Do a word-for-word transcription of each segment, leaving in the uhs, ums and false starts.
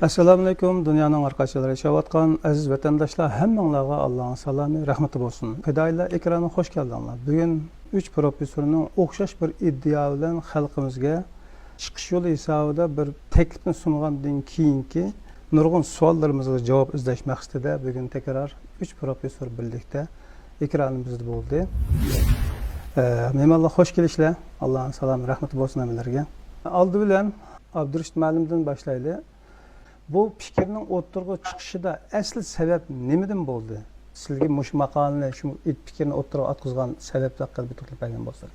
ئەسسالامۇئەلەيكۇم، دۇنيانىڭ ھەر قايسى يەرلىرىدە ياشاۋاتقان ئەزىز ۋەتەنداشلار، ھەممىڭلارغا ئاللانىڭ سالامى، رەھمىتى بولسۇن. پىدائىيلار ئېكرانىغا خوش كەلدىڭلار. بۈگۈن ئۈچ پروفېسسورنىڭ ئوخشاش بىر ئىدىيا بىلەن خەلقىمىزگە چىقىش يولى ھېسابىدا بىر تەكلىپنى سۇنغاندىن كېيىنكى نۇرغۇن سوئاللىرىمىزغا جاۋاب ئىزدەش مەقسىتىدە بۈگۈن تەكرار ئۈچ پروفېسسور بىرلىكتە ئېكرانىمىزدا بولدى. ئە، مېھمانلار، خوش كېلىشلەر. ئاللانىڭ سالامى، رەھمىتى بولسۇن ھەممىلەرگە. ئالدى بىلەن ئابدۇرېشىت مۇئەللىمدىن باشلايلى. بۇ پىكىرنىڭ ئوتتۇرىغا چىقىشىدا ئەسلى سەۋەب نېمىدىن بولدى؟ سىزگە مۇشۇ ماقالىنى، شۇ پىكىرنى ئوتتۇرىغا ئاتقۇزغان سەۋەبلەر ھەققىدە بىر توختىلىپ بەرگەن بولساڭ.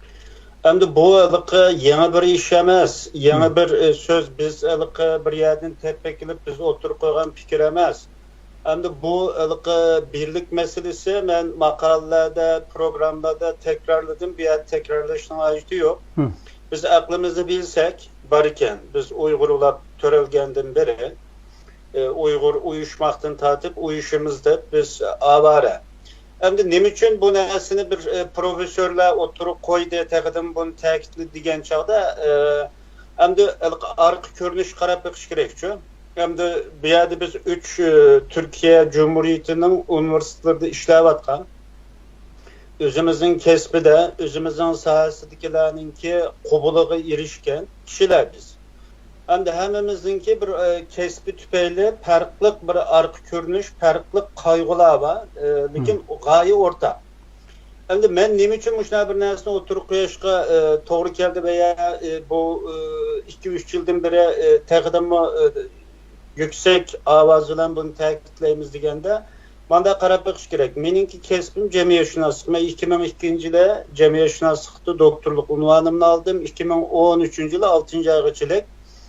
ئەمدى بۇ ھېلىقى يېڭى بىر ئىش ئەمەس، يېڭى مم. بىر، ئە، سۆز. بىز ھېلىقى بىر يەردىن تېپىپ ئېكىلىپ بىز ئوتتۇرىغا قويغان پىكىر ئەمەس. ئەمدى بۇ ھېلىقى بىرلىك مەسىلىسى مەن ماقالىلەردە، پروگراممىلاردا تەكرارلىدىم، بۇ يەردە تەكرارلاشنىڭ ھاجىتى يوق. مم. بىز ئەقلىمىزنى بىلسەك، بار ئىكەن. بىز ئۇيغۇرلاپ تۆرەلگەندىن بېرى، ئە، ئۇيغۇر ئۇيۇشماقتىن تارتىپ ئۇيۇشىمىز دەپ بىز ئاۋارە. ئەمدى نېمە ئۈچۈن بۇ نەرسىنى بىر، ئە، پروفېسسورلار ئوتتۇرىغا قويدى، تېخىدىن بۇنى تەكىتلىدى دېگەن چاغدا، ئە، ئەمدى ئارقا كۆرۈنۈشكە قاراپ بېقىش كېرەكچۇ. ئەمدى بۇ يەردە بىز ئۈچ، ئە، تۈركىيە جۇمھۇرىيىتىنىڭ ئۇنىۋېرسىتېتلىرىدا ئىشلەۋاتقان، ئۆزىمىزنىڭ كەسپىدە، ئۆزىمىزنىڭ ساھەسىدىكىلەرنىڭكى قوبۇلىغا ئېرىشكەن كىشىلەر بىز. ئەمدى ھەممىمىزنىڭكى بىر، ئە، كەسپى تۈپەيلى پەرقلىق بىر ئارقا كۆرۈنۈش، پەرقلىق قايغۇلار بار، ئە، لېكىن مم. غايە ئورتاق. ئەمدى مەن نېمە ئۈچۈن مۇشۇنداق بىر نەرسىنى ئوتتۇرىغا قويۇشقا، ئە، توغرا كەلدى ۋە يا، ئە، بۇ، ئە، ئىككى، ئۈچ يىلدىن بېرى، ئە، تېخىدىنمۇ، ئە، يۈكسەك ئاۋاز بىلەن بۇنى تەكىتلەيمىز دېگەندە، مانداق قاراپ بېقىش كېرەك. مېنىڭكى كەسپىم جەمئىيەتشۇناسلىق. مەن ئىككى مىڭ ئىككىنچى يىلى جەمئىيەتشۇناسلىقتا دوكتورلۇق ئۇنۋانىمنى ئالدىم. ئىككى مىڭ ئون ئۈچىنچى يىلى ئالتىنچى ئايغىچىلىك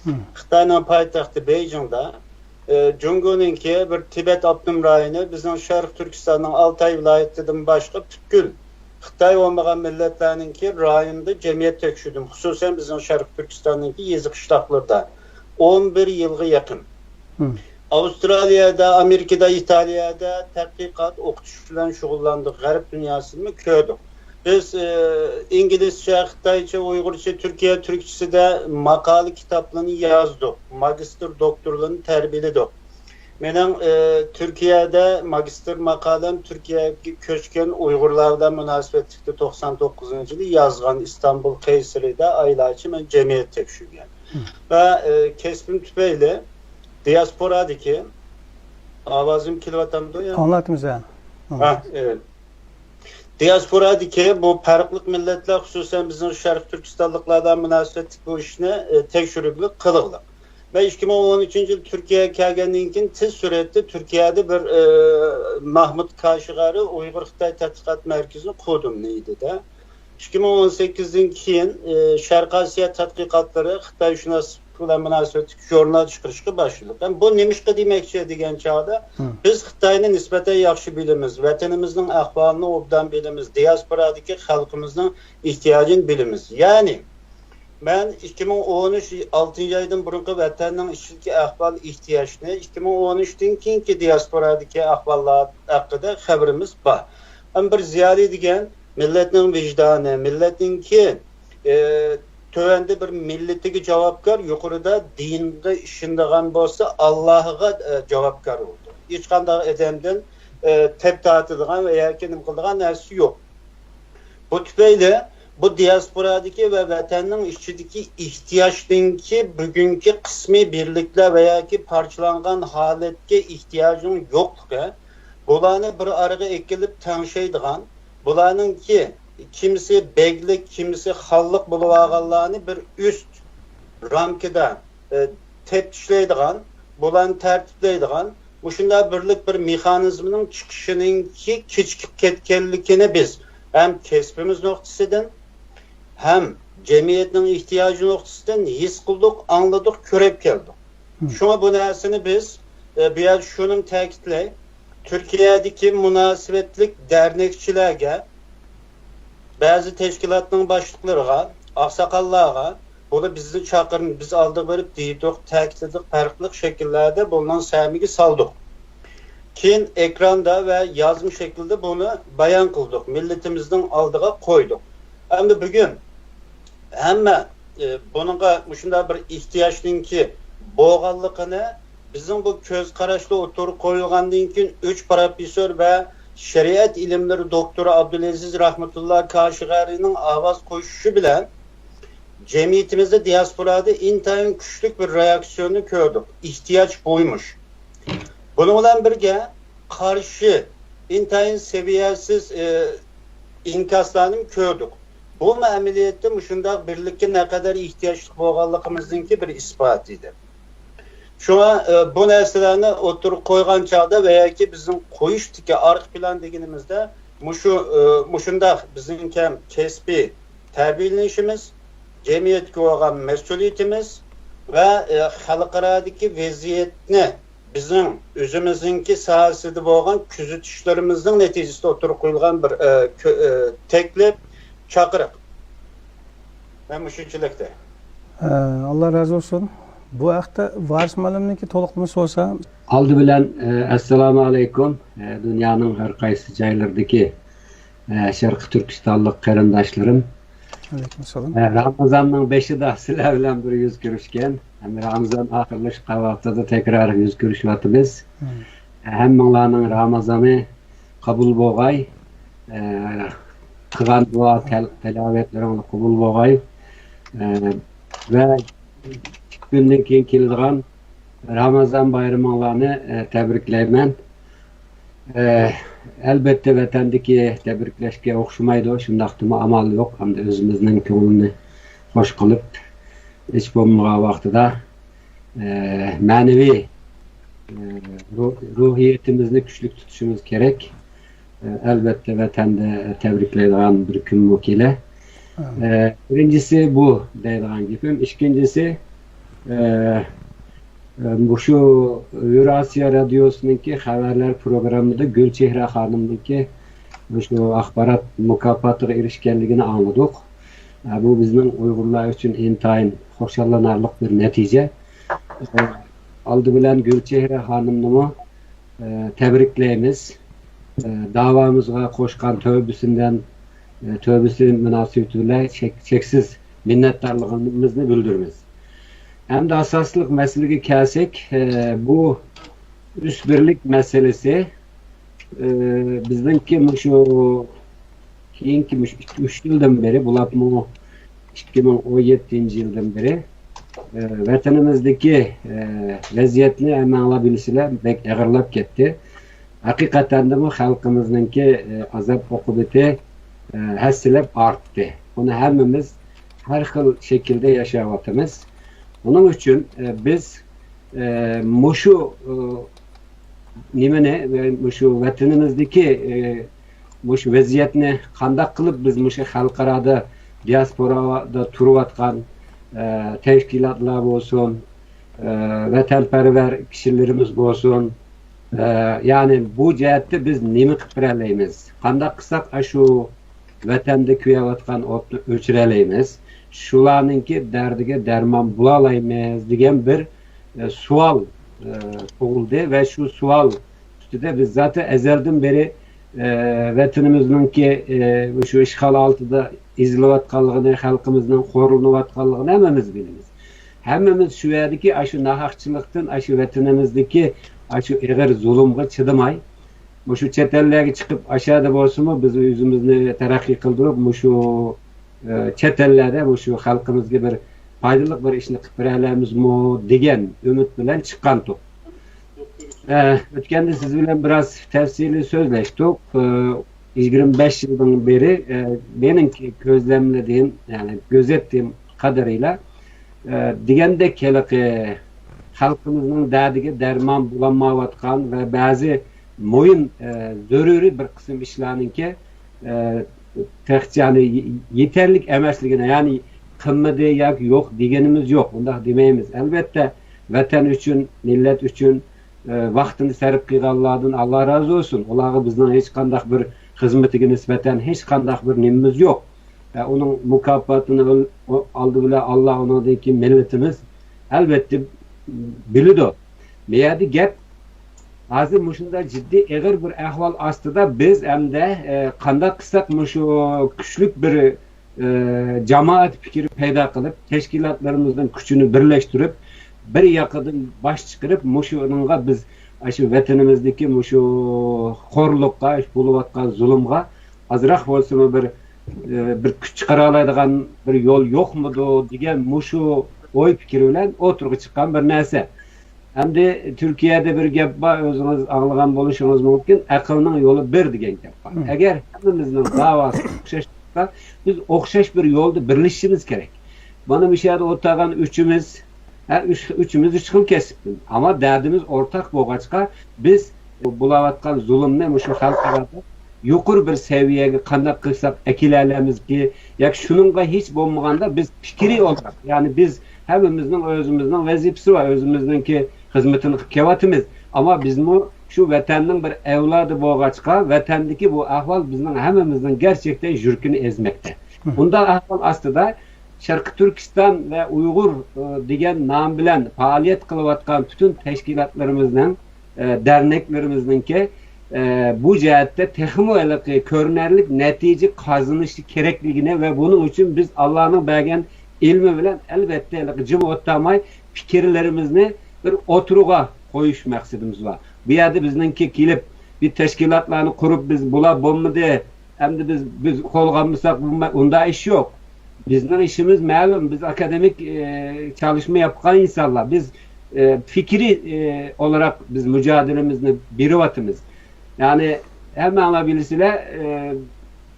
مم. خىتاينىڭ پايتەختى بېيجىڭدا، ئى، جۇڭگونىڭكى بىر تىبەت ئاپتونوم رايونى بىزنىڭ شەرقىي تۈركىستاننىڭ ئالتاي ۋىلايىتىدىن باشقا پۈتكۈل خىتاي بولمىغان مىللەتلەرنىڭكى رايونىدا جەمئىيەت تەكشۈردۈم. خۇسۇسەن بىزنىڭ شەرقىي تۈركىستاننىڭكى يېزا قىشلاقلىرىدا ئون بىر يىلغا يېقىن. مم. ئاۋسترالىيەدە، ئامېرىكىدا، ئىتالىيەدە تەتقىقات، ئوقۇتۇش بىلەن شۇغۇللاندۇق. غەرب دۇنياسىنىمۇ كۆردۇق. بىز، ئى، ئىنگلىزچە، خىتايچە، ئۇيغۇرچە، تۈركىيە تۈركچىسىدە ماقالە كىتابلىرىنى يازدۇق. ماگىستىر، دوكتورلارنى تەربىيەلىدۇق. مېنىڭ، ئى، تۈركىيەدە ماگىستىر ماقالەم تۈركىيەگە كۆچكەن ئۇيغۇرلار بىلەن مۇناسىۋەتلىكتە توقسان توققۇزىنچى يىلى يازغان، ئىستانبۇل قەيسىرىدە ئايلارچە مەن جەمئىيەت تەكشۈرگەن. مم. ۋە، ئى، كەسپىم تۈپەيلى دىياسپورادىكى، ئاۋازىم كېلىۋاتامدۇ يا؟ ئاڭلاۋاتىمىز، ھە. ھە، ئى، دىياسپورادىكى بۇ پەرقلىق مىللەتلەر، خۇسۇسەن بىزنىڭ شەرقىي تۈركىستانلىقلار بىلەن مۇناسىۋەتلىك بۇ ئىشنى، ئى، تەكشۈرۈۋېلىپ قىلغلىق. مەن ئىككى مىڭ ئون ئۈچىنچى يىل تۈركىيەگە كەلگەندىن كېيىن تېز سۈرئەتتە تۈركىيەدە بىر، ئى، ماھمۇت كاشىغارى ئۇيغۇر خىتاي تەتقىقات مەركىزىنى قۇردۇم نېيدىدە. ئىككى مىڭ ئون سەككىزدىن كېيىن، ئى، شەرقىي ئاسىيا تەتقىقاتلىرى خىتايشۇناسلىق بىلەن مۇناسىۋەتلىك ژۇرنال چىقىرىشقا باشلىدۇق. ھەم بۇ نېمىشقا دېمەكچى دېگەن چاغدا، مم. بىز خىتاينى نىسبەتەن ياخشى بىلىمىز، ۋەتىنىمىزنىڭ ئەھۋالىنى ئوبدان بىلىمىز، دىياسپورادىكى خەلقىمىزنىڭ ئېھتىياجىنى بىلىمىز. يەنى، مەن ئىككى مىڭ ئون ئۈچ ئالتىنچى ئايدىن بۇرۇنقى ۋەتەننىڭ ئىچىدىكى ئەھۋال، ئېھتىياجنى، ئىككى مىڭ ئون ئۈچتىن كېيىنكى دىياسپورادىكى ئەھۋاللار ھەققىدە خەۋىرىمىز بار. ئەمما بىر زىيالىي دېگەن مىللەتنىڭ ۋىجدانى، مىللەتنىڭكى، ئى، تۆۋەندە بىر مىللىتىگە جاۋابكار، يۇقىرىدا دىنغا ئىشىنىدىغان بولسا، ئاللاھىغا، ئى، جاۋابكار بولىدۇ. ھېچقانداق ئادەمدىن، ئى، تەپ تارتىدىغان ۋە ياكى نېمە قىلىدىغان نەرسىسى يوق. بۇ تۈپەيلى بۇ دىياسپورادىكى ۋە ۋەتەننىڭ ئىچىدىكى ئېھتىياجنىڭكى بۈگۈنكى قىسمىي بىرلىكلەر ۋە ياكى پارچىلانغان ھالەتكە ئېھتىياجنىڭ يوقلۇقى، بۇلارنى بىر ئارىغا ئەكېلىپ تەڭشەيدىغان، بۇلارنىڭكى كىمسى بەگلىك، كىمسى خانلىق بولۇۋالغانلارنى بىر ئۈست رامكىدا، ئى، تەپتىشلەيدىغان، بۇلارنى تەرتىپلەيدىغان، مۇشۇنداق بىرلىك بىر مېخانىزمنىڭ چىقىشىنىڭكى كېچىكىپ كەتكەنلىكىنى بىز ھەم كەسپىمىز نۇقتىسىدىن، ھەم جەمئىيەتنىڭ ئېھتىياجى نۇقتىسىدىن ھېس قىلدۇق، ئاڭلىدۇق، كۆرۈپ كەلدۇق. مم. شۇڭا بۇ نەرسىنى بىز، ئى، بۇ يەردە شۇنىمۇ تەكىتلەي، تۈركىيەدىكى مۇناسىۋەتلىك دەرنەكچىلەرگە، بەزى تەشكىلاتنىڭ باشلىقلىرىغا، ئاقساقاللارغا، بۇنى بىزنى چاقىرىڭ، بىز ئالدىغا بېرىپ دېدۇق، تەكىتلىدۇق، پەرقلىق شەكىللەردە بۇنىڭ سەمىگە سالدۇق. كېيىن ئېكراندا ۋە يازما شەكىلدە بۇنى بايان قىلدۇق، مىللىتىمىزنىڭ ئالدىغا قويدۇق. ئەمدى بۈگۈن ھەممە، ئى، بۇنىڭغا مۇشۇنداق بىر ئېھتىياجنىڭكى بولغانلىقىنى بىزنىڭ بۇ كۆز قاراشتا ئوتتۇرىغا قويۇلغاندىن كېيىن، ئۈچ پروفېسسور ۋە شەرىئەت ئىلىملىرى دوكتورى ئابدۇلئەزىز رەھمەتۇللا كاشىغەرىنىڭ ئاۋاز قوشۇشى بىلەن جەمئىيىتىمىزدە، دىياسپورادا ئىنتايىن كۈچلۈك بىر رېئاكسىيونى كۆردۇق. ئېھتىياج بۇيمۇش. بۇنىڭ بىلەن بىرگە، قارشى، ئىنتايىن سەۋىيەسىز، ئى، ئىنكاسلارنى كۆردۇق. بۇمۇ ئەمەلىيەتتە مۇشۇنداق بىرلىككە نەقەدەر ئېھتىياجلىق بولغانلىقىمىزنىڭكى بىر ئىسپاتى ئىدى. شۇڭا، ئى، بۇ نەرسىلەرنى ئوتتۇرىغا قويغان چاغدا ۋە ياكى بىزنىڭ قويۇشتىكى ئارقا پىلان دېگىنىمىزدە مۇشۇ، ئى، مۇشۇنداق بىزنىڭكى ھەم كەسپىي تەربىيەلىنىشىمىز، جەمئىيەتكە بولغان مەسئۇلىيىتىمىز ۋە، ئى، خەلقئارادىكى ۋەزىيەتنى بىزنىڭ ئۆزىمىزنىڭكى ساھەسىدە بولغان كۆزىتىشلىرىمىزنىڭ نەتىجىسىدە ئوتتۇرىغا قويۇلغان بىر، ئە، كۆ-، ئە، تەكلىپ، چاقىرىق. مەن مۇشۇنچىلىكتە. ئە، ئاللا رازى بولسۇن. بۇ ھەقتە ۋارىس مۇئەللىمنىڭكى تولۇقلىمىسى بولسا. ئالدى بىلەن، ئە، ئەسسالامۇ ئەلەيكۇم. ئە، دۇنيانىڭ ھەر قايسى جايلىرىدىكى، ئە، شەرقىي تۈركىستانلىق قېرىنداشلىرىم. ئەلەيكۇم ئەسسالام. ئە، رامىزاننىڭ بېشىدا سىلەر بىلەن بىر يۈز كۆرۈشكەن. ھەم رامىزان ئاخىرلىشىپ قالغان ۋاقتىدا تەكرار يۈز كۆرۈشۈۋاتىمىز. مم. ئە، ھەممىڭلارنىڭ رامىزانى قوبۇل بولغاي. ئە، قىلغان دۇئا، تەل-، تىلاۋەتلىرىڭلار قوبۇل بولغاي. ئە، ۋە ئىككى كۈندىن كېيىن كېلىدىغان رامىزان بايرىمىڭلارنى، ئە، تەبرىكلەيمەن. ئە، ئەلۋەتتە، ۋەتەندىكى تەبرىكلەشكە ئوخشىمايدۇ. شۇنداقتىمۇ ئامال يوق. ئەمدى ئۆزىمىزنىڭ كۆڭلىنى خوش قىلىپ، ھېچ بولمىغان ۋاقتىدا، ئە، مەنىۋى، ئە، روھ-، روھىيىتىمىزنى كۈچلۈك تۇتۇشىمىز كېرەك. ئە، ئەلۋەتتە، ۋەتەندە تەبرىكلەيدىغان بىر كۈنمۇ كېلە. ئە، بىرىنچىسى بۇ دەيدىغان گېپىم. ئىككىنچىسى، ئە، ئە، مۇشۇ يۇراسىيا رادىيوسىنىڭكى خەۋەرلەر پروگراممىدا گۈلچېھرە خانىمنىڭكى مۇشۇ ئاخبارات مۇكاپاتىغا ئېرىشكەنلىكىنى ئاڭلىدۇق. ئە، بۇ بىزنىڭ ئۇيغۇرلار ئۈچۈن ئىنتايىن خۇشاللىنارلىق بىر نەتىجە. ئە، ئالدى بىلەن گۈلچېھرە خانىمنىمۇ، ئە، تەبرىكلەيمىز. ئە، داۋامىزغا قوشقان تۆھپىسىدىن، ئە، تۆھپىسى مۇناسىۋىتى بىلەن چەك-، چەكسىز مىننەتدارلىقىمىزنى بىلدۈرىمىز. ئەمدى ئاساسلىق مەسىلىگە كەلسەك، ئە، بۇ ئۈچ بىرلىك مەسىلىسى، ئە، بىزنىڭكى مۇشۇ كېيىنكى مۇشۇ ئىككى، ئۈچ يىلدىن بېرى، بولۇپمۇ ئىككى مىڭ ئون يەتتىنچى يىلدىن بېرى، ئە، ۋەتىنىمىزدىكى، ئە، ۋەزىيەتنى ھەممەڭلار بىلىسىلەر، بەك ئېغىرلاپ كەتتى. ھەقىقەتەندىمۇ خەلقىمىزنىڭكى، ئە، ئازاب ئوقۇبىتى، ئە، ھەسسىلەپ ئارتتى. بۇنى ھەممىمىز ھەر خىل شەكىلدە ياشاۋاتىمىز. بۇنىڭ ئۈچۈن، ئە، بىز، ئە، مۇشۇ، ئە، نېمىنى، ئە، مۇشۇ ۋەتىنىمىزدىكى، ئە، مۇشۇ ۋەزىيەتنى قانداق قىلىپ بىز مۇشۇ خەلقئارادا، دىياسپورادا تۇرۇۋاتقان، ئە، تەشكىلاتلار بولسۇن، ئە، ۋەتەنپەرۋەر كىشىلىرىمىز بولسۇن، ئە، يەنى بۇ جەھەتتە بىز نېمە قىلىپ بېرەلەيمىز؟ قانداق قىلساق ئاشۇ ۋەتەندە كۆيۈۋاتقان ئوتنى ئۆچۈرەلەيمىز؟ شۇلارنىڭكى دەردىگە دەرمان بولالايمىز دېگەن بىر، ئە، سوئال، ئە، تۇغۇلدى ۋە شۇ سوئال ئۈستىدە بىز زاتەن ئەزەلدىن بېرى، ئە، ۋەتىنىمىزنىڭكى، ئە، شۇ ئىشغال ئالدىدا ئېزىلىۋاتقانلىقىنى، خەلقىمىزنىڭ خورلىنىۋاتقانلىقىنى ھەممىمىز بىلىمىز. ھەممىمىز شۇ يەردىكى ئاشۇ ناھەقچىلىقتىن، ئاشۇ ۋەتىنىمىزدىكى ئاشۇ ئېغىر زۇلۇمغا چىدىماي، مۇشۇ چەت ئەللەرگە چىقىپ، ئاشۇ يەردە بولسىمۇ بىز ئۆزىمىزنى تەرەققىي قىلدۇرۇپ، مۇشۇ، ئە، چەت ئەللەردە مۇشۇ خەلقىمىزگە بىر پايدىلىق بىر ئىشنى قىلىپ بېرەلەيمىزمۇ دېگەن ئۈمىد بىلەن چىققانتۇق. ئە، ئۆتكەندە سىز بىلەن بىراز تەپسىلىي سۆزلەشتۇق. ئە، يىگىرمە بەش يىلدىن بېرى، ئە، مېنىڭكى كۆزلەملىدىم، يەنى كۆزەتتىم قەدىرىيلە، ئە، دېگەندەك ھېلىقى خەلقىمىزنىڭ دەردىگە دەرمان بولالمايۋاتقان ۋە بەزى مۇھىم، ئە، زۆرۈرىي بىر قىسىم ئىشلارنىڭكى، ئە، تېخىچە، يەنى، يېتەرلىك ئەمەسلىكىنى، يەنى قىلمىدى ياكى يوق دېگىنىمىز يوق، ئۇنداق دېمەيمىز. ئەلۋەتتە، ۋەتەن ئۈچۈن، مىللەت ئۈچۈن، ئە، ۋاقتىنى سەرپ قىلغانلاردىن ئاللا رازى بولسۇن. ئۇلارغا بىزنىڭ ھېچقانداق بىر خىزمىتىگە نىسبەتەن ھېچقانداق بىر نېمىمىز يوق. ئە، ئۇنىڭ مۇكاپاتىنى ئال-، ئالدى بىلەن ئاللا، ئۇنىڭدىن كېيىن مىللىتىمىز ئەلۋەتتە بىلىدۇ. بۇ يەردە گەپ ھازىر مۇشۇنداق جىددىي ئېغىر بىر ئەھۋال ئاستىدا بىز ئەمدى، ئە، قانداق قىلساق مۇشۇ كۈچلۈك بىر، ئە، جامائەت پىكرى پەيدا قىلىپ، تەشكىلاتلىرىمىزنىڭ كۈچىنى بىرلەشتۈرۈپ، بىر ياقىدىن باش چىقىرىپ، مۇشۇنىڭغا بىز، ئاشۇ ۋەتىنىمىزدىكى مۇشۇ خورلۇققا، بولۇۋاتقان زۇلۇمغا ئازراق بولسىمۇ بىر، ئە، بىر كۈچ چىقىرالايدىغان بىر يول يوقمىدۇ دېگەن مۇشۇ ئوي پىكرى بىلەن ئوتتۇرىغا چىققان بىر نەرسە. ئەمدى تۈركىيەدە بىر گەپ بار، ئۆزىڭىز ئاڭلىغان بولۇشىڭىز مۇمكىن، «ئەقىلنىڭ يولى بىر» دېگەن گەپ بار. مم. ئەگەر ھەممىمىزنىڭ داۋاسى ئوخشاش بولسا، بىز ئوخشاش بىر يولدا بىرلىشىشىمىز كېرەك. مانا مۇشۇ يەردە ئولتۇرغان ئۈچىمىز، ھە، ئۈچ، ئۈچىمىز ئۈچ خىل كەسىپتىن. ئەمما دەردىمىز ئورتاق بولغاچقا، بىز بولاۋاتقان زۇلۇمنى مۇشۇ خەلقئارادا يۇقىرى بىر سەۋىيەگە قانداق قىلساق ئەكېلەلەيمىزكى؟ ياكى شۇنىڭغا ھېچ بولمىغاندا بىز پىكرىي ئولتۇراق، يەنى بىز ھەممىمىزنىڭ ئۆزىمىزنىڭ ۋەزىپىسى بار، ئۆزىمىزنىڭكى خىزمىتىنى قىلىپ كېلىۋاتىمىز. ئەمما بىزمۇ شۇ ۋەتەننىڭ بىر ئەۋلادى بولغاچقا، ۋەتەندىكى بۇ ئەھۋال بىزنىڭ ھەممىمىزنىڭ گەرچەكتەن يۈرىكىنى ئېزمەكتە. بۇنداق ئەھۋال ئاستىدا شەرقىي تۈركىستان ۋە ئۇيغۇر، ئى، دېگەن نام بىلەن پائالىيەت قىلىۋاتقان پۈتۈن تەشكىلاتلىرىمىزنىڭ، ئى، دەرنەكلىرىمىزنىڭكى، ئى، بۇ جەھەتتە تېخىمۇ ھېلىقى كۆرۈنەرلىك نەتىجە قازىنىشى كېرەكلىكىنى ۋە بۇنىڭ ئۈچۈن بىز ئاللانىڭ بەرگەن ئىلمى بىلەن، ئەلۋەتتە، ھېلىقى جىم ئولتۇرماي پىكىرلىرىمىزنى بىر ئوتتۇرىغا قويۇش مەقسىتىمىز بار. بۇ يەردە بىزنىڭكى كېلىپ بىر تەشكىلاتلارنى قۇرۇپ، بىز بۇلار بولمىدى، ئەمدى بىز، بىز قولغا ئالمىساق، بۇ مە-، ئۇنداق ئىش يوق. بىزنىڭ ئىشىمىز مەلۇم، بىز ئاكادېمىك، ئى، چالىشما ياپقان ئىنسانلار. بىز، ئى، پىكرىي، ئى، ئولاراق بىز مۇجادىلىمىزنى بېرىۋاتىمىز. يەنى ھەممەڭلار بىلىسىلەر، ئى،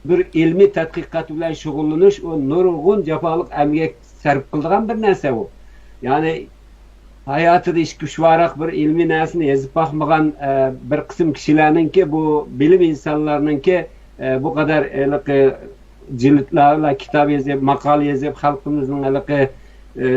بىر ئىلمىي تەتقىقات بىلەن شۇغۇللىنىش، ئۇ نۇرغۇن جاپالىق ئەمگەك سەرپ قىلىدىغان بىر نەرسە ئۇ. يەنى ھاياتىدا ئىككى-ئۈچ ۋاراق بىر ئىلمىي نەرسىنى يېزىپ باقمىغان، ئە، بىر قىسىم كىشىلەرنىڭكى، بۇ بىلىم ئىنسانلارنىڭكى، ئە، بۇ قەدەر ھېلىقى جىلدلارلا كىتاب يېزىپ، ماقالە يېزىپ، خەلقىمىزنىڭ ھېلىقى، ئە،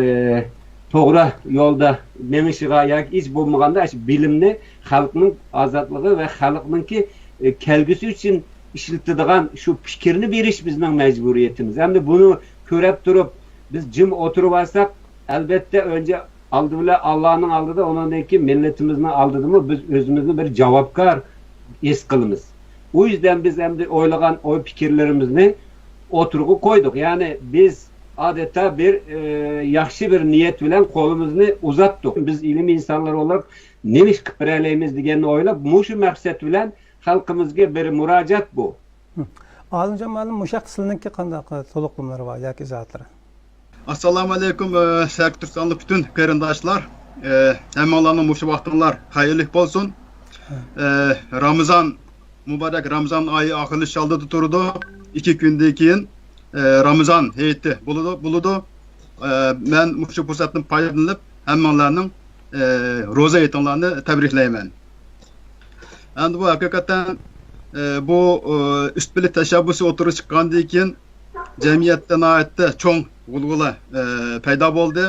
توغرا يولدا مېڭىشىغا ياكى ھېچ بولمىغاندا شۇ بىلىمنى خەلقنىڭ ئازادلىقى ۋە خەلقنىڭكى، ئە، كەلگۈسى ئۈچۈن ئىشلىتىدىغان شۇ پىكىرنى بېرىش بىزنىڭ مەجبۇرىيىتىمىز. ئەمدى بۇنى كۆرۈپ تۇرۇپ، بىز جىم ئولتۇرۇۋالساق، ئەلۋەتتە، ئۆنجە ئالدى بىلەن ئاللانىڭ ئالدىدا، ئۇنىڭدىن كېيىن مىللىتىمىزنىڭ ئالدىدىمۇ بىز ئۆزىمىزنى بىر جاۋابكار ھېس قىلىمىز. ئۇ يۈزدىن بىز ئەمدى ئويلىغان ئوي پىكىرلىرىمىزنى ئوتتۇرىغا قويدۇق. يەنى بىز ئادەتتە بىر، ئى، ياخشى بىر نىيەت بىلەن قولىمىزنى ئۇزاتتۇق. بىز ئىلىم ئىنسانلىرى ئولاراق نېمە ئىش قىلىپ بېرەلەيمىز دېگەننى ئويلاپ، مۇشۇ مەقسەت بىلەن خەلقىمىزگە بىر مۇراجىئەت بۇ. ھە. ئالىمجان مۇئەللىم، مۇشۇ ھەقتە سىلىنىڭكى قانداق، ئە، تولۇقلىمىلىرى بار ياكى ئىزاھاتلىرى؟ ئەسسالامۇ ئەلەيكۇم، ئە، شەرقىي تۈركىستانلىق پۈتۈن قېرىنداشلار. ئە، ھەممىڭلارنىڭ مۇشۇ ۋاقتىڭلار خەيرلىك بولسۇن. ھە. ئە، رامىزان، مۇبارەك رامىزان ئايى ئاخىرلىشىش ئالدىدا تۇرىدۇ. ئىككى كۈندىن كېيىن، ئە، رامىزان ھېيتى بولىدۇ، بولىدۇ. ئە، مەن مۇشۇ پۇرسەتتىن پايدىلىنىپ، ھەممىڭلارنىڭ، ئە، روزا ھېيتىڭلارنى تەبرىكلەيمەن. ئەمدى بۇ ھەقىقەتەن، ئە، بۇ، ئە، ئۈستىلى تەشەببۇسى ئوتتۇرىغا چىققاندىن كېيىن، جەمئىيەتتە ناھايىتى چوڭ غۇلغۇلا، ئە، پەيدا بولدى.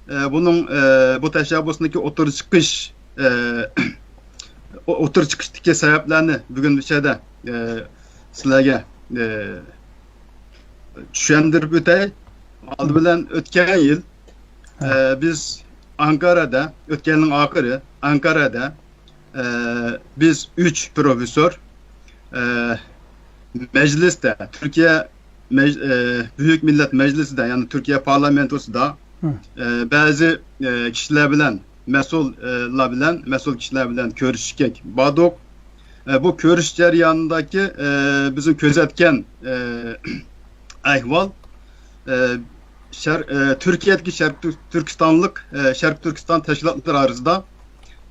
ئە، بۇنىڭ، ئە، بۇ تەشەببۇسنىڭكى ئوتتۇرىغا چىقىش، ئە، ئو-، ئوتتۇرىغا چىقىشتىكى سەۋەبلەرنى بۈگۈن مۇشۇ يەردە، ئە، سىلەرگە، ئە، چۈشەندۈرۈپ ئۆتەي. ئالدى بىلەن ئۆتكەن يىل، ھە. ئە، بىز ئانكارادا، ئۆتكەن يىلنىڭ ئاخىرى ئانكارادا، ئە، بىز ئۈچ پروفېسسور، ئە، مەجلىستە، تۈركىيە مەج-، ئە، بۈيۈك مىللەت مەجلىسىدە، يەنى تۈركىيە پارلامېنتوسىدا، ھە. ئە، بەزى، ئە، كىشىلەر بىلەن، مەسئۇللار بىلەن، مەسئۇل كىشىلەر بىلەن كۆرۈشۈشكە باردۇق. ئە، بۇ كۆرۈش جەريانىدىكى، ئە، بىزنىڭ كۆزەتكەن، ئە، ئەھۋال، ئە، شەر-، ئە، تۈركىيەدىكى شەرقىي تۈر-، تۈركىستانلىق، ئە، شەرقىي تۈركىستان تەشكىلاتلىرى ئارىسىدا،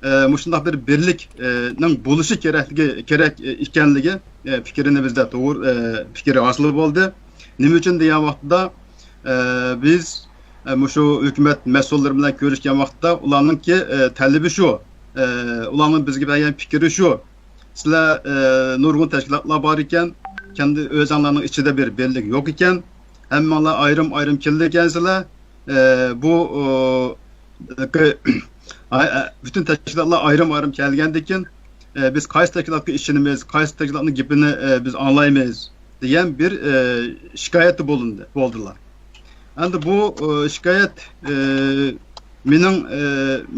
ئە، مۇشۇنداق بىر بىرلىك، ئە، نىڭ بولۇشى كېرەكلىكى، كېرەك، ئە، ئىكەنلىكى، ئە، پىكرىنى بىزدە توغرا، ئە، پىكرى ھاسىل بولدى. نېمە ئۈچۈن دېگەن ۋاقتىدا، ئە، بىز، ئە، مۇشۇ ھۆكۈمەت مەسئۇللىرى بىلەن كۆرۈشكەن ۋاقىتتا ئۇلارنىڭكى، ئە، تەلىپى شۇ، ئە، ئۇلارنىڭ بىزگە بەرگەن پىكرى شۇ. سىلەر، ئە، نۇرغۇن تەشكىلاتلار بار ئىكەن، كەمدە ئۆزۈڭلارنىڭ ئىچىدە بىر بىرلىك يوق ئىكەن، ھەممىڭلار ئايرىم-ئايرىم كېلىدىكەنسىلەر. ئە، بۇ، ئۇ، ئاي-، ئە، پۈتۈن تەشكىلاتلار ئايرىم-ئايرىم كەلگەندىن كېيىن، ئە، بىز قايسى تەشكىلاتقا ئىشىنىمىز، قايسى تەشكىلاتنىڭ گېپىنى، ئە، بىز ئاڭلايمىز دېگەن بىر، ئە، شىكايەتتە بولۇندى، بولدىلار. ئەمدى بۇ، ئە، شىكايەت، ئە، مېنىڭ، ئە،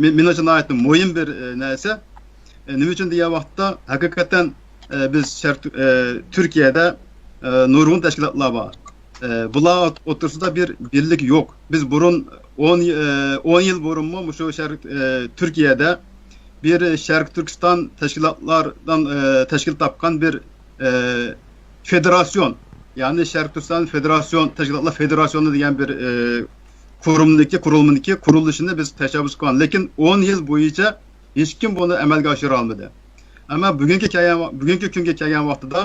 مې-، مېنىڭچە ناھايىتى مۇھىم بىر، ئە، نەرسە. نېمە ئۈچۈن دېگەن ۋاقىتتا، ھەقىقەتەن، ئە، بىز شەرق، ئە، تۈركىيەدە، ئە، نۇرغۇن تەشكىلاتلار بار. ئە، بۇلار ئوتتۇرىسىدا بىر بىرلىك يوق. بىز بۇرۇن ئون، ئە، ئون يىل بۇرۇنمۇ مۇشۇ شەرق، ئە، تۈركىيەدە بىر شەرقىي تۈركىستان تەشكىلاتلاردىن، ئە، تەشكىل تاپقان بىر، ئە، فېدېراتسىيون، يەنى شەرقىي تۈركىستان فېدېراتسىيون، تەشكىلاتلار فېدېراتسىيونى دېگەن بىر، ئە، قۇرۇمدىكى، قۇرۇلمىدىكى قۇرۇلۇشىنى بىز تەشەببۇس قىلغان. لېكىن ئون يىل بويىچە ھېچكىم بۇنى ئەمەلگە ئاشۇرالمىدى. ئەمما بۈگۈنكى كەلگەن، بۈگۈنكى كۈنگە كەلگەن ۋاقتىدا،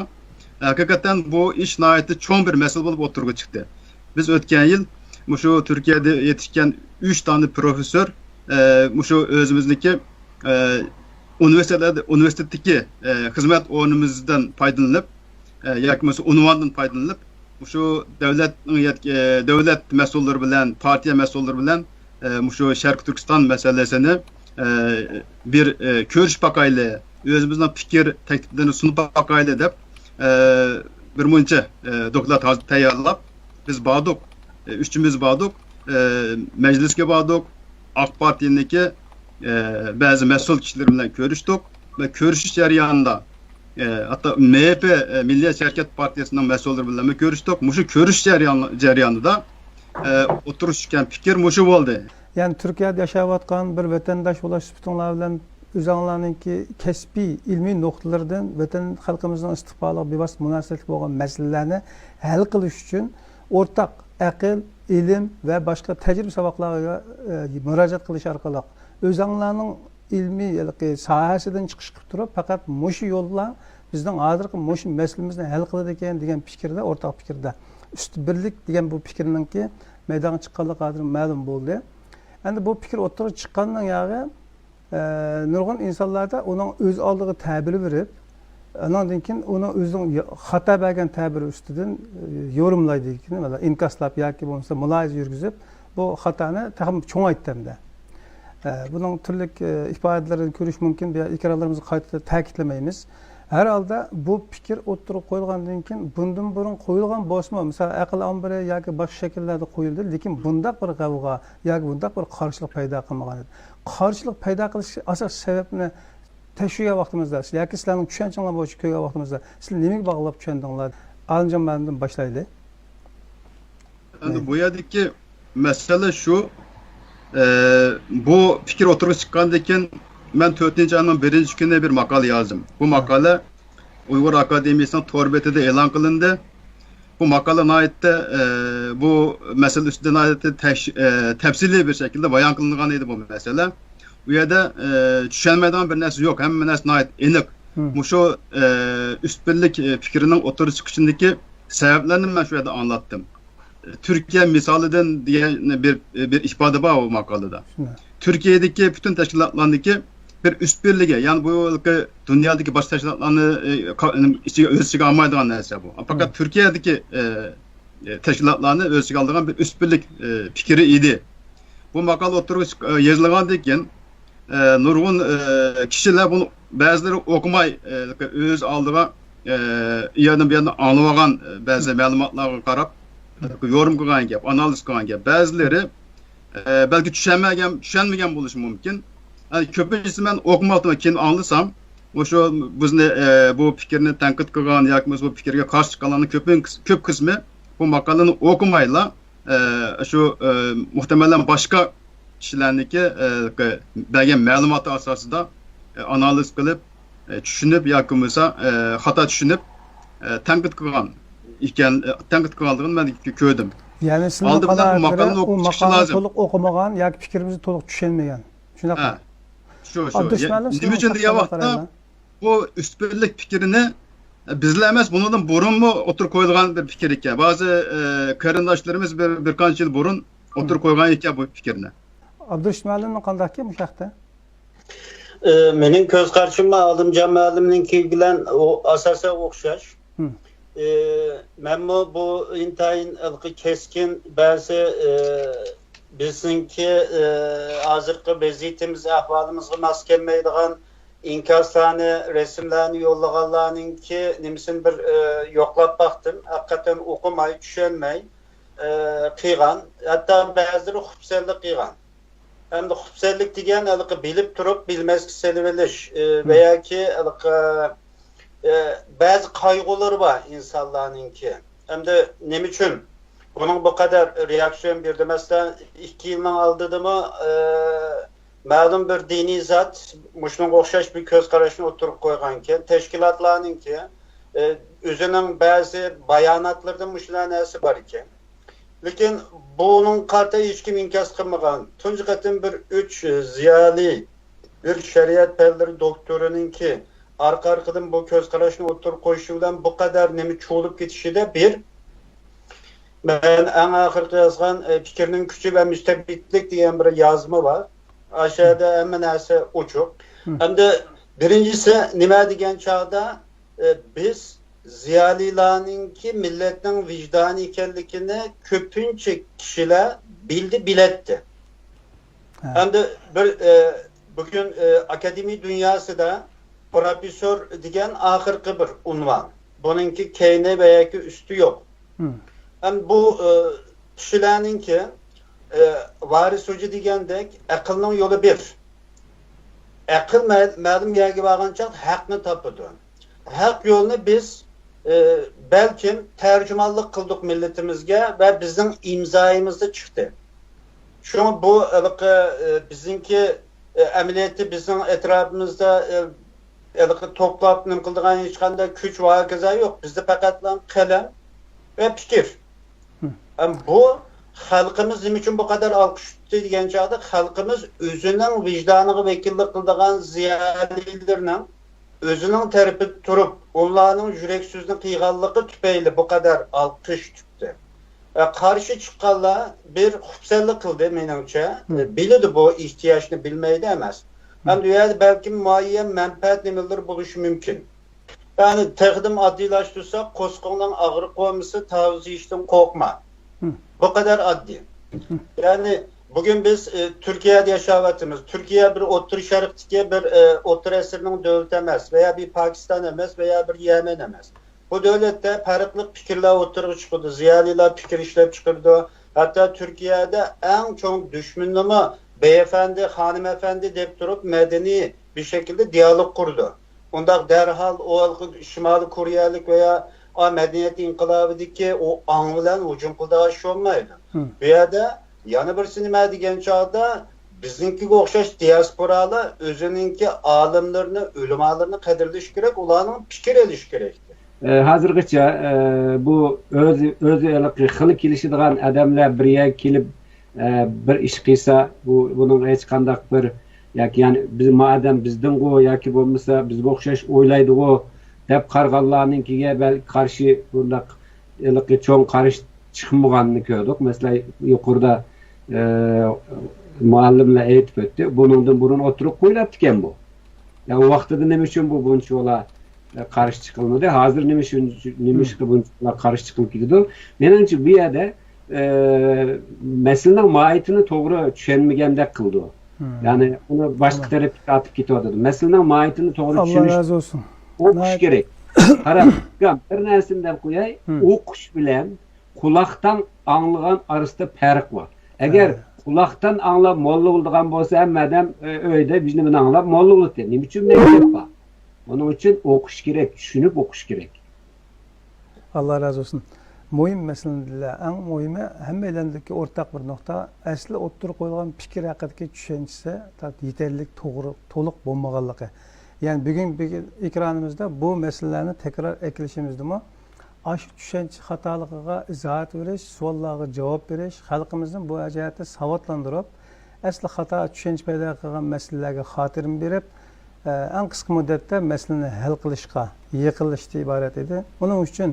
ھەقىقەتەن بۇ ئىش ناھايىتى چوڭ بىر مەسىلە بولۇپ ئوتتۇرىغا چىقتى. بىز ئۆتكەن يىل مۇشۇ تۈركىيەدە يېتىشكەن ئۈچ دانە پروفېسسور، ئە، مۇشۇ ئۆزىمىزنىڭكى، ئە، ئۇنىۋېرسىتېتلاردا، ئۇنىۋېرسىتېتتىكى، ئە، خىزمەت ئورنىمىزدىن پايدىلىنىپ، ئە، ياكى بولمىسا ئۇنۋاندىن پايدىلىنىپ، مۇشۇ دۆلەتنىڭ يەت-، ئە، دۆلەت مەسئۇللىرى بىلەن، پارتىيە مەسئۇللىرى بىلەن، ئە، مۇشۇ شەرقىي تۈركىستان مەسىلىسىنى، ئە، بىر، ئە، كۆرۈشۈپ باقايلى، ئۆزىمىزنىڭ پىكىر تەكلىپلىرىنى سۇنۇپ باقايلى دەپ، ئە، بىر مۇنچە، ئە، دوكلات ھازىر تەييارلاپ، بىز باردۇق، ئە، ئۈچىمىز باردۇق، ئە، مەجلىسكە باردۇق، ئاق پارتىيىنىڭكى، ئە، بەزى مەسئۇل كىشىلىرى بىلەن كۆرۈشتۇق ۋە كۆرۈشۈش جەريانىدا، ئە، ھەتتا مېھېپې، ئە، مىللىيەتچى ھەرىكەت پارتىيىسىنىڭ مەسئۇللىرى بىلەنمۇ كۆرۈشتۇق. مۇشۇ كۆرۈش جەريان-، جەريانىدا، ئە، ئوتتۇرىغا چۈشكەن پىكىر مۇشۇ بولدى. يەنى تۈركىيەدە ياشاۋاتقان بىر ۋەتەنداش بولۇش سۈپىتىڭلار بىلەن ئۆزۈڭلارنىڭكى كەسپىي، ئىلمىي نۇقتىلىرىدىن ۋەتەن خەلقىمىزنىڭ ئىستىقبالىغا بىۋاسىتە مۇناسىۋەتلىك بولغان مەسىلىلەرنى ھەل قىلىش ئۈچۈن ئورتاق ئەقىل، ئىلىم ۋە باشقا تەجرىبە ساۋاقلارغا، ئە، مۇراجىئەت قىلىش ئارقىلىق ئۆزۈڭلارنىڭ ئىلمىي ھېلىقى ساھەسىدىن چىقىش قىلىپ تۇرۇپ، پەقەت مۇشۇ يوللا بىزنىڭ ھازىرقى مۇشۇ مەسىلىمىزنى ھەل قىلىدىكەن دېگەن پىكىردە، ئورتاق پىكىردە، ئۈستى بىرلىك دېگەن بۇ پىكىرنىڭكى مەيدانغا چىققانلىقى ھازىر مەلۇم بولدى. ئەمدى بۇ پىكىر ئوتتۇرىغا چىققاندىن ياغى، ئە، نۇرغۇن ئىنسانلاردا ئۇنىڭ ئۆز ئالدىغا تەبىر بېرىپ، ئانىڭدىن كېيىن ئۇنىڭ ئۆزىنىڭ يا-، خاتا بەرگەن تەبىرى ئۈستىدىن، ئە، يورۇملايدىكەن، ئىنكاسلاپ ياكى بولمىسا مۇلاھىزە يۈرگۈزۈپ، بۇ خاتانى تېخىمۇ چوڭايتتى ھەمدە. ئە، بۇنىڭ تۈرلۈك، ئە، ئىپادىلىرىنى كۆرۈش مۇمكىن، بۇ يەردە ئېكرانلىرىمىزغا قايتا تەكىتلىمەيمىز. ھەر ھالدا بۇ پىكىر ئوتتۇرىغا قويۇلغاندىن كېيىن، بۇندىن بۇرۇن قويۇلغان بولسىمۇ، مىسال، ئەقىل ئامبىرى ياكى باشقا شەكىللەردە قويۇلدى، لېكىن بۇنداق بىر غەۋغا ياكى بۇنداق بىر قارشىلىق پەيدا قىلمىغان ئىدى. قارشىلىق پەيدا قىلىش ئاساسىي سەۋەبنى تەكشۈرگەن ۋاقتىمىزدا، ياكى سىلەرنىڭ چۈشەنچىڭلار بويىچە كۆرگەن ۋاقتىمىزدا، سىلەر نېمىگە باغلاپ چۈشەندىڭلار؟ ئالىمجان مۇئەللىمدىن باشلايلى. ئەمدى بۇ يەردىكى مەسىلە شۇ، ئە، بۇ پىكىر ئوتتۇرىغا چىققاندىن كېيىن، مەن تۆتىنچى ئاينىڭ بىرىنچى كۈنى بىر ماقالە يازدىم. بۇ ماقالە ئۇيغۇر ئاكادېمىيىسىنىڭ تور بېتىدە ئېلان قىلىندى. بۇ ماقالە ناھايىتى، ئە، بۇ مەسىلە ئۈستىدە ناھايىتى تەش-، ئە، تەپسىلىي بىر شەكىلدە بايان قىلىنغان ئىدى بۇ مەسىلە. ئۇ يەردە، ئە، چۈشەنمەيدىغان بىر نەرسە يوق، ھەممە نەرسە ناھايىتى ئېنىق. مۇشۇ، ئە، ئۈستۈنلۈك، ئە، پىكرىنىڭ ئوتتۇرىغا چىقىشىندىكى سەۋەبلەرنى مەن شۇ يەردە ئاڭلاتتىم. تۈركىيە مىسالىدىن دېگەن بىر، بىر ئىپادە بار بۇ ماقالىدا. تۈركىيەدىكى پۈتۈن تەشكىلاتلارنىڭكى بىر ئۈستۈنلۈكى، يەنى بۇ دۇنيادىكى باشقا تەشكىلاتلارنى، ئى، قا-، ئىچىگە، ئۆز ئىچىگە ئالمايدىغان نەرسە بۇ. پەقەت تۈركىيەدىكى، ئى، ئى، تەشكىلاتلارنى ئۆز ئىچىگە ئالىدىغان بىر ئۈستۈنلۈك، ئى، پىكرى ئىدى. بۇ ماقالە ئوتتۇرىغا چىق-، ئى، يېزىلغاندىن كېيىن، ئە، نۇرغۇن، ئە، كىشىلەر بۇنى بەزىلىرى ئوقۇماي، ئە، ئۆز ئالدىغا، ئە، ئۇ يەردىن بۇ يەردىن ئاڭلىۋالغان، ئە، بەزى مەلۇماتلارغا قاراپ، ئە، يورۇم قىلغان گەپ، ئانالىز قىلغان گەپ. بەزىلىرى، ئە، بەلكى چۈشەنمىگەن، چۈشەنمىگەن بولۇشى مۇمكىن. ئە، كۆپىنچىسى مەن ئوقۇماپتىمەن، كېيىن ئاڭلىسام، مۇشۇ بىزنى، ئە، بۇ پىكىرنى تەنقىد قىلغان ياكى بولمىسا بۇ پىكىرگە قارشى چىققانلارنىڭ كۆپىن-، كۆپ قىسمى بۇ ماقالىنى ئوقۇمايلا، ئە، شۇ، ئە، مۇھتەمەلەن باشقا كىشىلەرنىڭكى، ئە، بەرگەن مەلۇماتى ئاساسىدا، ئە، ئانالىز قىلىپ، ئە، چۈشىنىپ ياكى بولمىسا، ئە، خاتا چۈشىنىپ، ئە، تەنقىد قىلغان ئىكەن، ئە، تەنقىد قىلغانلىقىنى مەن كۆردۈم. يەنى سىلىنىڭ ئالدى بىلەن بۇ قانائەتكە كۆرە، ماقالىنىڭ ئۇ ئوقۇپ چىقىشى ماقالىنى لازىم. تولۇق ئوقۇمىغان ياكى پىكرىمىزنى تولۇق چۈشەنمىگەن. شۇنداقمۇ؟ ھە. شۇ، شۇ. ئابدۇش مۇئەللىم، نېمە سىزنىڭ ئۈچۈن دېگەن قاراشىڭىزغا ۋاقىتتا، قارايلا. بۇ ئۈستۈنلۈك پىكرىنى، ئە، بىزلا ئەمەس، بۇنىڭدىن بۇرۇنمۇ ئوتتۇرىغا قويۇلغان بىر پىكىر ئىكەن. بەزى، ئە، قېرىنداشلىرىمىز بىر، بىر قانچە يىل بۇرۇن ئوتتۇرىغا قويغان ئىكەن بۇ پىكىرنى. ئابدۇرېشىت مۇئەللىمنىڭ قانداقكەن بۇ ھەقتە؟ ئە، مېنىڭ كۆز قارىشىممۇ ئالىمجان مۇئەللىمنىڭكى بىلەن ئاساسەن ئوخشاش. ئە، مەنمۇ بۇ ئىنتايىن ھېلىقى كەسكىن بەزى، ئە، بىزنىڭكى، ئە، ھازىرقى ۋەزىيىتىمىز، ئەھۋالىمىزغا ماس كەلمەيدىغان ئىنكاسلارنى، رەسىملەرنى يوللىغانلارنىڭكى نېمىسىنى بىر، ئە، يوقلاپ باقتىم. ھەقىقەتەن ئوقۇماي، چۈشەنمەي، ئە، قىلغان. ھەتتا بەزىلىرى خۇپسەنلىك قىلغان. ئەمدى خۇپسەنلىك دېگەن ھېلىقى بىلىپ تۇرۇپ بىلمەسكە سېلىۋېلىش، ئى، ۋە ياكى ھېلىقى، ئى، بەزى قايغۇلىرى بار ئىنسانلارنىڭكى. ئەمدى نېمە ئۈچۈن بۇنىڭ بۇ قەدەر رېئاكسىيە بېرىدۇ؟ مەسىلەن، ئىككى يىلنىڭ ئالدىدىمۇ، ئى، مەلۇم بىر دىنىي زات مۇشۇنىڭغا ئوخشاش بىر كۆز قاراشنى ئوتتۇرىغا قويغانىكەن. تەشكىلاتلارنىڭكى، ئى، ئۆزىنىڭ بەزى باياناتلىرىدا مۇشۇنداق نەرسە بار ئىكەن. لېكىن بۇنىڭغا قارىتا ھېچكىم ئىنكاس قىلمىغان. تۇنجى قېتىم بىر ئۈچ زىيالىي، بىر شەرىئەت پەنلىرى دوكتورىنىڭكى ئارقا-ئارقىدىن بۇ كۆز قاراشنى ئوتتۇرىغا قويۇشى بىلەن بۇ قەدەر نېمە چۇۋۇلۇپ كېتىشىدە بىر، مەن ئەڭ ئاخىرقى يازغان، ئە، پىكىرنىڭ كۈچى ۋە مۇستەبىتلىك دېگەن بىر يازما بار. ئاشۇ يەردە ھەممە نەرسە ئوچۇق. ئەمدى بىرىنچىسى نېمە دېگەن چاغدا، ئە، بىز زىيالىيلارنىڭكى مىللەتنىڭ ۋىجدانى ئىكەنلىكىنى كۆپىنچە كىشىلەر بىلدى، بىلەتتى. ئەمدى بىر، ئە، بۈگۈن، ئە، ئاكادېمىيە دۇنياسىدا پروفېسسور دېگەن ئاخىرقى بىر ئۇنۋان. بۇنىڭكى كەينى ۋە ياكى ئۈستى يوق. ئەمدى بۇ، ئە، كىشىلەرنىڭكى، ئە، ۋارىس ھوجا دېگەندەك ئەقىلنىڭ يولى بىر. ئەقىل مە-، مەلۇم يەرگە بارغان چاغدا ھەقنى تاپىدۇ. ھەق يولنى بىز، ئى، بەلكىم تەرجىمانلىق قىلدۇق مىللىتىمىزگە ۋە بىزنىڭ ئىمزايىمىزدا چىقتى. شۇڭا بۇ ھېلىقى، ئى، بىزنىڭكى، ئى، ئەمەلىيەتتە بىزنىڭ ئەتراپىمىزدا، ئى، ھېلىقى توپلاپ نېمە قىلىدىغان ھېچقانداق كۈچ ۋە ھاكازا يوق. بىزدە پەقەتلا قەلەم ۋە پىكىر. ئەم، بۇ خەلقىمىز نېمە ئۈچۈن بۇ قەدەر ئالقىش تۇتتى دېگەن چاغدا، خەلقىمىز ئۆزىنىڭ ۋىجدانىغا ۋەكىللىك قىلىدىغان زىيالىيلىرىنىڭ ئۆزىنىڭ تەرىپىدە تۇرۇپ، ئۇلارنىڭ يۈرەك سۆزىنى قىلغانلىقى تۈپەيلى بۇ قەدەر ئالقىش تۇتتى. ئە، قارشى چىققانلار بىر خۇپسەنلىك قىلدى، مېنىڭچە. ئە، بىلىدۇ بۇ ئېھتىياجنى، بىلمەيدۇ ئەمەس. ئەمدى ئۇ يەردە بەلكىم مۇئەييەن مەنپەئەت نېمىلىرى بولۇشى مۇمكىن. يەنى تېخىدىن ئاددىيلاشتۇرساق، قورسىقىڭنىڭ ئاغرىقى بولمىسا، تاۋۇز يېيىشتىن قورقما. بۇ قەدەر ئاددىي. يەنى بۈگۈن بىز، ئى، تۈركىيەدە ياشاۋاتىمىز. تۈركىيە بىر ئوتتۇرا شەرقتىكى بىر، ئى، ئوتتۇرا ئەسىرنىڭ دۆلىتى ئەمەس ۋەيا بىر پاكىستان ئەمەس ۋەيا بىر يەمەن ئەمەس. بۇ دۆلەتتە پەرقلىق پىكىرلەر ئوتتۇرىغا چىقىدۇ، زىيالىيلار پىكىر ئىشلەپ چىقىرىدۇ. ھەتتا تۈركىيەدە ئەڭ چوڭ دۈشمىنىمۇ بەي ئەپەندى، خانىم ئەپەندى دەپ تۇرۇپ مەدەنىي بىر شەكىلدە دىيالوگ قۇرىدۇ. ئۇنداق دەرھال ئۇ ھېلىقى شىمالىي كورېيەلىك ۋەيا، ئا، مەدەنىيەت ئىنقىلابىدىكى ئۇ ئاڭ بىلەن ھۇجۇم قىلىدىغان ئىش بولمايدۇ. بۇ يەردە يەنە بىرسى نېمە دېگەن چاغدا، بىزنىڭكىگە ئوخشاش دىياسپورالار ئۆزىنىڭكى ئالىملىرىنى، ئۆلىمالىرىنى قەدىرلىشى كېرەك، ئۇلارنىڭ پىكىر ئېلىشى كېرەك. ئە، ھازىرغىچە، ئە، بۇ ئۆزى، ئۆزى ھېلىقى خېلى كېلىشىدىغان ئادەملەر بىر يەرگە كېلىپ، ئە، بىر ئىش قىلسا، بۇ، بۇنىڭغا ھېچقانداق بىر، ياكى، يەنى، بىز، ما ئادەم بىزدىنغۇ ياكى بولمىسا بىزگە ئوخشاش ئويلايدىغۇ دەپ قارىغانلارنىڭكىگە بەلكى قارشى بۇنداق ھېلىقى چوڭ قارشى چىقمىغاننى كۆردۇق. مەسىلەن، يۇقىرىدا، ئە، مۇئەللىملەر ئېيتىپ ئۆتتى. بۇنىڭدىن بۇرۇن ئوتتۇرىغا قويۇلاتتىكەن بۇ. يا، ئۇ ۋاقتىدا نېمە ئۈچۈن بۇ بۇنچىۋالا، ئە، قارشى چىقىلمىدى؟ ھازىر نېمە ئۈچۈن، نېمىشقا بۇنچىۋالا قارشى چىقىلىپ كېتىدۇ؟ مېنىڭچە، بۇ يەردە، ئە، مەسىلىنىڭ ماھىيىتىنى توغرا چۈشەنمىگەندەك قىلىدۇ. يەنى ئۇنى باشقا تەرەپكە تارتىپ كېتىۋاتىدۇ. مەسىلىنىڭ ماھىيىتىنى توغرا چۈشىنىش، ئوقۇش كېرەك. قارا، ئۇكام، بىر نەرسىنى دەپ قوياي. ئوقۇش بىلەن قۇلاقتىن ئاڭلىغان ئارىسىدا پەرق بار. ئەگەر قۇلاقتىن ئاڭلاپ موللا بولىدىغان بولسا، ھەممە ئادەم، ئۆ-، ئۆيدە بىر نېمىنى ئاڭلاپ موللا بولىدۇ. نېمە ئۈچۈن مەكتەپ بار؟ ئۇنىڭ ئۈچۈن ئوقۇش كېرەك، چۈشىنىپ ئوقۇش كېرەك. ئاللا رازى بولسۇن. مۇھىم مەسىلىلەر، ئەڭ مۇھىمى، ھەممەيلەندىكى ئورتاق بىر نۇقتا، ئەسلى ئوتتۇرىغا قويۇلغان پىكىر ھەققىدىكى چۈشەنچىسى يېتەرلىك توغرا، تولۇق بولمىغانلىقى. يەنى بۈگۈن، بۈگۈن ئېكرانىمىزدا بۇ مەسىلىلەرنى تەكرار ئەكېلىشىمىزدىمۇ، ئاشۇ چۈشەنچە خاتالىقىغا ئىزاھات بېرىش، سوئاللارغا جاۋاب بېرىش، خەلقىمىزنى بۇ جەھەتتە ساۋاتلاندۇرۇپ، ئەسلى خاتا چۈشەنچە پەيدا قىلغان مەسىلىلەرگە خاتىرىنى بېرىپ، ئە، ئەڭ قىسقا مۇددەتتە مەسىلىنى ھەل قىلىشقا يېقىنلىشىشتىن ئىبارەت ئىدى. ئۇنىڭ ئۈچۈن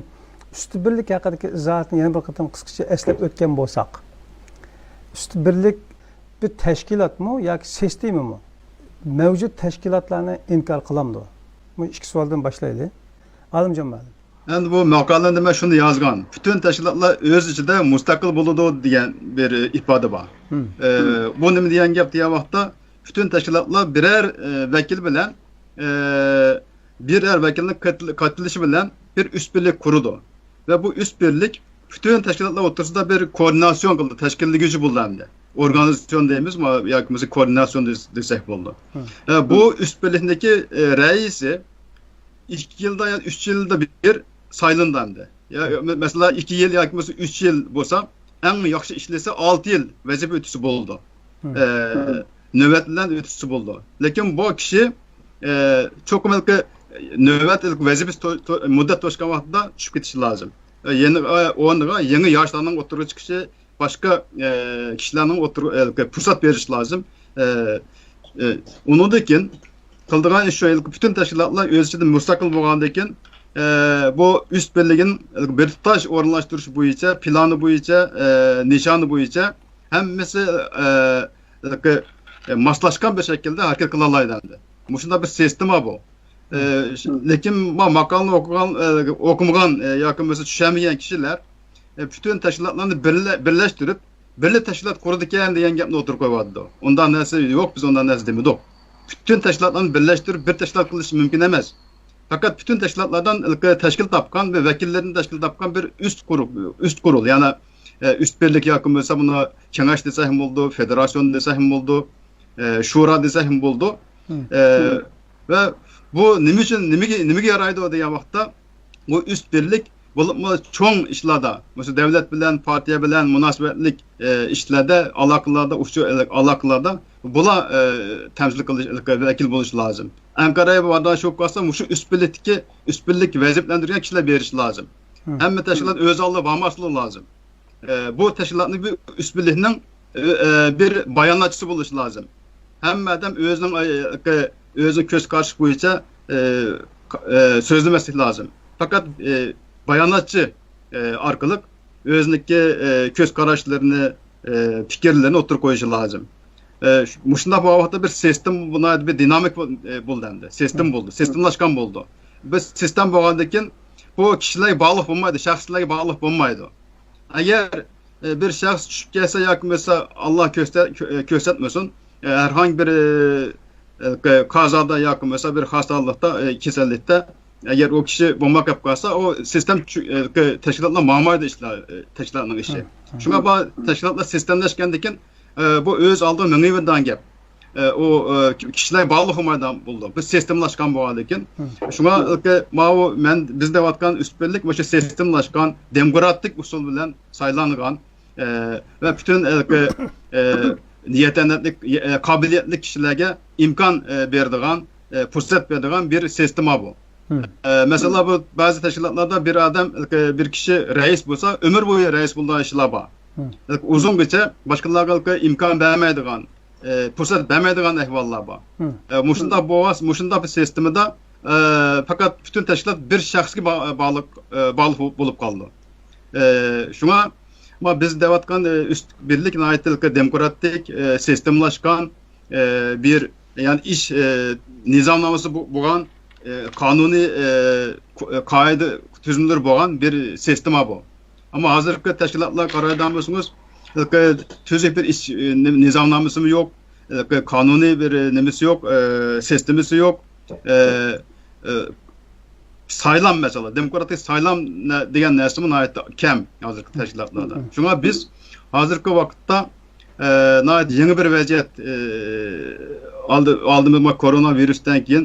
ئۈستۈن بىرلىك ھەققىدىكى ئىزاھاتنى يەنە بىر قېتىم قىسقىچە ئەسلەپ ئۆتكەن بولساق، ئۈستۈن بىرلىك بىر تەشكىلاتمۇ ياكى سىستېمىمۇ؟ مەۋجۇت تەشكىلاتلارنى ئىنكار قىلامدۇ؟ بۇ ئىككى سوئالدىن باشلايلى. ئالىمجان مۇئەللىم. ئەمدى بۇ ماقالىنى مەن شۇنى يازغان، پۈتۈن تەشكىلاتلار ئۆز ئىچىدە مۇستەقىل بولىدۇ دېگەن بىر ئىپادە بار. ئە، بۇ نېمە دېگەن گەپ دېگەن ۋاقىتتا، پۈتۈن تەشكىلاتلار بىرەر، ئە، ۋەكىل بىلەن، ئە، بىرەر ۋەكىلنىڭ قات-، قاتنىشىشى بىلەن بىر ئۈستۈنلۈك قۇرىدۇ. ۋە بۇ ئۈستۈنلۈك پۈتۈن تەشكىلاتلار ئوتتۇرىسىدا بىر كوئوردىناتسىيون قىلىدۇ، تەشكىللىگۈچى بولىدۇ ئەمدى. ئورگانىزاتسىيون دەيمىزمۇ ياكى بولمىسا كوئوردىناتسىيون دېس-، دېسەك بولىدۇ. ئە، بۇ ئۈست بىرلىكنىڭكى، ئە، رەئىسى ئىككى يىلدا يا ئۈچ يىلدا بىر سايلىنىدۇ ئەمدى. يا، مە-، مەسىلەن، ئىككى يىل ياكى بولمىسا ئۈچ يىل بولسا، ئەڭ ياخشى ئىشلىسە ئالتە يىل ۋەزىپە ئۆتىسە بولىدۇ. ئە، نۆۋەت بىلەن ئۆتىسە بولىدۇ. لېكىن بۇ كىشى، ئە، چوقۇم ھېلىقى نۆۋەت ھېلىقى ۋەزىپىسى تو-، تو-، مۇددەت توشقان ۋاقتىدا چۈشۈپ كېتىشى لازىم. ئە، يەنە، ئە، ئورنىغا يېڭى ياشلارنىڭ ئوتتۇرىغا چىقىشى، باشقا، ئە، كىشىلەرنىڭ ئوتتۇرىغا، ئە، پۇرسەت بېرىش لازىم. ئە، ئە، ئۇنىڭدىن كېيىن قىلىدىغان ئىش شۇ، ھېلىقى پۈتۈن تەشكىلاتلار ئۆز ئىچىدە مۇستەقىل بولغاندىن كېيىن، ئە، بۇ ئۈست بىرلىكىنىڭ بىر تۇتاش ئورۇنلاشتۇرۇش بويىچە، پىلانى بويىچە، ئە، نىشانى بويىچە ھەممىسى، ئە، ھېلىقى، ئە، ماسلاشقان بىر شەكىلدە ھەرىكەت قىلالايدۇ ئەمدى. مۇشۇنداق بىر سىستېما بۇ. ئە، لېكىن ما-، ماقالىنى ئوقۇغان، ئە، ئوقۇمىغان، ئە، ياكى بولمىسا چۈشەنمىگەن كىشىلەر، ئە، پۈتۈن تەشكىلاتلارنى بىرلە-، بىرلەشتۈرۈپ، بىرلە تەشكىلات قۇرىدىكەن دېگەن گەپنى ئوتتۇرىغا قويۇۋاتىدۇ. ئۇنداق نەرسە يوق، بىز ئۇنداق نەرسە دېمىدۇق. پۈتۈن تەشكىلاتلارنى بىرلەشتۈرۈپ، بىر تەشكىلات قىلىش مۇمكىن ئەمەس. پەقەت پۈتۈن تەشكىلاتلاردىن ھېلىقى تەشكىل تاپقان ۋە ۋەكىللىرىدىن تەشكىل تاپقان بىر ئۈست قۇرۇق، ئۈست قۇرۇل، يەنى، ئە، ئۈست بىرلىك ياكى بولمىسا بۇنى كېڭەش دېسەكمۇ بولىدۇ، فېدېراتسىيون دېسەكمۇ بولىدۇ، ئە، شورا دېسەكمۇ بولىدۇ. ئە، ۋە بۇ نېمە ئۈچۈن، نېمىگە، نېمىگە يارايدۇ دېگەن ۋاقىتتا، بۇ ئۈست بىرلىك بولۇپمۇ چوڭ ئىشلاردا، مۇشۇ دۆلەت بىلەن، پارتىيە بىلەن مۇناسىۋەتلىك، ئە، ئىشلاردا، ئالاقىلاردا، ئۇچۇر ئالاقىلاردا بۇلار، ئە، تەمسىل قىلىش، ۋەكىل بولۇشى لازىم. ئەنقەرەگە بارىدىغان شۇ قالسا، مۇشۇ ئۈست بىرلىكتىكى، ئۈست بىرلىك ۋەزىپىلەندۈرگەن كىشىلەر بېرىشى لازىم. ھەممە تەشكىلات ئۆز ئالدىغا بارماسلىقى لازىم. ئە، بۇ تەشكىلاتنىڭ بىر ئۈست بىرلىكنىڭ، ئە، ئە، بىر باياناتچىسى بولۇشى لازىم. ھەممە ئادەم ئۆزىنىڭ، ئە، ئە، ئۆزىنىڭ كۆز قارىشى بويىچە، ئە، ئە، سۆزلىمەسلىك لازىم. پەقەت، ئە، باياناتچى، ئە، ئارقىلىق ئۆزىنىڭكى، ئە، كۆز قاراشلىرىنى، ئە، پىكىرلىرىنى ئوتتۇرىغا قويۇشى لازىم. ئە، شۇ-، مۇشۇنداق بولغان ۋاقىتتا بىر سىستېما بۇنىڭدا بىر دىنامىك بول-، ئە، بولدى ئەمدى. سىستېما بولدى، سىستېمىلاشقان بولدى. بىر سىستېما بولغاندىن كېيىن بۇ كىشىلەرگە باغلىق بولمايدۇ، شەخسلەرگە باغلىق بولمايدۇ. ئەگەر، ئە، بىر شەخس چۈشۈپ كەتسە ياكى بولمىسا، ئاللا كۆرسە-، كۆ-، ئە، كۆرسەتمىسۇن، ئە، ھەرقانداق بىر، ئە، ئە، قازادا ياكى بولمىسا بىر خاسالىقتا، ئە، كېسەللىكتە، ئەگەر ئۇ كىشى بولماي قېلىپ قالسا، ئۇ سىستېم چۈ-، ئە، تەشكىلاتلار ماڭمايدۇ ئىشلار، ئە، تەشكىلاتنىڭ ئىشى. شۇڭا بۇ تەشكىلاتلار سىستېمىلەشكەندىن كېيىن، ئە، بۇ ئۆز ئالدىغا مېڭىۋېرىدىغان گەپ. ئە، ئۇ، ئە، كىشىلەر باغلىق بولمايدىغان بولىدۇ. بىز سىستېمىلاشقان بولغاندىكىن. شۇڭا، ئە، ماۋۇ مەن، بىز دەۋاتقان ئۈست بىرلىك مۇشۇ سىستېمىلاشقان، دېموكراتىك ئۇسۇل بىلەن سايلانغان، ئە، ۋە پۈتۈن، ئە، ئە، يېتەرلىك، ئە، قابىلىيەتلىك كىشىلەرگە ئىمكان، ئە، بېرىدىغان، ئە، پۇرسەت بېرىدىغان بىر سىستېما بۇ. ئە، مەسىلەن، بۇ بەزى تەشكىلاتلاردا بىر ئادەم، ئە، بىر كىشى رەئىس بولسا، ئۆمۈر بويى رەئىس بولىدىغان ئىشلار بار. ئۇزۇنغىچە باشقىلارغا ئىمكان بەرمەيدىغان، ئە، پۇرسەت بەرمەيدىغان ئەھۋاللار بار. ئە، مۇشۇنداق بولغاچ، مۇشۇنداق بىر سىستېمىدا، ئە، پەقەت پۈتۈن تەشكىلات بىر شەخسكە با-، باغلىق، ئە، باغلىق بو-، بولۇپ قالىدۇ. ئە، شۇڭا، ما، بىز دەۋاتقان، ئە، ئۈست بىرلىك ناھايىتى دېموكراتىك، ئە، سىستېمىلاشقان، ئە، بىر، يەنى ئىش، ئە، نىزامنامىسى بو-، بولغان، ئە، قانۇنىي، ئە، قو-، ئە، قائىدە تۈزۈملىرى بولغان بىر سىستېما بۇ. ئەمما ھازىرقى تەشكىلاتلارغا قارايدىغان بولسىڭىز، تۈزۈك بىر ئىش، ئە، نى-، نىزامنامىسىمۇ يوق، ئە، قانۇنىي بىر، ئە، نېمىسى يوق، ئە، سىستېمىسى يوق. ئە، ئە، سايلام مەسىلە، دېموكراتىك سايلام نە-، دېگەن نەرسىمۇ ناھايىتى كەم ھازىرقى تەشكىلاتلاردا. شۇڭا بىز ھازىرقى ۋاقىتتا، ئە، ناھايىتى يېڭى بىر ۋەزىيەت، ئە، ئالدى-، ئالدىمىزدا كورونا ۋىرۇستىن كېيىن،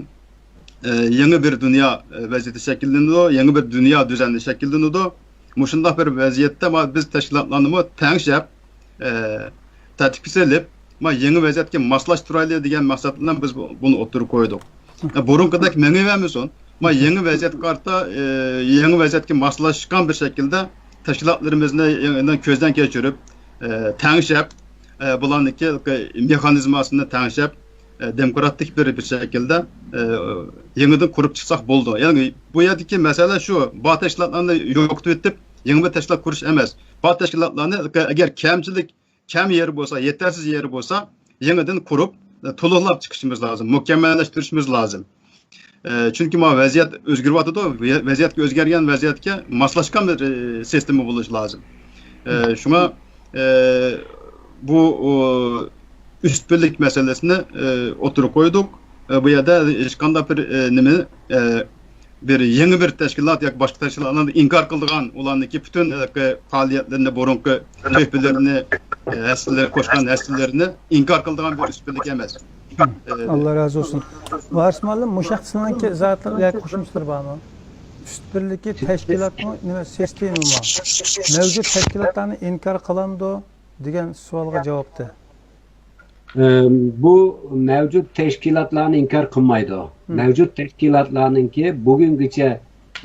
ئە، يېڭى بىر دۇنيا، ئە، ۋەزىيىتى شەكىللىنىدۇ، يېڭى بىر دۇنيا دۈزەنلىرى شەكىللىنىدۇ. مۇشۇنداق بىر ۋەزىيەتتە ما-، بىز تەشكىلاتلارنىمۇ تەڭشەپ، ئە، تەرتىپكە سېلىپ، ما، يېڭى ۋەزىيەتكە ماسلاشتۇرايلى دېگەن مەقسەت بىلەن بىز بۇ-، بۇنى ئوتتۇرىغا قويدۇق. ئە، بۇرۇنقىدەك مېڭىۋەرمىسۇن، ما، يېڭى ۋەزىيەتكە قارىتا، ئە، يېڭى ۋەزىيەتكە ماسلاشقان بىر شەكىلدە تەشكىلاتلىرىمىزنى يېڭىدىن كۆزدىن كەچۈرۈپ، ئە، تەڭشەپ، ئە، بۇلارنىڭكى مېخانىزماسىنى تەڭشەپ، ئە، دېموكراتىك بىر، بىر شەكىلدە، ئە، يېڭىدىن قۇرۇپ چىقساق بولىدۇ. يەنى بۇ يەردىكى مەسىلە شۇ، بار تەشكىلاتلارنى يوقىتىۋېتىپ، يېڭى بىر تەشكىلات قۇرۇش ئەمەس. بار تەشكىلاتلارنى ئەگەر كەمچىلىك، كەم يېرى بولسا، يېتەرسىز يېرى بولسا، يېڭىدىن قۇرۇپ، ئە، تولۇقلاپ چىقىشىمىز لازىم، مۇكەممەللەشتۈرۈشىمىز لازىم. ئە، چۈنكى ما ۋەزىيەت ئۆزگىرىۋاتىدۇ، ۋە-، ۋەزىيەتكە ئۆزگەرگەن ۋەزىيەتكە ماسلاشقان بىر، ئە، سىستېما بولۇشى لازىم. ئە، شۇڭا، ئە، بۇ، ئۇ، ئۈست بىرلىك مەسىلىسىنى، ئە، ئوتتۇرىغا قويدۇق. ئە، بۇ يەردە ھېچقانداق بىر، ئە، نېمە، ئە، بىر يېڭى بىر تەشكىلات ياكى باشقا تەشكىلاتلارنى ئىنكار قىلىدىغان، ئۇلارنىڭكى پۈتۈن ھېلىقى پائالىيەتلىرىنى، بۇرۇنقى تۆھپىلىرىنى، ھەسسىلىرى، قوشقان ھەسسىلىرىنى ئىنكار قىلىدىغان بىر ئۈستۈنلۈك ئەمەس. ئاللا رازى بولسۇن. ۋارىس مۇئەللىم، مۇشۇ ھەقتە سىلەرنىڭكى ئىزاھاتلىرى ياكى قوشۇمچىلىرى بارمۇ؟ ئۈستۈنلۈكى تەشكىلاتمۇ، نېمە، سىستېمىمۇ؟ مەۋجۇت تەشكىلاتلارنى ئىنكار قىلامدۇ دېگەن سوئالغا جاۋابتا. بۇ مەۋجۇت تەشكىلاتلارنى ئىنكار قىلمايدۇ. مەۋجۇت تەشكىلاتلارنىڭكى بۈگۈنگىچە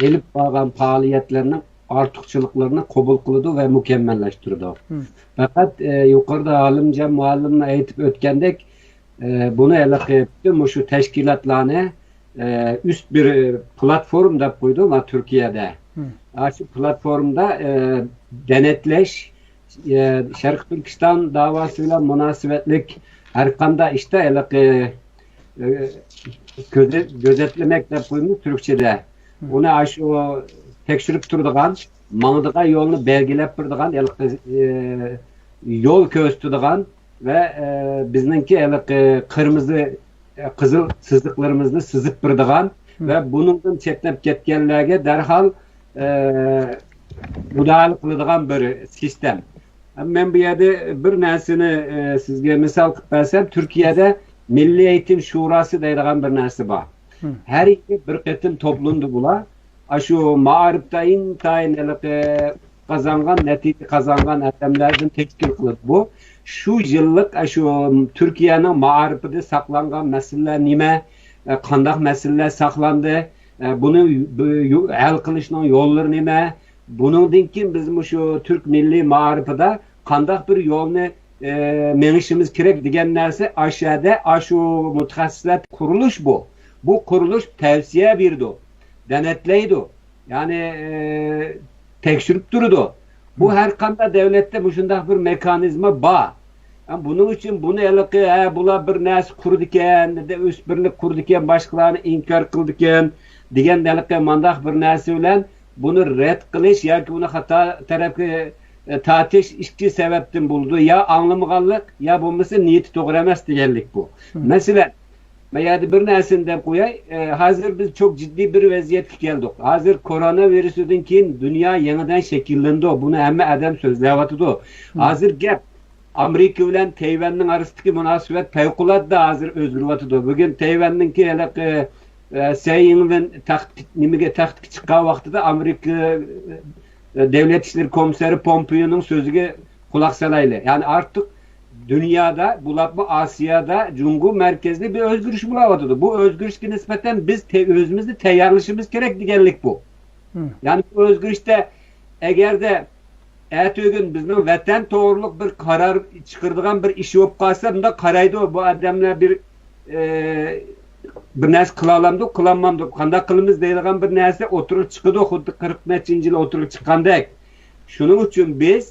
ئېلىپ بارغان پائالىيەتلىرىنىڭ ئارتۇقچىلىقلىرىنى قوبۇل قىلىدۇ ۋە مۇكەممەللەشتۈرىدۇ. پەقەت، ئە، يۇقىرىدا ئالىمجان مۇئەللىمنىڭ ئېيتىپ ئۆتكەندەك، ئە، بۇنى ھېلىقى پۈتۈن مۇشۇ تەشكىلاتلارنى، ئە، ئۈست بىر پلاتفورم دەپ قويدۇ ما تۈركىيەدە. ئاشۇ پلاتفورمدا، ئە، دەنەتلەش، ئە، شەرقىي تۈركىستان داۋاسى بىلەن مۇناسىۋەتلىك ھەر قانداق ئىشتا ھېلىقى، ئە، كۆزە-، گۆزەتلىمەك دەپ قويىمىز تۈركچىدە. ئۇنى ئاشۇ تەكشۈرۈپ تۇرىدىغان، ماڭىدىغان يولنى بەلگىلەپ بېرىدىغان، ھېلىقى، ئە، يول كۆرسىتىدىغان ۋە، ئە، بىزنىڭكى ھېلىقى قىرمىزى، ئە، قىزىل سىزىقلىرىمىزنى سىزىپ بېرىدىغان ۋە بۇنىڭدىن چەتنەپ كەتكەنلەرگە دەرھال، ئە، مۇداھىلە قىلىدىغان بىر سىستېم. مەن بۇ يەردە بىر نەرسىنى، ئە، سىزگە مىسال قىلىپ بەرسەم، تۈركىيەدە مىللىي ئېيتىم شۇراسى دەيدىغان بىر نەرسە بار. ھەر يىلى بىر قېتىم توپلىنىدۇ بۇلار. ئاشۇ مائارىپتا ئىنتايىن ھېلىقى قازانغان، نەتىجە قازانغان ئادەملەردىن تەشكىل قىلىدۇ بۇ. شۇ يىللىق ئاشۇ تۈركىيەنىڭ مائارىپىدا ساقلانغان مەسىلىلەر نېمە، ئە، قانداق مەسىلىلەر ساقلاندى، ئە، بۇنى بۇ يو-، ھەل قىلىشنىڭ يوللىرى نېمە، بۇنىڭدىن كېيىن بىز مۇشۇ تۈرك مىللىي مائارىپىدا قانداق بىر يولنى، ئە، مېڭىشىمىز كېرەك دېگەن نەرسە ئاشۇ يەردە، ئاشۇ مۇتەخەسسىسلەر قۇرۇلۇش بۇ. بۇ قۇرۇلۇش تەۋسىيە بېرىدۇ، دەنەتلەيدۇ، يەنى، ئە، تەكشۈرۈپ تۇرىدۇ. بۇ ھەر قانداق دۆلەتتە مۇشۇنداق بىر مېخانىزما بار. ھە، بۇنىڭ ئۈچۈن بۇنى ھېلىقى، ھە، بۇلار بىر نەرسە قۇرىدىكەن، ئۆسۈپ بىرلىك قۇرىدىكەن، باشقىلارنى ئىنكار قىلىدىكەن دېگەن ھېلىقى مانداق بىر نەرسە بىلەن بۇنى رەت قىلىش ياكى بۇنى خاتا تەرەپكە، ئە، تارتىش ئىككى سەۋەبتىن بولىدۇ. يا ئاڭلىمىغانلىق، يا بولمىسا نىيىتى توغرا ئەمەس دېگەنلىك بۇ. مەسىلەن، مەن يەردە بىر نەرسىنى دەپ قوياي. ئە، ھازىر بىز چوق جىددىي بىر ۋەزىيەتكە كەلدۇق. ھازىر كورونا ۋىرۇسىدىن كېيىن دۇنيا يېڭىدىن شەكىللىنىدۇ. بۇنى ھەممە ئادەم سۆزلەۋاتىدۇ. ھازىر گەپ ئامېرىكا بىلەن تەيۋەننىڭ ئارىسىدىكى مۇناسىۋەت پەۋقۇلئاددە ھازىر ئۆزگىرىۋاتىدۇ. بۈگۈن تەيۋەننىڭكى ھېلىقى، ئە، سەي ئىڭۋېن تەخت-، نېمىگە تەختكە چىققان ۋاقتىدا ئامېرىكا، ئە، دۆلەت ئىشلىرى كومىسسارى پومپېيونىڭ سۆزىگە قۇلاق سالايلى. يەنى ئارتۇق دۇنيادا، بولۇپمۇ ئاسىيادا جۇڭگو مەركەزلىك بىر ئۆزگىرىش بولاۋاتىدۇ. بۇ ئۆزگىرىشكە نىسبەتەن بىز تە-، ئۆزىمىزنى تەييارلىشىمىز كېرەك دېگەنلىك بۇ. يەنى بۇ ئۆزگىرىشتە ئەگەردە ئەتىگۈن بىزنىڭ ۋەتەن توغرۇلۇق بىر قارار چىقىرىدىغان بىر ئىش بولۇپ قالسا، بۇنداق قارايدۇ، بۇ ئادەملەر بىر، ئە، بىر نەرسە قىلالامدۇ، قىلالمامدۇ، قانداق قىلىمىز دەيدىغان بىر نەرسە ئوتتۇرىغا چىقىدۇ، خۇددى قىرىق نەچچىنچى يىل ئوتتۇرىغا چىققاندەك. شۇنىڭ ئۈچۈن بىز،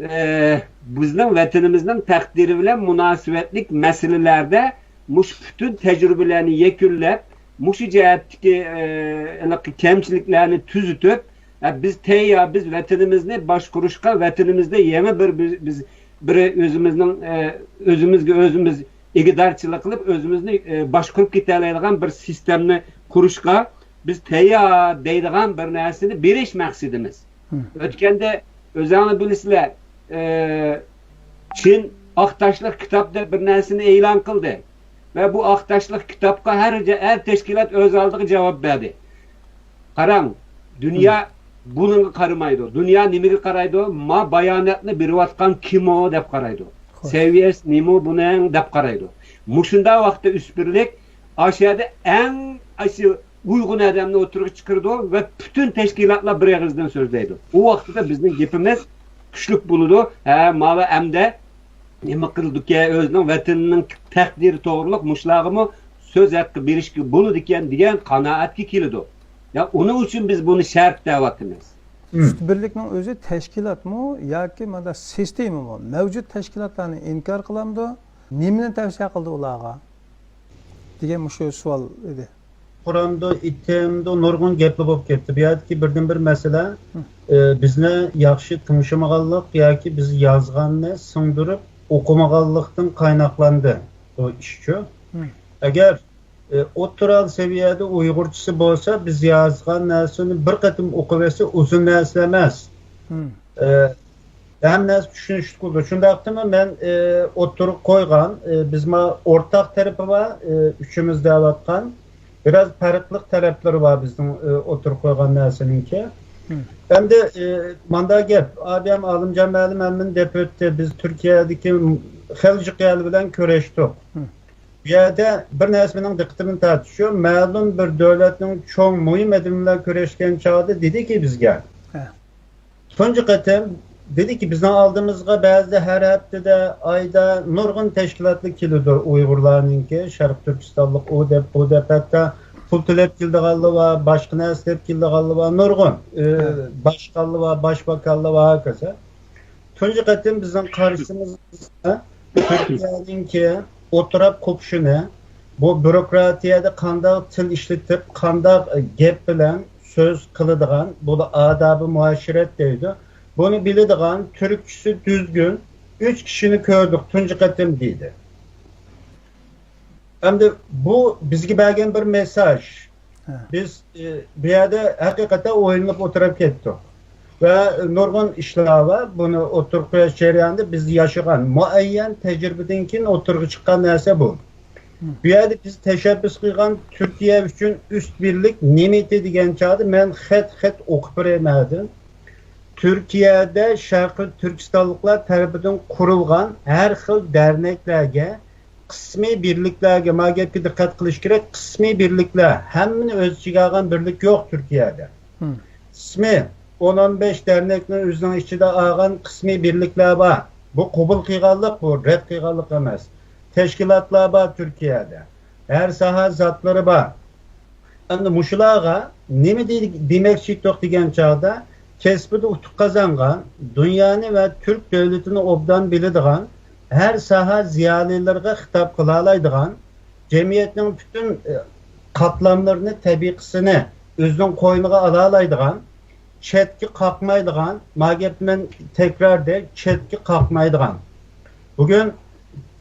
ئە، بىزنىڭ ۋەتىنىمىزنىڭ تەقدىرى بىلەن مۇناسىۋەتلىك مەسىلىلەردە مۇشۇ پۈتۈن تەجرىبىلەرنى يەكۈنلەپ، مۇشۇ جەھەتتىكى، ئە، ھېلىقى كەمچىلىكلەرنى تۈزىتىپ، ئە، بىز تەييار، بىز ۋەتىنىمىزنى باشقۇرۇشقا، ۋەتىنىمىزدە يېڭى بىر، بىز، بىز بىر ئۆزىمىزنىڭ، ئە، ئۆزىمىزگە ئۆزىمىز ئىگىدارچىلىق قىلىپ، ئۆزىمىزنى، ئە، باشقۇرۇپ كېتەلەيدىغان بىر سىستېمنى قۇرۇشقا بىز تەييار دەيدىغان بىر نەرسىنى بېرىش مەقسىتىمىز. ئۆتكەندە ئۆزەڭلار بىلىسىلەر، ئە، چىن ئاق تاشلىق كىتاب دەپ بىر نەرسىنى ئېلان قىلدى. ۋە بۇ ئاق تاشلىق كىتابقا ھەر جا-، ھەر تەشكىلات ئۆز ئالدىغا جاۋاب بەردى. قاراڭ، دۇنيا بۇنىڭغا قارىمايدۇ. دۇنيا نېمىگە قارايدۇ؟ ما باياناتنى بېرىۋاتقان كىمۇ دەپ قارايدۇ. سەۋىيەسى نېمۇ بۇنىڭ دەپ قارايدۇ. مۇشۇنداق ۋاقىتتا ئۈستۈنلۈك ئاشۇ يەردە ئەڭ ئاشۇ ئۇيغۇن ئادەمنى ئوتتۇرىغا چىقىرىدۇ ۋە پۈتۈن تەشكىلاتلار بىر ئېغىزدىن سۆزلەيدۇ. ئۇ ۋاقىتتا بىزنىڭ گېپىمىز كۈچلۈك بولىدۇ. ھە، ماۋۇ ئەمدى نېمە قىلىدىكەن، ئۆزىنىڭ ۋەتىنىنىڭ تەقدىرى توغرۇلۇق مۇشۇلارغىمۇ سۆز ھەققى بېرىشكە بولىدىكەن دېگەن قانائەتكە كېلىدۇ. يا، ئۇنىڭ ئۈچۈن بىز بۇنى شەرت دەۋاتىمىز. ئۈچ بىرلىكنىڭ ئۆزى تەشكىلاتمۇ ياكى مانا سىستېمىمۇ؟ مەۋجۇت تەشكىلاتلارنى ئىنكار قىلامدۇ؟ نېمىنى تەۋسىيە قىلدى ئۇلارغا؟ دېگەن مۇشۇ سوئال ئىدى. قۇرامدا، ئېتىمدا نۇرغۇن گەپلەر بولۇپ كەتتى. بۇ يەردىكى بىردىنبىر مەسىلە، ئى، بىزنى ياخشى تىڭشىمىغانلىق ياكى بىز يازغاننى سىڭدۈرۈپ ئوقۇمىغانلىقتىن قايناقلاندى بۇ ئىشچۇ. ئەگەر ئوتتۇرا سەۋىيەدە ئۇيغۇرچىسى بولسا، بىز يازغان نەرسىنى بىر قېتىم ئوقۇۋەتسە، ئۇزۇن نەرسە ئەمەس. ھىم. ئە، ھەممە نەرسە چۈشىنىشلىك بولىدۇ. شۇنداقتىمۇ مەن، ئە، ئوتتۇرىغا قويغان، ئە، بىزما ئورتاق تەرىپى بار، ئە، ئۈچىمىز دەۋاتقان. بىراز پەرقلىق تەرەپلىرى بار بىزنىڭ، ئە، ئوتتۇرىغا قويغان نەرسىنىڭكى. ھىم. ئەمدى، ئە، ماندا گەپ، ئادەم ئالىمجان مەلىم ھەممىنى دەپ ئۆتتى. بىز تۈركىيەدىكى خېلى جىق يەر بىلەن كۆرۈشتۇق. ھىم. بۇ يەردە بىر نەرسە مېنىڭ دىققىتىمنى تارتتى. شۇ مەلۇم بىر دۆلەتنىڭ چوڭ مۇھىم ئادىمى بىلەن كۆرۈشكەن چاغدا دېدىكى بىزگە، ھە. تۇنجى قېتىم دېدىكى، بىزنىڭ ئالدىمىزغا بەزىدە ھەر ھەپتىدە، ئايدا نۇرغۇن تەشكىلاتلار كېلىدۇ، ئۇيغۇرلارنىڭكى، شەرقىي تۈركىستانلىق، ئۇ دەپ، بۇ دەپ، ھەتتا پۇل تۆلەپ كېلىدىغانلار بار، باشقا نەرسە دەپ كېلىدىغانلار بار، نۇرغۇن، ئى، ھە. باشقانلار بار، باشباكانلار بار، ھاكازا. تۇنجى قېتىم بىزنىڭ قارىشىمىزدا تۈركىيەنىڭكى ئولتۇراپ قوپۇشىنى، بۇ بيۇروكراتىيەدە قانداق تىل ئىشلىتىپ، قانداق گەپ بىلەن سۆز قىلىدىغان، بۇ ئادابى مۇئاشىرەت دەيدۇ. بۇنى بىلىدىغان، تۈركچىسى دۈزگۈن ئۈچ كىشىنى كۆردۇق تۇنجى قېتىم، دېدى. ئەمدى بۇ بىزگە بەرگەن بىر مېساژ. ھە. بىز، ئى، بۇ يەردە ھەقىقەتەن ئويلىنىپ ئولتۇرۇپ كەتتۇق. ۋە نۇرغۇن ئىشلار بار. بۇنى ئوتتۇرىغا قويۇش جەريانىدا بىز ياشىغان مۇئەييەن تەجرىبىدىن كېيىن ئوتتۇرىغا چىققان نەرسە بۇ. ھە. بۇ يەردە بىز تەشەببۇس قىلغان تۈركىيە ئۈچۈن ئۈست بىرلىك نېمىتى دېگەن چاغدا مەن خەت-خەت ئوقۇپ بېرەي مەدىن. تۈركىيەدە شەرقىي تۈركىستانلىقلار تەرىپىدىن قۇرۇلغان ھەر خىل دەرنەكلەرگە، قىسمىي بىرلىكلەرگە، ما گەپكە دىققەت قىلىش كېرەك، قىسمىي بىرلىكلەر، ھەممىنى ئۆز ئىچىگە ئالغان بىرلىك يوق تۈركىيەدە. ھىم. قىسمى، ئون، ئون بەش دەرنەكنى ئۆزىنىڭ ئىچىدە ئالغان قىسمىي بىرلىكلەر بار. بۇ قوبۇل قىلغانلىق، بۇ رەت قىلغانلىق ئەمەس. تەشكىلاتلار بار تۈركىيەدە. ھەر ساھە زاتلىرى بار. ئەمدى مۇشۇلارغا نېمە دېي-، دېمەكچى ئىدۇق دېگەن چاغدا، كەسپىدە ئۇتۇق قازانغان، دۇنيانى ۋە تۈرك دۆلىتىنى ئوبدان بىلىدىغان، ھەر ساھە زىيالىيلىرىغا خىتاب قىلالايدىغان، جەمئىيەتنىڭ پۈتۈن، ئى، قاتلاملىرىنى، تەبىقىسىنى ئۆزىنىڭ قوينىغا ئالالايدىغان، چەتكە قاقمايدىغان، ما گەپنى مەن تەكرار دەي، چەتكە قاقمايدىغان. بۈگۈن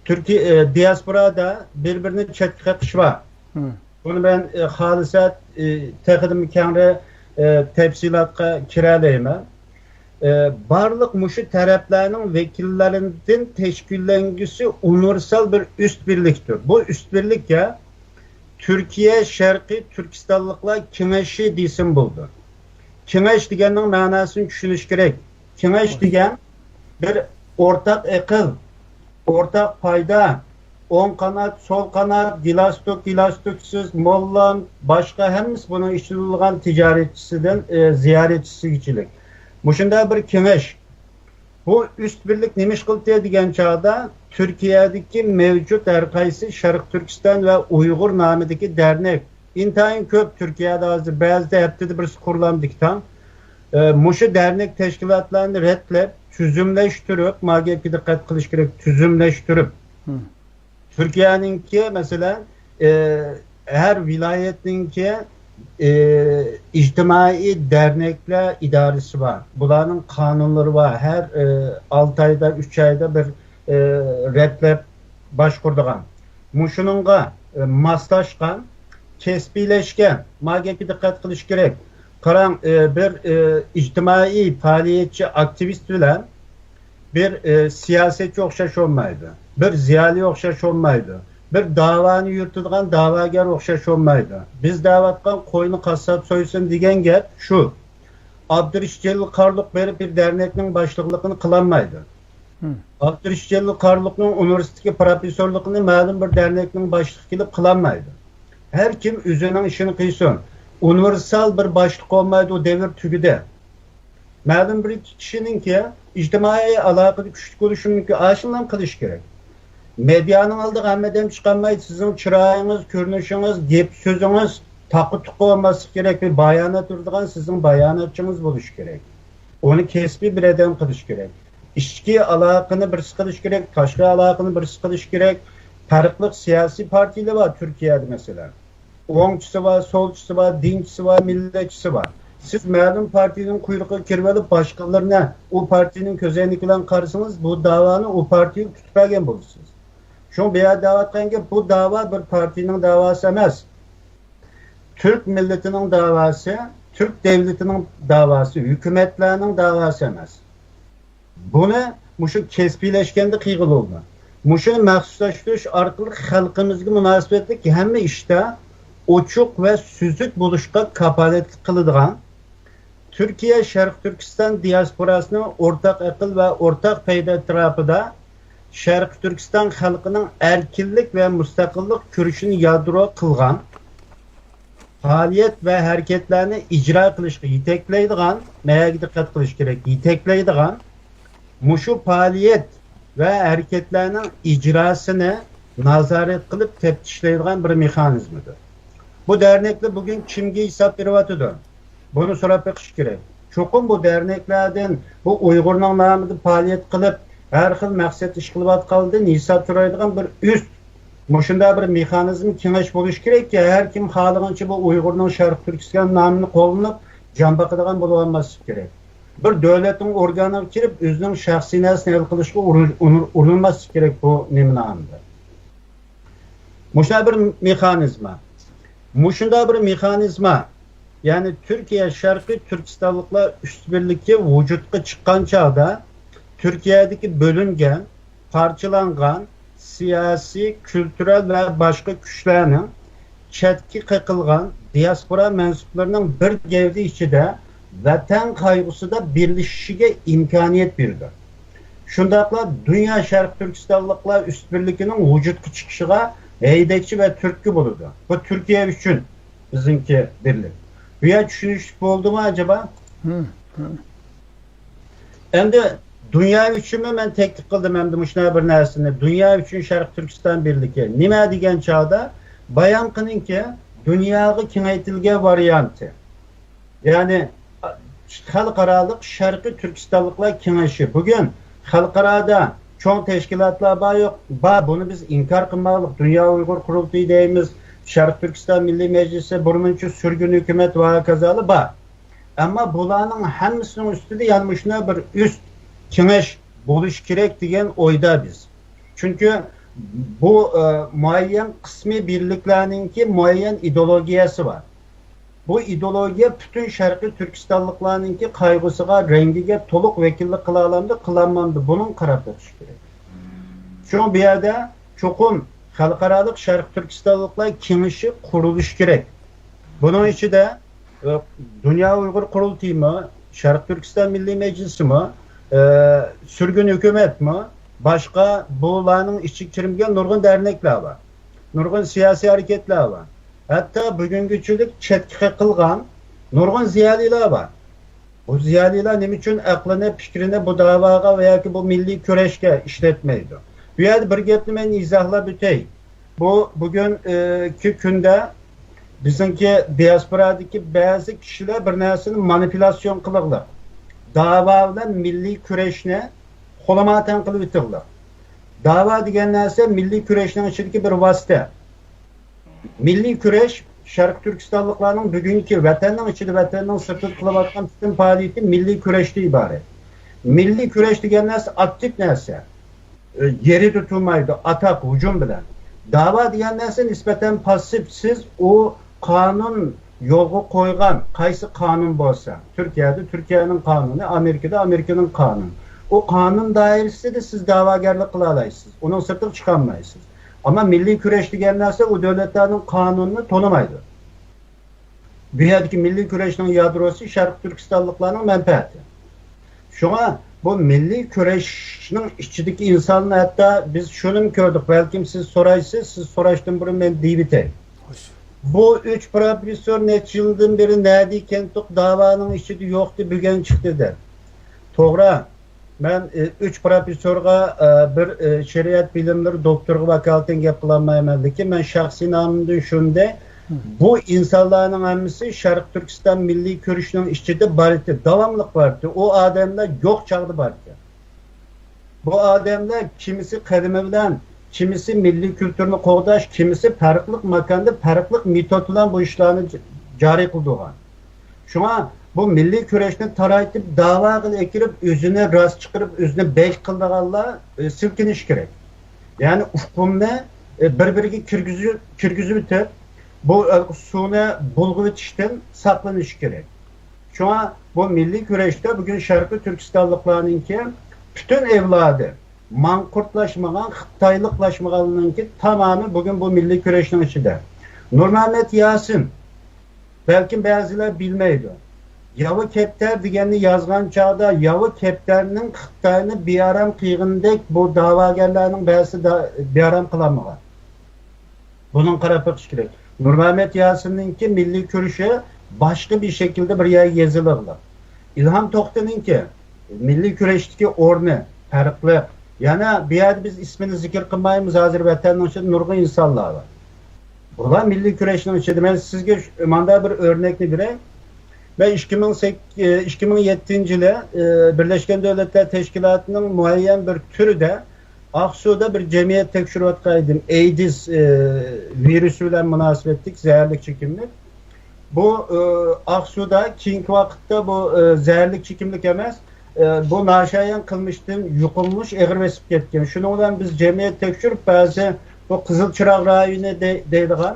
تۈركىي، ئى، دىياسپورادا بىر-بىرىنى چەتكە قېقىش بار. ھىم. بۇنى مەن، ئى، خالىسا، ئى، تېخىدىنمۇ كەڭرى، ئى، تەپسىلاتقا كىرەلەيمەن. ئى، بارلىق مۇشۇ تەرەپلەرنىڭ ۋەكىللىرىدىن تەشكىللەنگۈسى ئۇنىۋېرسال بىر ئۈست بىرلىكتۇر. بۇ ئۈست بىرلىككە تۈركىيە شەرقىي تۈركىستانلىقلار كېڭىشى دېسىمۇ بولىدۇ. كېڭەش دېگەننىڭ مەناسىنى چۈشىنىش كېرەك. كېڭەش دېگەن بىر ئورتاق ئەقىل، ئورتاق پايدا، ئوڭ قانات، سول قانات، گىلاستوك، گىلاستوكسىز، موللان، باشقا ھەممىسى بۇنىڭ ئىچىدە بولغان تىجارەتچىسىدىن، ئى، زىيارەتچىسىگىچىلىك. مۇشۇنداق بىر كېڭەش. بۇ ئۈست بىرلىك نېمە ئىش قىلدى دېگەن چاغدا، تۈركىيەدىكى مەۋجۇت ھەر قايسى شەرقىي تۈركىستان ۋە ئۇيغۇر نامىدىكى دەرنەك، ئىنتايىن كۆپ تۈركىيەدە ھازىر، بەزىدە ھەپتىدە بىرسى قۇرۇلامدىكى تاڭ. ئە، مۇشۇ دەرنەك تەشكىلاتلارنى رەتلەپ، تۈزۈملەشتۈرۈپ، ما گەپكە دىققەت قىلىش كېرەك، تۈزۈملەشتۈرۈپ. ھىم. تۈركىيەنىڭكى، مەسىلەن، ئى، ھەر ۋىلايەتنىڭكى، ئى، ئىجتىمائىي دەرنەكلەر ئىدارىسى بار. بۇلارنىڭ قانۇنلىرى بار. ھەر، ئى، ئالتە ئايدا، ئۈچ ئايدا بىر، ئى، رەتلەپ باشقۇرىدىغان. مۇشۇنىڭغا، ئى، ماسلاشقان، كەسپىيلەشكەن، ما گەپكە دىققەت قىلىش كېرەك. قاراڭ، ئى، بىر، ئى، ئىجتىمائىي پائالىيەتچى، ئاكتىۋىست بىلەن بىر، ئى، سىياسەتچى ئوخشاش بولمايدۇ. بىر زىيالىي ئوخشاش بولمايدۇ. بىر داۋانى يۈرۈتىدىغان داۋاگەر ئوخشاش بولمايدۇ. بىز دەۋاتقان قوينى قاسساپ سويسۇن دېگەن گەپ شۇ. ئابدۇرېشىت جېلىل قارلۇق بېرىپ بىر دەرنەكنىڭ باشلىقلىقىنى قىلالمايدۇ. ھىم. ئابدۇرېشىت جېلىل قارلۇقنىڭ ئۇنىۋېرسىتېتتىكى پروفېسسورلۇقىنى مەلۇم بىر دەرنەكنىڭ باشلىقى كېلىپ قىلالمايدۇ. ھەر كىم ئۆزىنىڭ ئىشىنى قىلسۇن. ئۇنىۋېرسال بىر باشلىق بولمايدۇ، ئۇ دەۋر تۈگىدى. مەلۇم بىر كىشىنىڭكى ئىجتىمائىي ئالاقىدە كۈچلۈك بولۇشى مۇمكىن. ئاشۇنداق قىلىش كېرەك. مېدىيانىڭ ئالدىغا ھەممە ئادەم چىقالمايدۇ. سىزنىڭ چىرايىڭىز، كۆرۈنۈشىڭىز، گەپ سۆزىڭىز تاقا تۇقا بولماسلىقى كېرەك. بىر بايانات بېرىدىغان سىزنىڭ باياناتچىڭىز بولۇشى كېرەك. ئۇنى كەسپىي بىر ئادەم قىلىشى كېرەك. ئىچكى ئالاقىنى بىرسى قىلىشى كېرەك، تاشقى ئالاقىنى بىرسى قىلىشى كېرەك. پەرقلىق سىياسىي پارتىيىلەر بار تۈركىيەدە، مەسىلەن. ئوڭچىسى بار، سولچىسى بار، دىنچىسى بار، مىللەتچىسى بار. سىز مەلۇم پارتىيىنىڭ قۇيرۇقىغا كىرىۋېلىپ، باشقىلىرىنى ئۇ پارتىيىنىڭ كۆزەينىكى بىلەن قارىسىڭىز، بۇ داۋانى ئۇ پارتىيىگە پۈتۈپ بەرگەن بولىسىز. شۇڭا بۇ يەردە دەۋاتقان گەپ، بۇ داۋا بىر پارتىيىنىڭ داۋاسى ئەمەس. تۈرك مىللىتىنىڭ داۋاسى، تۈرك دۆلىتىنىڭ داۋاسى، ھۆكۈمەتلەرنىڭ داۋاسى ئەمەس. بۇنى مۇشۇ كەسپىيلەشكەندە قىلغىلى بولىدۇ. مۇشۇنى مەخسۇسلاشتۇرۇش ئارقىلىق خەلقىمىزگە مۇناسىۋەتلىك ھەممە ئىشتا ئوچۇق ۋە سۈزۈك بولۇشقا كاپالەتلىك قىلىدىغان، تۈركىيە شەرقىي تۈركىستان دىياسپوراسىنىڭ ئورتاق ئەقىل ۋە ئورتاق پايدا ئەتراپىدا شەرقىي تۈركىستان خەلقىنىڭ ئەركىنلىك ۋە مۇستەقىللىق كۈرىشىنى يادرو قىلغان پائالىيەت ۋە ھەرىكەتلەرنى ئىجرا قىلىشقا يېتەكلەيدىغان، نەگە دىققەت قىلىش كېرەك، يېتەكلەيدىغان، مۇشۇ پائالىيەت ۋە ھەرىكەتلەرنىڭ ئىجراسىنى نازارەت قىلىپ تەپتىشلەيدىغان بىر مېخانىزمىدۇر. بۇ دەرنەكلەر بۈگۈن كىمگە ھېساب بېرىۋاتىدۇ؟ بۇنى سوراپ بېقىش كېرەك. چوقۇم بۇ دەرنەكلەردىن، بۇ ئۇيغۇرنىڭ نامىدا پائالىيەت قىلىپ، ھەر خىل مەقسەتتە ئىش قىلىۋاتقانلىرىدىن ھېساب سورايدىغان بىر ئۈست، مۇشۇنداق بىر مېخانىزم، كېڭەش بولۇشى كېرەككى، ھەر كىم خالىغىنىچە بۇ ئۇيغۇرنىڭ شەرقىي تۈركىستان نامىنى قوللىنىپ جان باقىدىغان بولۇۋالماسلىقى كېرەك. بىر دۆلەتنىڭ ئورگانىغا كىرىپ ئۆزىنىڭ شەخسىي نەرسىنى ھەل قىلىشقا ئۇرۇن-، ئۇرۇن-، ئۇرۇنماسلىقى كېرەك بۇ نېمىنى ئاندىن. مۇشۇنداق بىر مېخانىزما. مۇشۇنداق بىر مېخانىزما، يەنى تۈركىيە شەرقىي تۈركىستانلىقلار ئۈستبىرلىكى ۋۇجۇدقا چىققان چاغدا، تۈركىيەدىكى بۆلۈنگەن، پارچىلانغان سىياسىي، كۈلتۈرەل ۋە باشقا كۈچلەرنىڭ چەتكە قېقىلغان دىياسپورا مەنسۇپلىرىنىڭ بىر گەۋدە ئىچىدە ۋەتەن قايغۇسىدا بىرلىشىشىگە ئىمكانىيەت بېرىدۇ. شۇنداقلا دۇنيا شەرقىي تۈركىستانلىقلار ئۈستبىرلىكىنىڭ ۋۇجۇدقا چىقىشىغا ھەيدەكچى ۋە تۈرتكە بولىدۇ. بۇ تۈركىيە ئۈچۈن بىزنىڭكى بىرلىك. بۇ يەر چۈشىنىشلىك بولدىمۇ ئەجەبا؟ ھە، ھە. ئەمدى دۇنيا ئۈچۈنمۇ مەن تەكلىپ قىلدىم، ئەمدى مۇشۇنداق بىر نەرسىنى. دۇنيا ئۈچۈن شەرقىي تۈركىستان بىرلىكى. نېمە دېگەن چاغدا، بايامقىنىڭكى دۇنياغا كېڭەيتىلگەن ۋارىيانتى. يەنى، خەلقئارالىق شەرقىي تۈركىستانلىقلار كېڭىشى. بۈگۈن خەلقئارادا چوڭ تەشكىلاتلار بار يوق؟ بار، بۇنى بىز ئىنكار قىلمايلى. دۇنيا ئۇيغۇر قۇرۇلتىيى دەيمىز، شەرقىي تۈركىستان مىللىي مەجلىسى، بۇرمىنچە سۈرگۈن ھۆكۈمەت ۋە ھاكازالار بار. ئەمما بۇلارنىڭ ھەممىسىنىڭ ئۈستىدە يەنە مۇشۇنداق بىر ئۈست كېڭەش بولۇشى كېرەك دېگەن ئويدا بىز. چۈنكى بۇ، ئە، مۇئەييەن قىسمىي بىرلىكلەرنىڭكى مۇئەييەن ئىدېئولوگىيەسى بار. بۇ ئىدېئولوگىيە پۈتۈن شەرقىي تۈركىستانلىقلارنىڭكى قايغۇسىغا، رەڭگىگە تولۇق ۋەكىللىك قىلالامدۇ، قىلالمامدۇ، بۇنىڭغا قاراپ بېقىش كېرەك. شۇڭا بۇ يەردە چوقۇم خەلقئارالىق شەرقىي تۈركىستانلىقلار كېڭىشى قۇرۇلۇشى كېرەك. بۇنىڭ ئىچىدە، ئە، دۇنيا ئۇيغۇر قۇرۇلتىيىمۇ، شەرقىي تۈركىستان مىللىي مەجلىسىمۇ، ئە، سۈرگۈن ھۆكۈمەتمۇ، باشقا بۇلارنىڭ ئىچىگە كىرمىگەن نۇرغۇن دەرنەكلەر بار. نۇرغۇن سىياسىي ھەرىكەتلەر بار. ھەتتا بۈگۈنگىچىلىك چەتكە قېقىلغان نۇرغۇن زىيالىيلار بار. بۇ زىيالىيلار نېمە ئۈچۈن ئەقلىنى، پىكرىنى بۇ داۋاغا ۋە ياكى بۇ مىللىي كۈرەشكە ئىشلەتمەيدۇ؟ بۇ يەردە بىر گەپنى مەن ئىزاھلاپ ئۆتەي. بۇ بۈگۈنكى كۈندە بىزنىڭكى دىياسپورادىكى بەزى كىشىلەر بىر نەرسىنى مانىپۇلياتسىيون قىلىغلىق، داۋا بىلەن مىللىي كۈرەشنى قولىماتەن قىلىۋېتىغلىق. داۋا دېگەن نەرسە مىللىي كۈرەشنىڭ ئىچىدىكى بىر ۋاسىتە. مىللىي كۈرەش شەرقىي تۈركىستانلىقلارنىڭ بۈگۈنكى ۋەتەننىڭ ئىچىدە، ۋەتەننىڭ سىرتىدا قىلىۋاتقان پۈتۈن پائالىيىتى مىللىي كۈرەشتىن ئىبارەت. مىللىي كۈرەش دېگەن نەرسە ئاكتىپ نەرسە. ئە، يېرىدە تۇرمايدۇ، ئاتاك، ھۇجۇم بىلەن. داۋا دېگەن نەرسە نىسبەتەن پاسسىپ. سىز ئۇ قانۇن يولغا قويغان قايسى قانۇن بولسا، تۈركىيەدە تۈركىيەنىڭ قانۇنى، ئامېرىكىدا ئامېرىكىنىڭ قانۇنى. ئۇ قانۇن دائىرىسىدە سىز داۋاگەرلىك قىلالايسىز، ئۇنىڭ سىرتىغا چىقالمايسىز. ئەمما مىللىي كۈرەش دېگەن نەرسە ئۇ دۆلەتلەرنىڭ قانۇنىنى تونۇمايدۇ. بۇ يەردىكى مىللىي كۈرەشنىڭ يادروسى شەرقىي تۈركىستانلىقلارنىڭ مەنپەئەتى. شۇڭا بۇ مىللىي كۈرەشنىڭ ئىچىدىكى ئىنسانلار، ھەتتا بىز شۇنىمۇ كۆردۇق، بەلكىم سىز سورايسىز، سىز سوراشتىن بۇرۇن مەن دېيىۋېتەي. خوش. بۇ ئۈچ پروفېسسور نەچچە يىلدىن بېرى نەدە ئىكەنتۇق، داۋانىڭ ئىچىدە يوقتى، بۈگۈن چىقتى دەپ. توغرا. مەن، ئى، ئۈچ پروفېسسورغا، ئى، بىر، ئى، شەرىئەت بىلىملىرى دوكتورىغا ۋاكالىتەن گەپ قىلالمايمەن، لېكىن مەن شەخسىي نامىمدىن شۇنى دەي، بۇ ئىنسانلارنىڭ ھەممىسى شەرقىي تۈركىستان مىللىي كۈرىشىنىڭ ئىچىدە بار ئىدى، داۋاملىق بار ئىدى. ئۇ ئادەملەر يوق چاغدا بار ئىكەن. بۇ ئادەملەر كىمىسى قەدىمى بىلەن، كىمىسى مىللىي كۈلتۈرنى قوغداش، كىمىسى پەرقلىق ماكاندا، پەرقلىق مېتود بىلەن بۇ ئىشلارنى ج-، جارى قىلدۇرغان. شۇڭا بۇ مىللىي كۈرەشنى تارايتىپ، داۋاغا ئەكىرىپ، ئۆزىنى راست چىقىرىپ، ئۆزىنى بەك قىلىدىغانلار، ئى، سىلكىنىشى كېرەك. يەنى ئۇقۇمنى، ئە، بىر-بىرىگە كىرگۈزۈ-، كىرگۈزۈۋېتىپ، بۇ، ئە، سۇنى بۇلغىۋېتىشتىن ساقلىنىش كېرەك. شۇڭا بۇ مىللىي كۈرەشتە بۈگۈن شەرقىي تۈركىستانلىقلارنىڭكى پۈتۈن ئەۋلادى ماڭقۇرتلاشمىغان، خىتايلىقلاشمىغانلىرىنىڭكى تامامى بۈگۈن بۇ مىللىي كۈرەشنىڭ ئىچىدە. نۇرمەمەت ياسىن، بەلكىم بەزىلەر بىلمەيدۇ. ياۋا كەپتەر دېگەننى يازغان چاغدا، ياۋا كەپتەرنىڭ خىتاينى بىئارام قىلغىنىدەك بۇ دەۋاگەرلەرنىڭ بەزىسى دا-، بىئارام قىلالمىغان. بۇنىڭغا قاراپ بېقىش كېرەك. نۇرمەمەت ياسىننىڭكى مىللىي كۈرىشى باشقا بىر شەكىلدە بىر يەرگە يېزىلىدۇ. ئىلھام توختىنىڭكى مىللىي كۈرەشتىكى ئورنى پەرقلىق. يەنە بۇ يەردە بىز ئىسمىنى زىكىر قىلمايمىز، ھازىر ۋەتەننىڭ ئىچىدە نۇرغۇن ئىنسانلار بار. بۇلار مىللىي كۈرەشنىڭ ئىچىدە. مەن سىزگە ش-، ماندا بىر ئۆرنەكنى بېرەي. مەن ئىككى مىڭ سەككىز، ئىككى مىڭ يەتتىنچى يىلى، ئە، بىرلەشكەن دۆلەتلەر تەشكىلاتىنىڭ مۇئەييەن بىر تۈرىدە ئاقسۇدا بىر جەمئىيەت تەكشۈرۈۋاتقان ئىدىم. ئەيدىز، ئە، ۋىرۇسى بىلەن مۇناسىۋەتلىك زەھەرلىك چېكىملىك. بۇ، ئە، ئاقسۇدا كېيىنكى ۋاقىتتا بۇ، ئە، زەھەرلىك چېكىملىك ئەمەس، ئە، بۇ ناشايان قىلمىشتىن يۇقۇملىنىش ئېغىر بېسىپ كەتكەن. شۇنىڭ بىلەن بىز جەمئىيەت تەكشۈرۈپ، بەزى بۇ قىزىل چىراغ رايونى دەي-، دەيدىغان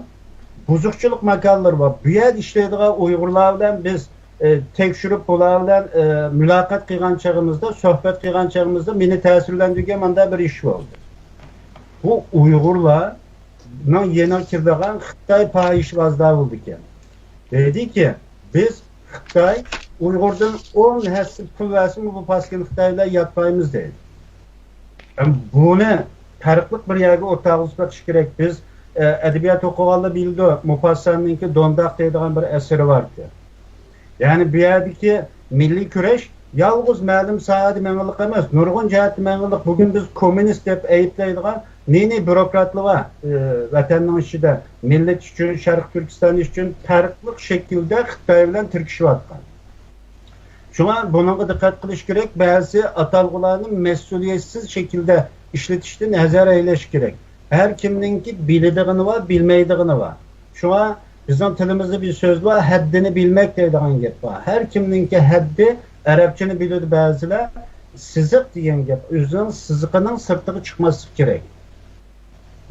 بۇزۇقچىلىق ماكانلىرى بار. بۇ يەردە ئىشلەيدىغان ئۇيغۇرلار بىلەن بىز، ئە، تەكشۈرۈپ، بۇلار بىلەن، ئە، مۇلاقات قىلغان چېغىمىزدا، سۆھبەت قىلغان چېغىمىزدا مېنى تەسىرلەندۈرگەن ماندا بىر ئىش بولدى. بۇ ئۇيغۇرلارنىڭ يېنىغا كىرىدىغان خىتاي پاھىشىۋازلار بولىدىكەن. دەيدىكى، بىز خىتاي ئۇيغۇردىن ئون ھەسسە پۇل بەرسىمۇ، بۇ پاسكىنا خىتاي بىلەن ياتمايمىز دەيدۇ. بۇنى پەرقلىق بىر يەرگە ئوتتۇرىغا بېقىش كېرەك. بىز، ئە، ئەدەبىيات ئوقۇغانلار بىلىدۇ، موپاسساننىڭكى دونداق دەيدىغان بىر ئەسىرى باركەن. يەنى بۇ يەردىكى مىللىي كۈرەش يالغۇز مەلۇم ساھەدە مېڭىلىق ئەمەس، نۇرغۇن جەھەتتە مېڭىلىق. بۈگۈن بىز كوممۇنىست دەپ ئەيىبلەيدىغان نى-نى بيۇروكراتلار بار، ئى، ۋەتەننىڭ ئىچىدە مىللەت ئۈچۈن، شەرقىي تۈركىستان ئۈچۈن پەرقلىق شەكىلدە خىتاي بىلەن تىركىشىۋاتقان. شۇڭا بۇنىڭغا دىققەت قىلىش كېرەك، بەزى ئاتالغۇلارنى مەسئۇلىيەتسىز شەكىلدە ئىشلىتىشتىن ھەزەر ئەيلەش كېرەك. ھەر كىمنىڭكى بىلىدىغىنى بار، بىلمەيدىغىنى بار. شۇڭا بىزنىڭ تىلىمىزدا بىر سۆز بار، ھەددىنى بىلمەك دەيدىغان گەپ بار. ھەر كىمنىڭكى ھەددى، ئەرەبچىنى بىلىدۇ بەزىلەر، سىزىق دېگەن گەپ. ئۆزىنىڭ سىزىقىنىڭ سىرتىغا چىقماسلىق كېرەك.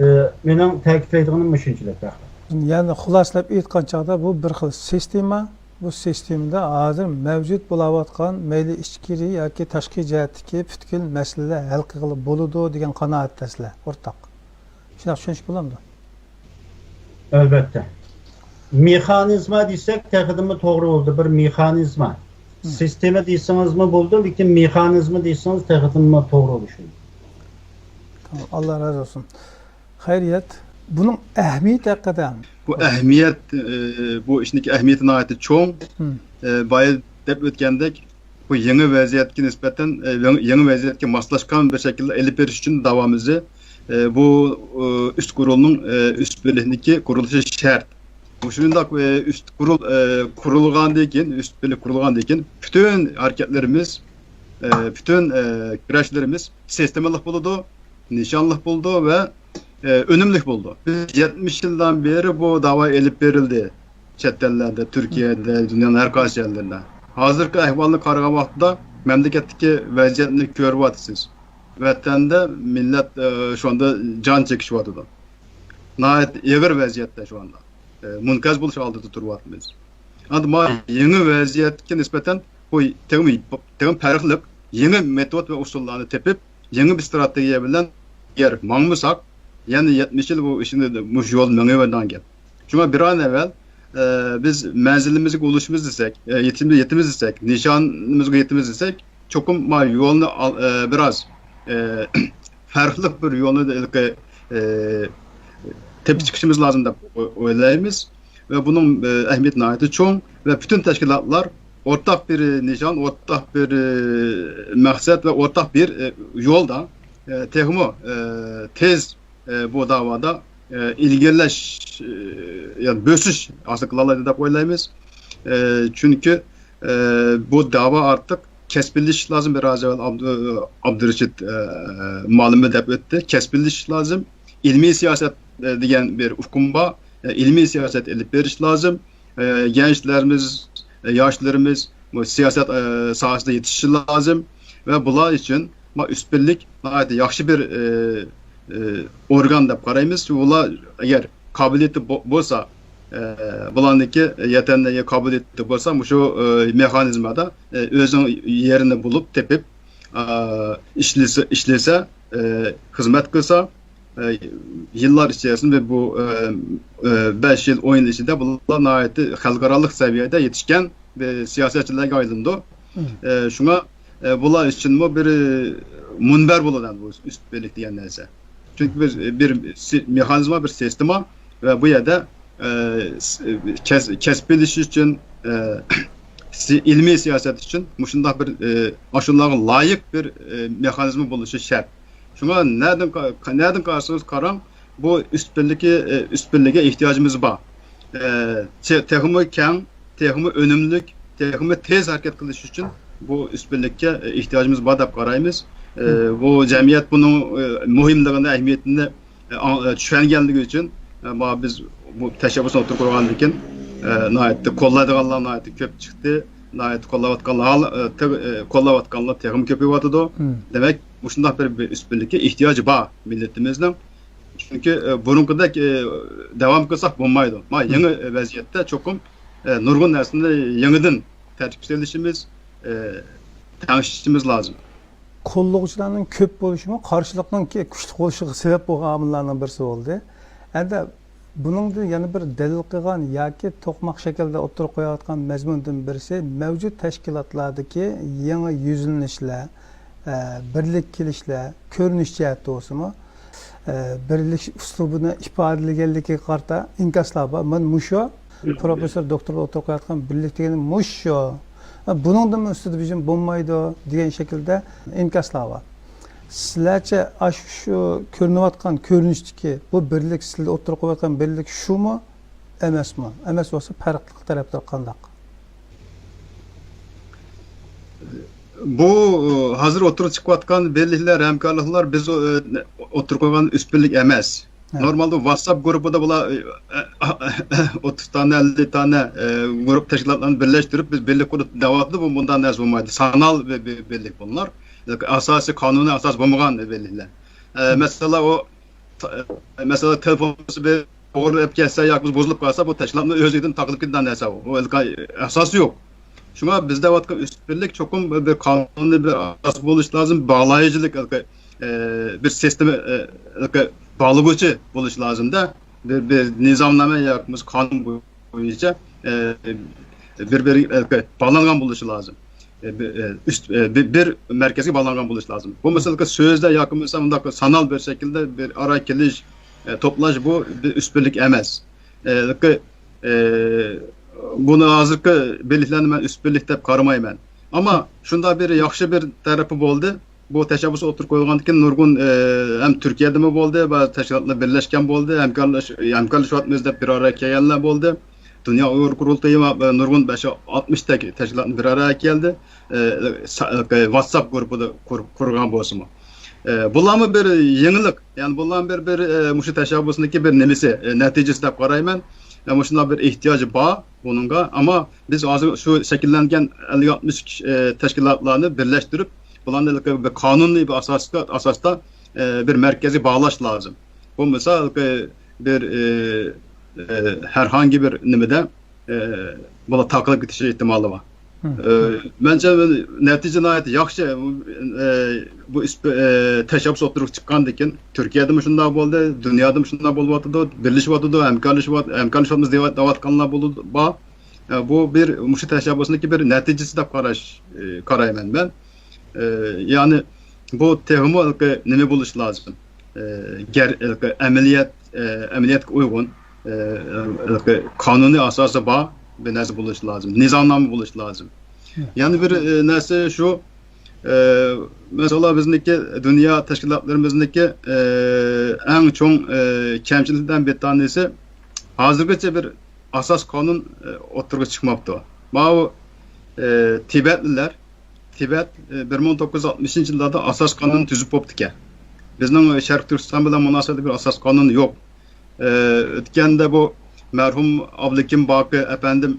ئى، مېنىڭ تەكىتلەيدىغىنىم مۇشۇنچىلىك پەقەت. يەنى خۇلاسىلەپ ئېيتقان چاغدا بۇ بىر خىل سىستېما. بۇ سىستېمىدا ھازىر مەۋجۇت بولاۋاتقان مەيلى ئىچكىرى ياكى تاشقى جەھەتتىكى پۈتكۈل مەسىلىلەر ھەل قىلغىلى بولىدۇ دېگەن قانائەتتە سىلەر، ئورتاق. شۇنداق چۈشىنىشكە بولامدۇ؟ ئەلۋەتتە. مېخانىزما دېسەك تېخىدىنمۇ توغرا بولىدۇ، بىر مېخانىزما. سىستېما دېسىڭىزمۇ بولىدۇ، لېكىن مېخانىزما دېسىڭىز تېخىدىنمۇ توغرا بولۇشى مۇمكىن. تامام، ئاللا رازى بولسۇن. خەيرىيەت، بۇنىڭ ئەھمىيىتى ھەققىدە. بۇ ئەھمىيەت، ئى، بۇ ئىشنىڭكى ئەھمىيىتى ناھايىتى چوڭ. ئى، بايا دەپ ئۆتكەندەك، بۇ يېڭى ۋەزىيەتكە نىسبەتەن، ئى، يېڭى، يېڭى ۋەزىيەتكە ماسلاشقان بىر شەكىلدە ئېلىپ بېرىش ئۈچۈن داۋامىزى، ئى، بۇ، ئى، ئۈست قۇرۇلنىڭ، ئى، ئۈست بىرلىكنىڭكى قۇرۇلۇشى شەرت. مۇشۇنداق، ئى، ئۈست قۇرۇل-، ئى، قۇرۇلغاندىن كېيىن، ئۈست بىرلىك قۇرۇلغاندىن كېيىن، پۈتۈن ھەرىكەتلىرىمىز، ئى، پۈتۈن، ئى، كۈرەشلىرىمىز سىستېمىلىق بولىدۇ، نىشانلىق بولىدۇ ۋە، ئى، ئۈنۈملۈك بولىدۇ. بىز يەتمىش يىلدىن بېرى بۇ داۋا ئېلىپ بېرىلدى. چەت ئەللەردە، تۈركىيەدە، دۇنيانىڭ ھەر قايسى يەرلىرىدە. ھازىرقى ئەھۋالنى قارىغان ۋاقىتتا مەملىكەتتىكى ۋەزىيەتنى كۆرۈۋاتىسىز. ۋەتەندە مىللەت، ئى، شۇ ئاندا جان چېكىشىۋاتىدۇ. ناھايىتى ئېغىر ۋەزىيەتتە شۇ ئاندا. ئى، مۇنقەرز بولۇش ھالىتىدە تۇرۇۋاتىمىز. ئەمدى ما يېڭى ۋەزىيەتكە نىسبەتەن بۇ تېخىمۇ، تېخىمۇ پەرقلىق يېڭى مېتود ۋە ئۇسۇللارنى تېپىپ، يېڭى بىر ئىستراتېگىيە بىلەن ئەگەر ماڭمىساق، يەنە يەتمىش يىل بۇ ئىشنى، مۇشۇ يولدا مېڭىۋېرىدىغان گەپ. شۇڭا بىر ئاي ئەۋۋەل، ئە، بىز مەنزىلىمىزگە ئۇلىشىمىز دېسەك، ئە، يېتىمىز، يېتىمىز دېسەك، نىشانىمىزغا يېتىمىز دېسەك، چوقۇم ما يولنى ئال-، ئە، بىراز، ئە، پەرقلىق بىر يولنى ھېلىقى، ئە، تېپىپ چىقىشىمىز لازىم دەپ ئو-، ئويلايمىز. ۋە بۇنىڭ، ئە، ئەھمىيىتى ناھايىتى چوڭ ۋە پۈتۈن تەشكىلاتلار ئورتاق بىر نىشان، ئورتاق بىر، ئە، مەقسەت ۋە ئورتاق بىر، ئە، يولدا، ئە، تېخىمۇ، ئە، تېز ئە، بۇ داۋادا، ئە، ئىلگىرىلەش، ئە، يا بۆسۈش ھاسىل قىلالايدۇ دەپ ئويلايمىز. ئە، چۈنكى، ئە، بۇ داۋا ئارتۇق كەسپىيلىشىش لازىم. بىر ئاز ئەۋۋەل ئابدۇ-، ئابدۇرېشىت، ئە، مۇئەللىمى دەپ ئۆتتى. كەسپىيلىشىش لازىم. ئىلمىي سىياسەت، ئە، دېگەن بىر ئۇقۇم بار. ئە، ئىلمىي سىياسەت ئېلىپ بېرىش لازىم. ئە، گەنچلىرىمىز، ئە، ياشلىرىمىز بۇ سىياسەت، ئە، ساھەسىدە يېتىشىشى لازىم. ۋە بۇلار ئۈچۈن ما ئۈست بىرلىك ناھايىتى ياخشى بىر، ئە، ئورگان دەپ قارايمىز. ئۇلار ئەگەر قابىلىيىتى بو-، بولسا، ئە، بۇلارنىڭكى يەتەرلىك قابىلىيىتى بولسا، مۇشۇ، ئە، مېخانىزمادا، ئە، ئۆزىنىڭ يېرىنى بولۇپ تېپىپ، ئە، ئىشلىسە، ئىشلىسە، ئە، خىزمەت قىلسا، ئە، يىللار ئىچەرسىندە بۇ، ئە، ئە، بەش يىل، ئون يىل ئىچىدە بۇلار ناھايىتى خەلقئارالىق سەۋىيەدە يېتىشكەن بىر سىياسەتچىلەرگە ئايلىنىدۇ. مم. ئە، شۇڭا، ئە، بۇلار ئۈچۈنمۇ بىر، ئە، مۇنبەر بولىدۇ بۇ ئۈست بىرلىك دېگەن نەرسە. چۈنكى بىز بىر سى-، مېخانىزما، بىر سىستېما ۋە بۇ يەردە، ئە، س-، كەس-، كەسىپلىشىش ئۈچۈن، ئە، سى-، ئىلمىي سىياسەت ئۈچۈن مۇشۇنداق بىر، ئە، ئاشۇلارغا لايىق بىر، ئە، مېخانىزما بولۇشى شەرت. شۇڭا نەدىن قا-، نەدىن قارىسىڭىز قاراڭ، بۇ ئۈست بىرلىكى، ئە، ئۈست بىرلىكىگە ئېھتىياجىمىز بار. ئە، تېخىمۇ كەڭ، تېخىمۇ ئۈنۈملۈك، تېخىمۇ تېز ھەرىكەت قىلىش ئۈچۈن بۇ ئۈست بىرلىككە، ئە، ئېھتىياجىمىز بار دەپ قارايمىز. ئە، بۇ جەمئىيەت بۇنىڭ، ئە، مۇھىملىقىنى، ئەھمىيىتىنى، ئە، ئاڭ-، ئە، چۈشەنگەنلىكى ئۈچۈن، ئە، ما بىز بۇ تەشەببۇسنى ئوتتۇرىغا قويغاندىن كېيىن، ئە، ناھايىتى قوللايدىغانلار ناھايىتى كۆپ چىقتى. ناھايىتى قوللاۋاتقانلار، ھال-، ئە، تېخ-، ئە، قوللاۋاتقانلار تېخىمۇ كۆپىيىۋاتىدۇ. دېمەك، مۇشۇنداق بىر، بىر ئۈست بىرلىككە ئېھتىياج بار مىللىتىمىزنىڭ. چۈنكى، ئە، بۇرۇنقىدەك، ئە، داۋام قىلساق بولمايدۇ. ما، يېڭى ۋەزىيەتتە چوقۇم، ئە، نۇرغۇن نەرسىنى يېڭىدىن تەرتىپكە سېلىشىمىز، ئە، تەڭشىشىمىز لازىم. قوللىغۇچىلارنىڭ كۆپ بولۇشىمۇ قارشىلىقنىڭ كى-، كۈچلۈك بولۇشىغا سەۋەب بولغان ئامىللارنىڭ بىرسى بولدى. ئەمدى بۇنىڭدىن يەنە بىر دەلىل قىلغان ياكى توقماق شەكلىدە ئوتتۇرىغا قويۇۋاتقان مەزمۇندىن بىرسى، مەۋجۇت تەشكىلاتلاردىكى يېڭى يۈزلىنىشلەر، ئە، بىرلىك كېلىشلەر، كۆرۈنۈش جەھەتتە بولسىمۇ، ئە، بىرلىك ئۇسلۇبىنى ئىپادىلىگەنلىكىگە قارىتا ئىنكاسلار بار. مانا مۇشۇ پروفېسسور، دوكتورلار ئوتتۇرىغا قويۇۋاتقان بىرلىك دېگىنى مۇشۇ. بۇنىڭدىنمۇ ئۈستىدە بىزنىڭ بولمايدۇ دېگەن شەكىلدە ئىنكاسلار بار. سىلەرچە ئاشۇ شۇ كۆرۈنۈۋاتقان كۆرۈنۈشتىكى بۇ بىرلىك، سىلەر ئوتتۇرىغا قويۇۋاتقان بىرلىك شۇمۇ ئەمەسمۇ؟ ئەمەس بولسا پەرقلىق تەرەپلىرى قانداق؟ بۇ، ئە، ھازىر ئوتتۇرىغا چىقىۋاتقان بىرلىكلەر، ھەمكارلىقلار بىز، ئە، ئوتتۇرىغا قويغان ئۈست بىرلىك ئەمەس. ھە. نورمالدا ۋاتساپ گۇرۇپپىدا بۇلار، ئە، ئە، ئوتتۇز دانە، ئەللىك دانە، ئە، گۇرۇپپا تەشكىلاتلارنى بىرلەشتۈرۈپ، بىز بىرلىك قۇرۇپ دەۋاتىدۇ. بۇ، بۇنداق نەرسە بولمايدۇ. سانال بىر، بىر، بىرلىك بۇلار. ئاساسىي قانۇنىي ئاساس بولمىغان بىرلىكلەر. ئە، ھە. مەسىلەن، ئۇ، مەسىلەن، تېلېفون بىر ئوغرىلىنىپ كەتسە ياكى بۇزۇلۇپ قالسا، بۇ تەشكىلاتنىڭ ئۆزىدىن تاقىلىپ كېتىدىغان نەرسە ئۇ. ئۇ ئاساسى يوق. شۇڭا بىز دەۋاتقان ئۈست بىرلىك چوقۇم بىر قانۇنىي بىر ئاساس بولۇشى لازىم، باغلايجىلىق، ئە، بىر سىستېما، ئە، باغلىغۇچى بولۇشى لازىمدا. بىر، بىر نىزامنامە ياكى بولمىسا قانۇن بويىچە، ئە، بىر، بىر، ئە، باغلانغان بولۇشى لازىم. ئە، بىر، ئە، ئۈست، ئە، بىر، بىر مەركەزگە باغلانغان بولۇشى لازىم. بولمىسا سۆزدە ياكى بولمىسا مۇنداق سانال بىر شەكىلدە بىر ئارا كېلىش، ئە، توپلاش، بۇ بىر ئۈست بىرلىك ئەمەس. ئە، ئە، بۇنى ھازىرقى بىرلىكلەرنى مەن ئۈست بىرلىك دەپ قارىمايمەن. ئەمما شۇنداق بىر ياخشى بىر تەرىپى بولدى. بۇ تەشەببۇس ئوتتۇرىغا قويۇلغاندىن كېيىن نۇرغۇن، ئە، ھەم تۈركىيەدىمۇ بولدى، بەزى تەشكىلاتلار بىرلەشكەن بولدى، ھەمكارلاش-، ھەمكارلىشىۋاتىمىز دەپ بىر ئارا كەلگەنلەر بولدى. دۇنيا ئۇيغۇر قۇرۇلتىيى، ئە، نۇرغۇن بەش ئاتمىش تەك-، تەشكىلاتنى بىر ئارا كەلدى. ئە، سا-، ئە، ۋاتساپ گۇرۇپپىدا قۇر-، قۇرغان بولسىمۇ. ئە، بۇلارمۇ بىر يېڭىلىق. يەنى بۇلارمۇ بىر، بىر، ئە، مۇشۇ تەشەببۇسنىڭكى بىر نېمىسى، ئە، نەتىجىسى دەپ قارايمەن. ئە، مۇشۇنداق بىر ئېھتىياج بار بۇنىڭغا. ئەمما بىز ھازىر شۇ شەكىللەنگەن ئەللىك ئاتمىش، ئە، تەشكىلاتلارنى بىرلەشتۈرۈپ، بۇلارنى بىر قانۇنىي بىر ئاساستا، ئاساستا، ئە، بىر مەركەزگە باغلاش لازىم. بولمىسا بىر، ئە، ئە، ھەرقانداق بىر نېمىدە، ئە، بۇلار تاقىلىپ كېتىش ئېھتىمالى بار. ئە، مەنچە نەتىجە ناھايىتى ياخشى. ئە، بۇ ئىس-، ئە، تەشەببۇس ئوتتۇرىغا چىققاندىن كېيىن، تۈركىيەدىمۇ شۇنداق بولدى، دۇنيادىمۇ شۇنداق بولۇۋاتىدۇ، بىرلىشىۋاتىدۇ، ھەمكارلىشىۋات-، ھەمكارلىشىۋاتىمىز دەۋاتقانلار بولۇ-، بار. ئە، بۇ بىر مۇشۇ تەشەببۇسنىڭكى بىر نەتىجىسى دەپ قاراش، ئە، قارايمەن مەن. ئە، يەنى بۇ تېخىمۇ ھېلىقى نېمە بولۇشى لازىم؟ ئە، گەر-، ھېلىقى ئەمەلىيەت، ئە، ئەمەلىيەتكە ئۇيغۇن، ئە، ھېلىقى قانۇنىي ئاساسى بار بىر نەرسە بولۇشى لازىم، نىزامنامە بولۇشى لازىم. يەنە بىر، ئە، نەرسە شۇ، ئە، مەسىلەن، بىزنىڭكى دۇنيا تەشكىلاتلىرىمىزنىڭكى، ئە، ئەڭ چوڭ، ئە، كەمچىلىكلىرىدىن بىر تانىسى، ھازىرغىچە بىر ئاساس قانۇن، ئە، ئوتتۇرىغا چىقماپتۇ. ماۋۇ، ئە، تىبەتلىلەر، تىبەت، ئە، بىر مىڭ توققۇز يۈز ئاتمىشىنچى يىللاردا ئاساس قانۇن تۈزۈپ بوپتىكەن. بىزنىڭ شەرقىي تۈركىستان بىلەن مۇناسىۋەتلىك بىر ئاساس قانۇن يوق. ئە، ئۆتكەندە بۇ مەرھۇم ئابلىكىم باقى ئەپەندىم،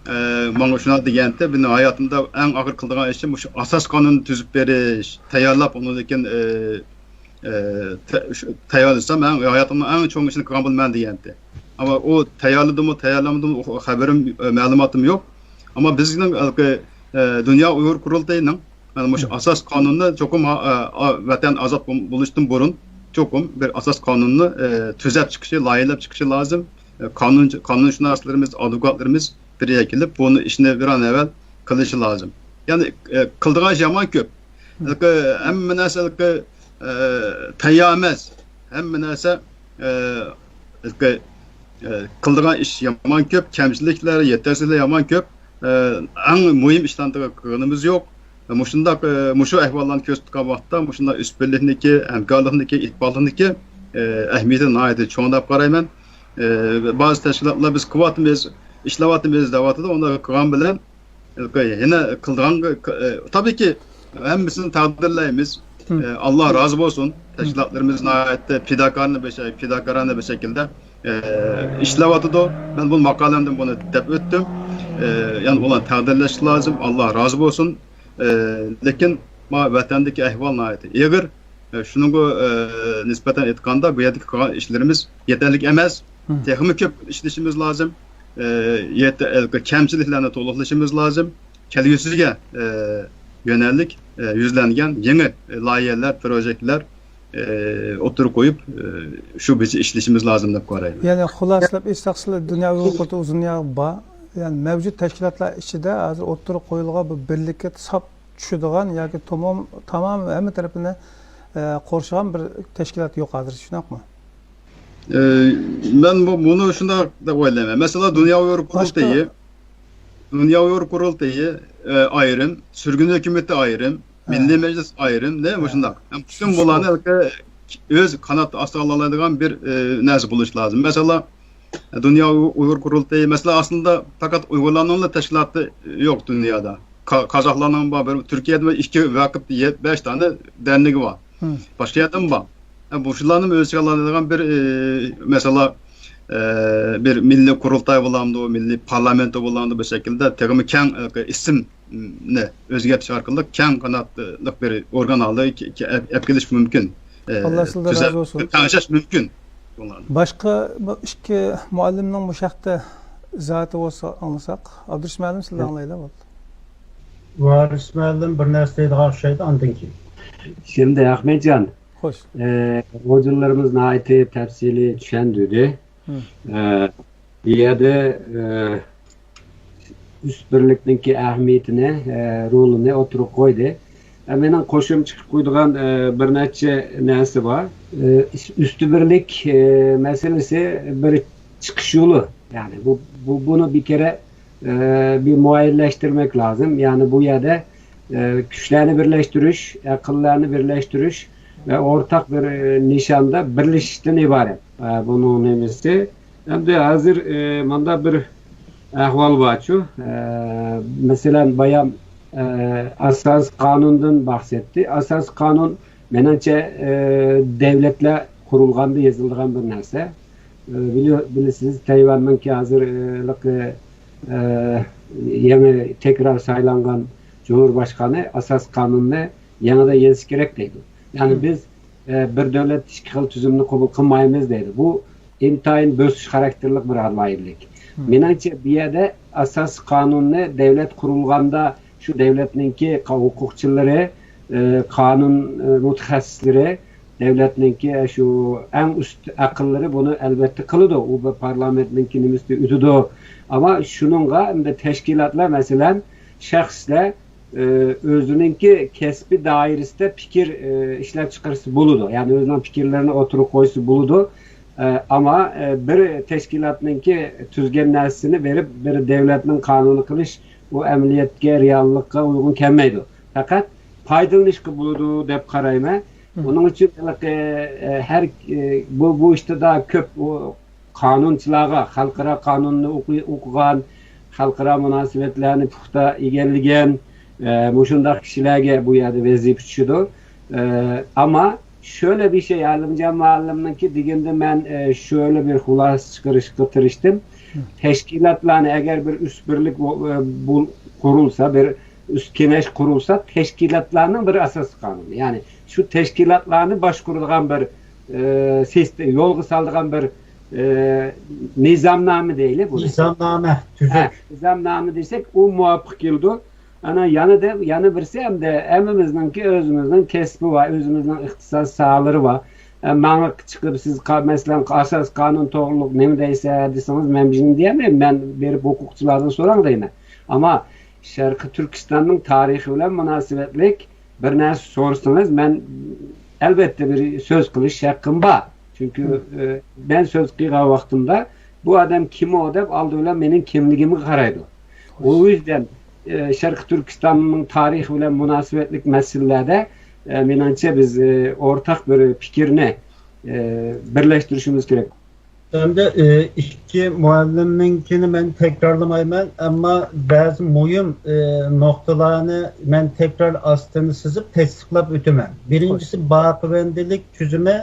ئە، ماڭا شۇنداق دېگەنتى، مېنىڭ ھاياتىمدا ئەڭ ئاخىر قىلىدىغان ئىشىم مۇشۇ ئاساس قانۇن تۈزۈپ بېرىش، تەييارلاپ، ئۇنىڭدىن كېيىن، ئە، ئە، تە-، شۇ تەييارلىسام، مەن ھاياتىمنىڭ ئەڭ چوڭ ئىشىنى قىلغان بولىمەن دېگەنتى. ئەمما ئۇ تەييارلىدىمۇ، تەييارلىمىدىمۇ، ئۇ خەۋىرىم، ئە، مەلۇماتىم يوق. ئەمما بىزنىڭ ھېلىقى، ئە، دۇنيا ئۇيغۇر قۇرۇلتىيىنىڭ، مانا مۇشۇ ئاساس قانۇننى چوقۇم، ئا، ئا، ۋەتەن ئازاد بول-، بولۇشتىن بۇرۇن چوقۇم بىر ئاساس قانۇننى، ئە، تۈزەپ چىقىشى، لايىھەلەپ چىقىشى لازىم. ئە، قانۇن-، قانۇنشۇناسلىرىمىز، ئادۋوكاتلىرىمىز بىر يەرگە كېلىپ، بۇنى ئىشنى بىر ئان ئەۋۋەل قىلىشى لازىم. يەنى، ئە، قىلىدىغان ئىش يامان كۆپ. ھېلىقى ھەممە نەرسە ھېلىقى، ئە، تەييار ئەمەس. ھەممە نەرسە، ئە، ھېلىقى، ئە، قىلىدىغان ئىش يامان كۆپ، كەمچىلىكلەر، يېتەرسىزلىكلەر يامان كۆپ. ئە، ئەڭ مۇھىم ئىشلارنى قىلغىنىمىز يوق. مۇشۇنداق، ئە، مۇشۇ ئەھۋاللارنى كۆرسىتىپ تۇرغان ۋاقىتتا، مۇشۇنداق ئۈستۈنلۈكنىڭكى، ھەمكارلىقنىڭكى، ئىتتىپاقلىقنىڭكى، ئە، ئەھمىيىتى ناھايىتى چوڭ دەپ قارايمەن. ئە، بەزى تەشكىلاتلار بىز قىلىۋاتىمىز، ئىشلەۋاتىمىز دەۋاتىدۇ، ئۇنداق قىلغان بىلەن، ئە، يەنە قىلىدىغان، ئە، تەبىئىيكى، ھەممىسىنى تەقدىرلەيمىز. ئە، ئاللا رازى بولسۇن. تەشكىلاتلىرىمىز ناھايىتى پىداكارانە بىر شەي-، پىداكارانە بىر شەكىلدە، ئە، ئىشلەۋاتىدۇ. مەن بۇ ماقالەمدە بۇنى دەپ ئۆتتۈم. ئە، يەنى ئۇلارنى تەقدىرلەش لازىم. ئاللا رازى بولسۇن. ئە، لېكىن ما ۋەتەندىكى ئەھۋال ناھايىتى ئېغىر. ئە، شۇنىڭغا، ئە، نىسبەتەن ئېيتقاندا، بۇ يەردىكى قىلغان ئىشلىرىمىز يېتەرلىك ئەمەس. تېخىمۇ كۆپ ئىشلىشىمىز لازىم. ئە، يېتە-، ئە، كەمچىلىكلەرنى تولۇقلىشىمىز لازىم. كەلگۈسىگە، ئە، يۆنەللىك، ئە، يۈزلەنگەن يېڭى، ئە، لايىھەلەر، پروژېكتلەر، ئە، ئوتتۇرىغا قويۇپ، ئە، شۇ بويىچە ئىشلىشىمىز لازىم دەپ قارايمەن. يەنى خۇلاسىلەپ ئېيتساق، سىلەر دۇنيا ئۇيغۇر قۇرۇلتىيى ئۇزۇن يىللار بار. يەنى مەۋجۇت تەشكىلاتلار ئىچىدە ھازىر ئوتتۇرىغا قويۇلغان بىر بىرلىككە ساپ چۈشىدىغان ياكى تامام، تامام ھەممە تەرىپىنى، ئە، قورشىغان بىر تەشكىلات يوق ھازىر، شۇنداقمۇ؟ ئە، مەن بۇ، بۇنى شۇنداق دەپ ئويلايمەن. مەسىلەن، دۇنيا ئۇيغۇر قۇرۇلتىيى، دۇنيا ئۇيغۇر قۇرۇلتىيى، ئە، ئايرىم، سۈرگۈن ھۆكۈمىتى ئايرىم، مىللىي مەجلىس ئايرىم، دە، مۇشۇنداق. ھەم پۈتۈن بۇلارنى ھېلىقى ئۆز قانات ئاستىغا ئالالايدىغان بىر، ئە، نەرسە بولۇشى لازىم. مەسىلەن، دۇنيا ئۇيغۇر قۇرۇلتىيى، مەسىلەن، ئاسلىدا پەقەت ئۇيغۇرلارنىڭلا تەشكىلاتى يوق دۇنيادا. قا-، قازاقلارنىڭ بار، بىر تۈركىيەدە بىر ئىككى ۋاقىپ يە-، بەش دانە دەرنىكى بار. باشقا يەردىمۇ بار. ھە، بۇ شۇلارنىمۇ ئۆز ئىچىگە ئالىدىغان بىر، ئى، مەسىلەن، ئە، بىر مىللىي قۇرۇلتاي بولامدۇ، مىللىي پارلامېنت بولامدۇ، بۇ شەكىلدە تېخىمۇ كەڭ، ئە، ئىسىمنى ئۆزگەرتىش ئارقىلىق كەڭ قاناتلىق بىر ئورگان ھالىغا كە-، كە-، ئەپ-، ئەپ كېلىش مۇمكىن. ئە، ئاللا سىلەردىن تۈزە-، رازى بولسۇن. تەڭشەش مۇمكىن بۇلارنى. باشقا بۇ ئىككى مۇئەللىمنىڭ مۇشۇ ھەقتە ئىزاھاتى بولسا ئاڭلىساق. ئابدۇرېشىت مۇئەللىم، سىلەر ئاڭلايلا بولدى. ۋارىس مۇئەللىم بىر نەرسە دەيدىغان ئوخشايدۇ، ئاندىن كېيىن. شىمدى ئەخمەتجان، خوش. ئە، ھوجىلىرىمىز ناھايىتى تەپسىلىي چۈشەندۈردى. ئە، بۇ يەردە، ئە، ئۈست بىرلىكنىڭكى ئەھمىيىتىنى، ئە، رولىنى ئوتتۇرىغا قويدى. ئە، مېنىڭ قوشۇمچە قىلىپ قويىدىغان، ئە، بىر نەچچە نەرسە بار. ئە، ئۈس-، ئۈستى بىرلىك، ئە، مەسىلىسى بىر چىقىش يولى. يەنى بۇ، بۇ، بۇنى بىر كېرە، ئە، بىر مۇئەييەنلەشتۈرمەك لازىم. يەنى بۇ يەردە، ئە، كۈچلەرنى بىرلەشتۈرۈش، ئەقىللەرنى بىرلەشتۈرۈش ۋە ئورتاق بىر، ئە، نىشاندا بىرلىشىشتىن ئىبارەت. ئە، بۇنىڭ نېمىسى؟ ئەمدى ھازىر، ئە، مۇنداق بىر ئەھۋال بارچۇ. ئە، مەسىلەن، بايام، ئە، ئاساسىي قانۇندىن بەھس ئەتتى. ئاساسىي قانۇن، مېنىڭچە، ئە، دەۋلەتلەر قۇرۇلغاندا يېزىلىدىغان بىر نەرسە. ئە، بىلىيو-، بىلىسىز، تەيۋەننىڭكى ھازىر، ئە، ھېلىقى، ئە، يېڭى تەكرار سايلانغان جۇمھۇرباشقانى ئاساسىي قانۇننى يېڭىدىن يېزىش كېرەك دەيدۇ. يەنى بىز، ئە، بىر دۆلەت ئىككى خىل تۈزۈمنى قوبۇل قىلمايمىز دەيدۇ. بۇ ئىنتايىن بۆسۈش خاراكتېرلىق بىر ئالاھىدىلىك. مېنىڭچە، بۇ يەردە ئاساسىي قانۇننى دەۋلەت قۇرۇلغاندا شۇ دەۋلەتنىڭكى قا-، ھوقۇقچىلىرى، ئە، قانۇن، ئە، مۇتەخەسسىسلىرى، دەۋلەتنىڭكى شۇ ئەڭ ئۈست ئەقىللىرى بۇنى ئەلۋەتتە قىلىدۇ. ئۇ بىر پارلامېنتنىڭكى نېمىسىدە ئۆتىدۇ. ئەمما شۇنىڭغا ئەمدى تەشكىلاتلار، مەسىلەن، شەخسلەر، ئۆزىنىڭكى كەسپىي دائىرىسىدە پىكىر، ئىشلەپچىقارسا بولىدۇ. يەنى ئۆزىنىڭ پىكىرلىرىنى ئوتتۇرىغا قويسا بولىدۇ. ئەمما، بىر تەشكىلاتنىڭكى تۈزگەن نەرسىسىنى بېرىپ، بىر دۆلەتنىڭ قانۇنى قىلىش، ئۇ ئەمەلىيەتكە، رېئاللىققا ئۇيغۇن كەلمەيدۇ. پەقەت پايدىلىنىشقا بولىدۇ دەپ قارايمەن. ئۇنىڭ ئۈچۈن ھېلىقى، ھەر، بۇ، بۇ ئىشتا كۆپ، ئۇ، قانۇنچىلارغا، خەلقئارا قانۇننى ئوقۇ-، ئوقۇغان، خەلقئارا مۇناسىۋەتلەرنى پۇختا ئىگىلىگەن، ئە، مۇشۇنداق كىشىلەرگە بۇ يەردە ۋەزىپە چۈشىدۇ. ئە، ئەمما شۆلە بىر شەي، ئالىمجان مۇئەللىمنىڭكى دېگىنىدە مەن، ئە، شۆلە بىر خۇلاسە چىقىرىشقا تىرىشتىم. تەشكىلاتلارنى ئەگەر بىر ئۈست بىرلىك بو-، ئە، بۇ-، قۇرۇلسا، بىر ئۈست كېڭەش قۇرۇلسا، تەشكىلاتلارنىڭ بىر ئاساسىي قانۇنى. يەنى شۇ تەشكىلاتلارنى باشقۇرىدىغان بىر، ئە، سىست-، يولغا سالىدىغان بىر، ئە، نىزامنامە دەيلى بۇنى. نىزامنامە، تۈزۈك. ھە، نىزامنامە دېسەك، ئۇ مۇۋاپىق كېلىدۇ. ئانا يەنە دە، يەنە بىرسى ھەمدە ھەممىمىزنىڭكى ئۆزىمىزنىڭ كەسپى بار، ئۆزىمىزنىڭ ئىختىساس ساھەلىرى بار. ئە، ماڭا چىقىپ سىز قا-، مەسىلەن، ئاساسىي قانۇن توغرۇلۇق نېمە دەيسە دېسىڭىز، مەن بىر نېمە دېيەلمەيمەن. مەن بېرىپ ھوقۇقچىلاردىن سوراڭ دەيمەن. ئەمما شەرقىي تۈركىستاننىڭ تارىخى بىلەن مۇناسىۋەتلىك بىر نەرسە سورىسىڭىز، مەن ئەلۋەتتە بىر سۆز قىلىش ھەققىم بار. چۈنكى، ئە، مەن سۆز قىلغان ۋاقتىمدا بۇ ئادەم كىم ئۇ دەپ ئالدى بىلەن مېنىڭ كىملىكىمگە قارايدۇ. ئۇ يۈزدىن، ئە، شەرقىي تۈركىستاننىڭ تارىخى بىلەن مۇناسىۋەتلىك مەسىلىلەردە، ئە، مېنىڭچە بىز، ئە، ئورتاق بىر پىكىرنى، ئە، بىرلەشتۈرۈشىمىز كېرەك. ئەمدى، ئى، ئىككى مۇئەللىمنىڭكىنى مەن تەكرارلىمايمەن، ئەمما بەزى مۇھىم، ئى، نۇقتىلارنى مەن تەكرار ئاستىنى سىزىپ تەستىقلاپ ئۆتىمەن. بىرىنچىسى، باقىۋەندىلىك تۈزۈمى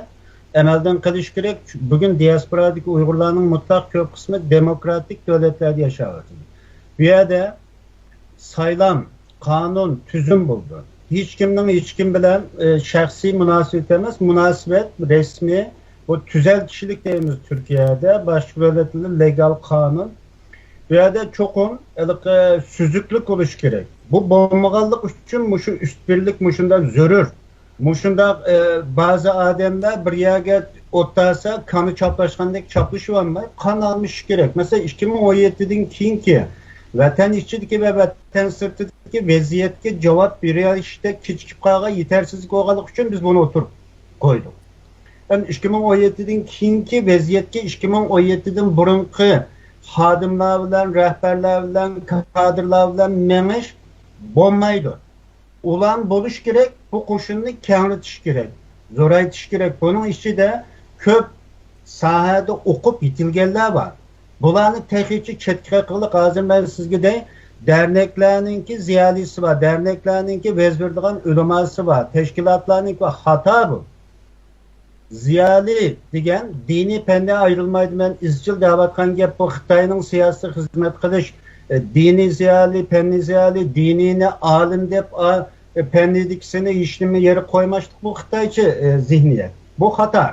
ئەمەلدىن قېلىش كېرەك. بۈگۈن دىياسپورادىكى ئۇيغۇرلارنىڭ مۇتلەق كۆپ قىسمى دېموكراتىك دۆلەتلەردە ياشاۋاتىدۇ. بۇ يەردە سايلام، قانۇن، تۈزۈم بولىدۇ. ھېچكىمنىڭ ھېچكىم بىلەن، ئى، شەخسىي مۇناسىۋىتى ئەمەس، مۇناسىۋەت رەسمىي، بۇ تۈزەل كىشىلىك دەيمىز تۈركىيەدە، باشقا دۆلەتلەردە لېگال قانۇن. بۇ يەردە چوقۇم ھېلىقى سۈزۈكلۈك بولۇشى كېرەك. بۇ بولمىغانلىق ئۈچۈن مۇشۇ ئۈست بىرلىك مۇشۇنداق زۆرۈر. مۇشۇنداق، ئى، بەزى ئادەملەر بىر يەرگە ئولتۇرسا، كانى چاپلاشقاندەك چاپلىشىۋالماي، قان ئالمىشىش كېرەك. مەسىلەن، ئىككى مىڭ ئون يەتتىدىن كېيىنكى ۋەتەن ئىچىدىكى ۋە ۋەتەن سىرتىدىكى ۋەزىيەتكە جاۋاب بېرىشتە كېچىكىپ قالغان، يېتەرسىزلىك بولغانلىقى ئۈچۈن بىز بۇنى ئوتتۇرىغا قويدۇق. ھەم ئىككى مىڭ ئون يەتتىدىن كېيىنكى ۋەزىيەتكە ئىككى مىڭ ئون يەتتىدىن بۇرۇنقى خادىملار بىلەن، رەھبەرلەر بىلەن، كادىرلار بىلەن مېڭىش بولمايدۇ. ئۇلان بولۇش كېرەك، بۇ قوشۇننى كەڭرىتىش كېرەك، زورايتىش كېرەك. بۇنىڭ ئىچىدە كۆپ ساھەدە ئوقۇپ يېتىلگەنلەر بار. بۇلارنى تېخىچە چەتكە قېقىۋېلىپ، ھازىر مەن سىزگە دەي، دەرنەكلەرنىڭكى زىيالىيسى بار، دەرنەكلەرنىڭكى ۋەز بېرىدىغان ئۆلىماسى بار، تەشكىلاتلارنىڭكى بار. خاتا بۇ. زىيالىي دېگەن دىنىي پەندىن ئايرىلمايدۇ. مەن ئىزچىل دەۋاتقان گەپ بۇ خىتاينىڭ سىياسىي خىزمەت قىلىش، ئە، دىنىي زىيالىي، پەننىي زىيالىي، دىنىينى ئالىم دەپ، ئا، ئە، پەننىيدىكىسىنى ھېچنېمە يەرگە قويماسلىق، بۇ خىتايچە، ئە، زېھنىيەت. بۇ خاتا.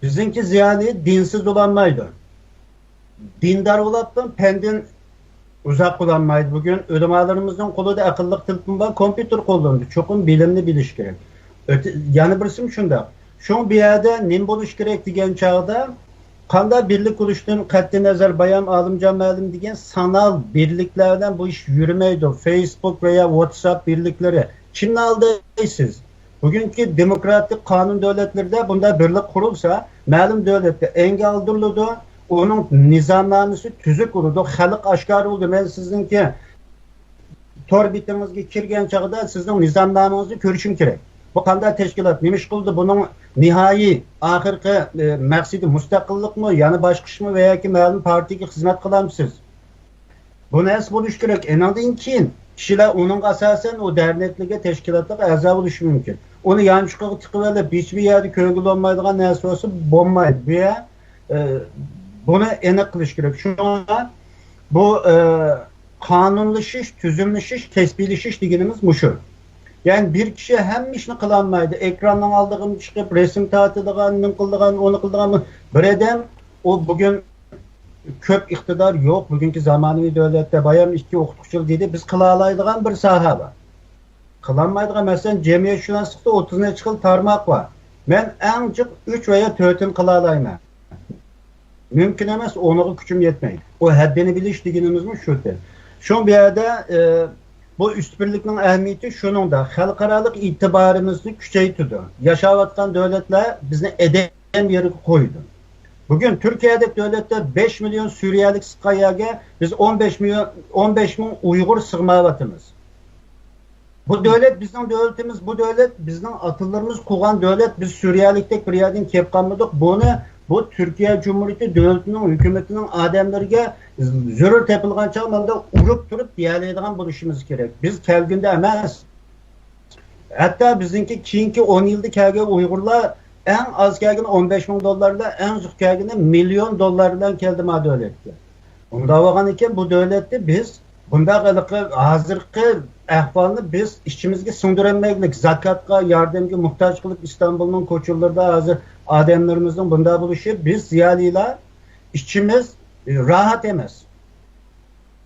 بىزنىڭكى زىيالىي دىنسىز بولالمايدۇ. دىندار بولۇپمۇ پەندىن ئۇزاق بولالمايدۇ. بۈگۈن ئۆلىمالىرىمىزنىڭ قولىدا ئەقىللىق تېلېفون بار، كومپيۇتېر قوللىنىدۇ. چوقۇم بىلىمنى بىلىش كېرەك. ئۆتە-، يەنە بىرسىمۇ شۇنداق. شۇڭا بۇ يەردە نېمە بولۇش كېرەك دېگەن چاغدا، قانداق بىرلىك بولۇشتىن قەتئىينەزەر، بايام ئالىمجان مۇئەللىم دېگەن سانال بىرلىكلەر بىلەن بۇ ئىش يۈرمەيدۇ. فېيسبۇك ۋەيا ۋاتساپ بىرلىكلىرى. كىمنى ئالدايسىز؟ بۈگۈنكى دېموكراتىك قانۇن دۆلەتلىرىدە بۇنداق بىرلىك قۇرۇلسا، مەلۇم دۆلەتتە ئەنگە ئالدۇرۇلىدۇ، ئۇنىڭ نىزامنامىسى تۈزۈك بولىدۇ، خەلق ئاشكارا بولىدۇ. مەن سىزنىڭكى تور بېتىڭىزگە كىرگەن چاغدا سىزنىڭ نىزامنامىڭىزنى كۆرۈشۈم كېرەك. بۇ قانداق تەشكىلات، نېمە ئىش قىلدى، بۇنىڭ نىھايىي ئاخىرقى، ئى، مەقسىتى مۇستەقىللىقمۇ، يەنە باشقا ئىشمۇ ۋە ياكى مەلۇم پارتىيەگە خىزمەت قىلامسىز؟ بۇ نەرسە بولۇشى كېرەك. ئېنىڭدىن كېيىن كىشىلەر ئۇنىڭغا ئاساسەن ئۇ دەرنەكلىرىگە، تەشكىلاتلارغا ئەزا بولۇشى مۇمكىن. ئۇنى يانچۇقىغا تىقىۋېلىپ، ھېچبىر يەردە كۆرگىلى بولمايدىغان نەرسە بولسا بولمايدۇ. بۇ يەر، ئە، بۇنى ئېنىق قىلىش كېرەك. شۇڭا بۇ، ئە، قانۇنلىشىش، تۈزۈملىشىش، كەسپىيلىشىش دېگىنىمىز مۇشۇ. يەنى بىر كىشى ھەممە ئىشنى قىلالمايدۇ. ئېكراننىڭ ئالدىغا چىقىپ رەسىم تارتىدىغان، نېمە قىلىدىغان، ئۇنى قىلىدىغان بىر ئادەم، ئۇ بۈگۈن كۆپ ئىقتىدار يوق بۈگۈنكى زامانىۋى دۆلەتتە. بايام ئىككى ئوقۇتقۇچىلا دېدى، بىز قىلالايدىغان بىر ساھە بار. قىلالمايدىغان، مەسىلەن، جەمئىيەتشۇناسلىقتا ئوتتۇز نەچچە خىل تارماق بار. مەن ئەڭ جىق ئۈچ ۋە يا تۆتىنى قىلالايمەن. مۇمكىن ئەمەس، ئونىغا كۈچۈم يەتمەيدۇ. ئۇ ھەددىنى بىلىش دېگىنىمىزمۇ شۇ. شۇ بۇ يەردە، ئە، بۇ ئۈستۈنلۈكنىڭ ئەھمىيىتى شۇنىڭدا، خەلقئارالىق ئېتىبارىمىزنى كۈچەيتىدۇ. ياشاۋاتقان دۆلەتلەر بىزنى ئەدەم يېرىگە قويىدۇ. بۈگۈن تۈركىيەدەك دۆلەتتە بەش مىليون سۈرىيەلىك سىققان يەرگە بىز ئون بەش مىليون، ئون بەش مىڭ ئۇيغۇر سىغماۋاتىمىز. بۇ دۆلەت بىزنىڭ دۆلىتىمىز، بۇ دۆلەت بىزنىڭ ئاتىلىرىمىز قۇرغان دۆلەت، بىز سۈرىيەلىكتەك بىر يەردىن كېلىپ قالمىدۇق. بۇنى، بۇ تۈركىيە جۇمھۇرىيىتى دۆلىتىنىڭ، ھۆكۈمىتىنىڭ ئادەملىرىگە زۆرۈر تېپىلغان چاغ ماندا ئۇرۇپ تۇرۇپ دېيەلەيدىغان بولۇشىمىز كېرەك. بىز كەلگۈندە ئەمەس. ھەتتا بىزنىڭكى كېيىنكى ئون يىلدا كەلگەن ئۇيغۇرلار ئەڭ ئاز كەلگىنى ئون بەش مىڭ دوللار بىلەن، ئەڭ جىق كەلگىنى مىليون دوللار بىلەن كەلدى ما دۆلەتكە. ئۇنداق بولغان ئىكەن، بۇ دۆلەتتە بىز بۇنداق ھېلىقى ھازىرقى ئەھۋالنى بىز ئىچىمىزگە سىڭدۈرەلمەيلىك. زاكاتقا، ياردەمگە موھتاج قىلىپ ئىستانبۇلنىڭ كوچىلىرىدا ھازىر ئادەملىرىمىزنىڭ بۇنداق بولۇشى، بىز زىيالىيلار ئىچىمىز راھەت ئەمەس.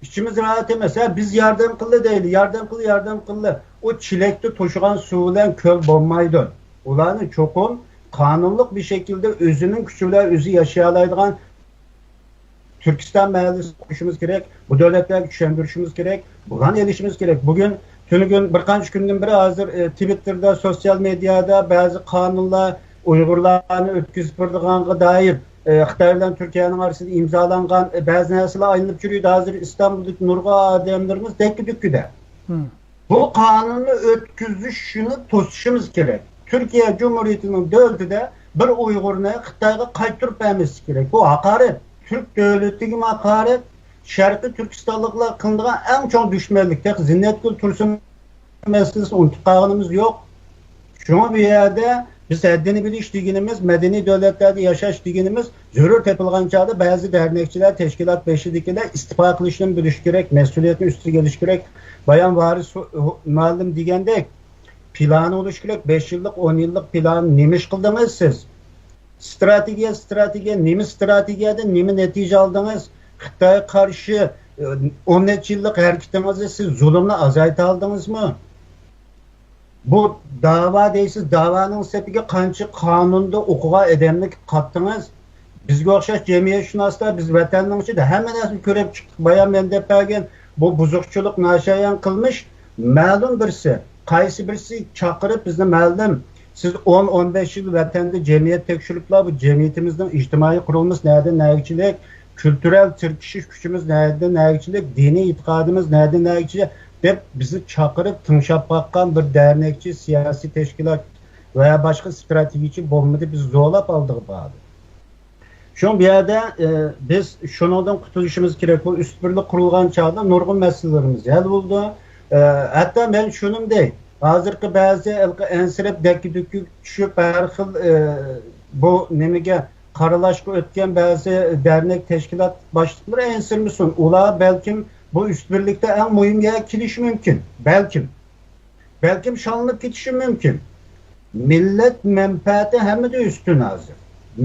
ئىچىمىز راھەت ئەمەس. ھە، بىز ياردەم قىلدى دەيلى، ياردەم قىلدى، ياردەم قىلدى. ئۇ چېلەكتە توشۇغان سۇ بىلەن كۆل بولمايدۇ. ئۇلارنى چوقۇم قانۇنلۇق بىر شەكىلدە ئۆزىنىڭ كۈچى بىلەن ئۆزى ياشىيالايدىغان تۈركىستان مەھەللىسى قۇرۇشىمىز كېرەك، بۇ دۆلەتلەرگە چۈشەندۈرۈشىمىز كېرەك، بۇلارنى ئېلىشىمىز كېرەك. بۈگۈن، تۈنۈگۈن بىر قانچە كۈندىن بېرى ھازىر، ئە، تىۋىتتېردا، سوتسىيال مېدىيادا بەزى قانۇنلار ئۇيغۇرلارنى ئۆتكۈزۈپ بېرىدىغانغا دائىر، ئە، خىتاي بىلەن تۈركىيەنىڭ ئارىسىدا ئىمزالانغان، ئە، بەزى نەرسىلەر ئايلىنىپ يۈرىدۇ. ھازىر ئىستانبۇلدىكى نۇرغۇن ئادەملىرىمىز دەككە-دۈككىدە. بۇ قانۇننى ئۆتكۈزۈشنى توسۇشىمىز كېرەك. تۈركىيە جۇمھۇرىيىتىنىڭ دۆلىتىدە بىر ئۇيغۇرنى خىتايغا قايتۇرۇپ بەرمەسلىك كېرەك. بۇ ھاقارەت. تۈرك دۆلىتىگىمۇ ھاقارەت، شەرقىي تۈركىستانلىقلارغا قىلىنىدىغان ئەڭ چوڭ دۈشمەنلىك. تېخى زىننەتگۈل تۇرسۇن مەسىلىسىنى ئۇنتۇپ قالغىنىمىز يوق. شۇڭا بۇ يەردە بىز ھەددىنى بىلىش دېگىنىمىز، مەدەنىي دۆلەتلەردە ياشاش دېگىنىمىز، زۆرۈر تېپىلغان چاغدا بەزى دەرنەكچىلەر، تەشكىلات بېشىدىكىلەر ئىستېپا قىلىشنى بىلىش كېرەك، مەسئۇلىيەتنى ئۈستىگە ئېلىش كېرەك. بايام ۋارىس مۇئەللىم دېگەندەك، پىلانى بولۇشى كېرەك. بەش يىللىق، ئون يىللىق پىلاننى نېمە ئىش قىلدىڭىز سىز؟ ستراتېگىيە، ستراتېگىيە، نېمە ستراتېگىيەدىن نېمە نەتىجە ئالدىڭىز؟ خىتايغا قارشى، ئە، ئون نەچچە يىللىق ھەرىكىتىڭىزدە سىز زۇلۇمنى ئازايتالدىڭىزمۇ؟ بۇ داۋا دەيسىز، داۋانىڭ سېپىگە قانچە قانۇندا ئوقۇغان ئادەمنى قاتتىڭىز؟ بىزگە ئوخشاش جەمئىيەتشۇناسلار، بىز ۋەتەننىڭ ئىچىدە ھەممە نەرسىنى كۆرۈپ چىقتۇق. بايام مەن دەپ بەرگەن بۇ بۇزۇقچىلىق، ناشايان قىلمىش، مەلۇم بىرسى، قايسى بىرسى چاقىرىپ بىزنى، مەلۇم، سىز ئون، ئون بەش يىل ۋەتەندە جەمئىيەت تەكشۈرۈپلا، بۇ جەمئىيىتىمىزنىڭ ئىجتىمائىي قۇرۇلمىسى نەدىن نەگىچىلىك، كۈلتۈرەل تىركىشىش كۈچىمىز نەدىن نەگىچىلىك، دىنىي ئېتىقادىمىز نەدىن نەگىچىلىك دەپ بىزنى چاقىرىپ تىڭشاپ باققان بىر دەرنەكچى، سىياسىي تەشكىلات ۋە باشقا ستراتېگىيىچى بولمىدى، بىز زورلاپ ئالدىغا باردۇق. شۇڭا بۇ يەردە، ئە، بىز شۇنىڭدىن قۇتۇلۇشىمىز كېرەك. بۇ ئۈست بىرلىك قۇرۇلغان چاغدا نۇرغۇن مەسىلىلىرىمىز ھەل بولىدۇ. ئە، ھەتتا مەن شۇنىمۇ دەي، ھازىرقى بەزى ھېلىقى ئەنسىرەپ دەككە-دۈككە چۈشۈپ، ھەر خىل، ئە، بۇ نېمىگە قارىلاشقا ئۆتكەن بەزى دەرنەك، تەشكىلات باشلىقلىرى ئەنسىرىمىسۇن. ئۇلار بەلكىم بۇ ئۈست بىرلىكتە ئەڭ مۇھىم يەرگە كېلىشى مۇمكىن. بەلكىم. بەلكىم شاللىنىپ كېتىشى مۇمكىن. مىللەت مەنپەئەتى ھەممىدىن ئۈستۈن ھازىر.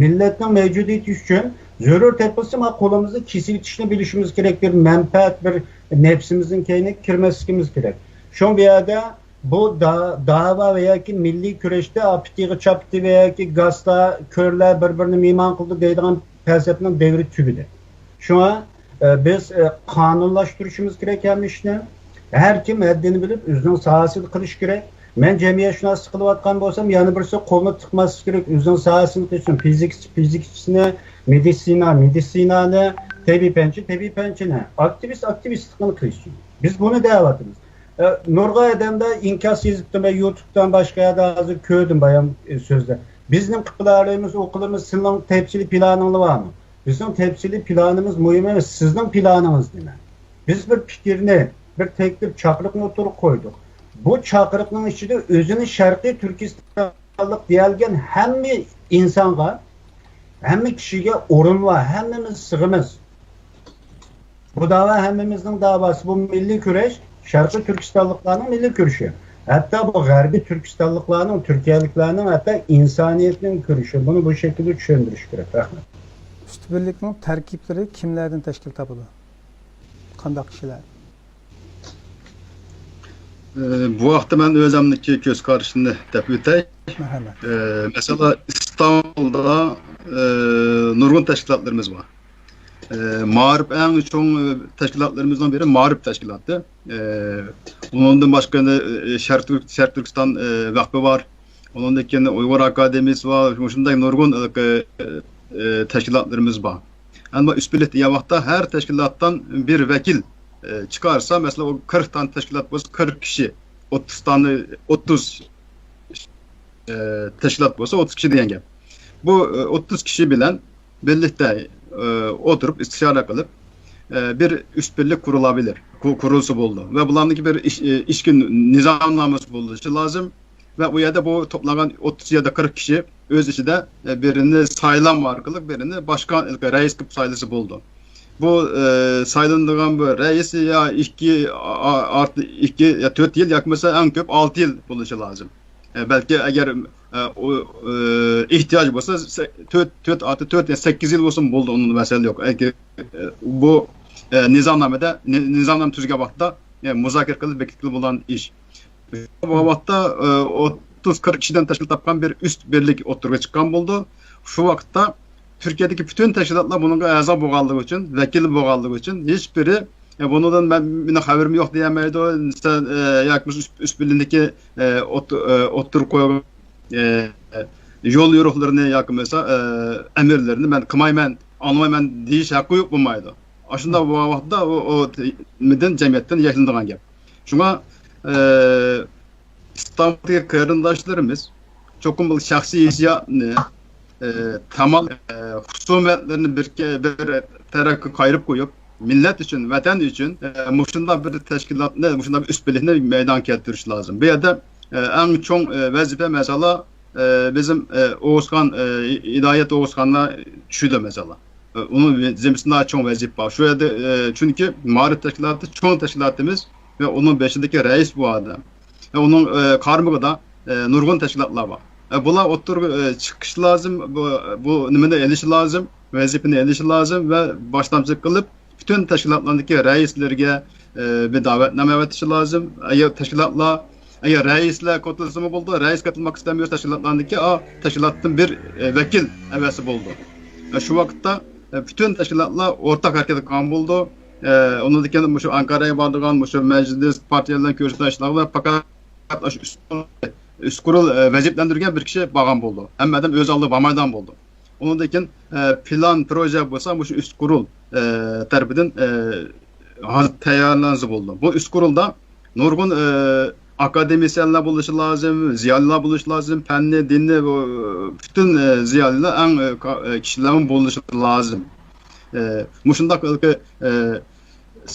مىللەتنىڭ مەۋجۇدىيىتى ئۈچۈن زۆرۈر تېپىلسا، ما قولىمىزنى كېسىۋېتىشنى بىلىشىمىز كېرەك، بىر مەنپەئەت، بىر نەپسىمىزنىڭ كەينىگە كىرمەسلىكىمىز كېرەك. شۇڭا بۇ يەردە بۇ دا-، داۋا ۋە ياكى مىللىي كۈرەشتە ئاپىتىغا چاپتى ۋە ياكى گاسلار، كۆرلەر بىر-بىرىنى مېھمان قىلدى دەيدىغان پەلسەپىنىڭ دەۋرى تۈگىدى. شۇڭا، ئە، بىز، ئە، قانۇنلاشتۇرۇشىمىز كېرەك ھەممە ئىشنى. ھەر كىم ھەددىنى بىلىپ، ئۆزىنىڭ ساھەسىدە قىلىشى كېرەك. مەن جەمئىيەتشۇناسلىق قىلىۋاتقان بولسام، يەنە بىرسى قولىنى تىقماسلىقى كېرەك، ئۆزىنىڭ ساھەسىنى قىلسۇن. فىزىكىسى فىزىكىسىنى، مېدىتسىنا مېدىتسىنانى، تەبىئىي پەنچى تەبىئىي پەنچىنى، ئاكتىۋىست ئاكتىۋىستلىقىنى قىلسۇن. بىز بۇنى دەۋاتىمىز. ئە، نۇرغۇن ئادەملەر ئىنكاس يېزىپتۇ، مەن يۇتۇبتىن، باشقا يەردە ھازىر كۆردۈم بايام، ئە، سۆزلەر. بىزنىڭ قىلىپ بولارىمىز، ئۇ قىلىمىز، سىلىنىڭ تەپسىلىي پىلانىڭلار بارمۇ؟ بىزنىڭ تەپسىلىي پىلانىمىز مۇھىم ئەمەس، سىزنىڭ پىلانىڭىز نېمە؟ بىز بىر پىكىرنى، بىر تەكلىپ، چاقىرىقنى ئوتتۇرىغا قويدۇق. بۇ چاقىرىقنىڭ ئىچىدە ئۆزىنى شەرقىي تۈركىستانلىق دېيەلگەن ھەممە ئىنسانغا، ھەممە كىشىگە ئورۇن بار، ھەممىمىز سىغىمىز. بۇ داۋا ھەممىمىزنىڭ داۋاسى، بۇ مىللىي كۈرەش، شەرقىي تۈركىستانلىقلارنىڭ مىللىي كۈرىشى. ھەتتا بۇ غەربىي تۈركىستانلىقلارنىڭ، تۈركىيەلىكلەرنىڭ، ھەتتا ئىنسانىيەتنىڭ كۈرىشى. بۇنى بۇ شەكىلدە چۈشەندۈرۈش كېرەك. رەھمەت. ئۈست بىرلىكنىڭ تەركىبلىرى كىملەردىن تەشكىل تاپىدۇ؟ قانداق كىشىلەر؟ ئى، بۇ ھەقتە مەن ئۆزۈمنىڭكى كۆز قارىشىمنى دەپ ئۆتەي. مەرھەمەت. ئى، مەسىلەن، ئىستانبۇلدا، ئى، نۇرغۇن تەشكىلاتلىرىمىز بار. ئى، مائارىپ ئەڭ چوڭ، ئى، تەشكىلاتلىرىمىزنىڭ بىرى مائارىپ تەشكىلاتى. ئى، ئۇنىڭدىن باشقا يەنە، ئى، شەرق تۈرك-، شەرق تۈركىستان، ئى، ۋەقپى بار. ئۇنىڭدىن كېيىن ئۇيغۇر ئاكادېمىيىسى بار، مۇشۇنداق نۇرغۇن، ئى، ئى، تەشكىلاتلىرىمىز بار. ئەمما ئۈست بىرلىك دېگەن ۋاقىتتا ھەر تەشكىلاتتىن بىر ۋەكىل، ئى، چىقارسا، مەسىلەن، ئۇ قىرىق دانە تەشكىلات بولسا، قىرىق كىشى، ئوتتۇز دانە، ئوتتۇز، ئى، تەشكىلات بولسا، ئوتتۇز كىشى دېگەن گەپ. بۇ، ئى، ئوتتۇز كىشى بىلەن بىرلىكتە، ئى، ئولتۇرۇپ ئىستىشارە قىلىپ، ئى، بىر ئۈست بىرلىك قۇرۇلابىلىر، قۇ-، قۇرۇلسا بولىدۇ. ۋە بۇلارنىڭكى بىر ئىش-، ئى، ئىچكى نىزامنامىسى بولۇشى لازىم. ۋە ئۇ يەردە بۇ توپلانغان ئوتتۇز يا قىرىق كىشى ئۆز ئىچىدە، ئى، بىرىنى سايلام ئارقىلىق بىرىنى باشقا رەئىس قىلىپ سايلىسا بولىدۇ. بۇ، ئە، سايلىنىدىغان بۇ رەئىس يا ئىككى، ئا-، ئارت-، ئىككى يا تۆت يىل ياكى بولمىسا ئەڭ كۆپ ئالتە يىل بولۇشى لازىم. ئە، بەلكى ئەگەر، ئە، ئۇ، ئە، ئېھتىياج بولسا، سە-، تۆت، تۆت ئارتۇق تۆت يا سەككىز يىل بولسىمۇ بولىدۇ، ئۇنىڭ مەسىلە يوق. ئەگەر، ئە، بۇ، ئە، نىزامنامىدا، نى-، نىزامنامە تۈزگەن ۋاقىتتا، ئە، مۇزاكىرە قىلىپ بېكىتكىلى بولغان ئىش. بۇ ۋاقىتتا، ئە، ئوتتۇز قىرىق كىشىدىن تەشكىل تاپقان بىر ئۈست بىرلىك ئوتتۇرىغا چىققان بولىدۇ. شۇ ۋاقىتتا تۈركىيەدىكى پۈتۈن تەشكىلاتلار بۇنىڭغا ئەزا بولغانلىقى ئۈچۈن، ۋەكىل بولغانلىقى ئۈچۈن ھېچبىرى، ئە، بۇنىڭدىن مەن، مېنىڭ خەۋىرىم يوق دېيەلمەيدۇ. سەن، ئە، ياكى بولمىسا ئۈست، ئۈست بىرلىكتىكى، ئە، ئوت-، ئە، ئوتتۇرىغا قويغان، ئە، يول يورۇقلىرىنى ياكى بولمىسا، ئە، ئەمىرلىرىنى مەن قىلمايمەن، ئاڭلىمايمەن دېيىش ھەققى يوق بولمايدۇ. ئاشۇنداق بولغان ۋاقىتتا ئۇ، ئۇ نېمىدىن، جەمئىيەتتىن يەكلىنىدىغان گەپ. شۇڭا، ئى، ئىستانبۇلدىكى قېرىنداشلىرىمىز چوقۇم بۇ شەخسىي ھېسسىياتنى، ئى، تامام، ئى، خۇسۇمەتلىرىنى بىر، بىر تەرەپكە قايرىپ قويۇپ، مىللەت ئۈچۈن، ۋەتەن ئۈچۈن، ئى، مۇشۇنداق بىر تەشكىلاتنى، مۇشۇنداق بىر ئۈست بىرلىكنى مەيدانغا كەلتۈرۈش لازىم. بۇ يەردە، ئى، ئەڭ چوڭ، ئى، ۋەزىپە، مەسىلەن، ئى، بىزنىڭ، ئى، ئوغۇزخان، ئى، ھىدايەت ئوغۇزخاننى چۈشىدۇ، مەسىلەن. ئۇنىڭ زىممىسىدا چوڭ ۋەزىپە بار. شۇ يەردە، ئە، چۈنكى مائارىپ تەشكىلاتى چوڭ تەشكىلاتىمىز ۋە ئۇنىڭ بېشىدىكى رەئىس بۇ ئادەم. ۋە ئۇنىڭ، ئە، قارمىقىدا، ئە، نۇرغۇن تەشكىلاتلار بار. ئە، بۇلار ئوتتۇرىغا، ئە، چىقىشى لازىم، بۇ، بۇ نېمىنى ئېلىشى لازىم، ۋەزىپىنى ئېلىشى لازىم ۋە باشلامچىلىق قىلىپ، پۈتۈن تەشكىلاتلارنىڭكى رەئىسلىرىگە، ئە، بىر داۋەتنامە ئەۋەتىشى لازىم. ئەگەر تەشكىلاتلار ئەگەر رەئىسلەر كوتىلىسىمۇ بولىدۇ، رەئىس كوتىلماق ئىستەمىسە تەشكىلاتلاردىكى، ئا، تەشكىلاتتىن بىر، ئە، ۋەكىل ئەۋەتسە بولىدۇ. ئە، شۇ ۋاقىتتا، ئە، پۈتۈن تەشكىلاتلار ئورتاق ھەرىكەت قىلغان بولىدۇ. ئە، ئۇنىڭدىن كېيىن مۇشۇ ئانقاراغا بارىدىغان، مۇشۇ مەجلىس، پارتىيە بىلەن كۆرۈشىدىغان ئىشلارغا پەقەت ئاشۇ ئۈچ قۇرۇل، ئۈچ قۇرۇل، ئە، ۋەزىپىلەندۈرگەن بىر كىشى بارغان بولىدۇ. ھەممە ئادەم ئۆز ئالدىغا بارمايدىغان بولىدۇ. ئۇنىڭدىن كېيىن، ئە، پىلان، پروژە بولسا مۇشۇ ئۈچ قۇرۇل، ئە، تەرىپىدىن، ئە، ھازىر تەييارلانسا بولىدۇ. بۇ ئۈچ قۇرۇلدا نۇرغۇن، ئە، ئاكادېمىسىيەنلەر بولۇشى لازىم، زىيالىيلار بولۇشى لازىم، پەننى، دىننى، ئۇ، پۈتۈن، ئە، زىيالىيلار ئەڭ، ئە، كا-، ئە، كىشىلەرمۇ بولۇشى لازىم. ئە، مۇشۇنداق، ئە،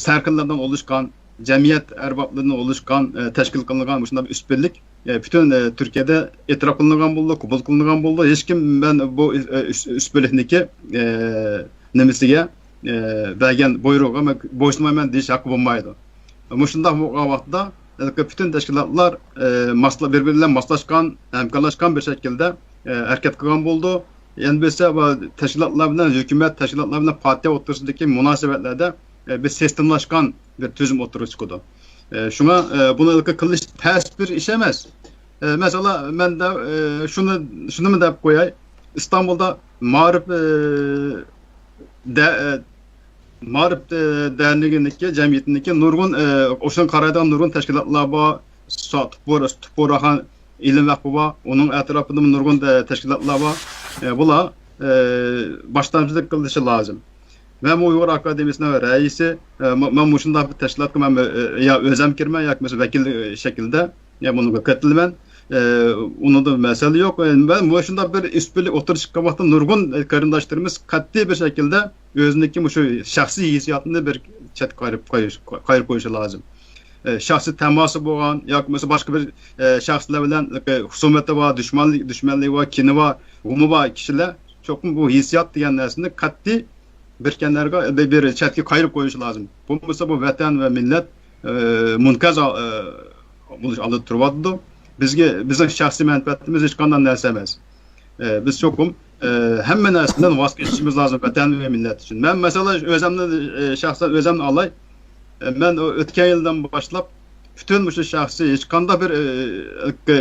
سەرخىللاردىن ئولۇشقان، جەمئىيەت ئەربابلىرىدىن ئولۇشقان، ئە، تەشكىل قىلىنغان مۇشۇنداق بىر ئۈچ بىرلىك، ئە، پۈتۈن، ئە، تۈركىيەدە ئېتىراپ قىلىنغان بولىدۇ، قوبۇل قىلىنغان بولىدۇ. ھېچكىم مەن بۇ، ئە، ئۈچ، ئۈچ بىرلىكنىكى، ئە، نېمىسىگە، ئە، بەرگەن بۇيرۇقىغا مەن بويسۇنمايمەن دېيىش ھەققى بولمايدۇ. مۇشۇنداق بولغان ۋاقىتتا، ھېلىقى پۈتۈن تەشكىلاتلار، ئە، ماسلا-، بىر-بىرى بىلەن ماسلاشقان، ھەمكارلاشقان بىر شەكىلدە، ئە، ھەرىكەت قىلغان بولىدۇ. يەنە بولسا بۇ تەشكىلاتلار بىلەن ھۆكۈمەت، تەشكىلاتلار بىلەن پارتىيە ئوتتۇرىسىدىكى مۇناسىۋەتلەردە، ئە، بىر سىستېمىلاشقان بىر تۈزۈم ئوتتۇرىغا چىقىدۇ. ئە، شۇڭا، ئە، بۇنى ھېلىقى قىلىش تەس بىر ئىش ئەمەس. ئە، مەسىلەن، مەن دە، ئە، شۇنى، شۇنىمۇ دەپ قوياي. ئىستانبۇلدا مائارىپ، ئە، دە-، ئە، مائارىپ، ئە، دەرنىكىنىڭكى، جەمئىيىتىنىڭكى نۇرغۇن، ئە، ئوشۇنغا قارايدىغان نۇرغۇن تەشكىلاتلار بار. سا-، تۇپۇر-، تۇپراخان ئىلىم ۋەقپى بار. ئۇنىڭ ئەتراپىدىمۇ نۇرغۇن، ئە، تەشكىلاتلار بار. ئە، بۇلار، ئە، باشلامچىلىق قىلىشى لازىم. مەن ئۇيغۇر ئاكادېمىيىسىنىڭ رەئىسى، ئە، م-، مەن مۇشۇنداق بىر تەشكىلاتقا مەن، ئە، يا ئۆزەم كىرىمەن ياكى مەسىلەن ۋەكىل، ئە، شەكلىدە، يا بۇنىڭغا قېتىلىمەن. ئە، ئۇنىڭدا مەسىلە يوق. ئە، مەن مۇشۇنداق بىر ئۈچ بىرلىك ئوتتۇرىغا چىققان ۋاقىتتا نۇرغۇن، ئە، قېرىنداشلىرىمىز قەتئىي بىر شەكىلدە ئۆزىنىڭكى مۇشۇ شەخسىي ھېسسىياتىنى بىر چەتكە قايرىپ قويۇش، قايرىپ قويۇشى لازىم. ئە، شەخسىي تەماسى بولغان ياكى بولمىسا باشقا بىر، ئە، شەخسلەر بىلەن، ئە، خۇسۇمىتى بار، دۈشمەنلىك، دۈشمەنلىكى بار، كىنى بار، غۇمى بار كىشىلەر چوقۇم بۇ ھېسسىيات دېگەن نەرسىنى قەتئىي بىر كەنەرگە، بىر، بىر چەتكە قايرىپ قويۇشى لازىم. بولمىسا بۇ ۋەتەن ۋە مىللەت، ئە، مۇنقەرز، ئە، بولۇش ئالدىدا تۇرۇۋاتىدۇ. بىزگە، بىزنىڭ شەخسىي مەنپەئەتىمىز ھېچقانداق نەرسە ئەمەس. ئە، بىز چوقۇم، ئە، ھەممە نەرسىدىن ۋاز كېچىشىمىز لازىم ۋەتەن ۋە مىللەت ئۈچۈن. مەن، مەسىلەن، ئۆزەمنى، ئە، شەخسەن ئۆزەمنى ئالاي. ئە، مەن ئۆتكەن يىلدىن باشلاپ پۈتۈن مۇشۇ شەخسىي ھېچقانداق بىر، ئە،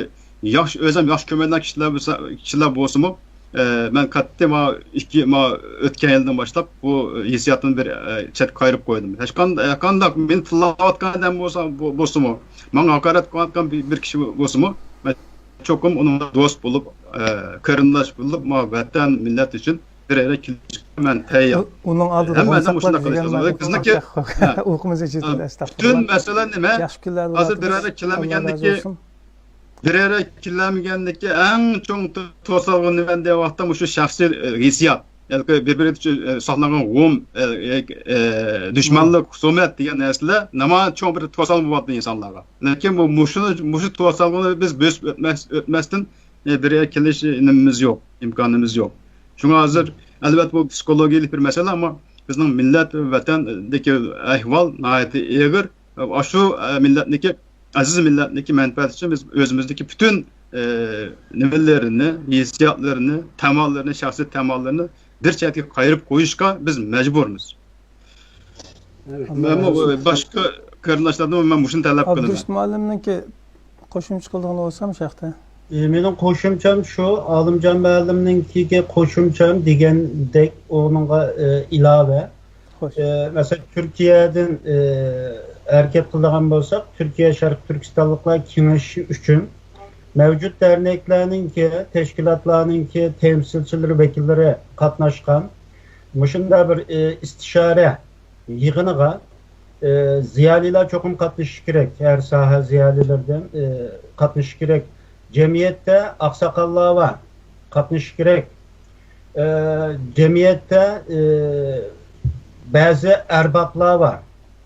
ياخشى، ئۆزەم ياخشى كۆرمەيدىغان كىشىلەر بولسا، كىشىلەر بولسىمۇ، ئە، مەن قەتئىي ما ئىككى، ما ئۆتكەن يىلدىن باشلاپ بۇ ھېسسىياتىمنى بىر، ئە، چەتكە قايرىپ قويدۇم. ھېچقانداق، ھەرقانداق مېنى تىللاۋاتقان ئادەم بولسا، بو-، بولسىمۇ، ماڭا ھاقارەت قىلىۋاتقان بىر، بىر كىشى بولسىمۇ، مەن چوقۇم ئۇنىڭ بىلەن دوست بولۇپ، ئە، قېرىنداش بولۇپ، ما ۋەتەن، مىللەت ئۈچۈن بىر يەرگە كېلىشكە مەن تەييار. ئۇ-، ئۇنىڭ ئالدىدا ھەممە ئادەم مۇشۇنداق قىلىشى لازىم. بىزنىڭكى، ھە. ئۇيقۇمىز ئېچىلدى، ھە. ئەستەغپۇرۇللا. پۈتۈن مەسىلە نېمە؟ ياخشى كۈنلەردە ھازىر بىر يەرگە كېلەلمىگەنلىكى، بىر يەرگە كېلەلمىگەنلىكى ئەڭ چوڭ تو-، توسالغۇ نېمە دېگەن ۋاقىتتا مۇشۇ شەخسىي، ئە، ھېسسىيات. يەنى بىر-بىرىگە، ئە، ساقلانغان غۇم، ئە، ئە، ئە، دۈشمەنلىك، خۇسۇمەت دېگەن نەرسىلەر ناھايىتى چوڭ بىر توسالغۇ بولۇۋاتىدۇ ئىنسانلارغا. لېكىن بۇ، مۇشۇ، مۇشۇ توسالغۇنى بىز بۆسۈپ ئۆتمەس-، ئۆتمەستىن، ئە، بىر يەرگە كېلىش نېمىمىز يوق، ئىمكانىمىز يوق. شۇڭا ھازىر، ئەلۋەتتە، بۇ پسىخولوگىيەلىك بىر مەسىلە، ئەمما بىزنىڭ مىللەت ۋە ۋەتەندىكى ئەھۋال ناھايىتى ئېغىر. ئاشۇ، ئە، مىللەتنىكى، ئەزىز مىللەتنىكى مەنپەئەتى ئۈچۈن بىز ئۆزىمىزدىكى پۈتۈن، ئە، نېمىلىرىنى، ھېسسىياتلىرىنى، تاماللىرىنى، شەخسىي تاماللىرىنى بىر چەتكە قايرىپ قويۇشقا بىز مەجبۇرمىز. مەنمۇ، ئە، باشقا قېرىنداشلاردىن مەن مۇشۇنى تەلەپ قىلىمەن. ئابدۇرېشىت مۇئەللىمنىڭكى قوشۇمچە قىلىدىغىنى بولسام شەختە. ئى، مېنىڭ قوشۇمچام شۇ، ئالىمجان مۇئەللىمنىڭكىگە قوشۇمچام دېگەندەك ئۇنىڭغا، ئى، ئىلاۋە. خوش. ئى، مەسىلەن، تۈركىيەدىن، ئى، ھەرىكەت قىلىدىغان بولساق، تۈركىيە شەرقىي تۈركىستانلىقلار كېڭىشى ئۈچۈن مەۋجۇت دەرنەكلەرنىڭكى، تەشكىلاتلارنىڭكى تەمسىلچىلىرى، ۋەكىللىرى قاتناشقان مۇشۇنداق بىر، ئى، ئىستىشارە يىغىنىغا، ئى، زىيالىيلار چوقۇم قاتنىشىشى كېرەك. ھەر ساھە زىيالىيلىرىدىن، ئى، قاتنىشىشى كېرەك. جەمئىيەتتە ئاقساقاللار بار، قاتنىشىشى كېرەك. ئى، جەمئىيەتتە، ئى، بەزى ئەربابلار بار،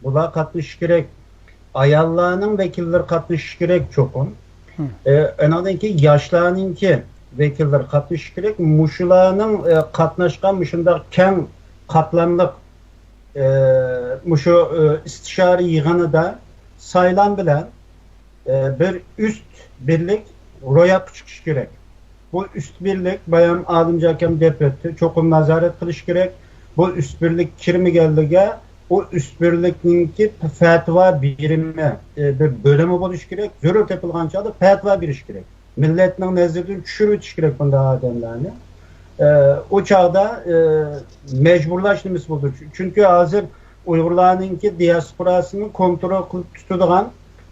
بۇلار قاتنىشىشى كېرەك. ئاياللارنىڭ ۋەكىللىرى قاتنىشىشى كېرەك چوقۇم. ئى، ئانىڭدىن كېيىن ياشلارنىڭكى ۋەكىللىرى قاتنىشىشى كېرەك. مۇشۇلارنىڭ، ئى، قاتناشقان مۇشۇنداق كەڭ قاتلاملىق ئى، مۇشۇ، ئى، ئىستىشارە يىغىنىدا سايلام بىلەن، ئى، بىر ئۈست بىرلىك روياپقا چىقىشى كېرەك. بۇ ئۈست بىرلىك، بايام ئالىمجان ئاكام دەپ ئۆتتى، چوقۇم نازارەت قىلىش كېرەك. بۇ ئۈست بىرلىك كىرمىگەنلىكىگە، ئۇ ئۈست بىرلىكنىڭكى پەتىۋا بېرىمى، ئى، بىر بۆلۈمى بولۇشى كېرەك. زۆرۈر تېپىلغان چاغدا پەتىۋا بېرىش كېرەك. مىللەتنىڭ نەزىرىدىن چۈشۈرۈۋېتىش كېرەك بۇنداق ئادەملەرنى. ئە، ئۇ چاغدا، ئە، مەجبۇرلاش نېمىسى بولىدۇ؟ چۈنكى ھازىر ئۇيغۇرلارنىڭكى دىياسپوراسىنى كونترول قىلىپ تۇتىدىغان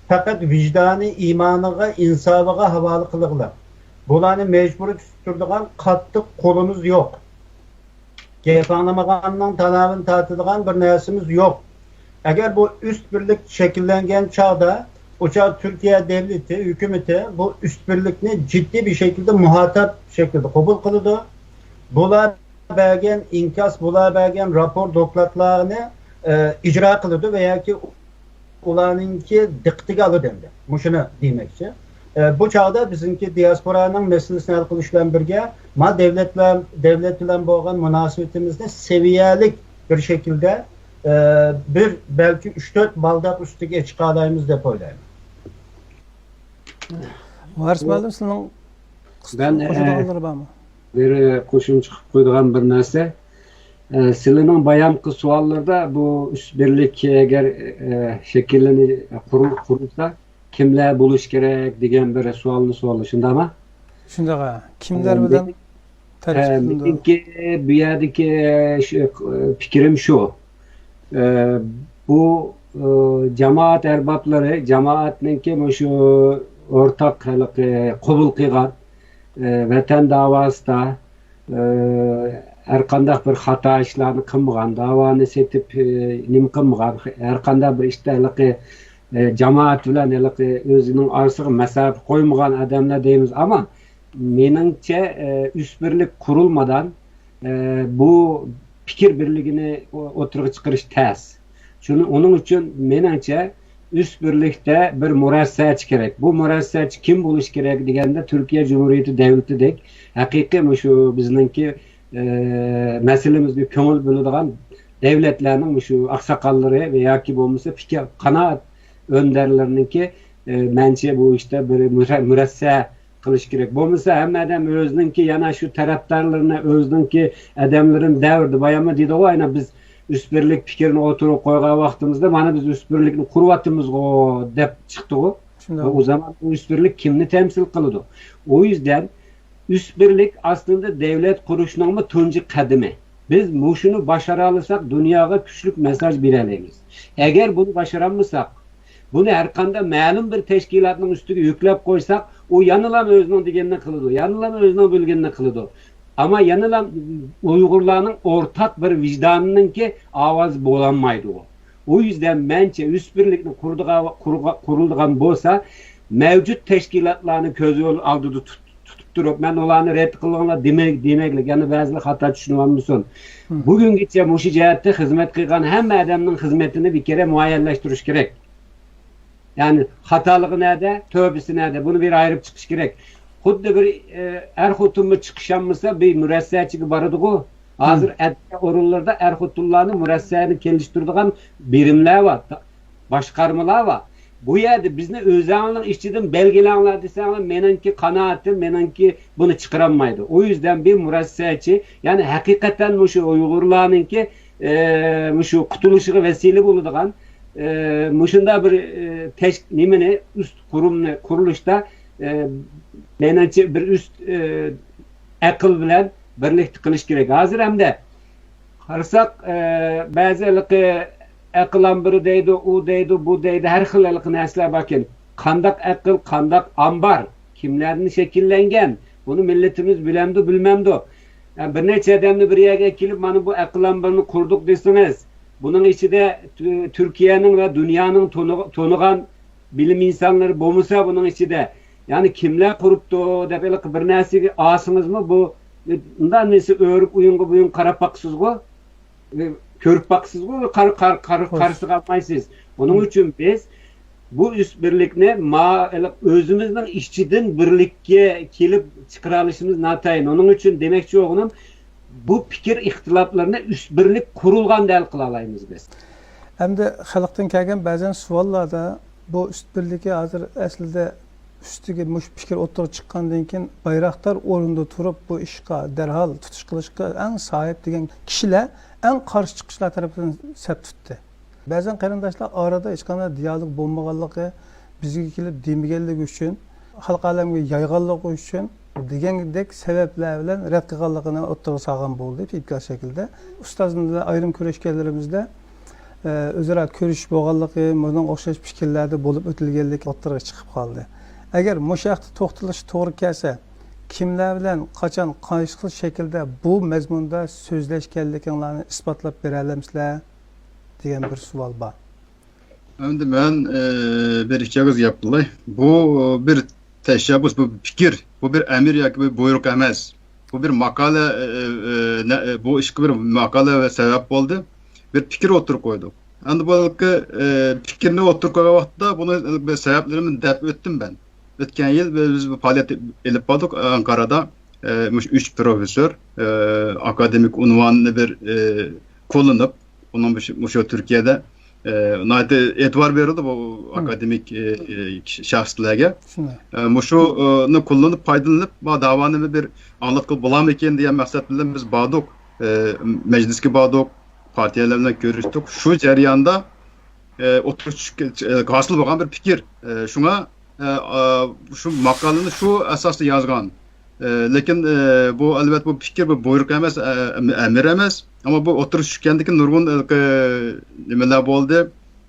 پەقەت ۋىجدانى، ئىمانىغا، ئىنسابىغا ھاۋالە قىلغىلى. بۇلارنى مەجبۇرىي تۇتۇپ تۇرىدىغان قاتتىق قولىمىز يوق. گەپ ئاڭلىمىغاننىڭ تالاۋىنى تارتىدىغان بىر نەرسىمىز يوق. ئەگەر بۇ ئۈست بىرلىك شەكىللەنگەن چاغدا، ئۇ چاغ تۈركىيە دۆلىتى، ھۆكۈمىتى بۇ ئۈست بىرلىكنى جىددىي بىر شەكىلدە مۇخاتاب شەكلىدە قوبۇل قىلىدۇ. بۇلار بەرگەن ئىنكاس، بۇلار بەرگەن راپور، دوكلاتلارنى، ئە، ئىجرا قىلىدۇ ۋە ياكى ئۇلارنىڭكى دىققىتىگە ئالىدۇ ئەمدى. مۇشۇنى دېمەكچى. ئە، بۇ چاغدا بىزنىڭكى دىياسپورانىڭ مەسىلىسىنى ھەل قىلىش بىلەن بىرگە، ما دۆلەتلەر، دۆلەت بىلەن بولغان مۇناسىۋىتىمىزنى سەۋىيەلىك بىر شەكىلدە، ئە، بىر بەلكى ئۈچ تۆت بالداق ئۈستىگە چىقالايمىز دەپ ئويلايمەن. ۋارىس مۇئەللىم، سىزنىڭ قىسقا مەن، ئە، قوشىدىغانلىرى بارمۇ؟ بىر قوشۇمچە قىلىپ قويىدىغان بىر نەرسە. ئە، سىلىنىڭ بايامقى سوئاللىرىدا بۇ ئۈست بىرلىك ئەگەر، ئە، شەكىللىنى-، قۇرۇ-، قۇرۇلسا، كىملەر بولۇش كېرەك دېگەن بىر سوئالنى سورىدى، شۇنداقمۇ؟ شۇنداق، ھە. كىملەر ئە، بىلەن مېنىڭ، تەلەپ ئە، قىلىندى؟ مېنىڭكى بۇ يەردىكى شۇ، ئە، پىكرىم شۇ. ئە، بۇ، ئە، جامائەت ئەربابلىرى، جامائەتنىڭكى مۇشۇ ئورتاق ھېلىقى قوبۇل قىلغان، ئە، ۋەتەن داۋاسىدا، ئە، ھەر قانداق بىر خاتا ئىشلارنى قىلمىغان، داۋانى سېتىپ، ئە، نېمە قىلمىغان، ھەر قانداق بىر ئىشتا ھېلىقى، ئە، جامائەت بىلەن ھېلىقى ئۆزىنىڭ ئارىسىغا مەساپە قويمىغان ئادەملەر دەيمىز. ئەمما مېنىڭچە، ئە، ئۈست بىرلىك قۇرۇلمىدىن، ئە، بۇ پىكىر بىرلىكىنى ئو-، ئوتتۇرىغا چىقىرىش تەس. شۇنى، ئۇنىڭ ئۈچۈن مېنىڭچە ئۈست بىرلىكتە بىر مۇرەسسەچى كېرەك. بۇ مۇرەسسەچى كىم بولۇشى كېرەك دېگەندە، تۈركىيە جۇمھۇرىيىتى دۆلىتىدەك ھەقىقىي مۇشۇ بىزنىڭكى، ئە، مەسىلىمىزگە كۆڭۈل بۆلىدىغان دۆلەتلەرنىڭ مۇشۇ ئاقساقاللىرى ۋە ياكى بولمىسا پىكىر، قانائەت ئۆندەرلىرىنىڭكى، ئە، مەنچە بۇ ئىشتا بىر مۇرە-، مۇرەسسە قىلىش كېرەك. بولمىسا ھەممە ئادەم ئۆزىنىڭكى يەنە شۇ تەرەپدارلىرىنى، ئۆزىنىڭكى ئادەملىرىنى دەۋردە باياممۇ دېدىغۇ، ئەنە بىز ئۈست بىرلىك پىكرىنى ئوتتۇرىغا قويغان ۋاقتىمىزدا، مانا بىز ئۈست بىرلىكنى قۇرۇۋاتىمىزغۇ دەپ چىقتىغۇ. شۇنداق. ئۇ زامان ئۇ ئۈست بىرلىك كىمنى تەمسىل قىلىدۇ؟ ئۇ يۈزدەن ئۈست بىرلىك ئاستىدا دۆلەت قۇرۇشنىڭمۇ تۇنجى قەدىمى. بىز مۇشۇنى باشارالىساق، دۇنياغا كۈچلۈك مېساژ بېرەلەيمىز. ئەگەر بۇنى باشارالمىساق، بۇنى ھەر قانداق مەلۇم بىر تەشكىلاتنىڭ ئۈستىگە يۈكلەپ قويساق، ئۇ يەنىلا ئۆزىنىڭ دېگىنىنى قىلىدۇ، يەنىلا ئۆزىنىڭ بىلگىنىنى قىلىدۇ. ئەمما يەنىلا ئۇيغۇرلارنىڭ ئورتاق بىر ۋىجدانىنىڭكى ئاۋازى بولالمايدۇ. ئۇ يۈزدىن مەنچە ئۈست بىرلىكنى قۇرىدىغان، قۇرغا-، قۇرۇلىدىغان بولسا، مەۋجۇت تەشكىلاتلارنى كۆز ئالدىدا تۇت-، تۇتۇپ تۇرۇپ، مەن ئۇلارنى رەت قىلىڭلار دېمەك، دېمەكلىك، يەنە بەزىلەر خاتا چۈشىنىۋالمىسۇن. مم. بۈگۈنگىچە مۇشۇ جەھەتتە خىزمەت قىلغان ھەممە ئادەمنىڭ خىزمىتىنى بىر كېرە مۇئەييەنلەشتۈرۈش كېرەك. يەنى خاتالىقى نەدە، تۆۋىسى نەدە، بۇنى بىر ئايرىپ چىقىش كېرەك. خۇددى بىر، ئە، ئەر خوتۇنمۇ چىقىشالمىسا، بىر مۇرەسسەچىگە بارىدىغۇ. ھازىر ئەتكە ئورۇنلىرىدا ئەر-خوتۇنلارنى مۇرەسسەنى كېلىشتۈرىدىغان بىرىملەر بار، باشقارمىلار بار. بۇ يەردە بىزنى ئۆزەڭلارنىڭ ئىچىدىن بەلگىلەڭلار دېسەڭلار، مېنىڭكى قانائىتىم، مېنىڭكى بۇنى چىقىرالمايدۇ. ئۇ يۈزدىن بىر مۇرەسسەچى، يەنى ھەقىقەتەن مۇشۇ ئۇيغۇرلارنىڭكى، ئە، مۇشۇ قۇتۇلۇشىغا ۋەسىلە بولىدىغان، ئە، مۇشۇنداق بىر، ئە، تەش-، نېمىنى، ئۈست قۇرۇمنى قۇرۇلۇشتا، ئە، مېنىڭچە بىر ئۈست، ئە، ئەقىل بىلەن بىرلىكتە قىلىش كېرەك. ھازىر ھەمدە قارىساق، ئە، بەزى ھېلىقى ئەقىل ئامبىرى دەيدۇ، ئۇ دەيدۇ، بۇ دەيدۇ، ھەر خىل ھېلىقى نەرسىلەر باركەن. قانداق ئەقىل، قانداق ئامبار، كىملەردىن شەكىللەنگەن، بۇنى مىللىتىمىز بىلەمدۇ، بىلمەمدۇ؟ يا، بىر نەچچە ئادەمنى بىر يەرگە ئەكېلىپ، مانا بۇ ئەقىل ئامبىرىنى قۇردۇق دېسىڭىز، بۇنىڭ ئىچىدە تۈ-، تۈركىيەنىڭ ۋە دۇنيانىڭ تونۇغ-، تونۇغان بىلىم ئىنسانلىرى بولمىسا بۇنىڭ ئىچىدە، يەنى كىملەر قۇرۇپتۇ دەپ ھېلىقى بىر نەرسىگە ئالسىڭىزمۇ، بۇ ئۇنداق نېسى ئۆرۈپ ئويۇنغا بويۇن قاراپ باقىسىزغۇ، كۆرۈپ باقىسىزغۇ، قار-، قار-، قار-، قارىسىغا ئالمايسىز. بۇنىڭ ئۈچۈن بىز بۇ ئۈست بىرلىكنى ما-، ئۆزىمىزنىڭ ئىچىدىن بىرلىككە كېلىپ چىقىرالىشىمىز ناتايىن. ئۇنىڭ ئۈچۈن دېمەكچى بولغىنىم، بۇ پىكىر ئىختىلاپلىرىنى ئۈست بىرلىك قۇرۇلغاندا ھەل قىلالايمىز بىز. ئەمدى خەلقتىن كەلگەن بەزەن سوئاللاردا بۇ ئۈست بىرلىكى ھازىر ئەسلىدە ئۈستىگە مۇشۇ پىكىر ئوتتۇرىغا چىققاندىن كېيىن بايراقدار ئورنىدا تۇرۇپ بۇ ئىشقا دەرھال تۇتۇش قىلىشقا ئەڭ ساھىب دېگەن كىشىلەر ئەڭ قارشى چىققۇچىلار تەرىپىدىن سەپ تۇتتى. بەزەن قېرىنداشلار ئارىدا ھېچقانداق دىيالوگ بولمىغانلىقى، بىزگە كېلىپ دېمىگەنلىكى ئۈچۈن، خەلق ئالەمگە يايغانلىقى ئۈچۈن دېگەندەك سەۋەبلەر بىلەن رەت قىلغانلىقىنى ئوتتۇرىغا سالغان بولدى، پىدىكار شەكلىدە. ئۇستاز بىلەن ئايرىم كۆرۈشكەنلىرىمىزدە، ئە، ئۆزئارا كۆرۈشۈپ بولغانلىقى، بۇنىڭغا ئوخشاش پىكىرلەردە بولۇپ ئۆتۈلگەنلىكى ئوتتۇرىغا چىقىپ قالدى. ئەگەر مۇشۇ ھەقتە توختىلىش توغرا كەلسە، كىملەر بىلەن، قاچان، قايسى خىل شەكىلدە بۇ مەزمۇندا سۆزلەشكەنلىكىڭلارنى ئىسپاتلاپ بېرەلەمسىلەر؟ دېگەن بىر سوئال بار. ئەمدى مەن، ئە، بىر ئىككى ئېغىز گەپ قىلاي. بۇ بىر تەشەببۇس، بۇ پىكىر، بۇ بىر ئەمىر ياكى بىر بۇيرۇق ئەمەس. بۇ بىر ماقالە، ئە، ئە، ئە، نە-، ئە، بۇ ئىشقا بىر ماقالە ۋە سەۋەب بولدى. بىر پىكىر ئوتتۇرىغا قويدۇق. ئەمدى بۇ ھېلىقى، ئە، پىكىرنى ئوتتۇرىغا قويغان ۋاقىتتا بۇنى بىر سەۋەبلىرىنى دەپ ئۆتتۈم مەن. ئۆتكەن يىل بىز، بىز بىر پائالىيەت ئېلىپ باردۇق ئەنقارىدا. ئە، مۇشۇ ئۈچ پروفېسسور، ئە، ئاكادېمىك ئۇنۋاننى بىر، ئە، قوللىنىپ، ئۇنىڭ مۇشۇ، مۇشۇ تۈركىيەدە، ئە، ناھايىتى ئېتىبار بېرىلىدۇ بۇ ئاكادېمىك، ئە، ئە، شەخسلەرگە. شۇنداق. ئە، مۇشۇنى قوللىنىپ، پايدىلىنىپ، ما داۋانى بىر ئاڭلاتقىلى بولامىكىن دېگەن مەقسەت بىلەن بىز باردۇق. ئە، مەجلىسكە باردۇق، پارتىيەلەر بىلەن كۆرۈشتۇق. شۇ جەرياندا، ئە، ئوتتۇرىغا چۈشكەن، ئە، ھاسىل بولغان بىر پىكىر. ئە، شۇڭا، ئە، ئا، شۇ ماقالىنى شۇ ئاساستا يازغان. ئە، لېكىن، ئە، بۇ، ئەلۋەتتە، بۇ پىكىر، بۇ بۇيرۇق ئەمەس، ئە، ئەمىر ئەمەس. ئەمما بۇ ئوتتۇرىغا چۈشكەندىن كېيىن نۇرغۇن، ئە، نېمىلەر بولدى،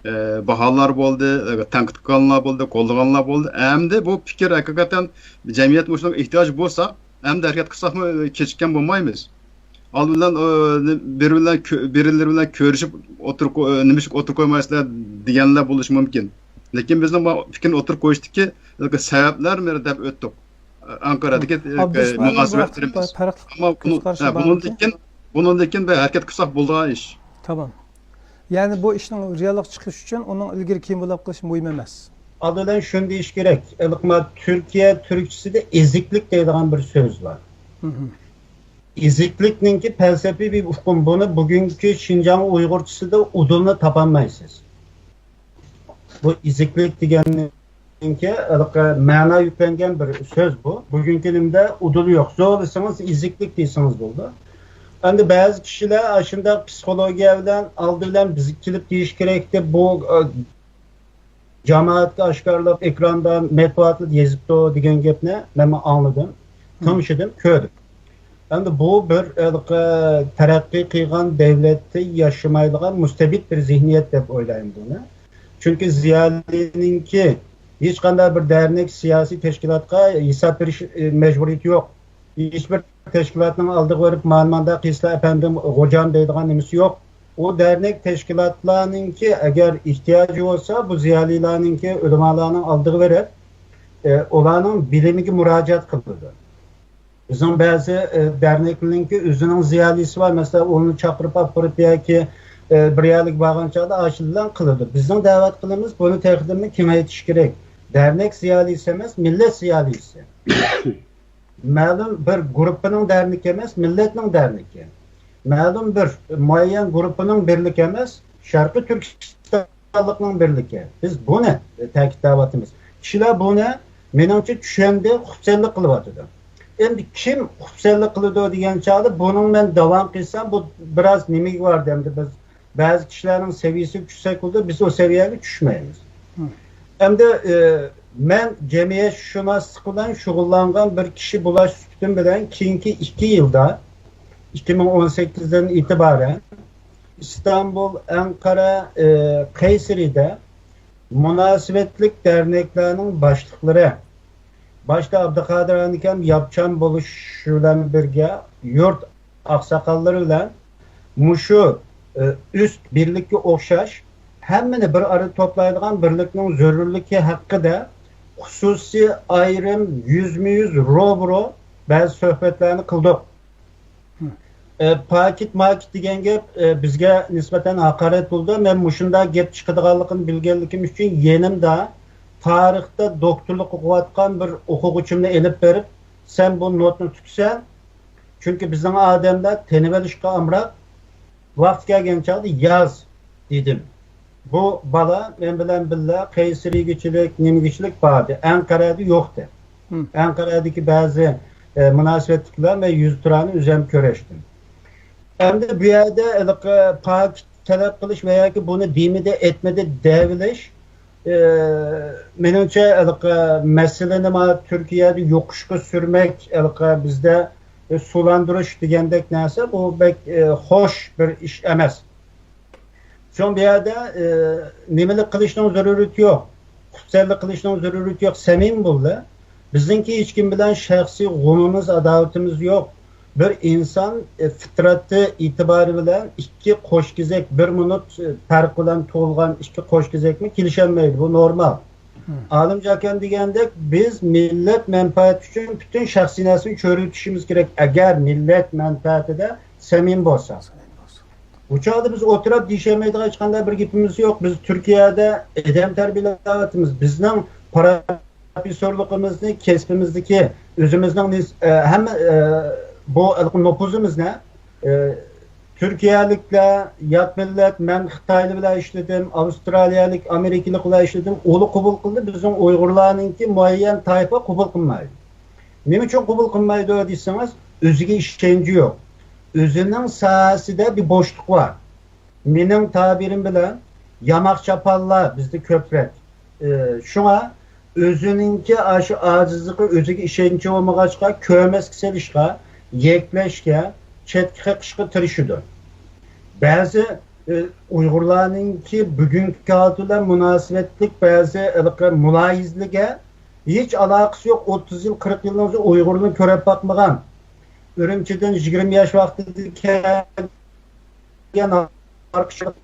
ئە، باھالار بولدى، ئە، تەنقىد قىلغانلار بولدى، قوللىغانلار بولدى. ئەمدى بۇ پىكىر ھەقىقەتەن جەمئىيەت مۇشۇنىڭغا ئېھتىياجى بولسا، ئەمدى ھەرىكەت قىلساقمۇ، ئە، كېچىككەن بولمايمىز. ئالدى بىلەن، ئە، بىرى بىلەن كۆ-، بىرلىرى بىلەن كۆرۈشۈپ ئوتتۇرىغا قو-، ئە، نېمىشقا ئوتتۇرىغا قويمايسىلەر دېگەنلەر بولۇشى مۇمكىن. لېكىن بىزنىڭ بۇ پىكىرنى ئوتتۇرىغا قويۇشتىكى ھېلىقى سەۋەبلەر مەن دەپ ئۆتتۇق. ئەنقەرەدىكى، ئە، مۇناسىۋەتلىرىمىز. ئەمما بۇنىڭ، ھە، بۇنىڭدىن كېيىن، بۇنىڭدىن كېيىن بىر ھەرىكەت قىلساق بولىدىغان ئىش. تامام. يەنى بۇ ئىشنىڭ رېئاللىققا چىقىشى ئۈچۈن ئۇنىڭ ئىلگىرى كېيىن بولاپ قېلىشى مۇھىم ئەمەس. ئالدى بىلەن شۇنى دېيىش كېرەك. ھېلىقى ما تۈركىيە تۈركچىسىدە ئېزىكلىك دەيدىغان بىر سۆز بار. مھم. ئېزىكلىكنىڭكى پەلسەپىۋى بىر ئۇقۇم. بۇنى بۈگۈنكى شىنجاڭ ئۇيغۇرچىسىدا ئۇدۇلنى تاپالمايسىز. بۇ ئېزىكلىك دېگەننىڭكى ھېلىقى مەنا يۈكلەنگەن بىر سۆز بۇ. بۈگۈنكى نېمىدە ئۇدۇل يوق. زورلىسىڭىز ئېزىكلىك دېسىڭىز بولىدۇ. ئەمدى بەزى كىشىلەر ئاشۇنداق پسىخولوگىيە بىلەن ئالدى بىلەن بىزگە كېلىپ دېيىش كېرەكتى، بۇ، ئە، جامائەتكە ئاشكارىلاپ، ئېكراندا، مەتبۇئاتتا يېزىپتۇ دېگەن گەپنى مەنمۇ ئاڭلىدىم، تىڭشىدىم، كۆردۈم. ئەمدى بۇ بىر، ھېلىقى، تەرەققىي قىلغان دەۋلەتتە ياشىمايدىغان مۇستەبىت بىر زېھنىيەت دەپ ئويلايمەن بۇنى. چۈنكى زىيالىينىڭكى ھېچقانداق بىر دەرنەك سىياسىي تەشكىلاتقا ھېساب بېرىش، ئە، مەجبۇرىيىتى يوق. ھېچبىر تەشكىلاتنىڭ ئالدىغا بېرىپ، مانا مانداق قىلسىلەر ئەپەندىم، غوجام دەيدىغان نېمىسى يوق. ئۇ دەرنەك تەشكىلاتلارنىڭكى ئەگەر ئېھتىياجى بولسا، بۇ زىيالىيلارنىڭكى، ئۆلىمالارنىڭ ئالدىغا بېرىپ، ئە، ئۇلارنىڭ بىلىمىگە مۇراجىئەت قىلىدۇ. بىزنىڭ بەزى، ئە، دەرنەكلەرنىڭكى ئۆزىنىڭ زىيالىيسى بار، مەسىلەن، ئۇنى چاقىرىپ ئاپىرىپ ياكى، ئە، بىر يەرلىككە بارغان چاغدا ئاشۇنداق قىلىدۇ. بىزنىڭ دەۋەت قىلىمىز، بۇنى تېخىدىنمۇ كېڭەيتىش كېرەك. دەرنەك زىيالىيسى ئەمەس، مىللەت زىيالىيسى. مەلۇم بىر گۇرۇپپىنىڭ دەرنىكى ئەمەس، مىللەتنىڭ دەرنىكى. مەلۇم بىر مۇئەييەن گۇرۇپپىنىڭ بىرلىكى ئەمەس، شەرقىي تۈركىستانلىقنىڭ بىرلىكى. بىز بۇنى تەكىتلەۋاتىمىز. كىشىلەر بۇنى، مېنىڭچە، چۈشەندى، خۇپسەنلىك قىلىۋاتىدۇ. ئەمدى كىم خۇپسەنلىك قىلىدۇ دېگەن چاغدا، بۇنىڭ مەن داۋام قىلسام، بۇ بىراز نېمىگە باردى ئەمدى بىز بەزى كىشىلەرنىڭ سەۋىيەسىگە چۈشسەك بولىدۇ، بىز ئۇ سەۋىيەگە چۈشمەيمىز. ئەمدى، ئى، مەن جەمئىيەتشۇناسلىق بىلەن شۇغۇللانغان بىر كىشى بولاش سۈپىتىم بىلەن كېيىنكى ئىككى يىلدا، ئىككى مىڭ ئون سەككىزدىن ئېتىبارەن ئىستانبۇل، ئەنقەرە، ئى، قەيسىرىدە مۇناسىۋەتلىك دەرنەكلەرنىڭ باشلىقلىرى، باشتا ئابدۇقادىر ئانىكام ياپچان بولۇش بىلەن بىرگە، يۇرت ئاقساقاللىرى بىلەن مۇشۇ، ئى، ئۈست بىرلىككە ئوخشاش ھەممىنى بىر ئارىدا توپلايدىغان بىرلىكنىڭ زۆرۈرلۈكى ھەققىدە خۇسۇسىي ئايرىم يۈزمۇ يۈز روبىرو بەزى سۆھبەتلەرنى قىلدۇق. ئى، پاكىت ماكىت دېگەن گەپ، ئى، بىزگە نىسبەتەن ھاقارەت بولىدۇ. مەن مۇشۇنداق گەپ چىقىدىغانلىقىنى بىلگەنلىكىم ئۈچۈن يېنىمدا تارىختا دوكتورلۇق ئوقۇۋاتقان بىر ئوقۇغۇچىمنى ئېلىپ بېرىپ، سەن بۇ نوتنى تۇتىسەن، چۈنكى بىزنىڭ ئادەملەر تىنىۋېلىشقا ئامراق، ۋاقتى كەلگەن چاغدا ياز، دېدىم. بۇ بالا مەن بىلەن بىللە قەيسىرىگىچىلىك، نېمىگىچىلىك باردى. ئەنقەرەدە يوقتى. ئەنقەرەدىكى بەزى، ئە، مۇناسىۋەتلىكلەر مەن يۈز تۇرانى ئۆزەم كۆرۈشتۈم. ئەمدى بۇ يەردە ھېلىقى پاكىت تەلەپ قىلىش ۋە ياكى بۇنى دېمىدى، ئېيتمىدى دەۋېلىش، ئى، مېنىڭچە، ھېلىقى مەسىلىنى ما تۈركىيەدە يوقۇشقا سۈرمەك، ھېلىقى بىزدە، ئى، سۇلاندۇرۇش دېگەندەك نەرسە، بۇ بەك، ئى، خوش بىر ئىش ئەمەس. شۇڭا بۇ يەردە، ئى، نېمىلىك قىلىشنىڭ زۆرۈرىيىتى يوق، خۇپسەنلىك قىلىشنىڭ زۆرۈرىيىتى يوق، سەمىمىي بولدى. بىزنىڭكى ھېچكىم بىلەن شەخسىي غۇمىمىز، ئاداۋىتىمىز يوق. بىر ئىنسان، ئى، فىترىتى ئېتىبارى بىلەن ئىككى قوش كېزەك، بىر مىنۇت، ئى، پەرق بىلەن تۇغۇلغان ئىككى قوش كېزەكمۇ كېلىشەلمەيدۇ. بۇ نورمال. ئالىم جاكەن دېگەندەك، بىز مىللەت مەنپەئەتى ئۈچۈن پۈتۈن شەخسىي نەرسىنى چۆرۈۋېتىشىمىز كېرەك، ئەگەر مىللەت مەنپەئەتىدە سەمىمىي بولساق. بۇ چاغدا بىز ئولتۇرۇپ دېيىشەلمەيدىغان ھېچقانداق بىر گېپىمىز يوق. بىز تۈركىيەدە ئادەم تەربىيەلەۋاتىمىز. بىزنىڭ پروفېسسورلۇقىمىزنى، كەسپىمىزدىكى ئۆزىمىزنىڭ نىس-، ئە، ھەممە، ئە، بۇ ھېلىقى نوپۇزىمىزنى، ئە، تۈركىيەلىكلەر، يات مىللەت، مەن خىتايلى بىلەن ئىشلىدىم، ئاۋسترالىيەلىك، ئامېرىكىلىق بىلەن ئىشلىدىم، ئۇلار قوبۇل قىلدى، بىزنىڭ ئۇيغۇرلارنىڭكى مۇئەييەن تايپا قوبۇل قىلمايدۇ. نېمە ئۈچۈن قوبۇل قىلمايدۇ دېسىڭىز، ئۆزىگە ئىشەنچى يوق. ئۆزىنىڭ ساھەسىدە بىر بوشلۇق بار. مېنىڭ تەبىرىم بىلەن، ياماق چاپانلار بىزدە كۆپرەك. ئى، شۇڭا ئۆزىنىڭكى ئاشۇ ئاجىزلىقى، ئۆزىگە ئىشەنچى بولمىغاچقا، كۆرمەسكە سېلىشقا، يەكلەشكە، چەتكە قېقىشقا تىرىشىدۇ. بەزى، ئى، ئۇيغۇرلارنىڭكى بۈگۈنكى ھالىتى بىلەن مۇناسىۋەتلىك بەزى ھېلىقى مۇلاھىزىلىرىگە ھېچ ئالاقىسى يوق. ئوتتۇز يىل، قىرىق يىلنىڭ ئۆزى ئۇيغۇرنى كۆرۈپ باقمىغان. ئۈرۈمچىدىن يىگىرمە ياش ۋاقتىدا كەلگەن،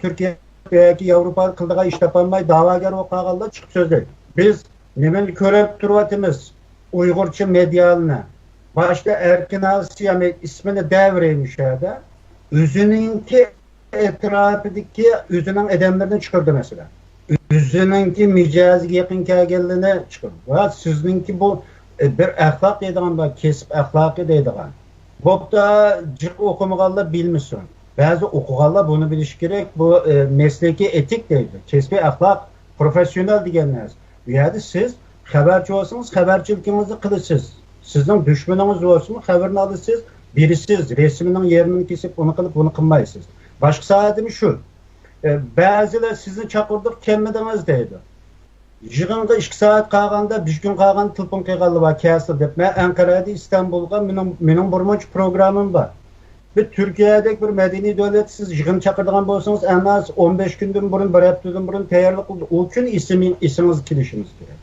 تۈركىيە ياكى ياۋروپادا قىلىدىغان ئىش تاپالماي داۋاگەر بولۇپ قالغانلار چىقىپ سۆزلەيدۇ. بىز نېمىنى كۆرۈپ تۇرۇۋاتىمىز؟ ئۇيغۇرچە مېدىيالارنى. باشتا ئەركىن ئاسىيا، مەن ئىسمىنى دەۋېرەي مۇشۇ يەردە. ئۆزىنىڭكى ئەتراپىدىكى ئۆزىنىڭ ئادەملىرىنى چىقىرىدۇ، مەسىلەن. ئۆزىنىڭكى مىجەزىگە يېقىن كەلگەنلىرىنى چىقىرىدۇ. ۋە سىزنىڭكى بۇ، ئە، بىر ئەخلاق دەيدىغان بار، كەسىپ ئەخلاقى دەيدىغان. بوپتۇ، جىق ئوقۇمىغانلار بىلمىسۇن. بەزى ئوقۇغانلار بۇنى بىلىشى كېرەك. بۇ، ئە، مەسلىكىي ئېتىك دەيدۇ. كەسپىي ئەخلاق، پروفېسسىونال دېگەن نەرسە. بۇ يەردە سىز خەۋەرچى بولسىڭىز، خەۋەرچىلىكىڭىزنى قىلىسىز. سىزنىڭ دۈشمىنىڭىز بولسىمۇ، خەۋىرىنى ئالىسىز، بېرىسىز، رەسىمىنىڭ يېرىمىنى كېسىپ، ئۇنى قىلىپ، بۇنى قىلمايسىز. باشقا ساھەدىمۇ شۇ. ئە، بەزىلەر سىزنى چاقىردۇق، كەلمىدىڭىز دەيدۇ. يىغىنغا ئىككى سائەت قالغاندا، بىر كۈن قالغاندا تېلېفون قىلغانلار بار، كەلسىلا دەپ. مەن ئەنقەرەدە ئىستانبۇلغا مېنىڭ، مېنىڭ بىرمۇنچە پروگراممام بار. بىر تۈركىيەدەك بىر مەدەنىي دۆلەت، سىز يىغىن چاقىرىدىغان بولسىڭىز، ئەڭ ئاز ئون بەش كۈندىن بۇرۇن، بىر ھەپتىدىن بۇرۇن تەييارلىق قىلىدۇ. ئۇ كۈن ئېسىمىز-، ئېسىڭىزگە كېلىشىمىز كېرەك.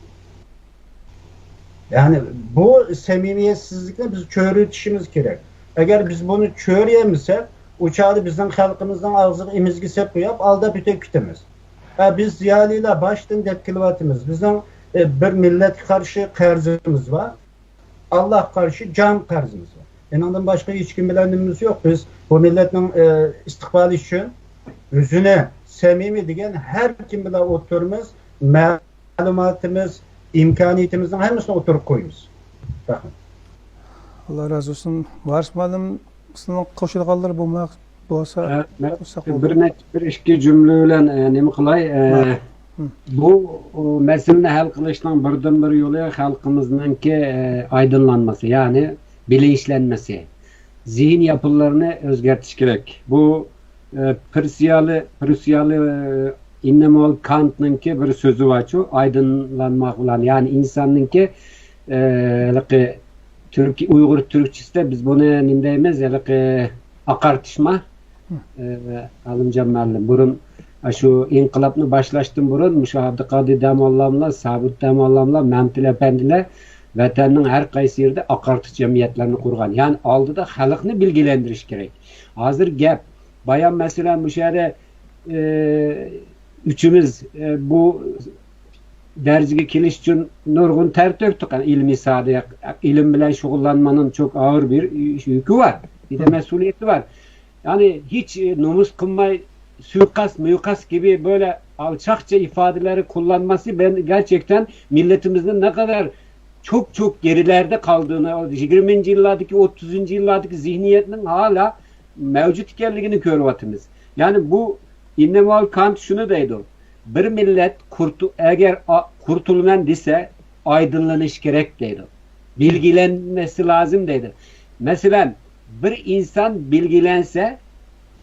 يەنى بۇ سەمىمىيەتسىزلىكنى بىز چۆرۈۋېتىشىمىز كېرەك. ئەگەر بىز بۇنى چۆرۈيەلمىسەك، ئۇ چاغدا بىزنىڭ خەلقىمىزنىڭ ئاغزىغا ئېمىزگە سەپ قويۇپ، ئالداپ ئۆتۈپ كېتىمىز. ھە، بىز زىيالىيلار باشتىن دەپ كېلىۋاتىمىز. بىزنىڭ، ئە، بىر مىللەتكە قارشى قەرزىمىز بار. ئاللاھقا قارشى جان قەرزىمىز بار. ئېنىڭدىن باشقا ھېچكىم بىلەن نېمىمىز يوق. بىز بۇ مىللەتنىڭ، ئە، ئىستىقبالى ئۈچۈن ئۆزىنى سەمىمىي دېگەن ھەر كىم بىلەن ئوتتۇرىمىز، مەلۇماتىمىز، ئىمكانىيىتىمىزنىڭ ھەممىسىنى ئوتتۇرىغا قويىمىز. رەھمەت. ئاللا رازى بولسۇن. ۋارىس مۇئەللىم، سىزنىڭ قوشىدىغانلىرى بولماق بولسا، ئە، مە-، قىلساق بىر بولىدۇ. نەچچە، بىر ئىككى جۈملە بىلەن، ئە، نېمە قىلاي؟ ئە، ھە. ھە. بۇ، ئۇ، مەسىلىنى ھەل قىلىشنىڭ بىردىنبىر يولى خەلقىمىزنىڭكى، ئە، ئايدىڭلانمىسى، يەنى بىلىنچلەنمىسى. زېھىن ياپونلىرىنى ئۆزگەرتىش كېرەك. بۇ، ئە، پرۇسسىيالى، پرۇسسىيالى، ئە، ئىممانۇئېل كانتنىڭكى بىر سۆزى بارچۇ، ئايدىڭلانماق بىلەن، يەنى ئىنساننىڭكى، ئە، ھېلىقى تۈركىي، ئۇيغۇر تۈركچىسىدە بىز بۇنى نېمە دەيمىز؟ ھېلىقى ئاقارتىشما. ئە، ئالىمجان مۇئەللىم، بۇرۇن، ئە، شۇ ئىنقىلابنى باشلاشتىن بۇرۇن مۇشۇ ئابدۇقادىر دەماللاملار، سابىت دەماللاملار، مەمتىل ئەپەندىلەر ۋەتەننىڭ ھەر قايسى يېرىدە ئاقارتىش جەمئىيەتلەرنى قۇرغان. يەنى ئالدىدا خەلقنى بىلگىلەندۈرۈش كېرەك. ھازىر گەپ، بايام مەسىلەن، مۇشۇ يەردە، ئە، ئۈچىمىز، ئە، بۇ دەرىجىگە كېلىش ئۈچۈن نۇرغۇن تەر تۆكتۇق. يەنى ئىلمىي ساھەدە، ئىلىم بىلەن شۇغۇللانمانىڭ چوك ئاغىر بىر يۈكى بار، بىر دە مەسئۇلىيىتى بار. Yani hiç, e, نومۇس قىلماي سۇيىقەست، مۇيىقەست كىبى بۆلە ئالچاقچە ئىپادىلەرنى قوللانماسى بەن گەرچەكتەن مىللىتىمىزنىڭ نەقەدەر چوك-چوك گېرىلەردە قالدىغىنى، يىگىرمىنچى يىللاردىكى، ئوتتۇزىنچى يىللاردىكى زېھنىيەتنىڭ ھالا مەۋجۇت ئىكەنلىكىنى كۆرۈۋاتىمىز. يەنى بۇ ئىممانۇئېل كانت شۇنى دەيدۇ، بىر مىللەت قۇرتۇ-، ئەگەر ئا-، قۇرتۇلىمەن دېسە، ئايدىڭلىنىش كېرەك دەيدۇ. بىلگىلەنمەسى لازىم دەيدۇ. مەسىلەن، بىر ئىنسان بىلگىلەنسە،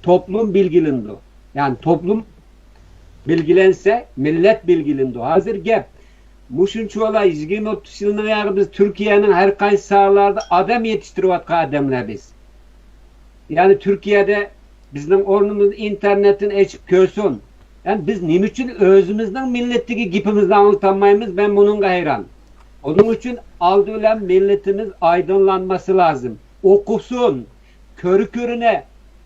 توپلۇم بىلگىلىنىدۇ. يەنى توپلۇم بىلگىلەنسە، مىللەت بىلگىلىنىدۇ. ھازىر گەپ، مۇشۇنچىۋالا يىگىرمە ئوتتۇز يىلنىڭ ياغى بىز تۈركىيەنىڭ ھەر قايسى ساھەلەردە ئادەم يېتىشتۈرۈۋاتقان ئادەملەر بىز. يەنى تۈركىيەدە بىزنىڭ ئورنىمىزنى ئىنتېرنېتتىن ئېچىپ كۆرسۇن. يەنى بىز نېمە ئۈچۈن ئۆزىمىزنىڭ مىللىتىگە گېپىمىزنى ئاڭلىتالمايمىز؟ مەن بۇنىڭغا ھەيران. ئۇنىڭ ئۈچۈن ئالدى بىلەن مىللىتىمىز ئايدىڭلانماسى لازىم. ئوقۇسۇن، كۆرە كۆرۈنە.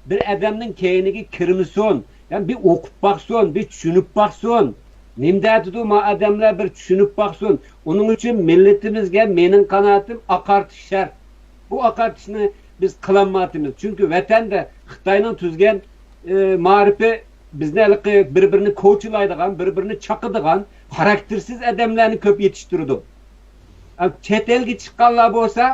بىر ئادەمنىڭ كەينىگە كىرمىسۇن. يەنى بىر ئوقۇپ باقسۇن، بىر چۈشىنىپ باقسۇن. نېمە دەيدۇ ما ئادەملەر، بىر چۈشىنىپ باقسۇن. ئۇنىڭ ئۈچۈن مىللىتىمىزگە مېنىڭ قانائىتىم ئاقارتىش شەرت. بۇ ئاقارتىشنى بىز قىلالمايۋاتىمىز. چۈنكى ۋەتەندە خىتاينىڭ تۈزگەن، ئى، مائارىپى بىزنى ھېلىقى بىر-بىرىنى كوچىلايدىغان، بىر-بىرىنى چاقىدىغان خاراكتېرسىز ئادەملەرنى كۆپ يېتىشتۈرىدۇ. ئە، چەت ئەلگە چىققانلار بولسا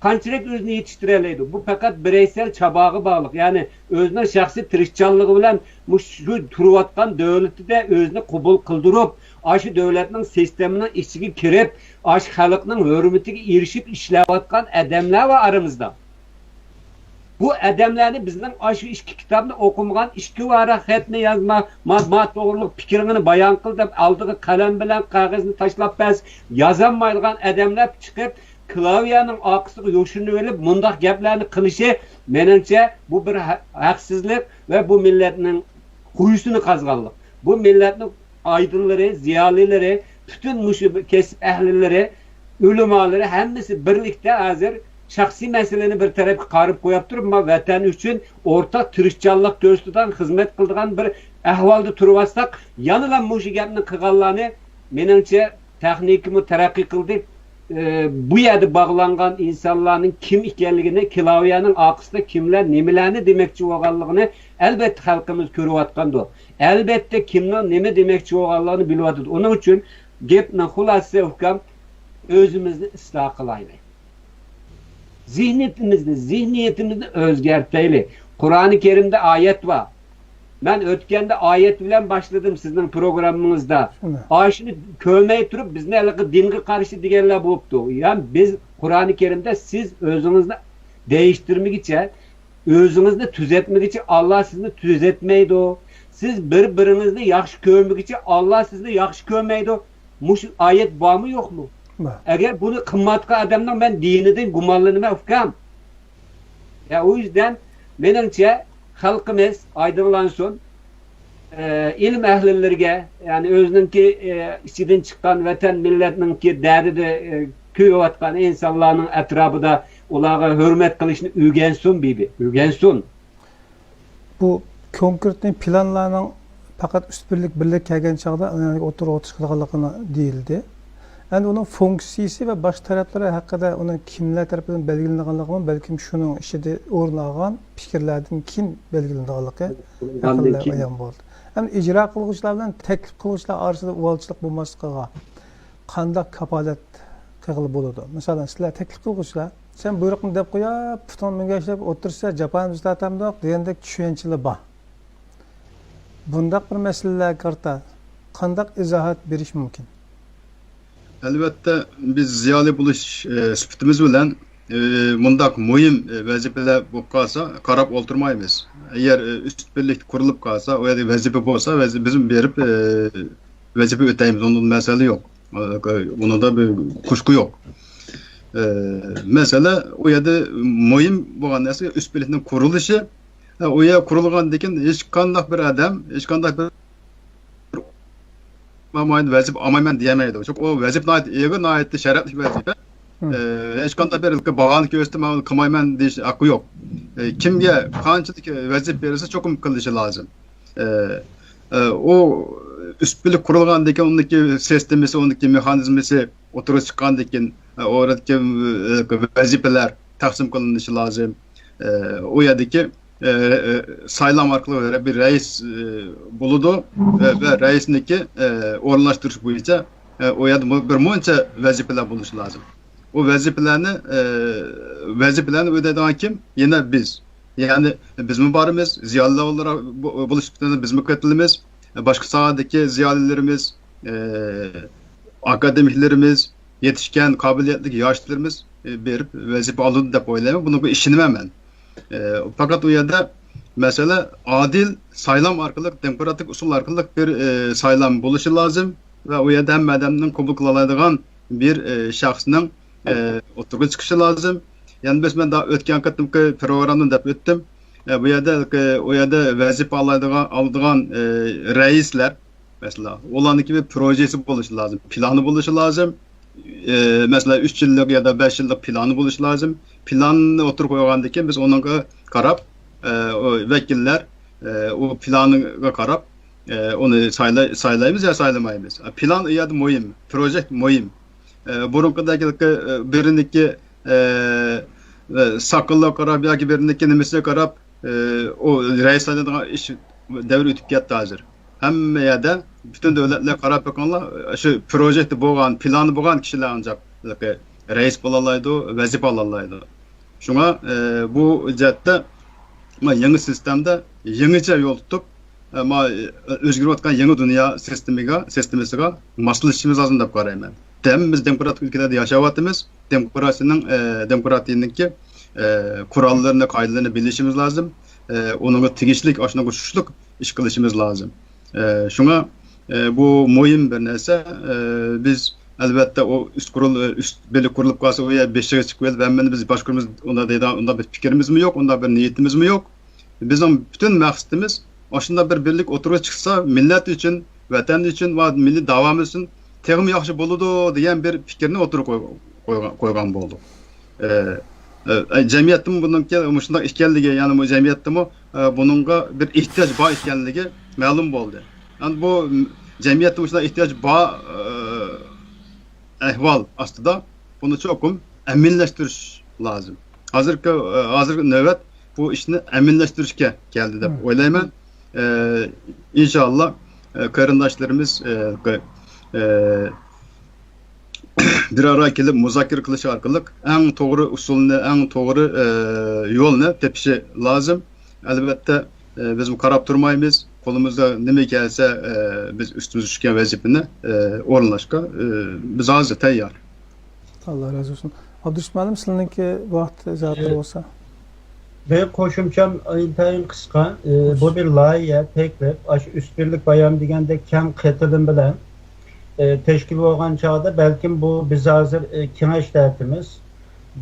قانچىلىك ئۆزىنى يېتىشتۈرەلەيدۇ؟ بۇ پەقەت بىرەيسەل چاباغا باغلىق. يەنى ئۆزىنىڭ شەخسىي تىرىشچانلىقى بىلەن مۇشۇ تۇرۇۋاتقان دۆلىتىدە ئۆزىنى قوبۇل قىلدۇرۇپ، ئاشۇ دۆلەتنىڭ سىستېمىنىڭ ئىچىگە كىرىپ، ئاشۇ خەلقنىڭ ھۆرمىتىگە ئېرىشىپ ئىشلەۋاتقان ئادەملەر بار ئارىمىزدا. بۇ ئادەملەرنى بىزنىڭ ئاشۇ ئىككى كىتابنى ئوقۇمىغان، ئىككى ۋاراق خەتنى يازما، ما، ما توغرىلىق پىكرىڭنى بايان قىل دەپ ئالدىغا قەلەم بىلەن قەغەزنى تاشلاپ بەرسە، يازالمايدىغان ئادەملەر چىقىپ، كلاۋىيەنىڭ ئارقىسىغا يوشۇرۇنۇۋېلىپ مۇنداق گەپلەرنى قىلىشى، مېنىڭچە، بۇ بىر ھە-، ھەقسىزلىق ۋە بۇ مىللەتنىڭ قۇيىسىنى قازغانلىق. بۇ مىللەتنىڭ ئايدىڭلىرى، زىيالىيلىرى، پۈتۈن مۇشۇ كەسىپ ئەھلىلىرى، ئۆلىمالىرى ھەممىسى بىرلىكتە ھازىر شەخسىي مەسىلىنى بىر تەرەپكە قايرىپ قويۇپ تۇرۇپ، ما ۋەتەن ئۈچۈن ئورتاق تىرىشچانلىق كۆرسىتىدىغان، خىزمەت قىلىدىغان بىر ئەھۋالدا تۇرۇۋاتساق، يەنىلا مۇشۇ گەپنى قىلغانلارنى، مېنىڭچە، تېخنىكىمۇ تەرەققىي قىلدى. ئى، بۇ يەردە باغلانغان ئىنسانلارنىڭ كىم ئىكەنلىكىنى، كلاۋىيەنىڭ ئارقىسىدا كىملەر نېمىلەرنى دېمەكچى بولغانلىقىنى، ئەلۋەتتە، خەلقىمىز كۆرۈۋاتقاندۇ. ئەلۋەتتە، كىمنىڭ نېمە دېمەكچى بولغانلىقىنى بىلىۋاتىدۇ. ئۇنىڭ ئۈچۈن گەپنىڭ خۇلاسىسى، ئۇكام، ئۆزىمىزنى ئىسلاھ قىلايلى. زېھنىيىتىمىزنى، زېھنىيىتىمىزنى ئۆزگەرتەيلى. قۇرئانى كەرىمدە ئايەت بار. مەن ئۆتكەندە ئايەت بىلەن باشلىدىم سىزنىڭ پروگراممىڭىزدا. شۇنداق. ئاشۇنى كۆرمەي تۇرۇپ، بىزنى ھېلىقى دىنغا قارشى دېگەنلەر بولۇپتۇ. يا بىز قۇرئانى كەرىمدە سىز ئۆزىڭىزنى دېيىشتۈرمىگىچە، ئۆزىڭىزنى تۈزەتمىگىچە، ئاللا سىزنى تۈزەتمەيدۇ. سىز بىر-بىرىڭىزنى ياخشى كۆرمىگىچە، ئاللا سىزنى ياخشى كۆرمەيدۇ. مۇشۇ ئايەت بارمۇ، يوقمۇ؟ بار. ئەگەر بۇنى قىلمايۋاتقان ئادەمنىڭ مەن دىنىدىن گۇمانلىنىمەن، ئۇكام. يا، ئۇ يۈزدىن مېنىڭچە خەلقىمىز ئايدىڭلانسۇن. ئە، ئىلىم ئەھلىلىرىگە، يەنى ئۆزىنىڭكى، ئە، ئىچىدىن چىققان ۋەتەن مىللەتنىڭكى دەردىدە، ئە، كۆيۈۋاتقان ئىنسانلارنىڭ ئەتراپىدا ئۇلارغا ھۆرمەت قىلىشنى ئۆگەنسۇن، بىبى، ئۆگەنسۇن. بۇ كونكرېتنىي پىلانلارنىڭ پەقەت ئۈستۈنلۈك بىرلىككە كەلگەن چاغدا ئۇنى ئوتتۇرىغا چىقىدىغانلىقىنى دېيىلدى. ئەمدى ئۇنىڭ فۇنكسىيىسى ۋە باشقا تەرەپلىرى ھەققىدە، ئۇنىڭ كىملەر تەرىپىدىن بەلگىلىنىدىغانلىقىمۇ بەلكىم شۇنىڭ ئىچىدە ئورۇن ئالغان پىكىرلەردىن كېيىن بەلگىلىنىدىغانلىقى يېقىندا ئايان بولدى. ئەمدى ئىجرا قىلغۇچىلار بىلەن تەكلىپ قىلغۇچىلار ئارىسىدا ئۇۋالچىلىق بولماسلىقىغا قانداق كاپالەت قىلغىلى بولىدۇ؟ مىسالەن، سىلەر تەكلىپ قىلغۇچىلار، سەن بۇيرۇقنى دەپ قويۇپ، پۇتۇڭ مۈڭگەشلەپ ئولتۇرسا، جاپايىمىز تارتامدۇق دېگەندەك چۈشەنچىلەر بار. بۇنداق بىر مەسىلىلەرگە قارىتا قانداق ئىزاھات بېرىش مۇمكىن؟ ئەلۋەتتە، بىز زىيالىي بولۇش، ئە، سۈپىتىمىز بىلەن، ئە، مۇنداق مۇھىم، ئە، ۋەزىپىلەر بولۇپ قالسا، قاراپ ئولتۇرمايمىز. ئەگەر، ئە، ئۈست بىرلىك قۇرۇلۇپ قالسا، ئۇ يەردە ۋەزىپە بولسا، ۋەزى-، بىز بېرىپ، ئە، ۋەزىپە ئۆتەيمىز. ئۇنىڭدا مەسىلە يوق. ئۇنىڭدا بىر قۇشقۇ يوق. ئە، مەسىلە ئۇ يەردە مۇھىم بولغان نەرسە ئۈست بىرلىكنىڭ قۇرۇلۇشى. ئە، ئۇ يەر قۇرۇلغاندىن كېيىن ھېچقانداق بىر ئادەم، ھېچقانداق بىر مانا ۋەزىپە ئالمايمەن دېيەلمەيدۇ. چۈنكى ئۇ ۋەزىپە ناھايىتى ئېغىر، ناھايىتى شەرەپلىك ۋەزىپە. ئە، ھېچقانداق بىر باھانە كۆرسىتىپ، مەن قىلمايمەن دېيىش ھەققى يوق. ئە، كىمگە قانچىلىك ۋەزىپە بېرىلسە، چوقۇم قىلىشى لازىم. ئە، ئە، ئۇ ئۈست بىرلىك قۇرۇلغاندىن كېيىن، ئۇنىڭكى سىستېمىسى، ئۇنىڭكى مېخانىزمىسى ئوتتۇرىغا چىققاندىن كېيىن، ئە، ئۇ يەردىكى، ئە، ۋەزىپىلەر تەقسىم قىلىنىشى لازىم. ئە، ئۇ يەردىكى، ئە، ئە، سايلام ئارقىلىق بىر رەئىس، ئە، بولىدۇ، ئە، ۋە رەئىسنىڭكى، ئە، ئورۇنلاشتۇرۇش بويىچە، ئە، ئۇ يەردە مۇ-، بىر مۇنچە ۋەزىپىلەر بولۇشى لازىم. ئۇ ۋەزىپىلەرنى، ئە، ۋەزىپىلەرنى ئۆتەيدىغان كىم؟ يەنە بىز. يەنى بىزمۇ بارمىز، زىيالىيلار ئولارا-، بو-، بولۇش سۈپىتىدە بىزمۇ قېتىلىمىز. باشقا ساھەدىكى زىيالىيلىرىمىز، ئە، ئاكادېمىكلىرىمىز، يېتىشكەن قابىلىيەتلىك ياشلىرىمىز، ئە، بېرىپ ۋەزىپە ئالىدۇ دەپ ئويلايمەن. بۇنىڭغا ئىشىنىمەن مەن. ئە، پەقەت ئۇ يەردە مەسىلە ئادىل سايلام ئارقىلىق، دېموكراتىك ئۇسۇل ئارقىلىق بىر، ئە، سايلام بولۇشى لازىم ۋە ئۇ يەردە ھەممە ئادەمنىڭ قوبۇل قىلالايدىغان بىر، ئە، شەخسنىڭ، ئە، ئوتتۇرىغا چىقىشى لازىم. يەنە بىز، مەن دا ئۆتكەن قېتىمقى پروگراممىدا دەپ ئۆتتۈم. ئە، بۇ يەردە، ئە، ئۇ يەردە ۋەزىپە ئالايدىغان، ئالىدىغان، ئە، رەئىسلەر، مەسىلەن، ئۇلارنىڭكى بىر پروژېسى بولۇشى لازىم، پىلانى بولۇشى لازىم. ئە، مەسىلەن، ئۈچ يىللىق يا دا بەش يىللىق پىلانى بولۇشى لازىم. پىلاننى ئوتتۇرىغا قويغاندىن كېيىن، بىز ئۇنىڭغا قاراپ، ئە، ئۇ ۋەكىللەر، ئە، ئۇ پىلانغا قاراپ، ئە، ئۇنى سايلاي-، سايلايمىز يا سايلىمايمىز. ئە، پىلان ئۇ يەردە مۇھىم، پروژېكت مۇھىم. ئە، بۇرۇنقىدەك، ئە، بىرىنىڭكى، ئە، ئە، ساقىلىغا قاراپ ياكى بىرىنىڭكى نېمىسىگە قاراپ، ئە، ئۇ رەئىس سايلايدىغان ئىش دەۋرى ئۆتۈپ كەتتى ھازىر. ھەممە يەردە پۈتۈن دۆلەتلەر قاراپ بېقىڭلار، شۇ پروژېكتى بولغان، پىلانى بولغان كىشىلەر ئانچاق رەئىس بولالايدۇ، ۋەزىپە ئالالايدۇ. شۇڭا، ئە، بۇ جەھەتتە ما يېڭى سىستېمىدا يېڭىچە يول تۇتۇپ، ئە، ما، ئە، ئۆزگىرىۋاتقان يېڭى دۇنيا سىستېمىگە، سىستېمىسىغا ماسلىشىشىمىز لازىم دەپ قارايمەن. ھەممىمىز دېموكراتىك ئۈلكىلەردە ياشاۋاتىمىز. دېموكراتىيەنىڭ، ئە، دېموكراتىيەنىڭكى، ئە، قوراللىرىنى، قائىدىلىرىنى بىلىشىمىز لازىم. ئە، ئۇنىڭغا تېگىشلىك، ئاشۇنىڭغا ئوخشاشلىق ئىش قىلىشىمىز لازىم. ئە، شۇڭا، ئە، بۇ مۇھىم بىر نەرسە. ئە، بىز ئەلۋەتتە ئۇ ئۈست قۇرۇل-، ئە، ئۈست بىرلىك قۇرۇلۇپ قالسا، ئۇ يەر بېشىغا چىقىپ ئېلىپ، ھەممىنى بىز باشقۇرىمىز، ئۇنداق دەيدىغان، ئۇنداق بىر پىكرىمىزمۇ يوق، ئۇنداق بىر نىيىتىمىزمۇ يوق. بىزنىڭ پۈتۈن مەقسىتىمىز ئاشۇنداق بىر بىرلىك ئوتتۇرىغا چىقسا، مىللەت ئۈچۈن، ۋەتەن ئۈچۈن ۋە مىللىي داۋامىز ئۈچۈن تېخىمۇ ياخشى بولىدۇ دېگەن بىر پىكىرنى ئوتتۇرىغا قوي-، قويغان، قويغان بولدۇق. ئە، ئە، جەمئىيەتتىمۇ بۇنىڭكى مۇشۇنداق ئىكەنلىكى، يەنى بۇ جەمئىيەتتىمۇ، ئە، بۇنىڭغا بىر ئېھتىياج بار ئىكەنلىكى مەلۇم بولدى. يەنى بۇ جەمئىيەتتە مۇشۇنداق ئېھتىياج بار، ئە، ئەھۋال ئاستىدا بۇنى چوقۇم ئەمەلىيلەشتۈرۈش لازىم. ھازىرقى، ئە، ھازىرقى نۆۋەت بۇ ئىشنى ئەمەلىيلەشتۈرۈشكە كەلدى دەپ ئويلايمەن. ئە، ئىنشاللا، ئە، قېرىنداشلىرىمىز، ئە، قە-، ئە، بىر ئارا كېلىپ مۇزاكىرە قىلىش ئارقىلىق ئەڭ توغرا ئۇسۇلنى، ئەڭ توغرا، ئە، يولنى تېپىشى لازىم. ئەلۋەتتە، ئە، بىزمۇ قاراپ تۇرمايمىز. قولىمىزدا نېمە كەلسە، ئە، بىز ئۈستىمىزگە چۈشكەن ۋەزىپىنى، ئە، ئورۇنلاشقا، ئە، بىز ھازىر تەييار. ئاللا رازى بولسۇن. ئابدۇرېشىت مۇئەللىم، سىلىنىڭكى ۋاقىت ئىجازىتى بولسا. بىر قوشۇمچام ئىنتايىن قىسقا. ئى، بۇ بىر لايىھە، تەكلىپ. ئاشۇ ئۈست بىرلىك بايان دېگەندەك كەڭ قېتىلىم بىلەن، ئى، تەشكىل بولغان چاغدا بەلكىم بۇ بىز ھازىر، ئى، كېڭەش دەۋاتىمىز.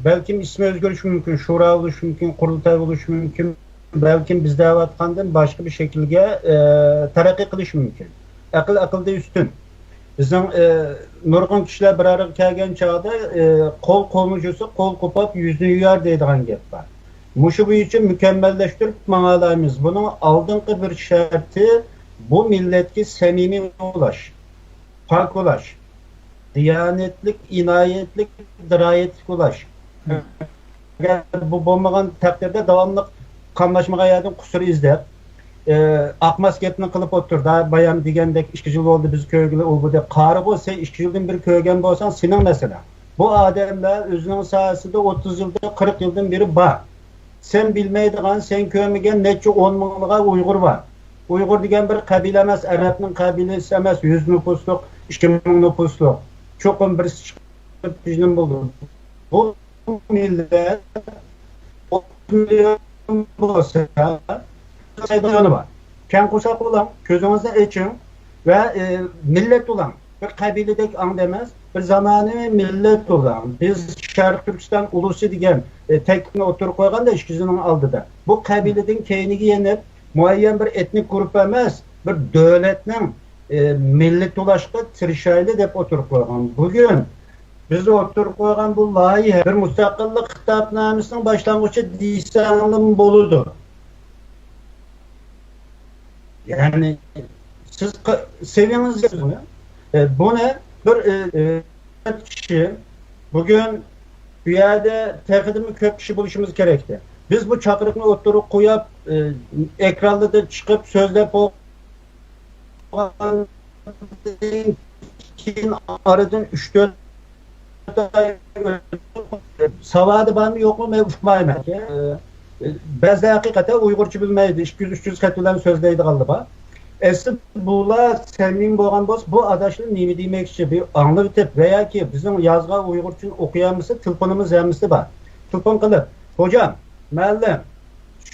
بەلكىم ئىسمى ئۆزگىرىشى مۇمكىن، شورا بولۇشى مۇمكىن، قۇرۇلتاي بولۇشى مۇمكىن. بەلكىم بىز دەۋاتقاندىن باشقا بىر شەكىلگە، ئى، تەرەققىي قىلىشى مۇمكىن. ئەقىل ئەقىلدىن ئۈستۈن. بىزنىڭ، ئى، نۇرغۇن كىشىلەر بىر ئارىغا كەلگەن چاغدا، ئى، قول قولنى جۇسا، قول قوپاپ يۈزنى يۇيار دەيدىغان گەپ بار. مۇشۇ بويىچە مۇكەممەللەشتۈرۈپ ماڭالايمىز. بۇنىڭ ئالدىنقى بىر شەرتى، بۇ مىللەتكە سەمىمىي بولاش، پاك بولاش، دىيانەتلىك، ئىنايەتلىك، دىرايەتلىك بولاش. ئەگەر بۇ بولمىغان تەقدىردە داۋاملىق قاملاشمىغان يەردىن قۇسۇر ئىزدەپ، ئى، ئاقماس گەپنى قىلىپ ئولتۇر. دا بايام دېگەندەك، ئىككى يىل بولدى بىز كۆرگىلى، ئۇ بۇ دەپ. قارىغۇ، سەن ئىككى يىلدىن بىر كۆرگەن بولساڭ، سېنىڭ مەسىلەڭ. بۇ ئادەملەر ئۆزىنىڭ ساھەسىدە ئوتتۇز يىلدىن، قىرىق يىلدىن بېرى بار. سەن بىلمەيدىغان، سەن كۆرمىگەن نەچچە ئون مىڭلىغان ئۇيغۇر بار. ئۇيغۇر دېگەن بىر قەبىلە ئەمەس، ئەرەبنىڭ قەبىلىسى ئەمەس، يۈز نوپۇسلۇق، ئىككى مىڭ نوپۇسلۇق. چوقۇم بىرسى چىقىپ جىنىم بولدى. بۇ مىللەت ئوتتۇز مىليون بولسا، سايدىغىنى بار. كەڭ قورساق بولۇڭ، كۆزىڭىزنى ئېچىڭ ۋە، ئى، مىللەت بولۇڭ. بىر قەبىلىدەك ئاڭدا ئەمەس، بىر زامانىۋى مىللەت بولۇڭ. بىز شەرقىي تۈركىستان ئۇلۇسى دېگەن، ئى، تەكلىپنى ئوتتۇرىغا قويغاندا ئىككى يۈزنىڭ ئالدىدا، بۇ قەبىلىدىن كەينىگە يېنىپ، مۇئەييەن بىر ئېتنىك گۇرۇپپا ئەمەس، بىر دۆلەتنىڭ، ئى، مىللىتى بولۇشقا تىرىشايلى دەپ ئوتتۇرىغا قويغان. بۈگۈن بىز ئوتتۇرىغا قويغان بۇ لايىھە بىر مۇستەقىللىق خىتابنامىسىنىڭ باشلانغۇچى دېسەڭلىمۇ بولىدۇ. يەنى سىز ق-، سېۋىڭىز يازىمۇ؟ ئە، بۇنى بىر، ئە، ئە، كىشى بۈگۈن بۇ يەردە تېخىدىنمۇ كۆپ كىشى بولۇشىمىز كېرەكتى. بىز بۇ چاقىرىقنى ئوتتۇرىغا قويۇپ، ئە، ئېكرانلاردا چىقىپ سۆزلەپ بولغاندىن كېيىن ئارىدىن ئۈچ تۆت ئاي ئۆتۈپ، ساۋادى بارمۇ يوقمۇ مەن ئۇقمايمەن. بەزىلەر ھەقىقەتەن ئۇيغۇرچە بىلمەيدۇ، ئىككى يۈز، ئۈچ يۈز خەت بىلەن سۆزلەيدىغانلار بار. ئەسلى بۇلار سەمىمىي بولغان بولسا، بۇ ئاداشلار نېمە دېمەكچى، بىر ئاڭلىۋېتىپ ۋە ياكى بىزنىڭ يازغان ئۇيغۇرچىنى ئوقۇيالمىسا، تېلېفونىمىز ھەممىسى بار. تېلېفون قىلىپ، «خوجام، مۇئەللىم،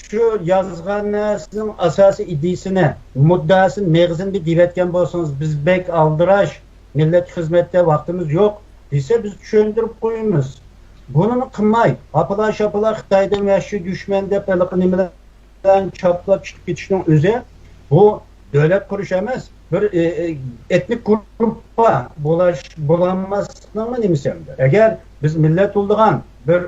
شۇ يازغان نەرسىنىڭ ئاساسىي ئىدىيىسىنى، مۇددىئاسىنى، مېغىزىنى بىر دېيىۋەتكەن بولسىڭىز، بىز بەك ئالدىراش، مىللەتكە خىزمەتتە ۋاقتىمىز يوق» دېسە، بىز چۈشەندۈرۈپ قويىمىز. بۇنىمۇ قىلماي، ھاپىلا-شاپىلا خىتايدىن ۋەھشىي دۈشمەن دەپ ھېلىقى نېمىلەر بىلەن چاپلاپ چىقىپ كېتىشنىڭ ئۆزى، بۇ دۆلەت قۇرۇش ئەمەس، بىر، ئې، ئې، ئېتنىك گۇرۇپپا بولاش، بولالماسلىقنىڭمۇ نېمىسى ئەمدى؟ ئەگەر بىز مىللەت بولىدىغان بىر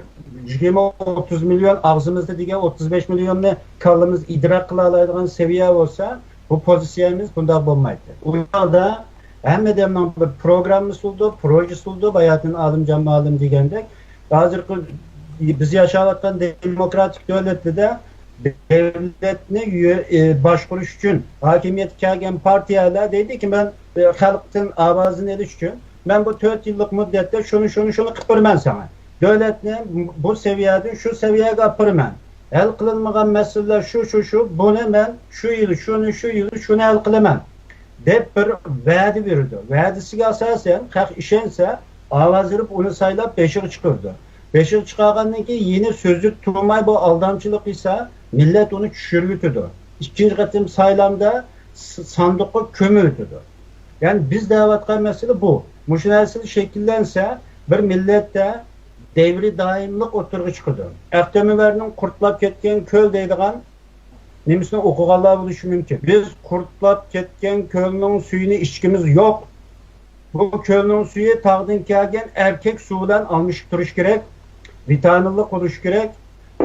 يىگىرمە، ئوتتۇز مىليون، ئاغزىمىزدا دېگەن ئوتتۇز بەش مىليوننى كاللىمىز ئىدراك قىلالايدىغان سەۋىيە بولسا، بۇ پوزىتسىيەمىز بۇنداق بولمايتتى. ئۇ چاغدا ھەممە ئادەمنىڭ بىر پروگراممىسى بولىدۇ، پروژىسى بولىدۇ، باياتىن ئالىمجان مۇئەللىم دېگەندەك. ھازىرقى بىز ياشاۋاتقان دېموكراتىك دۆلەتلىدە دۆلەتنى يۆ-، ئى، باشقۇرۇش ئۈچۈن ھاكىمىيەتكە كەلگەن پارتىيەلەر دەيدىكى، مەن، ئى، خەلقتىن ئاۋازىنى ئېلىش ئۈچۈن مەن بۇ تۆت يىللىق مۇددەتتە شۇنى، شۇنى، شۇنى قىلىپ بېرىمەن ساڭا. دۆلەتنى بۇ سەۋىيەدىن شۇ سەۋىيەگە ئاپىرىمەن. ھەل قىلىنمىغان مەسىلىلەر شۇ، شۇ، شۇ، بۇنى مەن شۇ يىل، شۇنى، شۇ يىل، شۇنى ھەل قىلىمەن دەپ بىر ۋەدە بېرىدۇ. ۋەدىسىگە ئاساسەن خەق ئىشەنسە، ئاۋاز بېرىپ ئۇنى سايلاپ بېشىغا چىقىرىدۇ. بېشىغا چىقارغاندىن كېيىن يەنە سۆزى تۇرماي بۇ ئالدامچىلىق قىلسا، مىللەت ئۇنى چۈشۈرۈۋېتىدۇ. ئىككىنچى قېتىم سايلامدا س-، ساندۇققا كۆمۈۋېتىدۇ. يەنى بىز دەۋاتقان مەسىلە بۇ. مۇشۇ نەرسىلەر شەكىللەنسە، بىر مىللەتتە دەۋرى دائىملىق ئوتتۇرىغا چىقىدۇ. ئەختەم ئۆمەرنىڭ قۇرتلاپ كەتكەن كۆل دەيدىغان نېمىسىنى ئوقۇغانلار بولۇشى مۇمكىن. بىز قۇرتلاپ كەتكەن كۆلنىڭ سۈيىنى ئىچكۈمىز يوق. بۇ كۆلنىڭ سۈيى تاغدىن كەلگەن ئەركەك سۇ بىلەن ئالمىشىپ تۇرۇشى كېرەك، ۋىتامىنلىق بولۇشى كېرەك.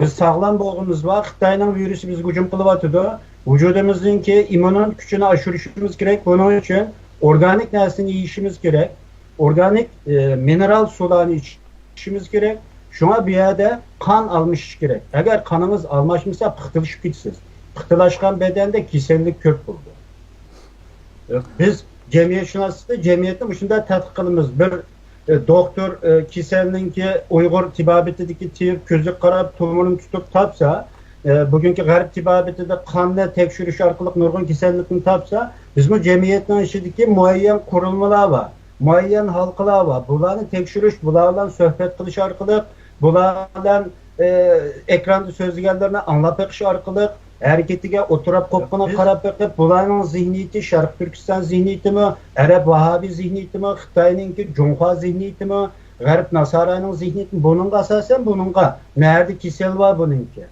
بىز ساغلام بولغىنىمىز بار، خىتاينىڭ ۋىرۇسى بىزگە ھۇجۇم قىلىۋاتىدۇ. ۋۇجۇدىمىزنىڭكى ئىممۇن كۈچىنى ئاشۇرۇشىمىز كېرەك. بۇنىڭ ئۈچۈن ئورگانىك نەرسىنى يېيىشىمىز كېرەك. ئورگانىك، ئى، مىنېرال سۇلارنى ئىچىشىمىز كېرەك. شۇڭا بۇ يەردە قان ئالمىشىش كېرەك. ئەگەر قانىڭىز ئالماشمىسا، پىختىلىشىپ كېتىسىز. پىختىلاشقان بەدەندە كېسەللىك كۆپ بولىدۇ. بىز جەمئىيەتشۇناسلىقتا جەمئىيەتنى مۇشۇنداق تەتقىق قىلىمىز. بىر، ئە، دوختۇر، ئە، كېسەلنىڭكى ئۇيغۇر تېبابىتىدىكى تېۋىپ كۆزىگە قاراپ تومۇرىنى تۇتۇپ تاپسا، ئە، بۈگۈنكى غەرب تېبابىتىدە قاننى تەكشۈرۈش ئارقىلىق نۇرغۇن كېسەللىكنى تاپسا، بىزمۇ جەمئىيەتنىڭ ئىچىدىكى مۇئەييەن قۇرۇلمىلار بار، مۇئەييەن ھالقىلار بار. بۇلارنى تەكشۈرۈش، بۇلار بىلەن سۆھبەت قىلىش ئارقىلىق، بۇلار بىلەن، ئە، ئېكراندا سۆزلىگەنلىرىنى ئاڭلاپ بېقىش ئارقىلىق، ھەرىكىتىگە ئوتتۇرا قوپقىنىغا قاراپ بېقىپ، بۇلارنىڭ زېھنىيىتى، شەرقىي تۈركىستان زېھنىيىتىمۇ، ئەرەب ۋاھابىي زېھنىيىتىمۇ، خىتاينىڭكى جۇڭخۇا زېھنىيىتىمۇ، غەرب ناسارانىڭ زېھنىيىتىمۇ، بۇنىڭغا ئاساسەن بۇنىڭغا نەدە كېسەل بار بۇنىڭكى،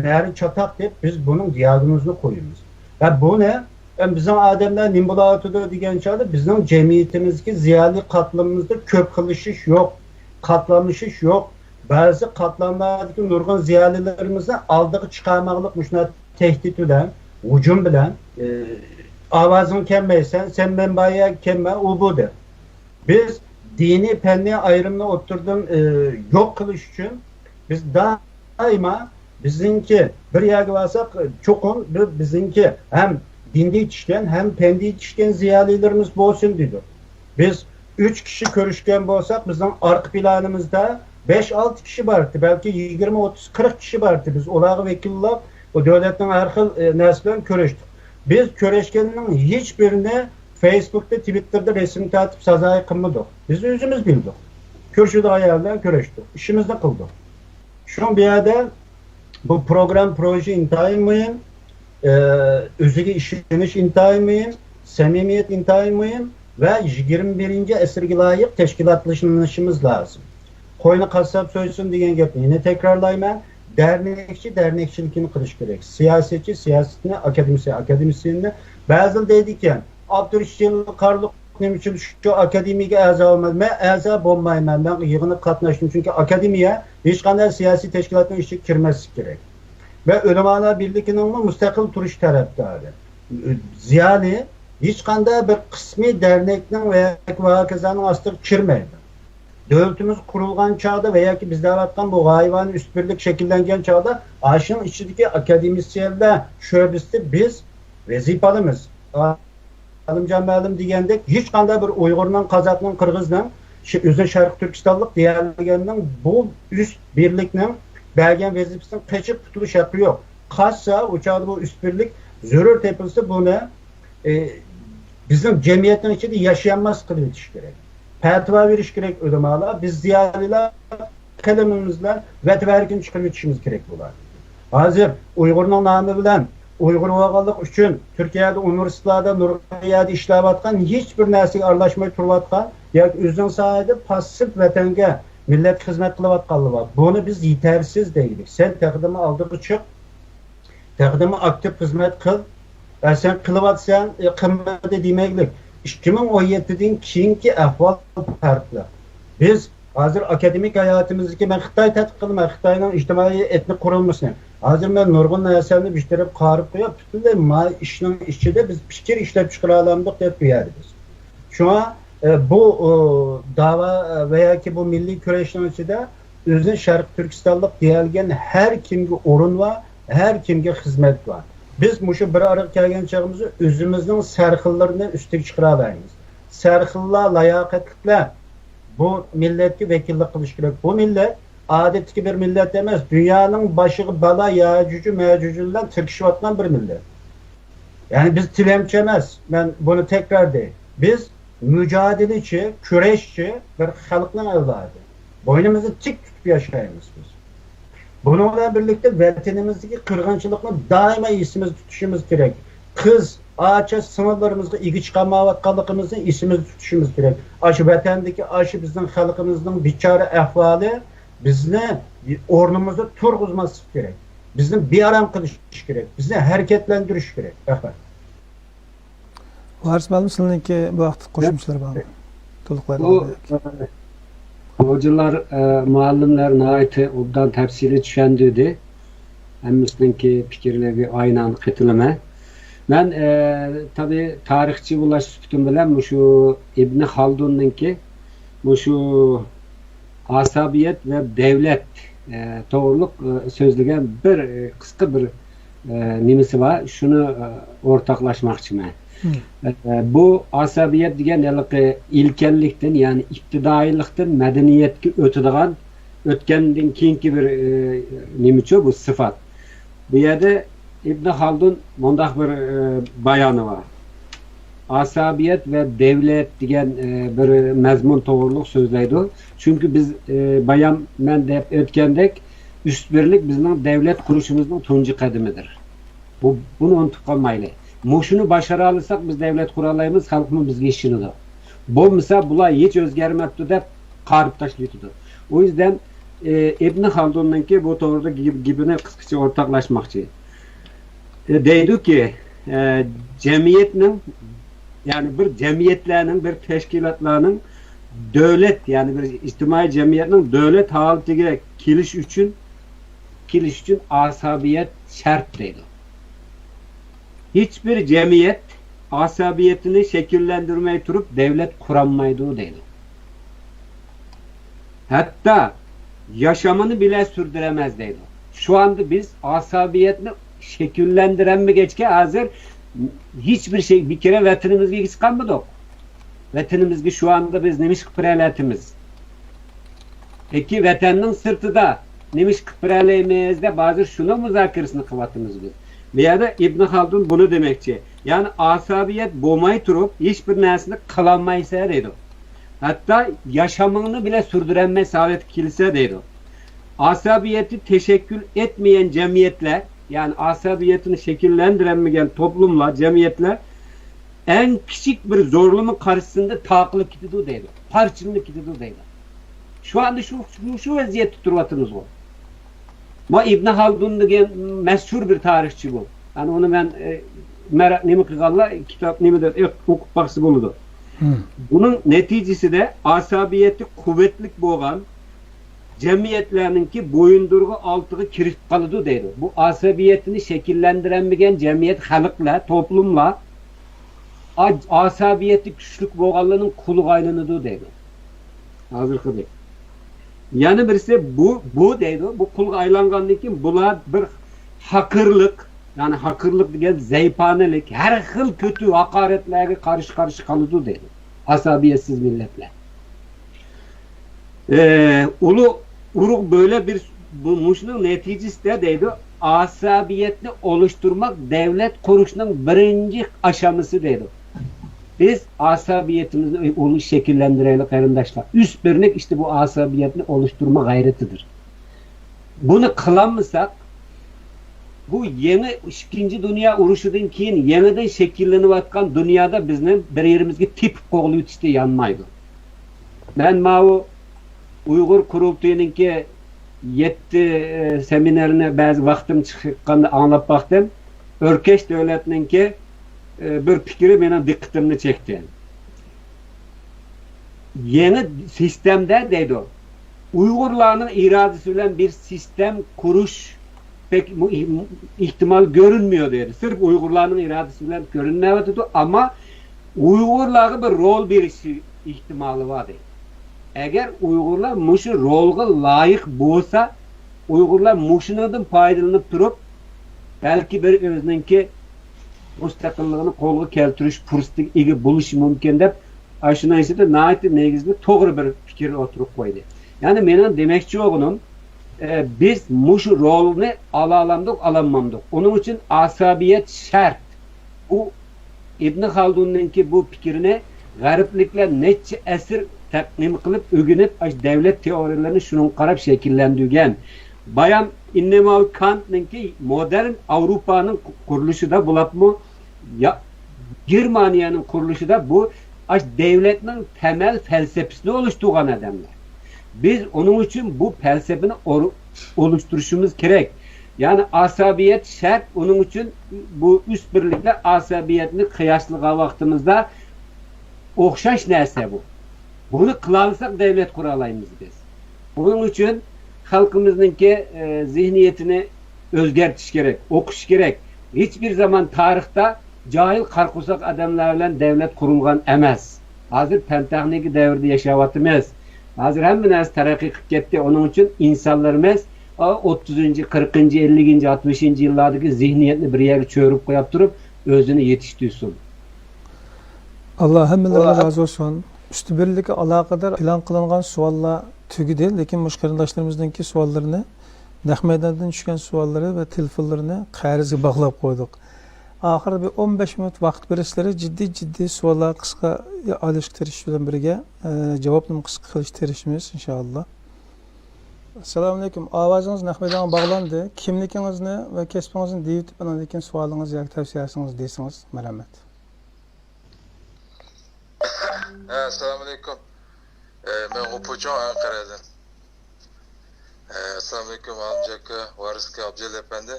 نەدە چاتاق دەپ بىز بۇنىڭ دىياگنوزىنى قويىمىز. ۋە بۇنى، ئە، بىزنىڭ ئادەملەر نېمە بولۇۋاتىدۇ دېگەن چاغدا بىزنىڭ جەمئىيىتىمىزدىكى زىيالىي قاتلىمىمىزدا كۆپ خىللىشىش يوق، قاتلاملىشىش يوق. بەزى قاتلاملاردىكى نۇرغۇن زىيالىيلىرىمىزنى ئالدىغا چىقارماقلىق مۇشۇنداق تەھدىت بىلەن، ھۇجۇم بىلەن، ئى، ئاۋازىڭ كەلمەي، سەن، سەن مەن بار يەرگە كەلمە، ئۇ بۇ دەپ. بىز دىنىي پەننىي ئايرىمنى ئوتتۇرىدىن، ئى، يوق قىلىش ئۈچۈن بىز دائىما بىزنىڭكى بىر يەرگە بارساق، چوقۇم بىر بىزنىڭكى ھەم دىندا يېتىشكەن، ھەم پەندە يېتىشكەن زىيالىيلىرىمىز بولسۇن دېدۇق. بىز ئۈچ كىشى كۆرۈشكەن بولساق، بىزنىڭ ئارقا پىلانىمىزدا بەش-ئالتە كىشى بار ئىدى، بەلكى يىگىرمە، ئوتتۇز، قىرىق كىشى بار ئىدى. بىز ئۇلارغا ۋەكىللەپ، ئۇ دۆلەتنىڭ ھەر خىل، ئە، نەرسە بىلەن كۆرۈشتۇق. بىز كۆرۈشكەننىڭ ھېچ بىرىنى فېيسبۇكتا، تىۋىتتېردا رەسىم تارتىپ سازايى قىلمىدۇق. بىز ئۆزىمىز بىلدۇق. كۆرۈشىدىغان يەر بىلەن كۆرۈشتۇق. ئىشىمىزنى قىلدۇق. شۇڭا بۇ يەردە بۇ پروگرام، پروژې ئىنتايىن مۇھىم، ئە، ئۆزىگە ئىشىنىش ئىنتايىن مۇھىم، سەمىمىيەت ئىنتايىن مۇھىم ۋە يىگىرمە بىرىنچى ئەسىرگە لايىق تەشكىلاتلىشىشىمىز لازىم. قوينى قاسساپ سويسۇن دېگەن گەپنى يەنە تەكرارلايمەن. دەرنەكچى دەرنەكچىلىكىنى قىلىش كېرەك. سىياسەتچى سىياسىتىنى، ئاكادېمىسى ئاكادېمىسىيەننى. بەزىلەر دەيدىكەن، ئابدۇرېشىت جېلىل قارلۇق نېمە ئۈچۈن شۇ ئاكادېمىيەگە ئەزا بولمىدى؟ مەن ئەزا بولمايمەن، مەن يىغىنغا قاتناشتىم. چۈنكى ئاكادېمىيە ھېچقانداق سىياسىي تەشكىلاتنىڭ ئىچىگە كىرمەسلىكى كېرەك. ۋە ئۆلىمالار بىرلىكىنىڭمۇ مۇستەقىل تۇرۇش تەرەپدارى. زىيالىي ھېچقانداق بىر قىسمى دەرنەكنىڭ ۋە ھاكازانىڭ ئاستىغا كىرمەيدۇ. دۆلىتىمىز قۇرۇلغان چاغدا ۋە ياكى بىز دەۋاتقان بۇ غايىۋانە ئۈستۈنلۈك شەكىللەنگەن چاغدا، ئاشۇنىڭ ئىچىدىكى ئاكادېمىسىيەنلەر شۆبىسىدە بىز ۋەزىپە ئالىمىز. ئالىمجان مەلۇم دېگەندەك، ھېچقانداق بىر ئۇيغۇرنىڭ، قازاقنىڭ، قىرغىزنىڭ، شى-، ئۆزىنى شەرقىي تۈركىستانلىق دېيەلىگەننىڭ بۇ ئۈست بىرلىكنىڭ بەرگەن ۋەزىپىسىدىن قېچىپ قۇتۇلۇش ھەققى يوق. قاچسا، ئۇ چاغدا بۇ ئۈست بىرلىك زۆرۈر تېپىلسا، بۇنى، ئە، بىزنىڭ جەمئىيەتنىڭ ئىچىدە ياشىيالماس قىلىۋېتىش كېرەك. پەتىۋا بېرىش كېرەك ئۆلىمالار. بىز زىيالىيلار قەلىمىمىز بىلەن ۋەتىۋەرىكىنى چىقىرىۋېتىشىمىز كېرەك بۇلار. ھازىر ئۇيغۇرنىڭ نامى بىلەن ئۇيغۇر بولغانلىقى ئۈچۈن تۈركىيەدە ئۇنىۋېرسىتېتلاردا، نۇرغۇن يەردە ئىشلەۋاتقان، ھېچبىر نەرسىگە ئارىلاشماي تۇرۇۋاتقان ياكى ئۆزىنىڭ ساھەدە پاسسىپ ۋەتەنگە، مىللەتكە خىزمەت قىلىۋاتقانلار بار. بۇنى بىز يېتەرسىز دەيلى. سەن تېخىدىنمۇ ئالدىغا چىق، تېخىدىنمۇ ئاكتىپ خىزمەت قىل. ئە، سەن قىلىۋاتىسەن، ئە، قىلمىدى دېمەيلىك. ئىككى مىڭ ئون يەتتىدىن كېيىنكى ئەھۋال پەرقلىق. بىز ھازىر ئاكادېمىك ھاياتىمىزدىكى، مەن خىتاي تەتقىق قىلىمەن، خىتاينىڭ ئىجتىمائىي ئېتنىك قۇرۇلمىسىنى. ھازىر مەن نۇرغۇن نەرسەمنى بىر تەرەپكە قايرىپ قويۇپ، پۈتۈنلەي ما ئىشنىڭ ئىچىدە بىز پىكىر ئىشلەپ چىقىرالامدۇق دەپ بۇ يەردە بىز. شۇڭا، ئە، بۇ، ئۇ، داۋا، ئە، ۋە ياكى بۇ مىللىي كۈرەشنىڭ ئىچىدە ئۆزىنى شەرقىي تۈركىستانلىق دېيەلىگەن ھەر كىمگە ئورۇن بار، ھەر كىمگە خىزمەت بار. بىز مۇشۇ بىر ئارىغا كەلگەن چېغىمىزدا ئۆزىمىزنىڭ سەرخىللىرىنى ئۈستىگە چىقىرالايمىز. سەرخىللار لاياقەتلىكلەر بۇ مىللەتكە ۋەكىللىك قىلىشى كېرەك. بۇ مىللەت ئادەتتىكى بىر مىللەت ئەمەس، دۇنيانىڭ باشىغا بالا يەجۈجى مەجۈجى بىلەن تىركىشىۋاتقان بىر مىللەت. يەنى بىز تىلەمچى ئەمەس، مەن بۇنى تەكرارلاي. بىز مۇجادىلىچى، كۈرەشچى بىر خەلقنىڭ ئەۋلادى. بوينىمىزنى تىك تۇتۇپ ياشايمىز بىز. بۇنىڭ بىلەن بىرلىكتە ۋەتىنىمىزدىكى قىرغىنچىلىقنى دائىما ئېسىمىزدە تۇتۇشىمىز كېرەك. قىز، ئاچا، سىڭىللىرىمىزغا ئىگە چىقالمايۋاتقانلىقىمىزنى ئېسىمىزدە تۇتۇشىمىز كېرەك. ئاشۇ ۋەتەندىكى، ئاشۇ بىزنىڭ خەلقىمىزنىڭ بىچارە ئەھۋالى بىزنى ئورنىمىزدا تۇرغۇزماسلىق كېرەك. بىزنى بىئارام قىلىش كېرەك. بىزنى ھەرىكەتلەندۈرۈش كېرەك. رەھمەت. ۋارىس مۇئەللىم، سىلىنىڭكى بۇ ھەقتە قوشۇمچىلىرى بارمۇ؟ تولۇقلايدىغان بۇ، بەلكى. ئە، خوجىلار، ئە، مۇئەللىملەر ناھايىتى ئوبدان تەپسىلىي چۈشەندۈردى. ھەممىسىنىڭكى پىكىرلىرىگە ئاينان قېتىلىمەن. مەن، ئە، تابىئىي تارىخچى بولۇش سۈپىتىم بىلەن مۇشۇ ئىبن خالدۇننىڭكى مۇشۇ ئاسابىيەت ۋە دەۋلەت، ئە، توغرۇلۇق، ئە، سۆزلىگەن بىر، ئە، قىسقا بىر، ئە، نېمىسى بار، شۇنى، ئە، ئورتاقلاشماقچىمەن. ئە، بۇ ئاسابىيەت دېگەن ھېلىقى ئىلكەنلىكتىن، يەنى ئىپتىدائىيلىقتىن مەدەنىيەتكە ئۆتىدىغان، ئۆتكەندىن كېيىنكى بىر، ئە، نېمىچۇ بۇ سىفات. بۇ يەردە ئىبن خالدۇن مۇنداق بىر، ئە، بايانى بار. ئاسابىيەت ۋە دەۋلەت دېگەن، ئە، بىر مەزمۇن توغرۇلۇق سۆزلەيدۇ. چۈنكى بىز، ئە، بايان مەن دەپ ئۆتكەندەك، ئۈست بىرلىك بىزنىڭ دەۋلەت قۇرۇشىمىزنىڭ تۇنجى قەدىمىدۇر. بۇ، بۇنى ئۇنتۇپ قالمايلى. مۇشۇنى باشارالىساق، بىز دەۋلەت قۇرالايمىز، خەلقمۇ بىزگە ئىشىنىدۇ. بولمىسا، بۇلار ھېچ ئۆزگەرمەپتۇ دەپ قارىپ تاشلىۋېتىدۇ. ئۇ يۈزدىن، ئى، ئىبن خالدۇننىڭكى بۇ توغرىدا گېپ-، گېپىنى قىسقىچە ئورتاقلاشماقچى. ئى، دەيدۇكى، ئى، جەمئىيەتنىڭ، يەنى بىر جەمئىيەتلەرنىڭ، بىر تەشكىلاتلارنىڭ دۆلەت، يەنى بىر ئىجتىمائىي جەمئىيەتنىڭ دۆلەت ھالىتىگە كېلىش ئۈچۈن، كېلىش ئۈچۈن ئاسابىيەت شەرت دەيدۇ. ھېچبىر جەمئىيەت ئاسابىيەتنى شەكىللەندۈرمەي تۇرۇپ دەۋلەت قۇرالمايدۇ دەيدۇ. ھەتتا ياشىمىنى بىلە سۈردۈرەلمەس دەيدۇ. شۇ ئاندا بىز ئاسابىيەتنى شەكىللەندۈرەلمىگەچكە ھازىر ھېچبىر شەي، بىر كېرە ۋەتىنىمىزگە ئىگە چىقالمىدۇق. ۋەتىنىمىزگە شۇ ئاندا بىز نېمە ئىش قىلىپ بېرەلەيتتىمىز؟ ياكى ۋەتەننىڭ سىرتىدا نېمە ئىش قىلىپ بېرەلەيمىز دەپ ھازىر شۇنىڭ مۇزاكىرىسىنى قىلىۋاتىمىز بىز. بۇ يەردە ئىبن خالدۇن بۇنى دېمەكچى. يەنى ئاسابىيەت بولماي تۇرۇپ ھېچ بىر نەرسىنى قىلالمايسەن دەيدۇ. ھەتتا ياشىمىڭنى بىلە سۈردۈرەلمەي ھالەتكە كېلىسەن دەيدۇ. ئاسابىيەتى تەشەككۈل ئەتمىگەن جەمئىيەتلەر، يەنى ئاسابىيەتىنى شەكىللەندۈرەلمىگەن توپلۇملار، جەمئىيەتلەر ئەڭ كىچىك بىر زورلىما قارشىسىندا تاقىلىپ كېتىدۇ دەيدۇ، پارچىلىنىپ كېتىدۇ دەيدۇ. شۇ ئاندا شۇ، شۇ، شۇ ۋەزىيەتتە تۇرۇۋاتىمىزغۇ. ما ئىبن خالدۇن دېگەن مەشھۇر بىر تارىخچى بۇ. يەنى ئۇنى مەن، ئە، مەرە-، نېمە قىلغانلار كىتاب نېمىدە ئوق-، ئوقۇپ باقسا بولىدۇ. بۇنىڭ نەتىجىسىدە ئاسابىيەتى قۇۋۋەتلىك بولغان جەمئىيەتلەرنىڭكى بويۇندۇرغا ئالتىغا كىرىپ قالىدۇ دەيدۇ. بۇ ئاسابىيەتنى شەكىللەندۈرەلمىگەن جەمئىيەت، خەلقلەر، توپلۇملار ئا-، ئاسابىيەتى كۈچلۈك بولغانلارنىڭ قۇلىغا ئايلىنىدۇ دەيدۇ. ھازىرقىدەك. يەنە بىرسى بۇ، بۇ دەيدۇ. بۇ قۇلغا ئايلانغاندىن كېيىن بۇلار بىر ھاقىرلىق، يەنى ھاقىرلىق دېگەن زەيپانىلىك، ھەر خىل كۆتۈ ھاقارەتلەرگە قارشى قارشى قالىدۇ دەيدۇ. ئاسابىيەتسىز مىللەتلەر. ئە، ئۇلۇغ ئۇرۇق بۆلە بىر بۇ، مۇشۇنىڭ نەتىجىسىدە دەيدۇ، ئاسابىيەتنى ئولۇشتۇرماق دەۋلەت قۇرۇشنىڭ بىرىنچى ئاشامىسى دەيدۇ. بىز ئاسابىيىتىمىزنى ئۇل-، شەكىللەندۈرەيلى، قېرىنداشلار. ئۈچ بىرلىك ئىشتە بۇ ئاسابىيەتنى ئولۇشتۇرما غەيرىتىدۇر. بۇنى قىلالمىساق، بۇ يېڭى ئىككىنچى دۇنيا ئۇرۇشىدىن كېيىن يېڭىدىن شەكىللىنىۋاتقان دۇنيادا بىزنى بىر يېرىمىزگە تېپىپ قوغلىۋېتىشتە يانمايدۇ. مەن ماۋۇ ئۇيغۇر قۇرۇلتىيىنىڭكى يەتتە، ئە، سېمىنارىنى بەزى ۋاقتىم چىققاندا ئاڭلاپ باقتىم. ئۆركەش دۆلەتنىڭكى، ئە، بىر پىكرى مېنىڭ دىققىتىمنى چەكتى. يېڭى سىستېمىدە دەيدۇ، ئۇيغۇرلارنىڭ ئىرادىسى بىلەن بىر سىستېم قۇرۇش پەك-، مۇ-، ئېھتىمال كۆرۈنمىيۇ دەيدۇ. سىرف ئۇيغۇرلارنىڭ ئىرادىسى بىلەن كۆرۈنمەيۋاتىدۇ، ئەمما ئۇيغۇرلارغا بىر رول بېرىش ئېھتىمالى بار دەيدۇ. ئەگەر ئۇيغۇرلار مۇشۇ رولغا لايىق بولسا، ئۇيغۇرلار مۇشۇنىڭدىن پايدىلىنىپ تۇرۇپ، بەلكى بىر ئۆزىنىڭكى مۇستەقىللىقىنى قولغا كەلتۈرۈش پۇرسىتىگە ئىگە بولۇشى مۇمكىن دەپ، ئاشۇنىڭ ئىچىدە ناھايىتى نېگىزلىك، توغرا بىر پىكىر ئوتتۇرىغا قويدى. يەنى مېنىڭ دېمەكچى بولغىنىم، ئە، بىز مۇشۇ رولنى ئالالامدۇق، ئالالمامدۇق. ئۇنىڭ ئۈچۈن ئاسابىيەت شەرت. ئۇ ئىبن خالدۇننىڭكى بۇ پىكرىنى غەربلىكلەر نەچچە ئەسىر تەقدىم قىلىپ، ئۆگىنىپ، ئاشۇ دەۋلەت تېئورىيەلىرىنى شۇنىڭغا قاراپ شەكىللەندۈرگەن. بايام ئىممانۇئېل كانتنىڭكى مودېرن ئاۋروپانىڭ قۇرۇلۇشىدا بولۇپمۇ، يا-، گېرمانىيەنىڭ قۇرۇلۇشىدا بۇ ئاشۇ دەۋلەتنىڭ تەمەل پەلسەپىسىنى ئولۇشتۇرغان ئادەملەر. بىز ئۇنىڭ ئۈچۈن بۇ پەلسەپىنى ئور-، ئولۇشتۇرۇشىمىز كېرەك. يەنى ئاسابىيەت شەرت، ئۇنىڭ ئۈچۈن بۇ ئۈچ بىرلىكلەر ئاسابىيەتنى قىياسلىغان ۋاقتىمىزدا ئوخشاش نەرسە بۇ. بۇنى قىلالىساق دەۋلەت قۇرالايمىز بىز. بۇنىڭ ئۈچۈن خەلقىمىزنىڭكى، ئە، زېھنىيىتىنى ئۆزگەرتىش كېرەك، ئوقۇش كېرەك. ھېچبىر زامان تارىختا جاھىل قارا قورساق ئادەملەر بىلەن دەۋلەت قۇرۇلغان ئەمەس. ھازىر پەن تېخنىكا دەۋرىدە ياشاۋاتىمىز. ھازىر ھەممە نەرسە تەرەققىي قىلىپ كەتتى. ئۇنىڭ ئۈچۈن ئىنسانلىرىمىز، ئا، ئوتتۇزىنچى، قىرىقىنچى، ئەللىكىنچى، ئاتمىشىنچى يىللاردىكى زېھنىيەتنى بىر يەرگە چۆرۈپ قويۇپ تۇرۇپ، ئۆزىنى يېتىشتۈرسۇن. ئاللا ھەممىلىرىڭىزدىن رازى بولسۇن. ئۈستى بىرلىككە ئالاقىدار پىلان قىلىنغان سوئاللار تۈگىدى، لېكىن مۇشۇ قېرىنداشلىرىمىزنىڭكى سوئاللىرىنى، نەق مەيداندىن چۈشكەن سوئاللىرى ۋە تېلېفونلىرىنى قەرزگە باغلاپ قويدۇق. ئاخىرى بىر ئون بەش مىنۇت ۋاقىت بېرىسىلەر، جىددىي، جىددىي سوئاللار قىسقا ئالىشقا تىرىشىش بىلەن بىرگە، ئە، جاۋابنىمۇ قىسقا قىلىشقا تىرىشىمىز، ئىنشائاللا. ئەسسالامۇئەلەيكۇم. ئاۋازىڭىز نەق مەيدانغا باغلاندى. كىملىكىڭىزنى ۋە كەسپىڭىزنى دېيىۋېتىپ، ئاندىن كېيىن سوئالىڭىز ياكى تەۋسىيەسىڭىزنى دېسىڭىز، مەرھەمەت. ھە، ئەسسالامۇئەلەيكۇم. ئە، مەن غوپۇچۇڭ ئەنقەرەدىن. ئە، ئەسسالامۇئەلەيكۇم، ئالىمجان ئاكا، ۋارىس ئاكا، ئابدۇجەلىل ئەپەندى.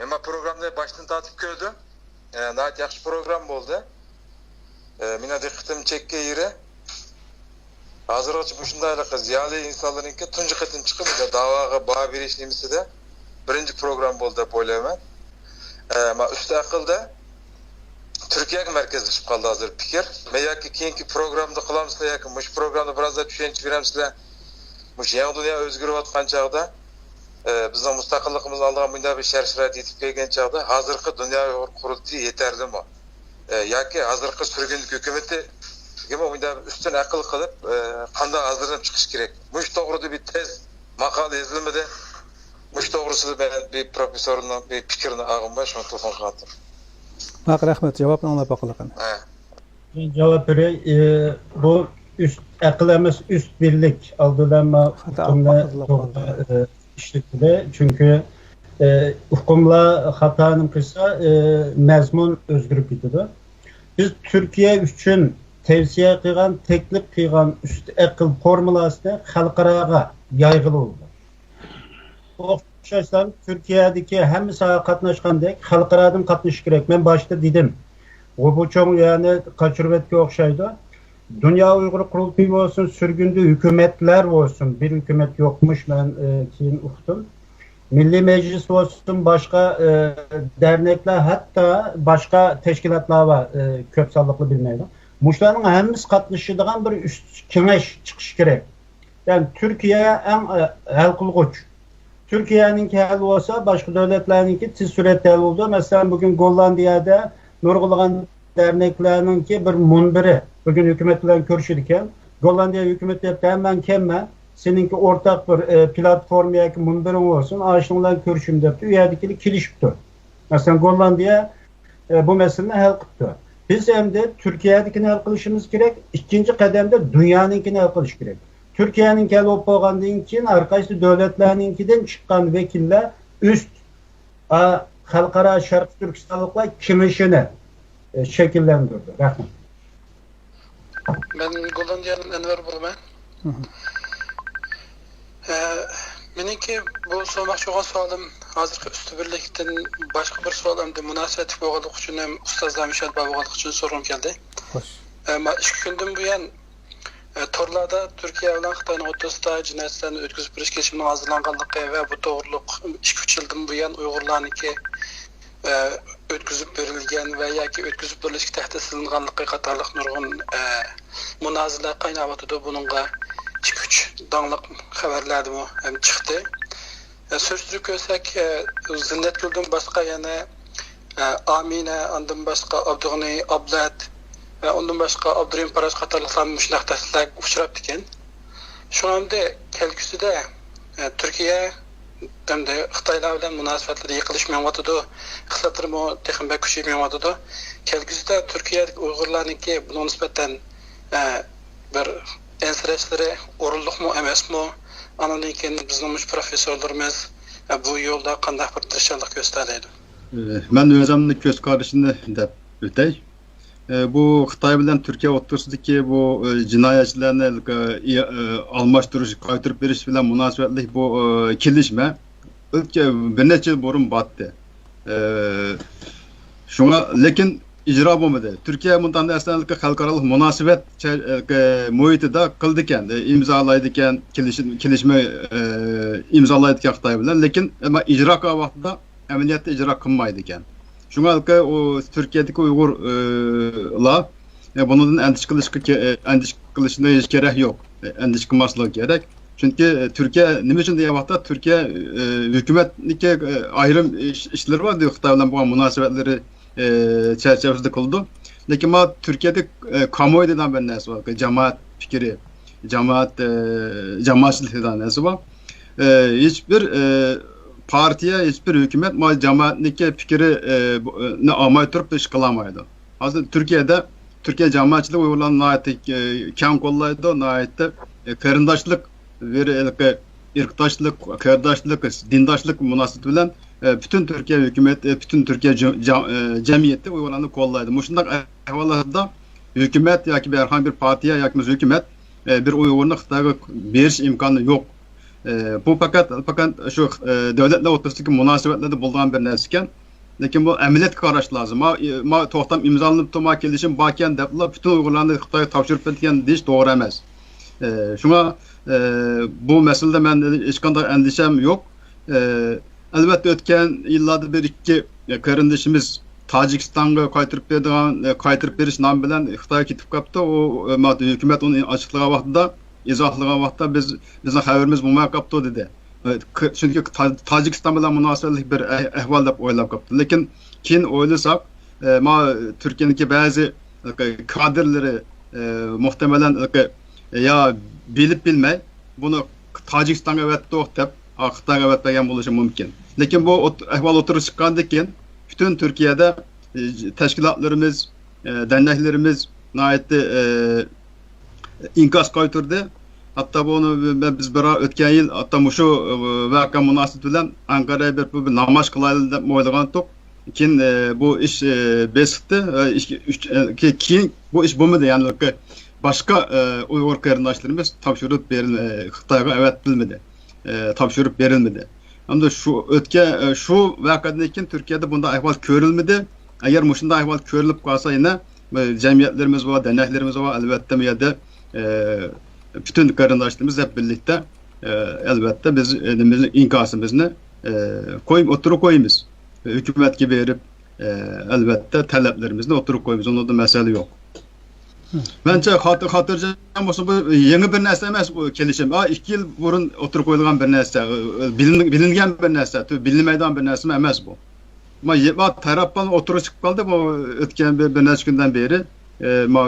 مەن بۇ پروگراممىنى باشتىن تارتىپ كۆردۈم. ئە، ناھايىتى ياخشى پروگرامما بولدى. ئە، مېنىڭ دىققىتىمنى چەككەن يېرى، ھازىرغىچە مۇشۇنداق زىيالىي ئىنسانلارنىڭكى تۇنجى قېتىم چىقىپ، مۇنداق داۋاغا باھا بېرىش نېمىسىدە بىرىنچى پروگرامما بولدى دەپ ئويلايمەن. ئە، مانا ئۈستى ئەقىلدە تۈركىيەگە مەركەزلىشىپ قالدى ھازىر پىكىر. مەن ياكى كېيىنكى پروگراممىدا قىلامسىلەر ياكى مۇشۇ پروگراممىدا بىرازلا چۈشەنچە بېرەمسىلەر؟ مۇشۇ يېڭى دۇنيا ئۆزگىرىۋاتقان چاغدا، ئە، بىزنىڭ مۇستەقىللىقىمىزنى ئالىدىغان مۇنداق بىر شەرت-شارائىت يېتىپ كەلگەن چاغدا، ھازىرقى دۇنيا ئۇيغۇر قۇرۇلتىيى يېتەرلىمۇ؟ ئە، ياكى ھازىرقى سۈرگۈن ھۆكۈمىتىگىمۇ مۇنداق ئۈستۈن ئەقىل قىلىپ، ئە، قانداق ھازىرلىنىپ چىقىش كېرەك؟ مۇشۇ توغرىدا بىر تېز ماقالە يېزىلمىدى. مۇشۇ توغرىسىدا مەن بىر پروفېسسورنىڭ بىر پىكرىنى ئالغۇم بار، شۇڭا تېلېفون قىلىۋاتىمەن. ھەق، رەھمەت. جاۋابنى ئاڭلاپ باقىلى قېنى. ھە. جاۋاب بېرەي. ئى، بۇ ئۈست ئەقىل ئەمەس، ئۈست بىرلىك. ئالدى بىلەن ما خاتا ئۇقۇمنى توغرا، ئى، ئىشلىتىلدى. چۈنكى، ئى، ئۇقۇملار خاتانى قىلسا، ئى، مەزمۇن ئۆزگىرىپ كېتىدۇ. بىز تۈركىيە ئۈچۈن تەۋسىيە قىلغان، تەكلىپ قىلغان ئۈست ئەقىل فورمۇلاسىنى خەلقئاراغا يايغىلى بولىدۇ. ئوخشاشلا تۈركىيەدىكى ھەممە ساھە قاتناشقاندەك خەلقئارادىن قاتنىشىش كېرەك. مەن باشتا دېدىم، غۇبۇچوڭ يەنى قاچۇرۇۋەتكەن ئوخشايدۇ. دۇنيا ئۇيغۇر قۇرۇلتىيى بولسۇن، سۈرگۈندە ھۆكۈمەتلەر بولسۇن، بىر ھۆكۈمەت يوقمۇش، مەن، ئى، كېيىن ئۇقتۇم. مىللىي مەجلىس بولسۇن، باشقا، ئى، دەرنەكلەر، ھەتتا باشقا تەشكىلاتلار بار، ئى، كۆپ سانلىقلا بىلمەيدۇ. مۇشۇلارنىڭ ھەممىسى قاتنىشىدىغان بىر ئۈست كېڭەش چىقىشى كېرەك. يەنى تۈركىيە ئەڭ، ئە، ھەل قىلغۇچ. تۈركىيەنىڭكى ھەل بولسا، باشقا دۆلەتلەرنىڭكى تېز سۈرئەتتە ھەل بولىدۇ. مەسىلەن، بۈگۈن گوللاندىيەدە نۇرغۇنلىغان دەرنەكلەرنىڭكى بىر مۇنبىرى بۈگۈن ھۆكۈمەت بىلەن كۆرۈشىدىكەن. گوللاندىيە ھۆكۈمىتى دەپتۇ، ھە، مەن كەلمە، سېنىڭكى ئورتاق بىر، ئە، پلاتفورما ياكى مۇنبىرىڭ بولسۇن، ئاشۇنىڭ بىلەن كۆرۈشىمەن دەپتۇ. ئۇ يەردىكىلەر كېلىشىپتۇ. مەسىلەن، گوللاندىيە ئە، بۇ مەسىلىنى ھەل قىپتۇ. بىز ئەمدى تۈركىيەدىكىنى ھەل قىلىشىمىز كېرەك، ئىككىنچى قەدەمدە دۇنيانىڭكىنى ھەل قىلىش كېرەك. تۈركىيەنىڭكى ھەل بولۇپ بولغاندىن كېيىن، ھەر قايسى دۆلەتلەرنىڭكىدىن چىققان ۋەكىللەر ئۈست، ئا، خەلقئارا شەرقىي تۈركىستانلىقلار كېڭىشىنى، ئە، شەكىللەندۈردى. رەھمەت. مەن گوللاندىيەدىن ئەنۋەر بولىمەن. مھم. ئە، مېنىڭكى بۇ سورىماقچى بولغان سوئالىم ھازىرقى ئۈستۈن بىرلىكتىن باشقا بىر سوئال ئەمدى مۇناسىۋەتلىك بولغانلىقى ئۈچۈن ھەم ئۇستازلار مۇشۇ يەردە بار بولغانلىقى ئۈچۈن سورىغۇم كەلدى. خوش. ئە، ما ئىككى كۈندىن بۇيان، ئە، تورلاردا تۈركىيە بىلەن خىتاينىڭ ئوتتۇرىسىدا جىنايەت ئىشلارنى ئۆتكۈزۈپ بېرىش كېلىشىمىنىڭ ھازىرلانغانلىقى ۋە بۇ توغرۇلۇق ئىككى ئۈچ يىلدىن بۇيان ئۇيغۇرلارنىڭكى ئە، ئۆتكۈزۈپ بېرىلگەن ۋە ياكى ئۆتكۈزۈپ بېرىلىشكە تەھدىت سېلىنغانلىقى قاتارلىق نۇرغۇن، ئە، مۇنازىرىلەر قايناۋاتىدۇ. بۇنىڭغا ئىككى ئۈچ داڭلىق خەۋەرلەردىمۇ ھەم چىقتى. ئە، سۈرۈشتۈرۈپ كۆرسەك، ئە، زىننەتگۈلدىن باشقا يەنە، ئە، ئامىنە، ئاندىن باشقا ئابدۇغېنى، ئابلەت ۋە ئۇندىن باشقا ئابدۇرېھىم پاراش قاتارلىقلار مۇشۇنداق تەھدىتلەرگە ئۇچراپتىكەن. شۇڭا ئەمدى كەلگۈسىدە، ئە، تۈركىيە ئەمدى خىتايلار بىلەن مۇناسىۋەتلىرى يېقىنلىشىپ مېڭىۋاتىدۇ. ئىختىلاپلىرىمۇ تېخىمۇ بەك كۈچىيىپ مېڭىۋاتىدۇ. كەلگۈسىدە تۈركىيەدىكى ئۇيغۇرلارنىڭكى بۇنىڭغا نىسبەتەن، ئە، بىر ئەنسىرەشلىرى ئورۇنلۇقمۇ ئەمەسمۇ؟ ئانىڭدىن كېيىن بىزنىڭ مۇشۇ پروفېسسورلىرىمىز، ئە، بۇ يولدا قانداق بىر تىرىشچانلىق كۆرسىتەلەيدۇ؟ ئە، مەن ئۆزۈمنىڭ كۆز قارىشىنى دەپ ئۆتەي. ئە، بۇ خىتاي بىلەن تۈركىيە ئوتتۇرىسىدىكى بۇ، ئە، جىنايەتچىلەرنى، ئە، ئە، ئالماشتۇرۇش، قايتۇرۇپ بېرىش بىلەن مۇناسىۋەتلىك بۇ، ئە، كېلىشمە ئۆتكەن بىر نەچچە يىل بۇرۇن بارتتى. ئە، شۇڭا، لېكىن ئىجرا بولمىدى. تۈركىيە مۇنداق نەرسىلەرنى خەلقئارالىق مۇناسىۋەت چە-، ئە، مۇھىتىدا قىلىدىكەن، ئە، ئىمزالايدىكەن، كېلىش-، كېلىشمە، ئە، ئىمزالايدىكەن خىتاي بىلەن. لېكىن، ئەمما ئىجرا قىلغان ۋاقتىدا ئەمەلىيەتتە ئىجرا قىلمايدىكەن. شۇڭا ھېلىقى ئۇ تۈركىيەدىكى ئۇيغۇر، ئى، لار، ئى، بۇنىڭدىن ئەندىشە قىلىشقا كە-، ئى، ئەندىشە قىلىشىنىڭ ھېچ كېرەك يوق. ئى، ئەندىشە قىلماسلىقى كېرەك. چۈنكى، ئى، تۈركىيە نېمە ئۈچۈن دېگەن ۋاقىتتا، تۈركىيە، ئى، ھۆكۈمەتنىڭكى، ئى، ئايرىم ئىش-، ئىشلىرى بار، خىتاي بىلەن بولغان مۇناسىۋەتلىرى، ئى، چەرچىۋىسىدە قىلىدۇ. لېكىن مانا تۈركىيەدە، ئى، كاموي دېگەن بىر نەرسە بار، جامائەت پىكرى، جامائەت، ئى، جامائەتچىلىك دېگەن نەرسە بار. ئى، ھېچبىر، ئى، پارتىيە، ھېچبىر ھۆكۈمەت ما جامائەتنىڭكى پىكرى، ئى، بۇ، ئى، نى ئالماي تۇرۇپ ئىش قىلالمايدۇ. ھازىر تۈركىيەدە، تۈركىيە جامائەتچىلىكى ئۇيغۇرلارنى ناھايىتى، ئى، كەڭ قوللايدۇ، ناھايىتى، ئى، قېرىنداشلىق، بىر ھېلىقى ئىرقداشلىق، قېرىنداشلىق، دىنداشلىق مۇناسىۋىتى بىلەن، ئى، پۈتۈن تۈركىيە ھۆكۈمەت، ئى، پۈتۈن تۈركىيە جۇ-، جا-، ئى، جەمئىيىتى ئۇيغۇرلارنى قوللايدۇ. مۇشۇنداق ئەھۋاللاردا ھۆكۈمەت ياكى بىر ھەر قانداق بىر پارتىيە ياكى بولمىسا ھۆكۈمەت، ئى، بىر ئۇيغۇرنى خىتايغا بېرىش ئىمكانى يوق. ئى، بۇ پەقەت، پەقەت شۇ، ئى، دۆلەتلەر ئوتتۇرىسىدىكى مۇناسىۋەتلەردە بولىدىغان بىر نەرسە ئىكەن. لېكىن بۇ ئەمەلىيەتكە قاراش لازىم. ما، ما توختام ئىمزالىنىپتۇ، ما كېلىشىم باركەن دەپلا پۈتۈن ئۇيغۇرلارنى خىتايغا تاپشۇرۇپ بېرىدىكەن دېيىش توغرا ئەمەس. ئى، شۇڭا، ئى، بۇ مەسىلىدە مەن ھېچقانداق ئەندىشەم يوق. ئى، ئەلۋەتتە، ئۆتكەن يىللاردا بىر ئىككى قېرىندىشىمىز تاجىكىستانغا قايتۇرۇپ بېرىدىغان، قايتۇرۇپ بېرىش نامى بىلەن خىتايغا كېتىپ قاپتۇ. ئۇ، ما، ھۆكۈمەت ئۇنى ئاچىقلىغان ۋاقتىدا، ئىزاھلىغان ۋاقتىدا بىز، بىزنىڭ خەۋىرىمىز بولماي قاپتۇ دېدى. چۈنكى تا-، تاجىكىستان بىلەن مۇناسىۋەتلىك بىر ئەھ-، ئەھۋال دەپ ئويلاپ قاپتۇ. لېكىن كېيىن ئويلىساق، ئە، ما تۈركىيەنىڭكى بەزى كادىرلىرى، ئە، مۇھتەمەلەن يا بىلىپ بىلمەي بۇنى تاجىكىستانغا ئەۋەتتۇق دەپ، خىتايغا ئەۋەتمىگەن بولۇشى مۇمكىن. لېكىن بۇ ئوت-، ئەھۋال ئوتتۇرىغا چىققاندىن كېيىن پۈتۈن تۈركىيەدە، ئە، تەشكىلاتلىرىمىز، ئە، دەرنەكلىرىمىز ناھايىتى، ئە، ئىنكاس قايتۇردى. ھەتتا بۇنى بىز بىر ئۆتكەن يىل ھەتتا مۇشۇ، ئە، ۋەقە مۇناسىۋىتى بىلەن ئەنقەرەگە بېرىپ بىر نامايىش قىلايلى دەپ ئويلىغانتۇق. كېيىن، ئە، بۇ ئىش، ئە، بېسىقتى. ئە، ئىش، ئۈچ، ئە، كېيىن بۇ ئىش بولمىدى. يەنى باشقا، ئە، ئۇيغۇر قېرىنداشلىرىمىز تاپشۇرۇپ بېرىل-، ئە، خىتايغا ئەۋەتىلمىدى. ئە، تاپشۇرۇپ بېرىلمىدى. ئەمدى شۇ ئۆتكەن، ئە، شۇ ۋەقەدىن كېيىن تۈركىيەدە بۇنداق ئەھۋال كۆرۈلمىدى. ئەگەر مۇشۇنداق ئەھۋال كۆرۈلۈپ قالسا، يەنە، ئە، جەمئىيەتلىرىمىز بار، دەرنەكلىرىمىز بار، ئەلۋەتتە، بۇ يەردە، ئە، پۈتۈن قېرىنداشلىرىمىز ھەم بىرلىكتە، ئە، ئەلۋەتتە، بىز، ئە، نېمىمىزنى، ئىنكاسىمىزنى، ئە، قوي-، ئوتتۇرىغا قويىمىز. ھۆكۈمەتكە بېرىپ، ئە، ئەلۋەتتە، تەلەپلىرىمىزنى ئوتتۇرىغا قويىمىز. ئۇنىڭدا مەسىلە يوق. مەنچە خاتىر-، خاتىرجەم بولسۇن، بۇ يېڭى بىر نەرسە ئەمەس بۇ كېلىشىم. ئا، ئىككى يىل بۇرۇن ئوتتۇرىغا قويۇلغان بىر نەرسە، بىلىن-، بىلىنگەن بىر نەرسە، تۈ-، بىلىنمەيدىغان بىر نەرسىمۇ ئەمەس بۇ. ما، يە-، ما، تەرەپ بىلەن ئوتتۇرىغا چىقىپ قالدى، بۇ ئۆتكەن بىر، بىر نەچچە كۈندىن بېرى، ئە، ما،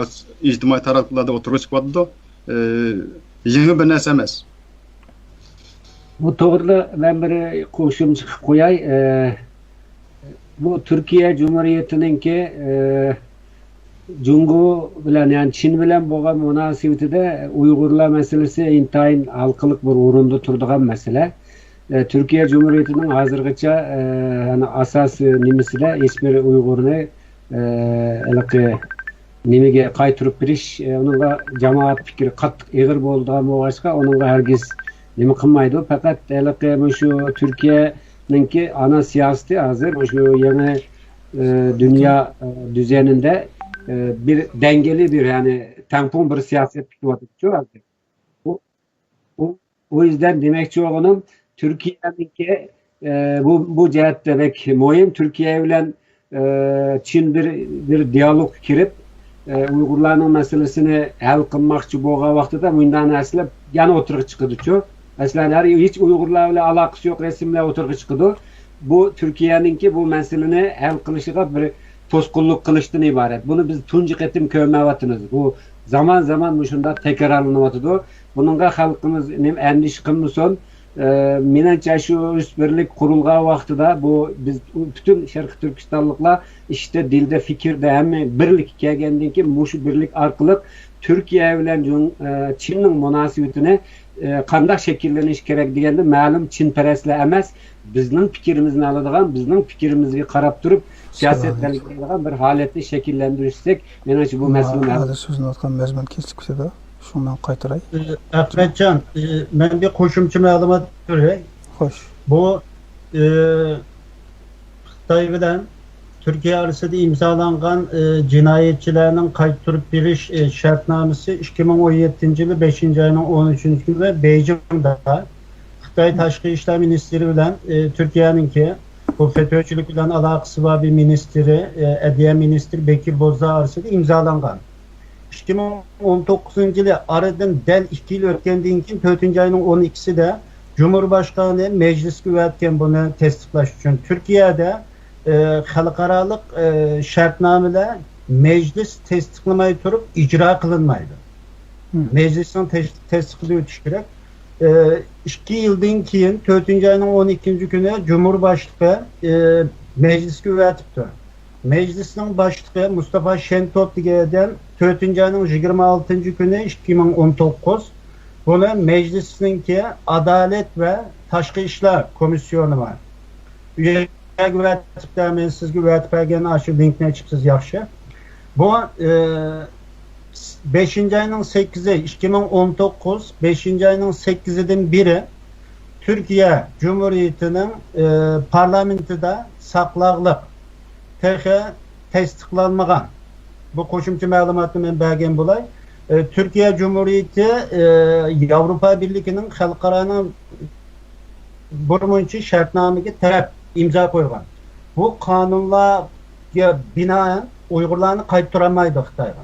ئىجتىمائىي تاراتقۇلاردا ئوتتۇرىغا چىقىۋاتىدۇ. ئە، يېڭى بىر نەرسە ئەمەس. بۇ توغرىدا مەن بىر قوشۇمچە قىلىپ قوياي. ئە، بۇ تۈركىيە جۇمھۇرىيىتىنىڭكى، ئە، جۇڭگو بىلەن، يەنى چىن بىلەن بولغان مۇناسىۋىتىدە ئۇيغۇرلار مەسىلىسى ئىنتايىن ھالقىلىق بىر ئورۇندا تۇرىدىغان مەسىلە. ئە، تۈركىيە جۇمھۇرىيىتىنىڭ ھازىرغىچە، ئە، يەنى ئاساسىي نېمىسىدە ھېچبىر ئۇيغۇرنى، ئە، ھېلىقى نېمىگە قايتۇرۇپ بېرىش، ئە، ئۇنىڭغا جامائەت پىكرى قاتتىق ئېغىر بولىدىغان بولغاچقا، ئۇنىڭغا ھەرگىز نېمە قىلمايدۇ. پەقەت ھېلىقى مۇشۇ تۈركىيەنىڭكى ئانا سىياسىتى ھازىر مۇشۇ يېڭى، ئە، دۇنيا، ئە، دۈزەنىدە، ئە، بىر دەڭگىلى بىر، يەنى تەڭپۇڭ بىر سىياسەت تۇتۇۋاتىدۇ ھازىر. ئۇ، ئۇ، ئۇ يۈزدەن دېمەكچى بولغىنىم، تۈركىيەنىڭكى، ئە، بۇ، بۇ جەھەتتە بەك مۇھىم. تۈركىيە بىلەن، ئە، چىن بىر، بىر دىيالوگقا كىرىپ، ئە، ئۇيغۇرلارنىڭ مەسىلىسىنى ھەل قىلماقچى بولغان ۋاقتىدا مۇنداق نەرسىلەر يەنە ئوتتۇرىغا چىقىدۇچۇ. مەسىلەن، ھەر ھېچ ئۇيغۇرلار بىلەن ئالاقىسى يوق رەسىملەر ئوتتۇرىغا چىقىدۇ. بۇ تۈركىيەنىڭكى بۇ مەسىلىنى ھەل قىلىشىغا بىر توسقۇنلۇق قىلىشتىن ئىبارەت. بۇنى بىز تۇنجى قېتىم كۆرمەيۋاتىمىز. بۇ زامان زامان مۇشۇنداق تەكرارلىنىۋاتىدۇ. بۇنىڭغا خەلقىمىز نېمە ئەندىشە قىلمىسۇن. ئە، مېنىڭچە شۇ ئۈست بىرلىك قۇرۇلغان ۋاقتىدا بۇ بىز پۈتۈن شەرقىي تۈركىستانلىقلار ئىشتا، دىلدا، پىكىردە ھەممە بىرلىككە كەلگەندىن كېيىن مۇشۇ بىرلىك ئارقىلىق تۈركىيە بىلەن جۇڭ-، ئە، چىننىڭ مۇناسىۋىتىنى، ئە، قانداق شەكىللىنىشى كېرەك دېگەندە، مەلۇم چىنپەرەسلەر ئەمەس، بىزنىڭ پىكرىمىزنى ئالىدىغان، بىزنىڭ پىكرىمىزگە قاراپ تۇرۇپ سىياسەت بەلگىلەيدىغان بىر ھالەتنى شەكىللەندۈرسەك، مېنىڭچە بۇ مەسىلە ھەل. ھازىر سۆزلىنىۋاتقان مەزمۇن كېچىكىپ كېتىدۇ. شۇڭا مەن قايتۇراي. ئە، ئەخمەتجان، ئە، مەن بىر قوشۇمچە مەلۇمات بېرەي. خوش. بۇ، ئە، خىتاي بىلەن تۈركىيە ئارىسىدا ئىمزالانغان، ئە، جىنايەتچىلەرنىڭ قايتۇرۇپ بېرىش، ئە، شەرتنامىسى ئىككى مىڭ ئون يەتتىنچى يىلى بەشىنچى ئاينىڭ ئون ئۈچىنچى كۈنى بېيجىڭدا خىتاي تاشقى ئىشلار مىنىستىرى بىلەن، ئە، تۈركىيەنىڭكى بۇ فېتۆچىلىك بىلەن ئالاقىسى بار بىر مىنىستىرى، ئە، ئەدلىيە مىنىستىرى بېكىر بوزدا ئارىسىدا ئىمزالانغان. ئىككى مىڭ ئون توققۇزىنچى يىلى ئارىدىن دەل ئىككى يىل ئۆتكەندىن كېيىن، تۆتىنچى ئاينىڭ ئون ئىككىسىدە جۇمھۇرباشقانى مەجلىسكە ئەۋەتكەن بۇنى تەستىقلاش ئۈچۈن. تۈركىيەدە، ئە، خەلقئارالىق، ئە، شەرتنامىلەر مەجلىس تەستىقلىماي تۇرۇپ ئىجرا قىلىنمايدۇ. مەجلىسنىڭ تەس-، تەستىقىدىن ئۆتۈش كېرەك. ئە، ئىككى يىلدىن كېيىن، تۆتىنچى ئاينىڭ ئون ئىككىنچى كۈنى جۇمھۇر باشلىقى، ئە، مەجلىسكە ئەۋەتىپتۇ. مەجلىسنىڭ باشلىقى مۇستافا شەنتوپ دېگەن ئادەم تۆتىنچى ئاينىڭ يىگىرمە ئالتىنچى كۈنى، ئىككى مىڭ ئون توققۇز، بۇنى مەجلىسنىڭكى ئادالەت ۋە تاشقى ئىشلار كومىسسىيونى بار. ئۇ يەرگە ئەۋەتىپتۇ، مەن سىزگە ئەۋەتىپ بەرگەن ئاشۇ لىنكنى ئېچىپسىز ياخشى. بۇ، ئە، بەشىنچى ئاينىڭ سەككىزى، ئىككى مىڭ ئون توققۇز، بەشىنچى ئاينىڭ سەككىزىدىن بېرى تۈركىيە جۇمھۇرىيىتىنىڭ، ئە، پارلامېنتىدا ساقلاغلىق تېخى تەستىقلانمىغان. بۇ قوشۇمچە مەلۇماتنى مەن بەرگەن بولاي. ئە، تۈركىيە جۇمھۇرىيىتى، ئە، ياۋروپا بىرلىكىنىڭ، خەلقئارانىڭ بىر مۇنچە شەرتنامىگە تەرەپ ئىمزا قويغان. بۇ قانۇنلارغا بىنائەن ئۇيغۇرلارنى قايتۇرالمايدۇ خىتايغا.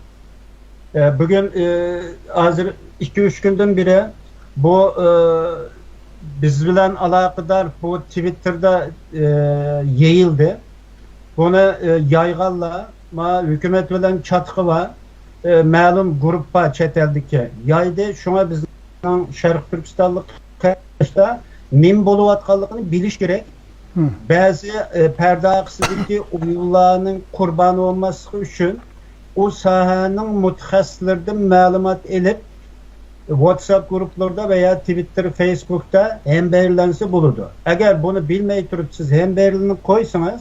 ئە، بۈگۈن، ئە، ھازىر ئىككى، ئۈچ كۈندىن بېرى بۇ، ئە، بىز بىلەن ئالاقىدار بۇ تىۋىتتېردا، ئە، يېيىلدى. بۇنى، ئە، يايغانلار، ما، ھۆكۈمەت بىلەن چاتىقى بار، ئە، مەلۇم گۇرۇپپا چەت ئەلدىكى يايدى. شۇڭا بىزنىڭ شەرقىي تۈركىستانلىق قېرىنداشلار نېمە بولۇۋاتقانلىقىنى بىلىش كېرەك. بەزى، ئە، پەردە ئارقىسىدىكى ئويۇنلارنىڭ قۇربانى بولماسلىقى ئۈچۈن ئۇ ساھەنىڭ مۇتەخەسسىسلىرىدىن مەلۇمات ئېلىپ، ۋاتساپ گۇرۇپپىلىرىدا ۋەيا تىۋىتتېر، فېيسبۇكتا ھەمبەھىرلەنسە بولىدۇ. ئەگەر بۇنى بىلمەي تۇرۇپ سىز ھەمبەھىرلىنىپ قويسىڭىز،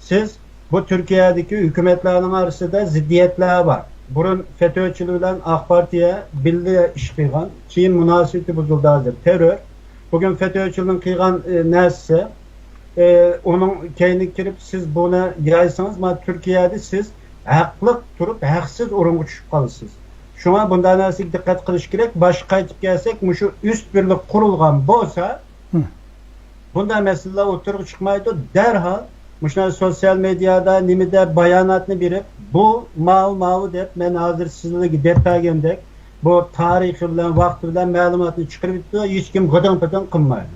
سىز بۇ تۈركىيەدىكى ھۆكۈمەتلەرنىڭ ئارىسىدا زىددىيەتلەر بار. بۇرۇن فېتۆچىلەر بىلەن ئاق پارتىيە بىللە ئىش قىلغان، كېيىن مۇناسىۋىتى بۇزۇلدى، ھازىر تېررور. بۈگۈن فېتۆچىلەرنىڭ قىلغان، ئى، نەرسىسى، ئى، ئۇنىڭ كەينىگە كىرىپ سىز بۇنى يايسىڭىز، مانا تۈركىيەدە سىز ھەقلىق تۇرۇپ ھەقسىز ئورۇنغا چۈشۈپ قالىسىز. شۇڭا بۇنداق نەرسىگە دىققەت قىلىش كېرەك. باشقا قايتىپ كەلسەك، مۇشۇ ئۈست بىرلىك قۇرۇلغان بولسا، بۇنداق مەسىلىلەر ئوتتۇرىغا چىقمايدۇ. دەرھال مۇشۇنداق سوتسىيال مېدىيادا، نېمىدە باياناتنى بېرىپ، بۇ ماۋۇ، ماۋۇ دەپ، مەن ھازىر سىزلەرگە دەپ بەرگەندەك، بۇ تارىخى بىلەن، ۋاقتى بىلەن مەلۇماتنى چىقىرىۋېتىدۇ، ھېچكىم غىدىڭ-پىدىڭ قىلمايدۇ.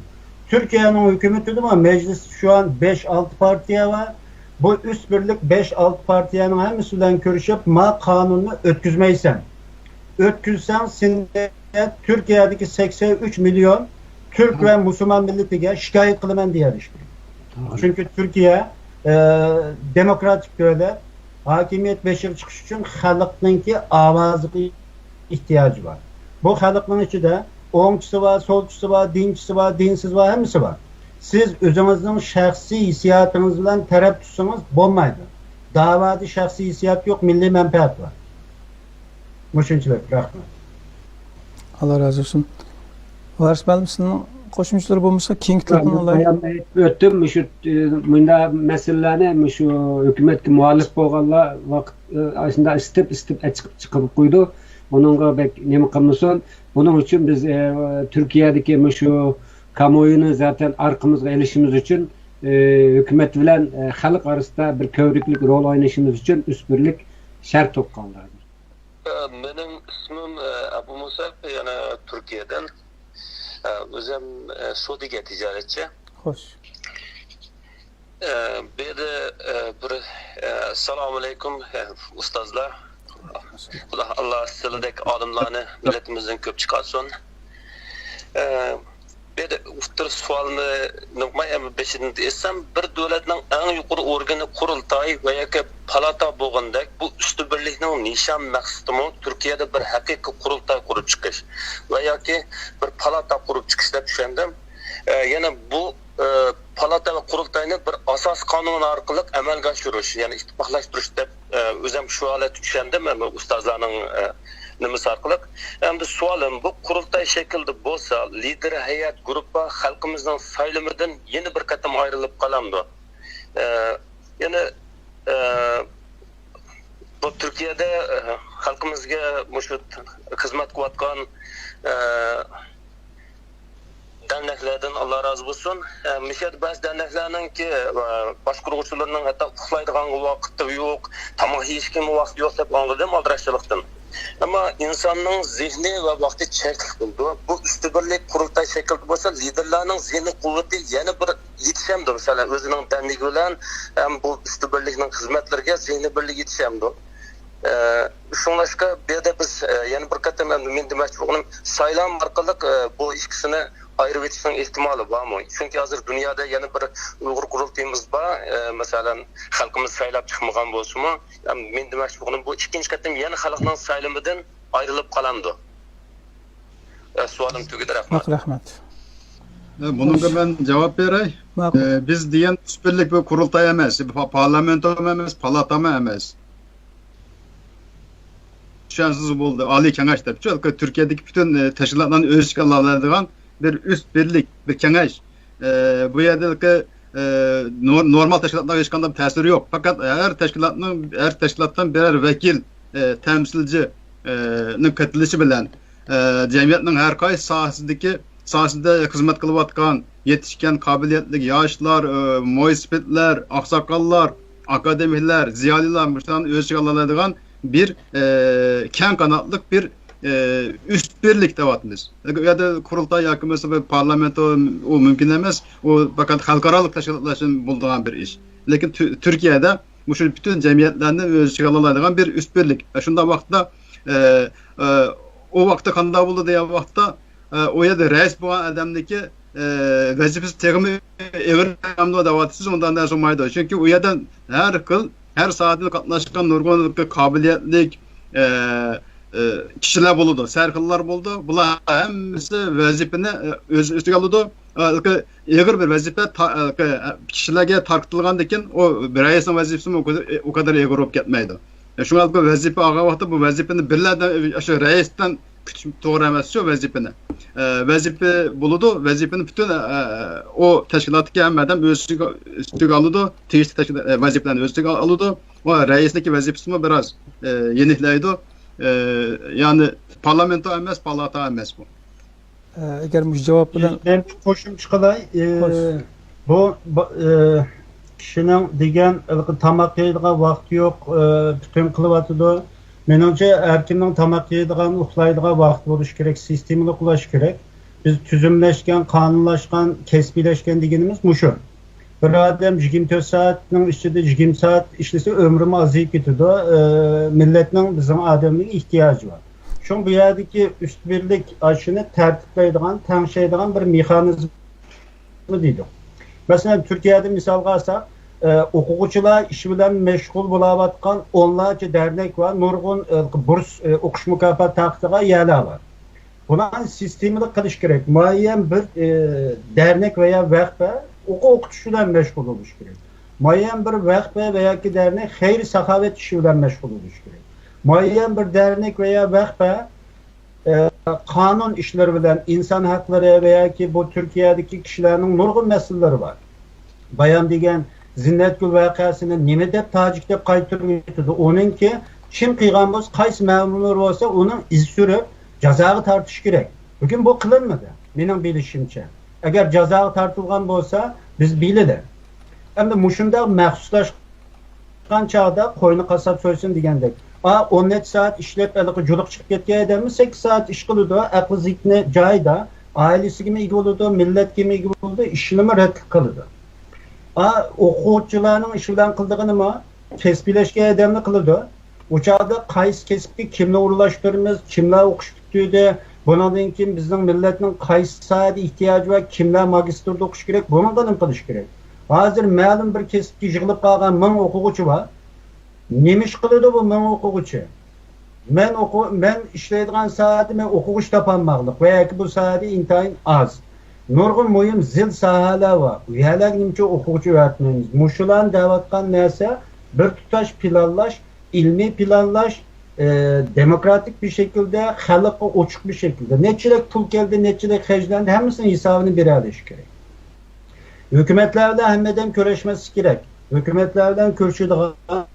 تۈركىيەنىڭ ھۆكۈمىتىدىمۇ مەجلىستە شۇ ئان بەش-ئالتە پارتىيە بار. بۇ ئۈست بىرلىك بەش-ئالتە پارتىيەنىڭ ھەممىسى بىلەن كۆرۈشۈپ، ما قانۇننى ئۆتكۈزمەيسەن. ئۆتكۈزسەڭ، سېنى تۈركىيەدىكى سەكسەن ئۈچ مىليون تۈرك ۋە مۇسۇلمان مىللىتىگە شىكايەت قىلىمەن دېيەلىشتى. چۈنكى تۈركىيە، ئە، دېموكراتىك دۆلەت، ھاكىمىيەت بېشىغا چىقىش ئۈچۈن خەلقنىڭكى ئاۋازىغا ئېھتىياجى بار. بۇ خەلقنىڭ ئىچىدە ئوڭچىسى بار، سولچىسى بار، دىنچىسى بار، دىنسىز بار، ھەممىسى بار. سىز ئۆزىڭىزنىڭ شەخسىي ھېسسىياتىڭىز بىلەن تەرەپ تۇتسىڭىز بولمايدۇ. داۋادا شەخسىي ھېسسىيات يوق، مىللىي مەنپەئەت بار. مۇشۇنچىلىك، رەھمەت. ئاللا رازى بولسۇن. ۋارىس مۇئەللىم، سىزنىڭ قوشۇمچىلىرى بولمىسا، كېيىنكى تېلېفون ئالايلى. باياندا ئېيتىپ ئۆتتۈم، مۇشۇ، ئە، مۇنداق مەسىلىلەرنى مۇشۇ ھۆكۈمەتكە مۇئەللىپ بولغانلار ۋاقىت، ئە، ئاشۇنداق ئىسسىتىپ، ئىسسىتىپ ئەچىقىپ چىقىرىپ قويىدۇ. ئۇنىڭغا بەك نېمە قىلمىسۇن. بۇنىڭ ئۈچۈن بىز، ئە، تۈركىيەدىكى مۇشۇ كامۇينى زاتەن ئارقىمىزغا ئېلىشىمىز ئۈچۈن، ئە، ھۆكۈمەت بىلەن، ئە، خەلق ئارىسىدا بىر كۆۋرۈكلۈك رول ئوينىشىمىز ئۈچۈن ئۈست بىرلىك شەرت تۇغقانلار. ئە، مېنىڭ ئىسمىم، ئە، ئەبۇ مۇسەب، يەنە تۈركىيەدىن. ئە، ئۆزۈم، ئە، سودىگەر، تىجارەتچى. خوش. ئە، بۇ يەردە، ئە، بىر، ئە، ئەسسالامۇئەلەيكۇم، ئە، ئۇستازلار. خۇدا، ئاللا سىلىدەك ئالىملارنى مىللىتىمىزدىن كۆپ چىقارسۇن. ئە، بىر ئوتتۇرا سوئالنى نېمە، بېشىدىن ئېيتسام، بىر دۆلەتنىڭ ئەڭ يۇقىرى ئورگىنى قۇرۇلتاي ۋە ياكى پالاتا بولغاندەك، بۇ ئۈستۈن بىرلىكنىڭ نىشان مەقسىتىمۇ تۈركىيەدە بىر ھەقىقىي قۇرۇلتاي قۇرۇپ چىقىش ۋە ياكى بىر پالاتا قۇرۇپ چىقىش دەپ چۈشەندىم. ئە، يەنە بۇ، ئە، پالاتا ۋە قۇرۇلتاينى بىر ئاساسىي قانۇن ئارقىلىق ئەمەلگە ئاشۇرۇش، يەنى ئىتتىپاقلاشتۇرۇش دەپ، ئە، ئۆزۈم شۇ ھالەتتە چۈشەندىم، ئە، ئۇستازلارنىڭ، ئە، نېمىسى ئارقىلىق. ئەمدى سوئالىم، بۇ قۇرۇلتاي شەكلىدە بولسا، لىدىر ھەيئەت، گۇرۇپپا خەلقىمىزنىڭ سايلىمىدىن يەنە بىر قېتىم ئايرىلىپ قالامدۇ؟ ئە، يەنە، ئە، بۇ تۈركىيەدە، ئە، خەلقىمىزگە مۇشۇ خىزمەت قىلىۋاتقان، ئە، دەرنەكلەردىن ئاللا رازى بولسۇن. ئە، مۇشۇ يەردە بەزى دەرنەكلەرنىڭكى، ئە، باشقۇرغۇچىلىرىنىڭ ھەتتا ئۇخلايدىغانغا ۋاقىت يوق، تاماق يېيىشكىمۇ ۋاقتى يوق دەپ ئاڭلىدىم ئالدىراشچىلىقتىن. ئەمما ئىنساننىڭ زېھنى ۋە ۋاقتى چەكلىك بولىدۇ. بۇ ئۈستۈن بىرلىك قۇرۇلتاي شەكلىدە بولسا، لىدېرلارنىڭ زېھنىي قۇۋۋىتى يەنە بىر يېتىشەمدۇ؟ مەسىلەن، ئۆزىنىڭ دەرنىكى بىلەن ھەم بۇ ئۈستۈن بىرلىكنىڭ خىزمەتلىرىگە زېھنىي بىرلىك يېتىشەمدۇ؟ ئە، شۇڭلاشقا بۇ يەردە بىز، ئە، يەنە بىر قېتىم، ئەمدى مېنىڭ دېمەكچى بولغىنىم، سايلام ئارقىلىق، ئە، بۇ ئىككىسىنى ئايرىۋېتىشنىڭ ئېھتىمالى بارمۇ؟ چۈنكى ھازىر دۇنيادا يەنە بىر ئۇيغۇر قۇرۇلتىيىمىز بار، ئە، مەسىلەن، خەلقىمىز سايلاپ چىقمىغان بولسىمۇ، ئە، مېنىڭ دېمەكچى بولغىنىم، بۇ ئىككىنچى قېتىم يەنە خەلقنىڭ سايلىمىدىن ئايرىلىپ قالامدۇ؟ ئە، سوئالىم تۈگىدى، رەھمەت. رەھمەت. ئە، بۇنىڭغا مەن جاۋاب بېرەي. ماقۇل. ئە، بىز دېگەن ئۈستۈن بىرلىك بۇ قۇرۇلتاي ئەمەس، پا-، پارلامېنتومۇ ئەمەس، پالاتامۇ ئەمەس. چۈشەنسىز بولدى، ئالىي كېڭەش دەپچۇ، تۈركىيەدىكى پۈتۈن، ئە، تەشكىلاتلارنى ئۆز ئىچىگە ئالالايدىغان بىر ئۈست بىرلىك، بىر كېڭەش. ئە، بۇ يەردىكى، ئە، نور-، نورمال تەشكىلاتلارغا ھېچقانداق تەسىرى يوق. پەقەت ھەر تەشكىلاتنىڭ، ھەر تەشكىلاتتىن بىرەر ۋەكىل، ئە، تەمسىلچى، ئە، نىڭ قېتىلىشى بىلەن، ئە، جەمئىيەتنىڭ ھەر قايسى ساھەسىدىكى، ساھەسىدە خىزمەت قىلىۋاتقان يېتىشكەن قابىلىيەتلىك ياشلار، ئە، مويسىپىتلار، ئاقساقاللار، ئاكادېمىكلار، زىيالىيلار مۇشۇلارنى ئۆز ئىچىگە ئالالايدىغان بىر، ئە، كەڭ قاناتلىق بىر، ئە، ئۈست بىرلىك دەۋاتىمىز. ئۇ يەردە قۇرۇلتاي ياكى بولمىسا بىر پارلامېنت ئۇ، ئۇ مۇمكىن ئەمەس. ئۇ پەقەت خەلقئارالىق تەشكىلاتلار ئۈچۈن بولىدىغان بىر ئىش. لېكىن تۈ-، تۈركىيەدە مۇشۇ پۈتۈن جەمئىيەتلەرنى ئۆز ئىچىگە ئالالايدىغان بىر ئۈستۈنلۈك. شۇنداق ۋاقىتتا، ئە، ئە، ئۇ ۋاقىتتا قانداق بولدى دېگەن ۋاقىتتا، ئە، ئۇ يەردە رەئىس بولغان ئادەمنىڭكى، ئە، ۋەزىپىسى تېخىمۇ ئېغىر دەۋاتىسىز، ئۇنداق نەرسە بولمايدۇ. چۈنكى ئۇ يەردە ھەر خىل، ھەر ساھەدىن قاتناشقان نۇرغۇن قابىلىيەتلىك، ئە، ئە، كىشىلەر بولىدۇ، سەرخىللار بولىدۇ. بۇلار ھەممىسى ۋەزىپىنى، ئە، ئۆز ئۈستىگە ئالىدۇ. ئە، ئېغىر بىر ۋەزىپە تا-، ئە، كىشىلەرگە تارقىتىلغاندىن كېيىن، ئۇ رەئىسنىڭ ۋەزىپىسىمۇ ئۇ قەدەر، ئۇ قەدەر ئېغىر بولۇپ كەتمەيدۇ. ئە، شۇڭا بۇ ۋەزىپە ئالغان ۋاقىتتا بۇ ۋەزىپىنى بىرلەردىن، ئاشۇ رەئىستىن كۈتۈش توغرا ئەمەس شۇ ۋەزىپىنى. ئە، ۋەزىپە بولىدۇ، ۋەزىپىنى پۈتۈن، ئە، ئۇ تەشكىلاتتىكى ھەممە ئادەم ئۆز ئۈستىگە، ئۈستىگە ئالىدۇ، تېگىشلىك تەشكىلات، ئە، ۋەزىپىلەرنى ئۆز ئۈستىگە ئالىدۇ. ۋە رەئىسنىڭكى ۋەزىپىسىمۇ بىراز، ئە، يېنىكلەيدۇ. ئە، يەنى پارلامېنتو ئەمەس، پالاتا ئەمەس بۇ. ئە، ئەگەر مۇشۇ جاۋاب بىلەن مەن بىر قوشۇمچە قىلاي. ئە، خوش. بۇ، بۇ، ئە، كىشىنىڭ دېگەن ھېلىقى تاماق يەيدىغان ۋاقتى يوق، ئە، پۈتۈن قىلىۋاتىدۇ. مېنىڭچە، ھەر كىمنىڭ تاماق يەيدىغان، ئۇخلايدىغان ۋاقتى بولۇشى كېرەك، سىستېمىلىق بولۇشى كېرەك. بىز تۈزۈملەشكەن، قانۇنلاشقان، كەسپىيلەشكەن دېگىنىمىز مۇشۇ. بىر ئادەم يىگىرمە تۆت سائەتنىڭ ئىچىدە يىگىرمە سائەت ئىشلىسە، ئۆمرىمۇ ئازىيىپ كېتىدۇ. ئە، مىللەتنىڭ، بىزنىڭ ئادەملەرگە ئېھتىياجى بار. شۇڭا بۇ يەردىكى ئۈست بىرلىك ئاشۇنى تەرتىپلەيدىغان، تەڭشەيدىغان بىر مېخانىزم دېدۇق. مەسىلەن، تۈركىيەدە مىسالغا ئالساق، ئە، ئوقۇغۇچىلار ئىشى بىلەن مەشغۇل بولاۋاتقان ئونلارچە دەرنەك بار، نۇرغۇن، ئە، بۇرس، ئە، ئوقۇش مۇكاپات تارقىتىدىغان يەرلەر بار. بۇلارنى سىستېمىلىق قىلىش كېرەك. مۇئەييەن بىر، ئە، دەرنەك ۋەيا ۋەخپە ئوقۇ ئوقۇتۇش بىلەن مەشغۇل بولۇش كېرەك. مۇئەييەن بىر ۋەخپە ۋە ياكى دەرنەك خەير ساخاۋەت ئىشى بىلەن مەشغۇل بولۇش كېرەك. مۇئەييەن بىر دەرنەك ۋەيا ۋەخپە ئە، قانۇن ئىشلىرى بىلەن، ئىنسان ھەقلىرى ۋە ياكى بۇ تۈركىيەدىكى كىشىلەرنىڭ نۇرغۇن مەسىلىلىرى بار. بايام دېگەن زىننەتگۈل ۋەقەسىنى نېمە دەپ تاجىك دەپ قايتۇرۇپ ئۆتىدۇ؟ ئۇنىڭكى كىم قىلغان بولسا، قايسى مەمۇر بولسا، ئۇنىڭ ئىز سۈرۈپ جازاغا تارتىش كېرەك. بۈگۈن بۇ قىلىنمىدى، مېنىڭ بىلىشىمچە. ئەگەر جازاغا تارتىلغان بولسا، بىز بىلىدۇ. ئەمدى مۇشۇنداق مەخسۇسلاشقان چاغدا قوينى قاسساپ سويسۇن دېگەندەك. ئا، ئون نەچچە سائەت ئىشلەپ، ھېلىقى جۇلۇق چىقىپ كەتكەن ئادەممۇ سەككىز سائەت ئىش قىلىدۇ، ئەقلى زېھنى جايىدا، ئائىلىسىگىمۇ ئىگە بولىدۇ، مىللەتكىمۇ ئىگە بولىدۇ، ئىشىنىمۇ رەتلىك قىلىدۇ. ئا، ئوقۇغۇچىلارنىڭ ئىشى بىلەن قىلىدىغىنىمۇ كەسپىيلەشكەن ئادەمنى قىلىدۇ. ئۇ چاغدا قايسى كەسىپكە كىمنى ئورۇنلاشتۇرىمىز، كىملەر ئوقۇش پۈتتۈردى، بۇنىڭدىن كېيىن بىزنىڭ مىللەتنىڭ قايسى ساھەدە ئېھتىياجى بار، كىملەر ماگىستىردا ئوقۇش كېرەك، بۇنىڭغا نېمە قىلىش كېرەك؟ ھازىر مەلۇم بىر كەسىپكە يىغىلىپ قالغان مىڭ ئوقۇغۇچى بار. نېمە ئىش قىلىدۇ بۇ مىڭ ئوقۇغۇچى؟ مەن ئوقۇ-، مەن ئىشلەيدىغان ساھەدە مەن ئوقۇغۇچى تاپالماقلىق ۋە ياكى بۇ ساھەدە ئىنتايىن ئاز. نۇرغۇن مۇھىم زىل ساھەلەر بار. ئۇ يەرلەرگە نېمە ئۈچۈن ئوقۇغۇچى ئەۋەتمەيمىز؟ مۇشۇلارنى دەۋاتقان نەرسە بىر تۇتاش پىلانلاش، ئىلمىي پىلانلاش، ئە، دېموكراتىك بىر شەكىلدە، خەلققە ئوچۇق بىر شەكىلدە. نەچچىلىك پۇل كەلدى، نەچچىلىك خەجلەندى، ھەممىسىنىڭ ھېسابىنى بېرەلىشى كېرەك. ھۆكۈمەتلەر بىلەن ھەممىدەم كۆرۈشمەسلىك كېرەك. ھۆكۈمەتلەر بىلەن كۆرۈشىدىغان،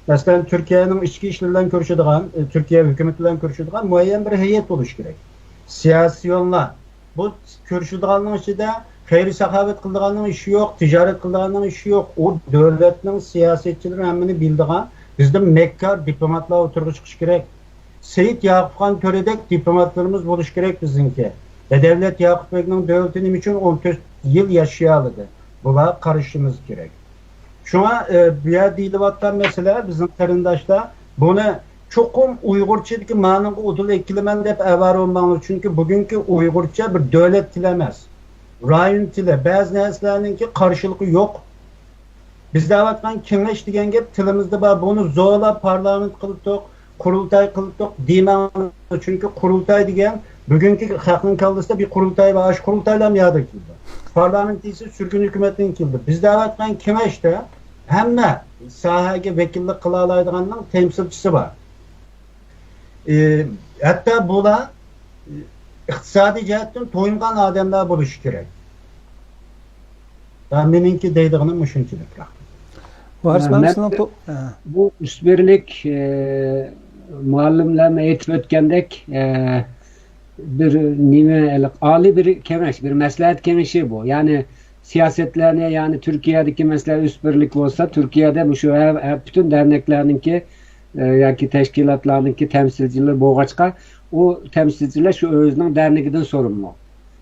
مەسىلەن، تۈركىيەنىڭ ئىچكى ئىشلىرى بىلەن كۆرۈشىدىغان، ئە، تۈركىيە ھۆكۈمىتى بىلەن كۆرۈشىدىغان مۇئەييەن بىر ھەيئەت بولۇشى كېرەك. سىياسىيونلار. بۇ كۆرۈشىدىغاننىڭ ئىچىدە خەير-ساخاۋەت قىلىدىغاننىڭ ئىشى يوق، تىجارەت قىلىدىغاننىڭ ئىشى يوق. ئۇ دۆلەتنىڭ سىياسەتچىلىرى ھەممىنى بىلىدىغان، بىزدىن مەككار دىپلوماتلار ئوتتۇرىغا چىقىشى كېرەك. سېيىت ياقۇپخان تۆرىدەك دىپلوماتلىرىمىز بولۇشى كېرەك بىزنىڭكى. بەدەۋىيەت ياقۇپ بەگنىڭ دۆلىتى نېمە ئۈچۈن ئون تۆت يىل ياشىيالىدى؟ بۇلارغا قارىشىمىز كېرەك. شۇڭا، ئە، بۇ يەردە دېيىلىۋاتقان مەسىلە، بىزنىڭ قېرىنداشلار بۇنى چوقۇم ئۇيغۇرچىدىكى مانىڭغا ئۇدۇل ئەكېلىمەن دەپ ئاۋارە بولماڭلار، چۈنكى بۈگۈنكى ئۇيغۇرچە بىر دۆلەت تىلى ئەمەس، رايون تىلى، بەزى نەرسىلەرنىڭكى قارشىلىقى يوق. بىز دەۋاتقان كېڭەش دېگەن گەپ تىلىمىزدا بار، بۇنى زورلاپ پارلامېنت قىلدۇق، قۇرۇلتاي قىلدۇق دېمەڭلار، چۈنكى قۇرۇلتاي دېگەن بۈگۈنكى خەقنىڭ كاللىسىدا بىر قۇرۇلتاي بار، ئاشۇ قۇرۇلتايلار يادىن كېلىدۇ. پارلامېنت دېسە سۈرگۈن ھۆكۈمەتتىن كېلىدۇ. بىز دەۋاتقان كېڭەشتە ھەممە ساھەگە ۋەكىللىك قىلالايدىغاننىڭ تەمسىلچىسى بار. ئى، ھەتتا بۇلار ئىقتىسادىي جەھەتتىن تويۇنغان ئادەملەر بولۇشى كېرەك. ھە، مېنىڭكى دەيدىغىنىم مۇشۇنچىلىك. رەھمەت. ۋارىس مەن مەن سىزنىڭ تو-، ھە. بۇ ئۈستبىرلىك، ئى، مۇئەللىملەرمۇ ئېيتىپ ئۆتكەندەك، ئى، بىر نېمە، ئالىي بىر كېڭەش، بىر مەسلىھەت كېڭىشى بۇ. يەنى سىياسەتلەرنى، يەنى تۈركىيەدىكى مەسىلە ئۈستبىرلىك بولسا، تۈركىيەدە مۇشۇ ھە-، ھە-، پۈتۈن دەرنەكلەرنىڭكى، ئە، ياكى تەشكىلاتلارنىڭكى تەمسىلچىلىرى بولغاچقا، ئۇ تەمسىلچىلەر شۇ ئۆزىنىڭ دەرنىكىدىن سورۇنمۇ.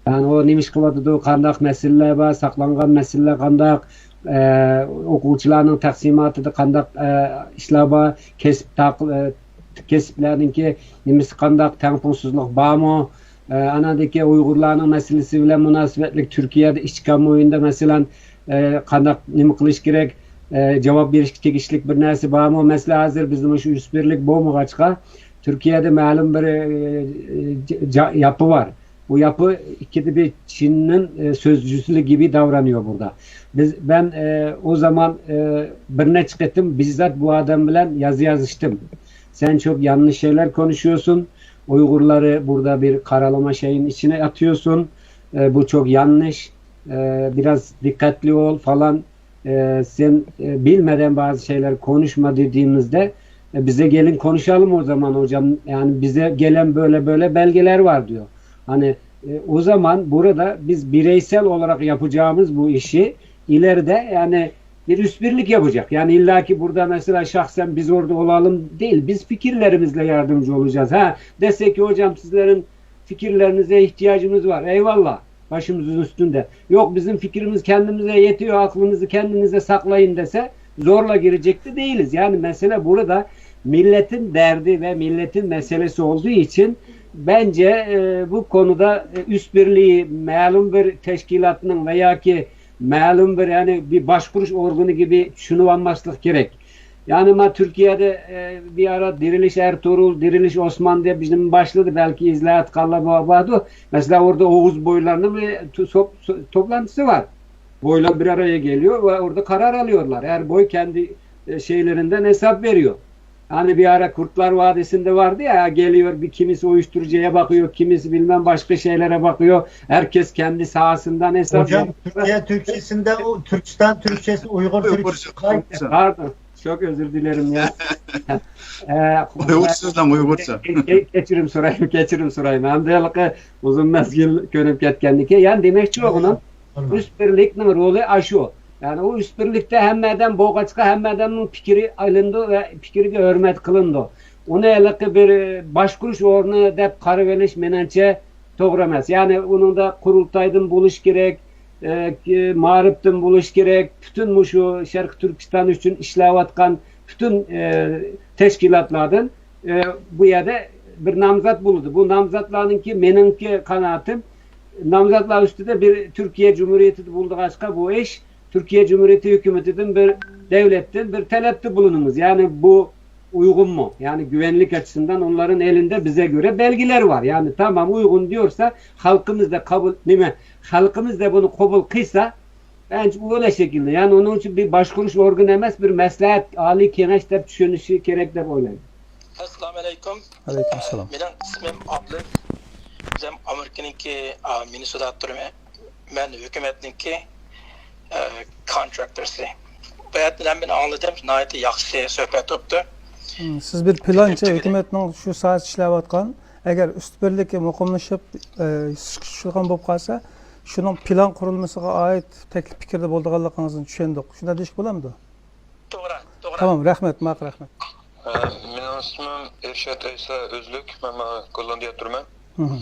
يەنى ئۇ نېمە ئىش قىلىۋاتىدۇ، قانداق مەسىلىلەر بار، ساقلانغان مەسىلىلەر قانداق، ئە، ئوقۇغۇچىلارنىڭ تەقسىماتىدا قانداق، ئە، ئىشلار بار، كەسىپ تاق-، ئە، كەسىپلەرنىڭكى نېمىسى قانداق، تەڭپۇڭسىزلىق بارمۇ؟ ئە، ئاناندىكى ئۇيغۇرلارنىڭ مەسىلىسى بىلەن مۇناسىۋەتلىك تۈركىيەدە ئىچكى ئاممىۋىندا، مەسىلەن، ئە، قانداق، نېمە قىلىش كېرەك؟ ئە، جاۋاب بېرىشكە تېگىشلىك بىر نەرسە بارمۇ؟ مەسىلەن، ھازىر بىزدە مۇشۇ ئۈچ بىرلىك بولمىغاچقا، تۈركىيەدە مەلۇم بىر، ئە، جا-، ياپى بار. Bu yapı ikide bir Çin'in, e, sözcüsü gibi davranıyor burada. Biz, ben, e, o zaman, e, bir neçe kez bizzat bu adam bilen yazı yazıştım. Sen çok yanlış şeyler konuşuyorsun. Uygurları burada bir karalama şeyin içine atıyorsun. E, bu çok yanlış. E, biraz dikkatli ol falan. E, sen, e, bilmeden bazı şeyler konuşma dediğimizde, e, bize gelin konuşalım o zaman hocam. Yani bize gelen böyle böyle belgeler var diyor. Hani, e, o zaman burada biz bireysel olarak yapacağımız bu işi ileride yani bir üst birlik yapacak. Yani illa ki burada mesela şahsen biz orada olalım değil, biz fikirlerimizle yardımcı olacağız. Ha, dese ki hocam sizlerin fikirlerinize ihtiyacımız var. Eyvallah. Başımızın üstünde. Yok, bizim fikrimiz kendimize yetiyor, aklınızı kendinize saklayın dese zorla girecek de değiliz. Yani mesele burada milletin derdi ve milletin meselesi olduğu için bence, e, bu konuda, e, üst birliği malum bir teşkilatın veya ki malum bir, yani bir başvuruş organı gibi düşünüp almaslık gerek. Yani ma Türkiye'de, e, bir ara Diriliş Ertuğrul, Diriliş Osman diye bizim başladı. Belki izleyatkanlar bu vardı. Mesela orada Oğuz boylarının bir to-, so-, so-, toplantısı var. Boylar bir araya geliyor ve orada karar alıyorlar. Her boy kendi, e, şeylerinden hesap veriyor. Hani bir ara Kurtlar Vadisi'nde vardı ya, geliyor bir kimisi uyuşturucuya bakıyor, kimisi bilmem başka şeylere bakıyor. Herkes kendi sahasından hesap Hocam, veriyor. Türkiye Türkçesinde o Türkistan Türkçesi, Uygur Türkçesi. Pardon, çok özür dilerim ya. Ee, Uygur sizden Uygurca. Ge-, ge-, geçirim sorayım, geçirim sorayım. Hem de uzun mezgil könüp ketkenlike. Yani demekçi o bunun. Üst birliknin rolü aşu. Yani o üst birlikte hemmeden boğaçka, hemmeden fikri alındı ve fikri hürmet kılındı. Onu eliki bir, e, başkuruş ornu dep karı veliş menence doğru emas. Yani onun da kurultaydan buluş gerek, e, ki-, mariften buluş gerek. Bütün bu şu Şarkı Türkistan için işlevatkan bütün, e, teşkilatlardan, e, bu yerde bir namzat bulundu. Bu namzatlarınki, menimki kanaatim, namzatlar üstünde bir Türkiye Cumhuriyeti bulunduğu bu iş, Türkiye Cumhuriyeti hükümetinin bir devletten bir talepte bulununuz. Yani bu uygun mu? Yani güvenlik açısından onların elinde bize göre belgeler var. Yani tamam uygun diyorsa halkımız da kabul, değil mi? Halkımız da bunu kabul kıysa bence öyle şekilde. Yani onun için bir başkuruş organı emas, bir maslahat, oliy kengash deb tushunishi kerak deb o'ylayman. Assalomu alaykum. Alaykum assalom. Mening ismim Abdul. O'zim Amerikaningki, a, Minnesota turman. Men hukumatningki, e, contractorsi. Bu yerden men anladım. Nihoyatda yaxshi suhbat o'tdi. Hmm, siz bir planchi, hukumatning shu soat ishlayotgan, agar üst birligi muqimlashib, e, tushgan bo'lib qolsa, shuning plan qurilmasiga oid taklif fikrda bo'lganligingizni tushundik. Shunday deyish bo'lamidi? To'g'ri, to'g'ri. Tamam, rahmat, ma'qul, rahmat. Ee, Benim ismim Erşat Eysa Özlük, men Gollandiya turman. Hı hı.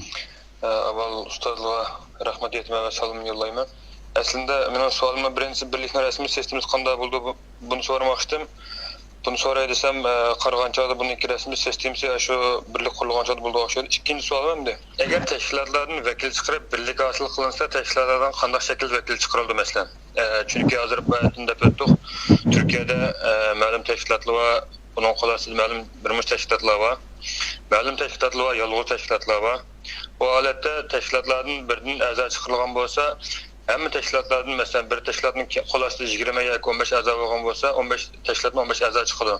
Ee, Avval ustozlarga rahmat aytaman va salom yo'llayman. Aslında mening savolimni birinchisi, birlikning rasmiy sistemasi qanday bo'ldi, bu, buni so'ramoqchidim. Buni so'ray desam, e, qaragan chog'da buniki rasmiy sistemasi shu birlik qurilgan chog'da bo'ldi o'xshaydi. Ikkinchi savolim endi, agar tashkilotlardan vakil chiqarib birlik hosil qilinsa, tashkilotlardan qanday shakl vakil chiqarildi, masalan? E, chunki hozir bayatdan deb o'tdik. Turkiyada, e, ma'lum tashkilotlar va uning qolastida ma'lum bir muncha tashkilotlar bor. Ma'lum tashkilotlar va yolg'iz tashkilotlar bor. Bu holatda tashkilotlardan biridan a'zo chiqarilgan bo'lsa, hamma tashkilotlardan, masalan, bir tashkilotning ke-, qolastida yigirma yoki o'n besh a'zo bo'lgan bo'lsa, o'n besh tashkilotdan o'n besh a'zo chiqadi.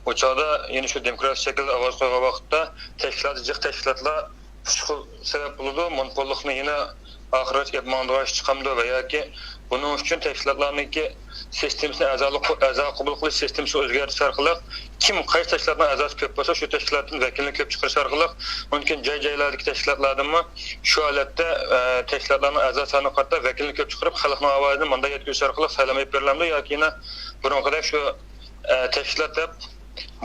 Bu chog'da yana shu demokratik shaklda ovoz qo'ygan vaqtda tashkilot, jiq tashkilotlar uch xil sabab bo'ladi. Monopollikni yana oxirigacha olib mangdigan ish chiqamdi va yoki buning uchun tashkilotlarniki sistemasini, a'zolik, a'zo qabul qilish sistemasini o'zgartirish orqali kim qaysi tashkilotning a'zosi ko'p bo'lsa, shu tashkilotdan vakilni ko'p chiqarish orqali mumkin joy-joylardagi tashkilotlardanmi shu holatda, e, tashkilotlarning a'zo soniga qarata vakilni ko'p chiqarib, xalqning ovozini munda yetkazish orqali saylov olib berilamdi yoki yana burunqidek shu, e, tashkilot deb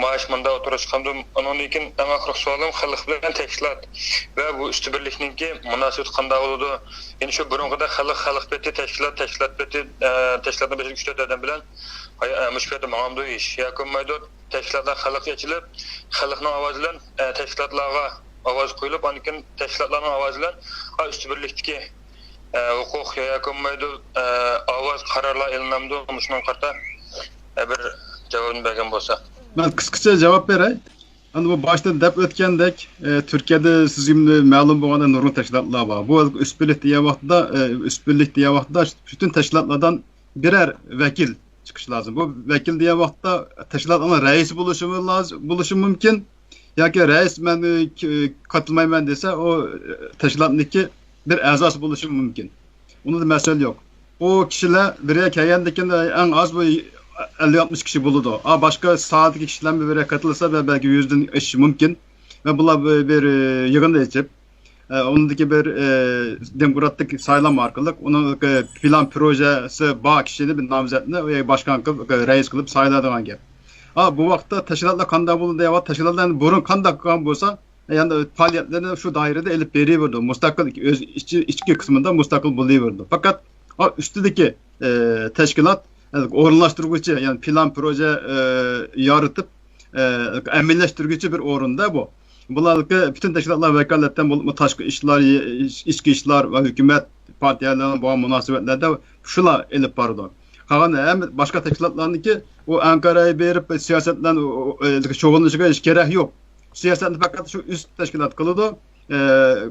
مائاش مۇنداق ئوتتۇرىغا چىقامدۇ؟ ئۇنىڭدىن كېيىن ئەڭ ئاخىرقى سوئالىم، خەلق بىلەن تەشكىلات ۋە بۇ ئۈستۈن بىرلىكنىڭكى مۇناسىۋىتى قانداق بولىدۇ؟ يەنە شۇ بۇرۇنقىدەك خەلق، خەلق بېتى، تەشكىلات، تەشكىلات بېتى، ئە، تەشكىلاتنىڭ بېشىدىكى ئۈچ تۆت ئادەم بىلەن ھاي-، ئە، مۇشۇ پېتى ماڭامدۇ ئىش ياكى بولمايدۇ؟ تەشكىلاتلار خەلققە ئېچىلىپ، خەلقنىڭ ئاۋازى بىلەن، ئە، تەشكىلاتلارغا ئاۋاز قويۇلۇپ، ئاندىن كېيىن تەشكىلاتلارنىڭ ئاۋازى بىلەن، ئا، ئۈستۈن بىرلىكتىكى، ئە، ھوقۇق ياكى بولمايدۇ، ئە، ئاۋاز، قارارلار ئېلىنامدۇ؟ مۇشۇنىڭغا قارىتا، ئە، بىر جاۋابنى بەرگەن بولسا. مەن قىسقىچە جاۋاب بېرەي. ئەمدى بۇ باشتا دەپ ئۆتكەندەك، ئە، تۈركىيەدە سىزگە مەلۇم بولغاندەك نۇرغۇن تەشكىلاتلار بار. بۇ ئۈستۈن بىرلىك دېگەن ۋاقىتتا، ئە، ئۈستۈن بىرلىك دېگەن ۋاقىتتا پۈتۈن تەشكىلاتلاردىن بىرەر ۋەكىل چىقىشى لازىم. بۇ ۋەكىل دېگەن ۋاقىتتا تەشكىلاتنىڭ رەئىسى بولۇشى لازىم، بولۇشى مۇمكىن. ياكى رەئىس مەن، ئى، ك-، قاتنىمايمەن دېسە، ئۇ، ئى، تەشكىلاتنىڭكى بىر ئەزاسى بولۇشى مۇمكىن. ئۇنىڭدا مەسىلە يوق. ئۇ كىشىلەر بىر يەرگە كەلگەندىن كېيىن، ئى، ئەڭ ئاز بۇ ئەللىك ئاتمىش كىشى بولىدۇ. ئا، باشقا ساھەدىكى كىشىلەرمۇ بىر يەرگە قېتىلسا، بە-، بەلكى يۈزدىن ئېشىشى مۇمكىن. ۋە بۇلار بىر، بىر، ئى، يىغىن ئېچىپ، ئە، ئۇنىڭدىكى بىر، ئە، دېموكراتىك سايلام ئارقىلىق ئۇنىڭ پىلان پروژەسى بار كىشىنى، بىر نامزەتنى ئۇ يەرگە باشقان قىلىپ، رەئىس قىلىپ سايلايدىغان گەپ. ھا، بۇ ۋاقىتتا تەشكىلاتلار قانداق بولىدۇ دەيۋاتىدۇ. تەشكىلاتلار ئەمدى بۇرۇن قانداق قىلغان بولسا، يەنى پائالىيەتلىرىنى شۇ دائىرىدە ئېلىپ بېرىۋېرىدۇ. مۇستەقىل ئۆز ئىچى، ئىچكى قىسمىدا مۇستەقىل بولۇۋېرىدۇ. پەقەت ھا، ئۈستىدىكى، ئە، تەشكىلات، ئورۇنلاشتۇرغۇچى، يەنى پىلان پروژە، ئە، يارىتىپ، ئە، ئەمەلىيلەشتۈرگۈچى بىر ئورۇندا بۇ. بۇلارنىڭكى پۈتۈن تەشكىلاتلار ۋاكالىتەن بولۇپمۇ تاشقى ئىشلار، ئىچكى ئىشلار ۋە ھۆكۈمەت، پارتىيەلەر بىلەن بولغان مۇناسىۋەتلەردە شۇلار ئېلىپ بارىدۇ. قالغان ھەممە باشقا تەشكىلاتلارنىڭكى ئۇ ئەنقەرەگە بېرىپ سىياسەت بىلەن ئۇ، ئۇ، ئۇ، شۇغۇللىنىشىغا ھېچ كېرەك يوق. سىياسەتنى پەقەت شۇ ئۈست تەشكىلات قىلىدۇ. ئە،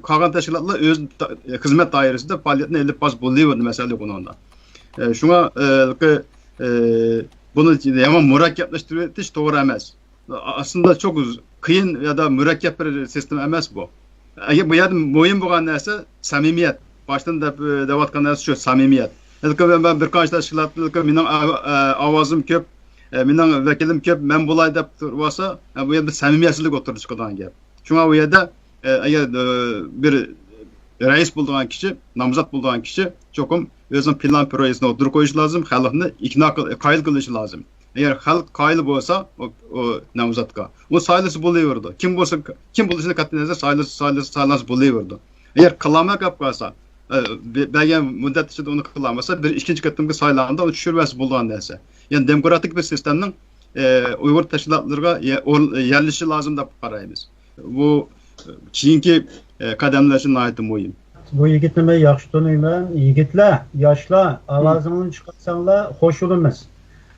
قالغان تەشكىلاتلار ئۆز تا-، خىزمەت دائىرىسىدە پائالىيەتنى ئېلىپ بارسا بولۇۋېرىدۇ، مەسىلە يوق ئۇنىڭدا. ئە، شۇڭا، ئە، ئە، بۇنى يامان مۇرەككەپلەشتۈرۈۋېتىش توغرا ئەمەس. ئا-، ئاستىدا چوق قىيىن يا دا مۇرەككەپ بىر سىستېما ئەمەس بۇ. ئەگەر بۇ يەردە مۇھىم بولغان نەرسە سەمىمىيەت. باشتىن دەپ، دەۋاتقان نەرسە شۇ، سەمىمىيەت. بەلكى مەن بىر قانچە تەشكىلاتتا مېنىڭ ئا-، ئا-، ئاۋازىم كۆپ، ئە، مېنىڭ ۋەكىلىم كۆپ، مەن بولاي دەپ تۇرۇۋالسا، ئە، بۇ يەردە سەمىمىيەتسىزلىك ئوتتۇرىغا چىقىدىغان گەپ. شۇڭا بۇ يەردە، ئە، ئەگەر، ئە، بىر رەئىس بولىدىغان كىشى، نامزات بولىدىغان كىشى چوقۇم ئۆزىنىڭ پىلان پروژىسىنى ئوتتۇرىغا قويۇشى لازىم، خەلقنى ئىقنا قىل-، قايىل قىلىشى لازىم. ئەگەر خەلق قايىل بولسا، ئۇ، ئۇ نامزاتقا، ئۇ سايلىسا بولۇۋېرىدۇ. كىم بولسا، كىم بولۇشىنى قەتئىي نەزەر، سايلىسا، سايلىسا، سايلانسا بولۇۋېرىدۇ. ئەگەر قىلالماي قېلىپ قالسا، ئە، بە-، بەرگەن مۇددەت ئىچىدە ئۇنى قىلالمىسا، بىر ئىككىنچى قېتىمقى سايلانغاندا ئۇنى چۈشۈرۈۋەتسە بولىدىغان نەرسە. يەنى دېموكراتىك بىر سىستېمىنىڭ، ئە، ئۇيغۇر تەشكىلاتلىرىغا يە-، ئورۇن-، يەرلىشىشى لازىم دەپ قارايمىز. بۇ، ئە، كېيىنكى، ئە، قەدەملەر ئۈچۈن ناھايىتى مۇھىم. بۇ يىگىتنى مەن ياخشى تونۇيمەن. يىگىتلەر، ياشلار، ئاۋازىڭلارنى چىقارساڭلار خوش بولىمىز.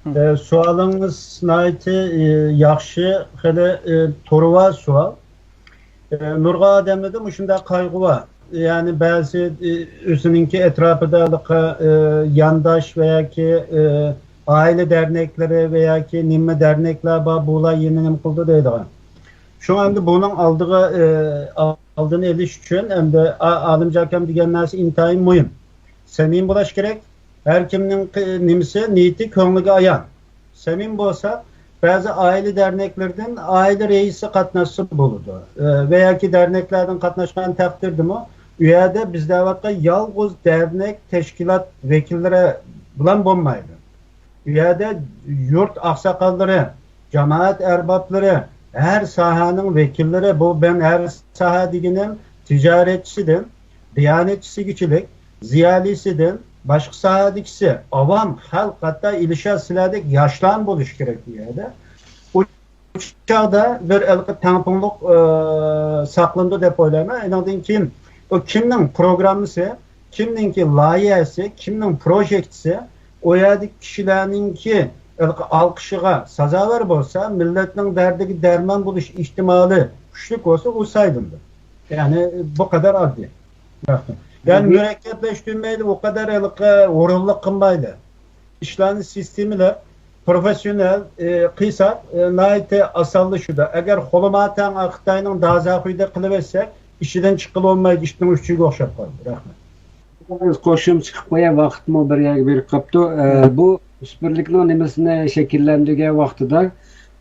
ئە، سوئالىڭىز ناھايىتى، ئە، ياخشى، خېلى، ئە، تورۇۋا سوئال. ئە، نۇرغۇن ئادەملەردە مۇشۇنداق قايغۇ بار. يەنى بەزى، ئە، ئۆزىنىڭكى ئەتراپىدا ھېلىقى، ئە، يانداش ۋە ياكى، ئە، ئائىلە دەرنەكلىرى ۋە ياكى نېمە دەرنەكلەر بار، بۇلار يەنە نېمە قىلىدۇ دەيدىغان. شۇڭا ئەمدى بۇنىڭ ئالدىغا، ئە، ئالدىنى ئېلىش ئۈچۈن ئەمدى ئا-، ئالىمجان ئاكام دېگەن نەرسە ئىنتايىن مۇھىم. سەمىمىي بولاش كېرەك. ھەر كىمنىڭ قى-، نېمىسى، نىيىتى كۆڭلىگە ئايان. سەمىمىي بولسا، بەزى ئائىلە دەرنەكلىرىدىن ئائىلە رەئىسى قاتناشسا بولىدۇ. ئە، ۋە ياكى دەرنەكلەردىن قاتناشقان تەقدىردىمۇ، ئۇ يەردە بىز دەۋاتقان يالغۇز دەرنەك تەشكىلات ۋەكىللىرى بىلەن بولمايدۇ. ئۇ يەردە يۇرت ئاقساقاللىرى، جامائەت ئەربابلىرى، ھەر ساھەنىڭ ۋەكىللىرى، بۇ مەن ھەر ساھە دېگىنىم تىجارەتچىسىدىن، دىيانەتچىسىگىچىلىك، زىيالىيسىدىن، باشقا ساھەدىكىسى، ئاۋام، خەلق، ھەتتا ئىلىشا سىلەردەك ياشلارمۇ بولۇشى كېرەك بۇ يەردە. ئۇ چاغدا بىر ھېلىقى تەڭپۇڭلۇق، ئى، ساقلىنىدۇ دەپ ئويلايمەن. ئېنىڭدىن كېيىن ئۇ كىمنىڭ پروگراممىسى، كىمنىڭكى لايىھەسى، كىمنىڭ پروژېكتىسى، ئۇ يەردىكى كىشىلەرنىڭكى ھېلىقى ئالقىشىغا سازاۋەر بولسا، مىللەتنىڭ دەردىگە دەرمان بولۇش ئېھتىمالى كۈچلۈك بولسا، ئۇ سايلىنىدۇ. يەنى بۇ قەدەر ئاددىي. رەھمەت. يەنى مۇرەككەپلەشتۈرمەيلى، ئۇ قەدەر ھېلىقى ھۇرۇنلۇق قىلمايلى. ئىشلارنى سىستېمىلىق، پروفېسسىيونال، ئى، قىلساق، ئى، ناھايىتى ئاسانلىشىدۇ. ئەگەر خۇلۇماتەڭ خىتاينىڭ دازاخۇيىدەك قىلىۋەتسەك، ئىچىدىن چىققىلى بولمايدۇ، ئىتنىڭ ئۈچىگە ئوخشاپ قالىدۇ. رەھمەت. بىز قوشۇمچە قىلىپ قوياي، ۋاقىتمۇ بىر يەرگە بېرىپ قاپتۇ. ئە، بۇ ئۈستۈنلۈكنىڭ نېمىسىنى شەكىللەندۈرگەن ۋاقتىدا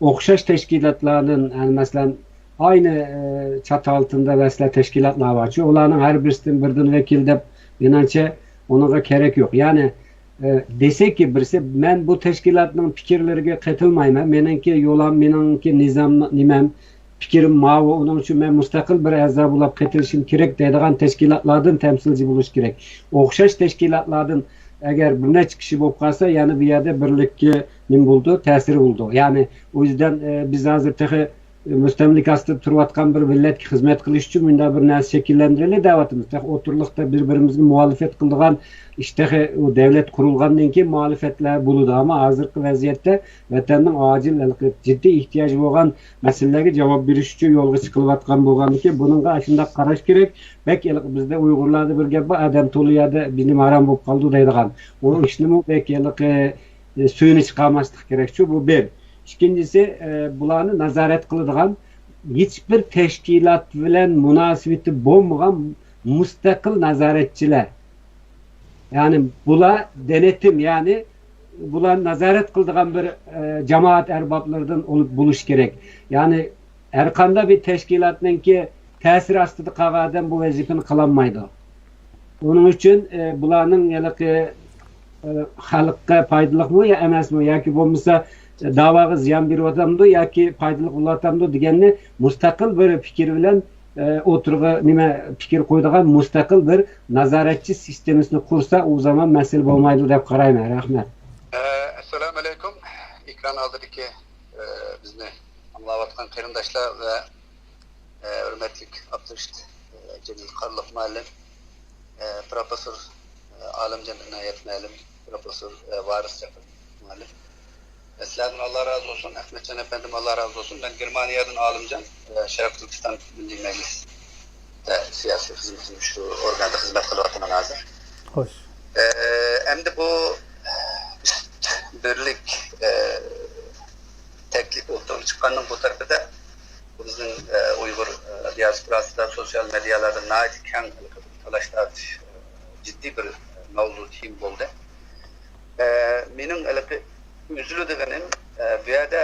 ئوخشاش تەشكىلاتلاردىن، يەنى مەسىلەن، ئاينى، ئە، چات ئالتىندا ۋەسلە تەشكىلاتلار بارچۇ، ئۇلارنىڭ ھەر بىرسىدىن بىردىن ۋەكىل دەپ، مېنىڭچە، ئۇنىڭغا كېرەك يوق. يەنى، ئە، دېسەككى بىرسى، مەن بۇ تەشكىلاتنىڭ پىكىرلىرىگە قېتىلمايمەن، مېنىڭكى يولام، مېنىڭكى نىزام، نېمەم، پىكرىم ماۋۇ، ئۇنىڭ ئۈچۈن مەن مۇستەقىل بىر ئەزا بولاپ قېتىلىشىم كېرەك دەيدىغان تەشكىلاتلاردىن تەمسىلچى بولۇش كېرەك. ئوخشاش تەشكىلاتلاردىن ئەگەر بىر نەچچە كىشى بولۇپ قالسا، يەنە بۇ يەردە بىرلىككە نېمە بولىدۇ، تەسىرى بولىدۇ. يەنى ئۇ يۈزدىن، ئە، بىز ھازىر تېخى مۇستەملىكە ئاستىدا تۇرۇۋاتقان بىر مىللەتكە خىزمەت قىلىش ئۈچۈن مۇنداق بىر نەرسە شەكىللەندۈرەيلى دەۋاتىمىز. تېخى ئوتتۇرىلىقتا بىر-بىرىمىزگە مۇخالىپەت قىلىدىغان ئىش، تېخى ئۇ دەۋلەت قۇرۇلغاندىن كېيىن مۇخالىپەتلەر بولىدۇ. ئەمما ھازىرقى ۋەزىيەتتە ۋەتەننىڭ ئاجىل ھېلىقى جىددىي ئېھتىياجى بولغان مەسىلىلەرگە جاۋاب بېرىش ئۈچۈن يولغا چىقىلىۋاتقان بولغاندىكىن، بۇنىڭغا ئاشۇنداق قاراش كېرەك. بەك ھېلىقى بىزدە ئۇيغۇرلاردا بىر گەپ بار، «ئادەم تولا يەردە بىلىم ھارام بولۇپ قالىدۇ» دەيدىغان. ئۇ ئىشنىمۇ بەك ھېلىقى، ئە، سۈيىنى چىقارماسلىق كېرەك. شۇ، بۇ بىر. ئىككىنچىسى، ئە، بۇلارنى نازارەت قىلىدىغان ھېچبىر تەشكىلات بىلەن مۇناسىۋىتى بولمىغان مۇستەقىل نازارەتچىلەر. يەنى بۇلار دېنېتىم، يەنى بۇلارنى نازارەت قىلىدىغان بىر، ئە، جامائەت ئەربابلىرىدىن بولۇش كېرەك. يەنى ھەرقانداق بىر تەشكىلاتنىڭكى تەسىرى ئاستىدا قالغان ئادەم بۇ ۋەزىپىنى قىلالمايدۇ. ئۇنىڭ ئۈچۈن، ئە، بۇلارنىڭ ھېلىقى، ئە، خەلققە پايدىلىقمۇ يا ئەمەسمۇ ياكى بولمىسا، ئە، داۋاغا زىيان بېرىۋاتامدۇ ياكى پايدىلىق بولۇۋاتامدۇ دېگەننى مۇستەقىل بىر پىكىر بىلەن، ئە، ئوتتۇرىغا نېمە پىكىر قويىدىغان مۇستەقىل بىر نازارەتچى سىستېمىسىنى قۇرسا، ئۇ زامان مەسىلە بولمايدۇ دەپ قارايمەن. رەھمەت. ئە، ئەسسالامۇ ئەلەيكۇم. ئېكران ئالدىدىكى، ئە، بىزنى ئاڭلاۋاتقان قېرىنداشلار ۋە ئە، ھۆرمەتلىك ئابدۇرېشىت، ئە، جېلىل قارلۇق مۇئەللىم، ئە، پروفېسسور، ئە، ئالىمجان ئىنايەت مۇئەللىم، پروفېسسور، ئە، ۋارىس جاپار مۇئەللىم. ئە، سىلەردىن ئاللا رازى بولسۇن. ئەخمەتجان ئەپەندىم، ئاللا رازى بولسۇن. مەن گېرمانىيەدىن ئالىمجان، ئە، شەرقىي تۈركىستان مىللىي مەجلىسىدە سىياسىي خىزمىتىم، شۇ ئورگاندا خىزمەت قىلىۋاتىمەن ھازىر. خوش. ئە، ئەمدى بۇ ئۈست بىرلىك، ئە، تەكلىپ ئوتتۇرىغا چىققاننىڭ بۇ تەرىپىدە بىزنىڭ، ئە، ئۇيغۇر، ئە، دىياسپوراسىدا سوتسىيال مېدىيالاردا ناھايىتى كەڭ تالاش تارتىش، ئە، جىددىي بىر مەۋزۇ، تېما بولدى. ئە، مېنىڭ ھېلىقى ئۈزۈلىدىغىنىم، ئە، بۇ يەردە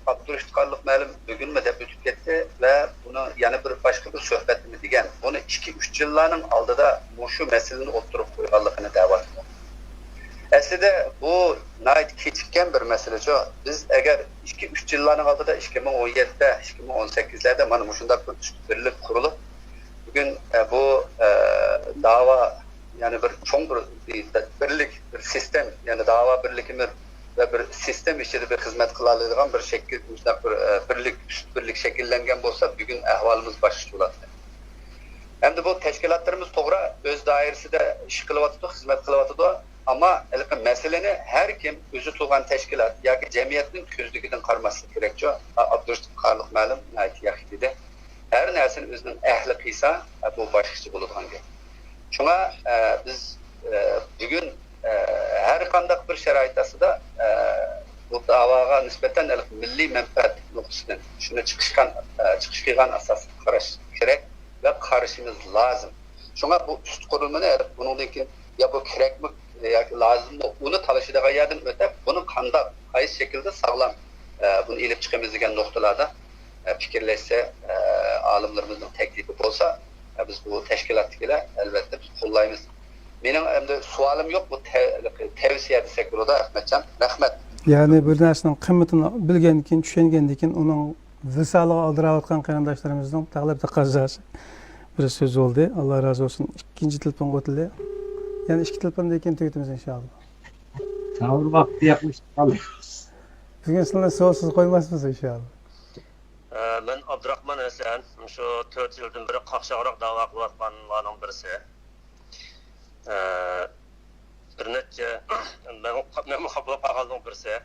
ئابدۇرېشىت قارلۇق مۇئەللىم بۈگۈنمۇ دەپ ئۆتۈپ كەتتى ۋە بۇنى يەنە بىر باشقا بىر سۆھبەتتىمۇ دېگەن، بۇنى ئىككى، ئۈچ يىللارنىڭ ئالدىدا مۇشۇ مەسىلىنى ئوتتۇرىغا قويغانلىقىنى دەۋاتىدۇ. ئەسلىدە بۇ ناھايىتى كېچىككەن بىر مەسىلىچۇ. بىز ئەگەر ئىككى، ئۈچ يىللارنىڭ ئالدىدا، ئىككى مىڭ ئون يەتتە، ئىككى مىڭ ئون سەككىزلەردە مانا مۇشۇنداق بىر ئۈست بىرلىك قۇرۇلۇپ، بۈگۈن، ئە، بۇ، ئە، داۋا، يەنى بىر چوڭ بىر، بىر بىرلىك، بىر سىستېم، يەنى داۋا بىرلىكىمىز ۋە بىر سىستېم ئىچىدە بىر خىزمەت قىلالايدىغان بىر شەكىل، مۇشۇنداق بىر، ئە، بىرلىك، ئۈست بىرلىك شەكىللەنگەن بولسا، بۈگۈن ئەھۋالىمىز باشقىچە بولاتتى. ئەمدى بۇ تەشكىلاتلىرىمىز توغرا ئۆز دائىرىسىدە ئىش قىلىۋاتىدۇ، خىزمەت قىلىۋاتىدۇ. ئەمما ھېلىقى مەسىلىنى ھەر كىم ئۆزى تۇرغان تەشكىلات ياكى جەمئىيەتنىڭ كۆزلۈكىدىن قارىماسلىق كېرەكچۇ. ئابدۇرېشىت قارلىق مۇئەللىم ناھايىتى ياخشى دېدى. ھەر نەرسىنى ئۆزىنىڭ ئەھلى قىلسا، بۇ باشقىچە بولىدىغان گەپ. شۇڭا، ئە، بىز، ئە، بۈگۈن، ئە، ھەر قانداق بىر شارائىت ئاستىدا، ئە، بۇ داۋاغا نىسبەتەن ھېلىقى مىللىي مەنپەئەت نۇقتىسىدىن شۇنى چىقىشقان، ئە، چىقىش قىلغان ئاساستا قاراش كېرەك ۋە قارىشىمىز لازىم. شۇڭا بۇ ئۈست قۇرۇلمىنى بۇنىڭدىن كېيىن يا بۇ كېرەكمۇ ياكى لازىممۇ، ئۇنى تالىشىدىغان يەردىن ئۆتۈپ، بۇنى قانداق، قايسى شەكىلدە ساغلام، ئە، بۇنى ئېلىپ چىقىمىز دېگەن نۇقتىلاردا، ئە، پىكىرلەشسە، ئە، ئالىملىرىمىزنىڭ تەكلىپى بولسا، ئە، بىز بۇ تەشكىلاتتىكىلەر ئەلۋەتتە بىز قوللايمىز. مېنىڭ ئەمدى سوئالىم يوق، بۇ تە-، تەۋسىيە دېسەك بولىدۇ، ئەخمەتجان. رەھمەت. يەنى بىر نەرسىنىڭ قىممىتىنى بىلگەندىن كېيىن، چۈشەنگەندىن كېيىن ئۇنىڭ ۋىسالىغا ئالدىراۋاتقان قېرىنداشلىرىمىزنىڭ تەقلىپ تەقەززاسى بىر سۆز بولدى. ئاللا رازى بولسۇن. ئىككىنچى تېلېفونغا ئۆتەيلى. يەنە ئىككى تېلېفوندىن كېيىن تۈگىتىمىز ئىنشائاللا. ساۋۇر ۋاقتى ياقلىشىپ قالدى. بۈگۈن سىلەرنى سوئالسىز قويماسمىز ئىنشائاللا. ئە، مەن ئابدۇراخمان ھەسەن. شۇ تۆت يىلدىن بېرى قاقشاقراق داۋا قىلىۋاتقانلارنىڭ بىرسى. ئە، بىر نەچچە، مەن، مەنمۇ خاپا بولۇپ قالغانلارنىڭ بىرسى.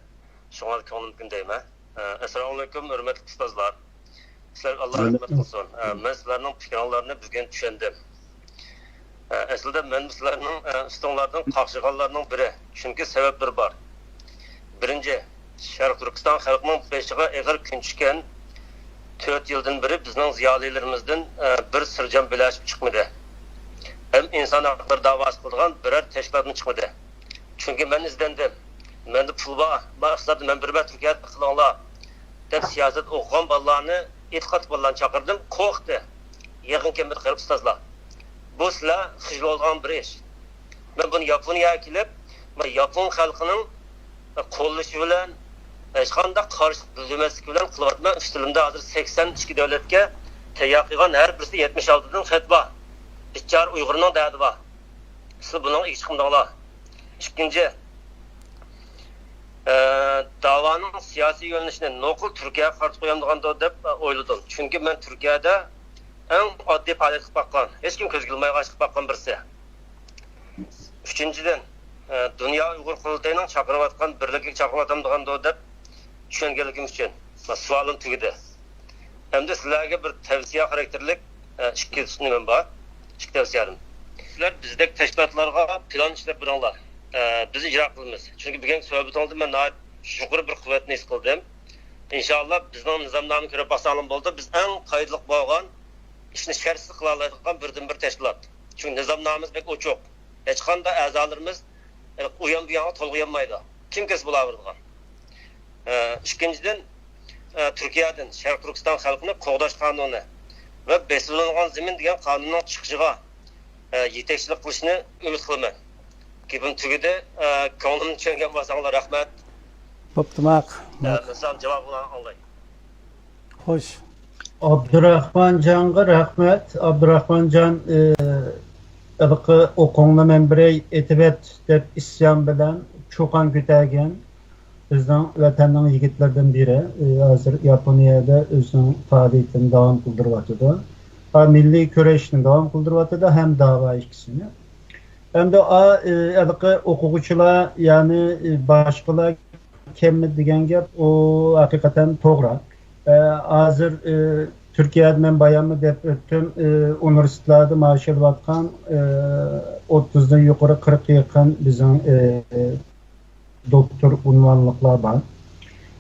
شۇڭا كۆڭلۈمدىكىنى دەيمەن. ئە، ئەسسالامۇئەلەيكۇم، ھۆرمەتلىك ئۇستازلار. سىلەرگە ئاللا رەھمەت قىلسۇن. ئە، مەن سىلەرنىڭ پىكرىڭلارنى بۈگۈن چۈشەندىم. ئە، ئەسلىدە مەن سىلەرنىڭ، ئە، ئۈستۈڭلاردىن قاقشىغانلارنىڭ بىرى. چۈنكى سەۋەبلىرى بار. بىرىنچى، شەرقىي تۈركىستان خەلقىنىڭ بېشىغا ئېغىر كۈن چۈشكەن. تۆت يىلدىن بېرى بىزنىڭ زىيالىيلىرىمىزدىن، ئە، بىر سىرجان بىرلەشمە چىقمىدى. ھەم ئىنسان ھەقلىرى داۋاسى قىلىدىغان بىرەر تەشكىلاتمۇ چىقمىدى. چۈنكى مەن ئىزدەندىم. مەندە پۇل بار، ماڭا ئىقتىسادتا مەن بېرىمەن، تۈركىيەدە قىلىڭلار، دەپ سىياسەت ئوقۇغان بالىلارنى، ئېتىقادلىق بالىلارنى چاقىردىم. قورقتى. يېقىن كەلمىدى قېرى ئۇستازلار. بۇ سىلەر خىجىل بولىدىغان بىر ئىش. مەن بۇنى ياپونىيەگە كېلىپ، ياپون خەلقىنىڭ قوللىشى بىلەن، ھېچقانداق قارشىلىق بىلدۈرمەسلىكى بىلەن قىلىۋاتىمەن. ئۈستىلىمدە ھازىر سەكسەن ئىككى دۆلەتكە تەييار قىلغان، ھەر بىرسى يەتمىش ئالتىدىن خەت بار. بىچارە ئۇيغۇرنىڭ دەردى بار. سىلەر بۇنىڭغا ئىگە چىقمىدىڭلار. ئىككىنچى، ئە، داۋانىڭ سىياسىي يۆنىلىشىنى نوقۇل تۈركىيەگە قارىتىپ قويامدىغاندۇ دەپ، ئە، ئويلىدىم. چۈنكى مەن تۈركىيەدە ئەڭ ئاددىي پائالىيەت قىلىپ باققان، ھېچكىم كۆزگە ئىلمايدىغان ئىش قىلىپ باققان بىرسى. ئۈچىنچىدىن، ئە، دۇنيا ئۇيغۇر قۇرۇلتىيىنىڭ چاقىرىۋاتقان بىرلىككە چاقىرىۋاتامدىغاندۇ دەپ چۈشەنگەنلىكىم ئۈچۈن. مانا سوئالىم تۈگىدى. ئەمدى سىلەرگە بىر تەۋسىيە خاراكتېرلىك، ئە، ئىككى سۆزۈم بار. ئىككى تەۋسىيەم. سىلەر بىزدەك تەشكىلاتلارغا پىلان ئىشلەپ بېرىڭلار. ئە، بىز ئىجرا قىلىمىز. چۈنكى بۈگۈنكى سۆھبىتىڭىزدىن مەن ناھايىتى يۇقىرى بىر قۇۋۋەتنى ھېس قىلدىم. ئىنشاللا بىزنىڭ نىزامنامىنى كۆرۈپ باقساڭلار بولىدۇ. بىز ئەڭ پايدىلىق بولغان ئىشنى شەرتسىز قىلالايدىغان بىردىنبىر تەشكىلات. چۈنكى نىزامنامىمىز بەك ئوچۇق. ھېچقانداق ئەزالىرىمىز ئۇيان بۇيانغا تولغىيالمايدۇ. كىم كىرسە بولاۋېرىدىغان. ئىككىنچىدىن، تۈركىيەدىن شەرقىي تۈركىستان خەلقىنى قوغداش قانۇنى ۋە بېسىۋېلىنغان زېمىن دېگەن قانۇننىڭ چىقىشىغا يېتەكچىلىك قىلىشىنى ئۈمىد قىلىمەن. گېپىم تۈگىدى. كۆڭلۈمنى چۈشەنگەن بولساڭلار رەھمەت. بوپتۇ، ماق. مەسىلەن، جاۋابىڭلارنى ئاڭلاي. خوش. ئابدۇراخمانجانغا رەھمەت. ئابدۇراخمانجان، ئە، ھېلىقى ئوقۇڭنى مەن بېرەي ئېتىۋەت دەپ ئىسيان بىلەن چۇقان كۆتەرگەن بىزنىڭ ۋەتەننىڭ يىگىتلىرىدىن بىرى. ئە، ھازىر ياپونىيەدە ئۆزىنىڭ پائالىيىتىنى داۋام قىلدۇرۇۋاتىدۇ. ھا، مىللىي كۈرەشنى داۋام قىلدۇرۇۋاتىدۇ ھەم داۋا ئىككىسىنى. ئەمدى ئا، ئە، ھېلىقى ئوقۇغۇچىلار، يەنى، ئە، باشقىلار كەممىدى دېگەن گەپ، ئۇ ھەقىقەتەن توغرا. ئە، ھازىر، ئە، تۈركىيەدە مەن باياممۇ دەپ ئۆتتۈم، ئە، ئۇنىۋېرسىتېتلاردا مائاش ئېلىۋاتقان، ئە، ئوتتۇزدىن يۇقىرى، قىرىققا يېقىن بىزنىڭ، ئە، دوكتور ئۇنۋانلىقلار بار.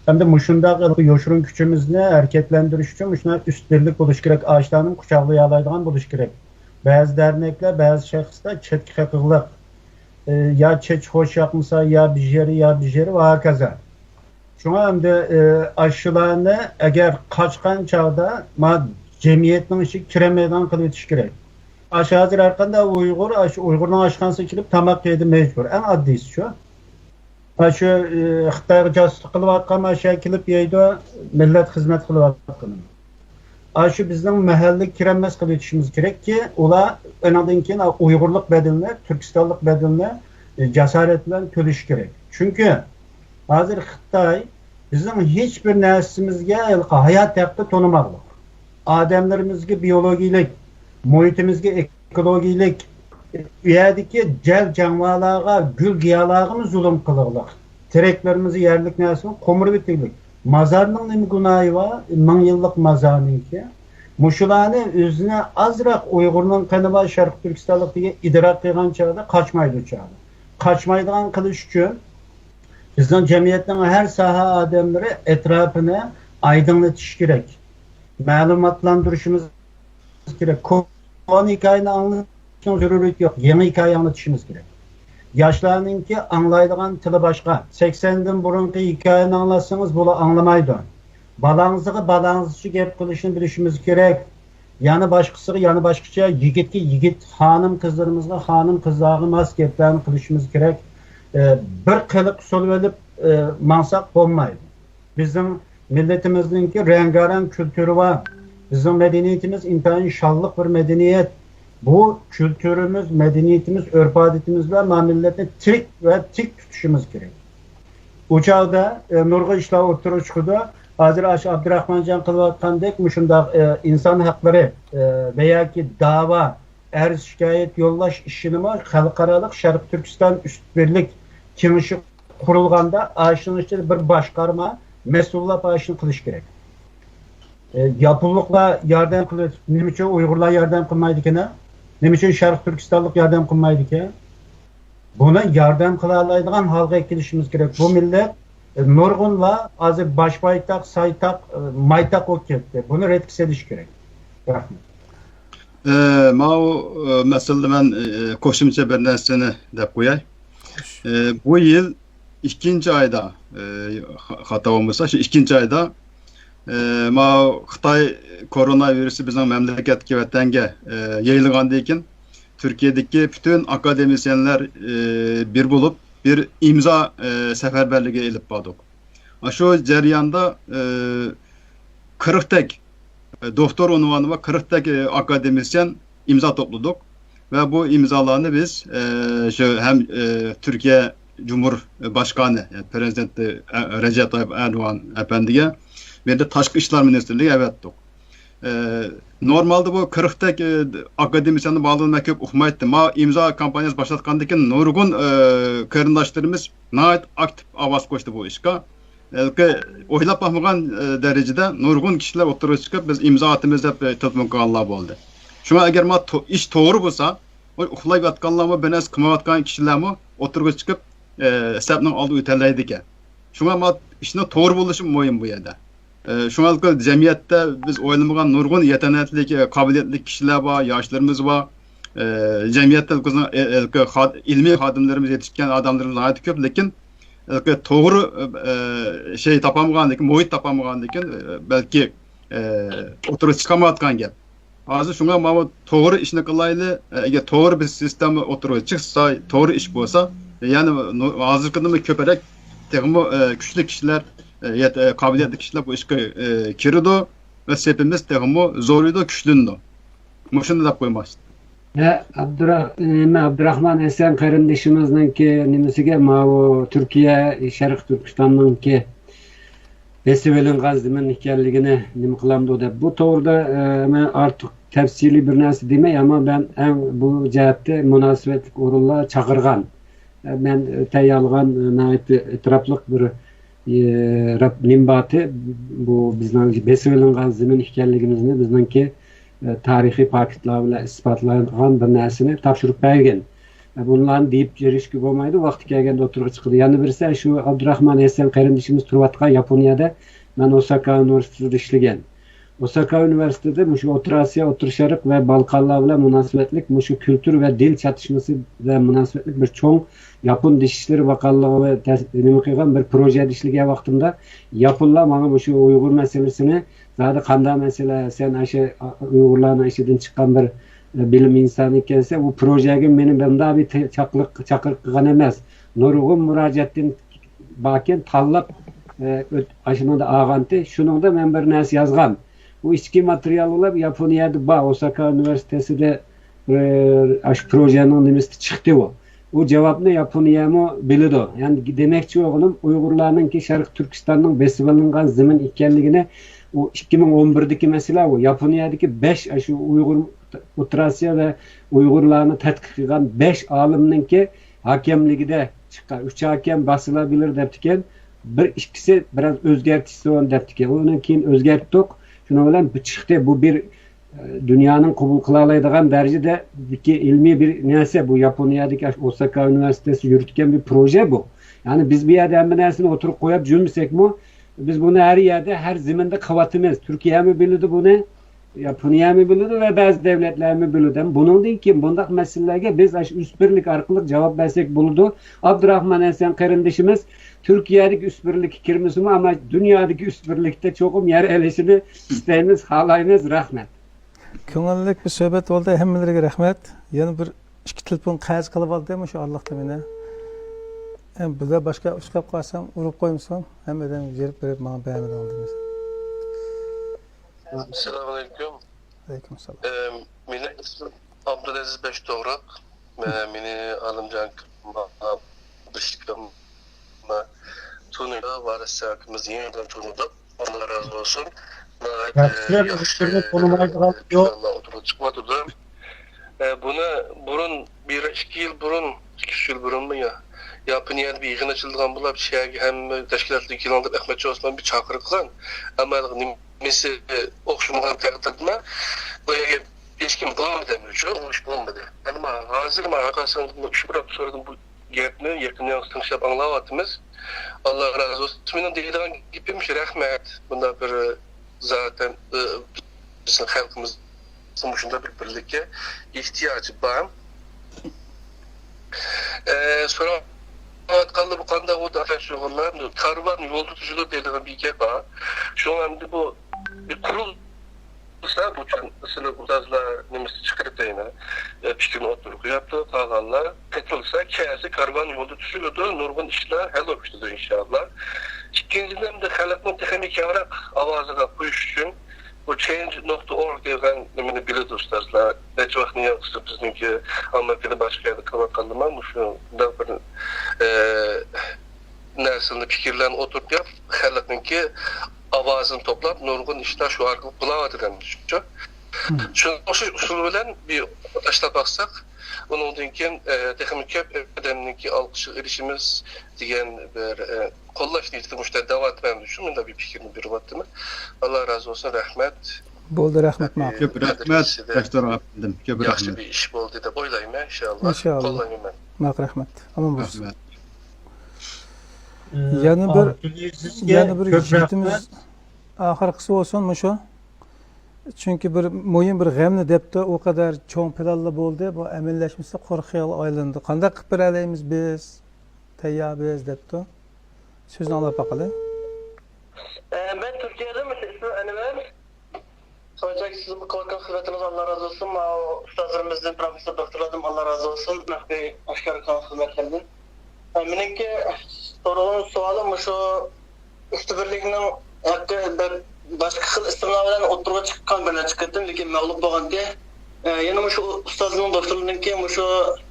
ئەمدى مۇشۇنداق يوشۇرۇن كۈچىمىزنى ھەرىكەتلەندۈرۈش ئۈچۈن مۇشۇنداق ئۈستۈنلۈك بولۇش كېرەك، ئاشۇلارنى قۇچاقلىيالايدىغان بولۇش كېرەك. بەزى دەرنەكلەر، بەزى شەخسلەر چەتكە قېقىغلىق، ئە، يا چېچى خوش ياقمىسا، يا بىژېرى، يا بىژېرى ۋە ھاكازا. شۇڭا ئەمدى، ئە، ئاشۇلارنى ئەگەر قاچقان چاغدا ما جەمئىيەتنىڭ ئىچىگە كىرەلمەيدىغان قىلىۋېتىش كېرەك. ئاشۇ ھازىر ھەرقانداق ئۇيغۇر، ئاشۇ ئۇيغۇرنىڭ ئاشخانىسىغا كېلىپ تاماق يەيدۇ مەجبۇر. ئەڭ ئاددىيسى شۇ. ئاشۇ، ئە، خىتايغا جاسۇسلۇق قىلىۋاتقان ئاشۇ يەرگە كېلىپ يەيدۇ، مىللەت خىزمەت قىلىۋاتقىنىمۇ. ئاشۇ بىزنىڭ مەھەللىگە كىرەلمەس قىلىۋېتىشىمىز كېرەككى، ئۇلار ئۇنىڭدىن كېيىن ئۇيغۇرلۇق بەدىلىنى، تۈركىستانلىق بەدىلىنى، ئە، جاسارەت بىلەن تۆلىشى كېرەك. چۈنكى ھازىر خىتاي بىزنىڭ ھېچ بىر نەرسىمىزگە ھېلىقى ھايات ھەققى تونۇماقلىق. ئادەملىرىمىزگە بىيولوگىيىلىك، مۇھىتىمىزگە ئېكولوگىيىلىك، ئۇ يەردىكى جەل جانىۋارلارغا، گۈل گىياھلارغىمۇ زۇلۇم قىلىغلىق. تېرەكلىرىمىزنى، يەرلىك نەرسىنى قومۇرۇۋېتىگلىك. مازارنىڭ نېمە گۇناھى بار؟ مىڭ يىللىق مازارنىڭكى. مۇشۇلارنى ئۆزىنى ئازراق ئۇيغۇرنىڭ قېنى بار، شەرقىي تۈركىستانلىق دېگەن ئىدراك قىلغان چاغدا قاچمايدۇ چاغدا. قاچمايدىغان قىلىش ئۈچۈن بىزنىڭ جەمئىيەتنىڭ ھەر ساھە ئادەملىرى ئەتراپىنى ئايدىڭلىتىش كېرەك. مەلۇماتلاندۇرۇشىمىز كېرەك. كونا ھېكايىنى ئاڭلىتىشنىڭ زۆرۈرىيىتى يوق. يېڭى ھېكايە ئاڭلىتىشىمىز كېرەك. ياشلارنىڭكى ئاڭلايدىغان تىلى باشقا. سەكسەندىن بۇرۇنقى ھېكايىنى ئاڭلاتسىڭىز، بۇلار ئاڭلىمايدۇ. بالاڭىزغا بالاڭىزچە گەپ قىلىشنى بىلىشىمىز كېرەك. يەنە باشقىسىغا يەنە باشقىچە، يىگىتكە يىگىت، خانىم قىزلىرىمىزغا خانىم قىزلارغا ماس گەپلەرنى قىلىشىمىز كېرەك. ئە، بىر قېلىپ ئۇسۇل ئېلىپ، ئە، ماڭساق بولمايدۇ. بىزنىڭ مىللىتىمىزنىڭكى رەڭگارەڭ كۈلتۈرى بار. بىزنىڭ مەدەنىيىتىمىز ئىنتايىن شانلىق بىر مەدەنىيەت. بۇ كۈلتۈرىمىز، مەدەنىيىتىمىز، ئۆرپ-ئادىتىمىز بىلەن ما مىللەتنى تىرىك ۋە تىك تۇتۇشىمىز كېرەك. ئۇ چاغدا، ئە، نۇرغۇن ئىشلار ئوتتۇرىغا چىقىدۇ. ھازىر ئاشۇ ئابدۇراخمانجان قىلىۋاتقاندەك مۇشۇنداق، ئە، ئىنسان ھەقلىرى، ئە، ۋە ياكى داۋا، ئەرز-شىكايەت يوللاش ئىشىنىمۇ خەلقئارالىق شەرقىي تۈركىستان ئۈستۈنلۈك كېڭىشى قۇرۇلغاندا ئاشۇنىڭ ئىچىدە بىر باشقارما مەسئۇللاپ ئاشۇنى قىلىش كېرەك. ئە، ياپونلۇقلار ياردەم قىلىپ، نېمە ئۈچۈن ئۇيغۇرلار ياردەم قىلمايدىكەن؟ نېمە ئۈچۈن شەرقىي تۈركىستانلىق ياردەم قىلمايدىكەن؟ بۇنى ياردەم قىلالايدىغان ھالغا كېلىشىمىز كېرەك. بۇ مىللەت، ئە، نۇرغۇنلار ھازىر باش بايتاق، سايتاق، ئە، مايتاق بولۇپ كەتتى. بۇنى رەتكە سېلىش كېرەك. رەھمەت. ئە، ماۋۇ، ئە، مەسىلىدە مەن، ئە، قوشۇمچە بىر نەرسىنى دەپ قوياي. ئە، بۇ يىل ئىككىنچى ئايدا، ئە، خا-، خاتا بولمىسا، شۇ ئىككىنچى ئايدا، ئە، ماۋۇ خىتاي كورونا ۋىرۇسى بىزنىڭ مەملىكەتكە، ۋەتەنگە، ئە، يېيىلغاندىن كېيىن، تۈركىيەدىكى پۈتۈن ئاكادېمىسىيەنلەر، ئە، بىر بولۇپ، بىر ئىمزا، ئە، سەپەربەرلىكى ئېلىپ باردۇق. شۇ جەرياندا، ئە، قىرىقتەك، ئە، دوكتور ئۇنۋانى بار قىرىقتەك، ئە، ئاكادېمىسىيەن ئىمزا توپلىدۇق. ۋە بۇ ئىمزالارنى بىز، ئە، شۇ ھەم، ئە، تۈركىيە جۇمھۇر باشقانى، يەنى پرېزىدېنت، ئە، رەجەپ تايىپ ئەردوغان ئەپەندىگە بەردى، تاشقى ئىشلار مىنىستىرلىكىگە ئەۋەتتۇق. ئە، نورمالدا بۇ قىرىقتەك، ئە، ئاكادېمىسىيەننى بارلىقىنى مەن كۆپ ئۇقمايتتىم. ما ئىمزا كامپانىيەسى باشلاتقاندىن كېيىن نۇرغۇن، ئە، قېرىنداشلىرىمىز ناھايىتى ئاكتىپ ئاۋاز قوشتى بۇ ئىشقا. ھېلىقى ئويلاپ باقمىغان، ئە، دەرىجىدە نۇرغۇن كىشىلەر ئوتتۇرىغا چىقىپ، بىز ئىمزا ئاتىمىز دەپ، ئە، تېلېفون قىلغانلار بولدى. شۇڭا ئەگەر ما تو-، ئىش توغرا بولسا، ئۇ ئۇخلاپ ياتقانلارمۇ، بىر نەرسە قىلمايۋاتقان كىشىلەرمۇ ئوتتۇرىغا چىقىپ، ئە، سەپنىڭ ئالدىغا ئۆتەلەيدىكەن. شۇڭا ما ئىشنىڭ توغرا بولۇشى مۇھىم بۇ يەردە. ئە، شۇڭا جەمئىيەتتە بىز ئويلىمىغان نۇرغۇن يېتەكلىك، ئە، قابىلىيەتلىك كىشىلەر بار، ياشلىرىمىز بار. ئە، جەمئىيەتتە بىزنىڭ، ئە، ئە، خاد-، ئىلمىي خادىملىرىمىز، يېتىشكەن ئادەملىرىمىز ناھايىتى كۆپ، لېكىن، ئە، توغرا، ئە، شەي تاپالمىغاندىكىن، مۇھىت تاپالمىغاندىكىن، ئە، بەلكى، ئە، ئوتتۇرىغا چىقالمايۋاتقان گەپ. ھازىر شۇڭا ماۋۇ توغرا ئىشنى قىلايلى. ئەگەر توغرا بىر سىستېما ئوتتۇرىغا چىقسا، توغرا ئىش بولسا، يەنى نۇ-، ھازىرقىدىنمۇ كۆپرەك، تېخىمۇ، ئە، كۈچلۈك كىشىلەر، ئە، يەت-، ئە، قابىلىيەتلىك كىشىلەر بۇ ئىشقا، ئە، كىرىدۇ ۋە سېپىمىز تېخىمۇ زورىيىدۇ، كۈچلىنىدۇ. مۇشۇنى دەپ قويماقچى. ھە، ئابدۇرا-، نېمە، ئابدۇراخمان ھەسەن قېرىندىشىمىزنىڭكى نېمىسىگە، ماۋۇ تۈركىيە، شەرقىي تۈركىستاننىڭكى بېسىۋېلىنغان زېمىن ئىكەنلىكىنى نېمە قىلامدۇ دەپ. بۇ توغرىدا، ئە، مەن ئارتۇق تەپسىلىي بىر نەرسە دېمەي، ئەمما مەن ئەڭ بۇ جەھەتتە مۇناسىۋەتلىك ئورۇنلار چاقىرغان. ئە، مەن تەييارلىغان، ئە، ناھايىتى ئېتىراپلىق بىر، ئە، راپ-، نېمە بارتى، بۇ بىزنىڭ بېسىۋېلىنغان زېمىن ئىكەنلىكىمىزنى بىزنىڭكى، ئە، تارىخىي پاكىتلار بىلەن ئىسپاتلانغان بىر نەرسىنى تاپشۇرۇپ بەرگەن. ئە، بۇنىلارنى دېيىپ بېرىشكە بولمايدۇ، ۋاقتى كەلگەندە ئوتتۇرىغا چىقىدۇ. يەنە بىرسى، شۇ ئابدۇراخمان ھەسەن قېرىندىشىمىز تۇرۇۋاتقان ياپونىيەدە مەن ئوساكا ئۇنىۋېرسىتېتىدا ئىشلىگەن. ئوساكا ئۇنىۋېرسىتېتى مۇشۇ ئوتتۇرا ئاسىيا، ئوتتۇرا شەرق ۋە بالقانلار بىلەن مۇناسىۋەتلىك مۇشۇ كۈلتۈر ۋە دىل چاتىشمىسى بىلەن مۇناسىۋەتلىك بىر چوڭ ياپون دىش ئىشلىرى ۋاكالىتىغا ۋە تەس-، نېمە قىلغان بىر پروژەدە ئىشلىگەن ۋاقتىمدا، ياپونلار ماڭا مۇشۇ ئۇيغۇر مەسىلىسىنى، زادى قانداق مەسىلە، سەن ئاشۇ ئۇيغۇرلارنىڭ ئىچىدىن چىققان بىر، ئە، بىلىم ئىنسانى ئىكەنسەن، ئۇ پروژەگە مېنى مۇنداق بىر تە-، چاقلىق-، چاقىرىق قىلغان ئەمەس. نۇرغۇن مۇراجىئەتتىن باركەن، تاللاپ، ئە، ئۆت-، ئاشۇنىڭدا ئالغانتى. شۇنىڭدا مەن بىر نەرسە يازغان. ئۇ ئىچكى ماتېرىيال بولۇپ ياپونىيەدە بار، ئوساكا ئۇنىۋېرسىتېتىدا، ئە، ئاشۇ پروژەنىڭ نېمىسى چىقتى ئۇ. ئۇ جاۋابنى ياپونىيەمۇ بىلىدۇ. يەنى دېمەكچى بولغىنىم، ئۇيغۇرلارنىڭكى شەرقىي تۈركىستاننىڭ بېسىۋېلىنغان زېمىن ئىكەنلىكىنى، ئۇ ئىككى مىڭ ئون بىردىكى مەسىلە، ئۇ ياپونىيەدىكى بەش، ئاشۇ ئۇيغۇر، ئوتتۇرا ئاسىيا ۋە ئۇيغۇرلارنى تەتقىق قىلغان بەش ئالىمنىڭكى ھاكەملىكىدە چىققان. ئۈچ ھاكەم باسىلا بىلىر دەپتىكەن. بىر ئىككىسى بىراز ئۆزگەرتىشسۇن دەپتىكەن. ئۇنى كېيىن ئۆزگەرتتۇق. شۇنىڭ بىلەن بۇ چىقتى. بۇ بىر، ئە، دۇنيانىڭ قوبۇل قىلالايدىغان دەرىجىدىكى ئىلمىي بىر نەرسە. بۇ ياپونىيەدىكى ئاشۇ ئوساكا ئۇنىۋېرسىتېتى يۈرۈتكەن بىر پروژە بۇ. يەنى بىز بۇ يەردە ھەممە نەرسىنى ئوتتۇرىغا قويۇپ يۈرمىسەكمۇ، بىز بۇنى ھەر يەردە، ھەر زېمىندا قىلىۋاتىمىز. تۈركىيەمۇ بىلىدۇ بۇنى. ياپونىيەمۇ بىلىدۇ ۋە بەزى دۆلەتلەرمۇ بىلىدۇ. بۇنىڭدىن كېيىن بۇنداق مەسىلىلەرگە بىز ئاشۇ ئۈستۈنلۈك ئارقىلىق جاۋاب بەرسەك بولىدۇ. ئابدۇراخمان ھەسەن قېرىندىشىمىز تۈركىيەدىكى ئۈستۈنلۈككە كىرمىسىمۇ، ئەمما دۇنيادىكى ئۈستۈنلۈكتە چوقۇم يەر ئېلىشىنى ئىستەيمىز، خالايمىز. رەھمەت. كۆڭۈللۈك بىر سۆھبەت بولدى. ھەممىلىرىگە رەھمەت. يەنە بىر ئىككى تېلېفون قەرز قىلىپ ئالدى مۇشۇ ئارىلىقتا مېنى. ئەم، بىردە باشقا ئۇچراپ قالسام ئۇرۇپ قويمىسۇن. ھەممە ئادەم يېرىپ بېرىپ ماڭا بەرمىدىڭ دېمىسۇن. ئەسسالامۇ ئەلەيكۇم. ئەلەيكۇم ئەسسالام. ئەم، مېنىڭ ئىسمىم ئابدۇلئەزىز بەشتوغراق. مە-، مېنى ئالىمجان بىر تونۇيدۇ، ۋارىس ئاكىمىز يېڭىدىن تونۇدۇق. ئاللا رازى بولسۇن. ناھايىتى ياخشى، ياخشى ئۇيغۇرلار ئوتتۇرىغا چىقىۋاتىدۇ. ئە، بۇنى بۇرۇن، بىر ئىككى يىل بۇرۇن، ئىككى ئۈچ يىل بۇرۇنمۇ يا، ياپونىيەدە بىر يىغىن ئېچىلىدىغان بولۇپ، شۇ يەرگە ھەممە تەشكىلاتلار كېلىڭ دەپ ئەخمەت چوسمان بىر چاقىرىق قىلغان. ئەمما نېمىسى ئوخشىمىغان تەقدىردە بۇ يەرگە ھېچكىم بارمىدى، شۇ ئۇرۇش بولمىدى. ئەمما ھازىر ماڭا قارىساڭ، ئۈچ بىر ھەپتە سورىدىم بۇ گەپنى، يېقىندىن تىڭشاپ ئاڭلاۋاتىمىز. ئاللا رازى بولسۇن. مېنىڭ دەيدىغان گېپىم شۇ، رەھمەت. بۇنداق بىر زاتەن، ئى، بىزنىڭ خەلقىمىز مۇشۇنداق بىر بىرلىككە ئېھتىياجى بار. ئە، سوراۋاتقانلار بۇ قانداق بولدى، ئاكا، شۇغۇللار؟ كارۋان يولدا تۇتۇلىدۇ دەيدىغان بىر گەپ بار. شۇڭا ئەمدى بۇ بىر قۇرۇلسا، بۇ چۈن سىلەر ئۇستازلار نېمىسى چىقىرىپ دەيمەن، ئە، پىكرىنى ئوتتۇرىغا قويۇپتۇ، قالغانلار قىلسا، كەلسە كارۋان يولدا تۈزۈلىدۇ، نۇرغۇن ئىشلار ھەل بولۇپ كېتىدۇ، ئىنشاللا. ئىككىنچىدىن، ئەمدى خەلقنى تېخىمۇ كەڭرەك ئاۋازىغا قويۇش ئۈچۈن، بۇ چېنج نۇقتا ئورگ دېگەن نېمىنى بىلىدۇ ئۇستازلار. نەچچە ۋاقىتنى يالقىسى بىزنىڭكى ئامېرىكىدا، باشقا يەردە قىلىۋاتقاندىمۇ، مۇشۇنداق بىر، ئە، نەرسىنى، پىكىرلەرنى ئوتتۇرىغا قويۇپ، خەلقنىڭكى ئاۋازىنى توپلاپ، نۇرغۇن ئىشلار شۇ ئارقىلىق بولاۋاتىدۇ ئەمدى، شۇ. شۇ ئوخشاش ئۇسۇل بىلەن بىر تاشلاپ باقساق، ئۇنىڭدىن كېيىن، ئە، تېخىمۇ كۆپ ئادەمنىڭكى ئالقىشىغا ئېرىشىمىز دېگەن بىر، ئە، قوللاش نىيىتىدە مۇشۇنداق دەۋاتىمەن، شۇ مۇنداق بىر پىكىرنى بېرىۋاتىمەن. ئاللا رازى بولسۇن، رەھمەت. بولدى، رەھمەت ماڭا. كۆپ رەھمەت، قەشتەر ئەپەندىم. كۆپ ياخشى رەھمەت. بىر ئىش بولدى دەپ ئويلايمەن، ئىنشاللا. ئىنشاللا. قوللايمەن. ماق رەھمەت. ئامان بولسۇن. رەھمەت. يەنە بىر، يەنە بىر يىگىتىمىز، ئاخىرقىسى بولسۇن مۇشۇ. چۈنكى بىر مۇھىم بىر غەمنى دەپتۇ، ئۇ قەدەر چوڭ پىلانلا بولدى، بۇ ئەمەلىيلەشمىسە قۇرۇق خىيالغا ئايلىنىدۇ. قانداق قىلىپ بېرەلەيمىز بىز؟ تەييارمىز دەپتۇ. سۆزنى ئاڭلاپ باقىلى. ئە، مەن تۈركىيەدىن، مۇشۇ ئىسمىم ئەنۋەر. سوراق، سىز قىلىۋاتقان خىزمىتىڭىز ئاللا رازى بولسۇن. ماۋۇ ئۇستازلىرىمىزدىن، پروفېسسور، دوكتورلاردىن ئاللا رازى بولسۇن. مەخپىي ئاشكارا قىلغان خىزمەتلەردىن. ئە، مېنىڭكى سورىغۇم، سوئالىم مۇشۇ، ئۈستى بىرلىكنىڭ ھەققى بىر باشقا خىل ئىسىملار بىلەن ئوتتۇرىغا چىققان بىر نەچچە قېتىم، لېكىن مەغلۇپ بولغانتى. ئە، يەنە مۇشۇ ئۇستازنىڭ، دوكتورنىڭكى مۇشۇ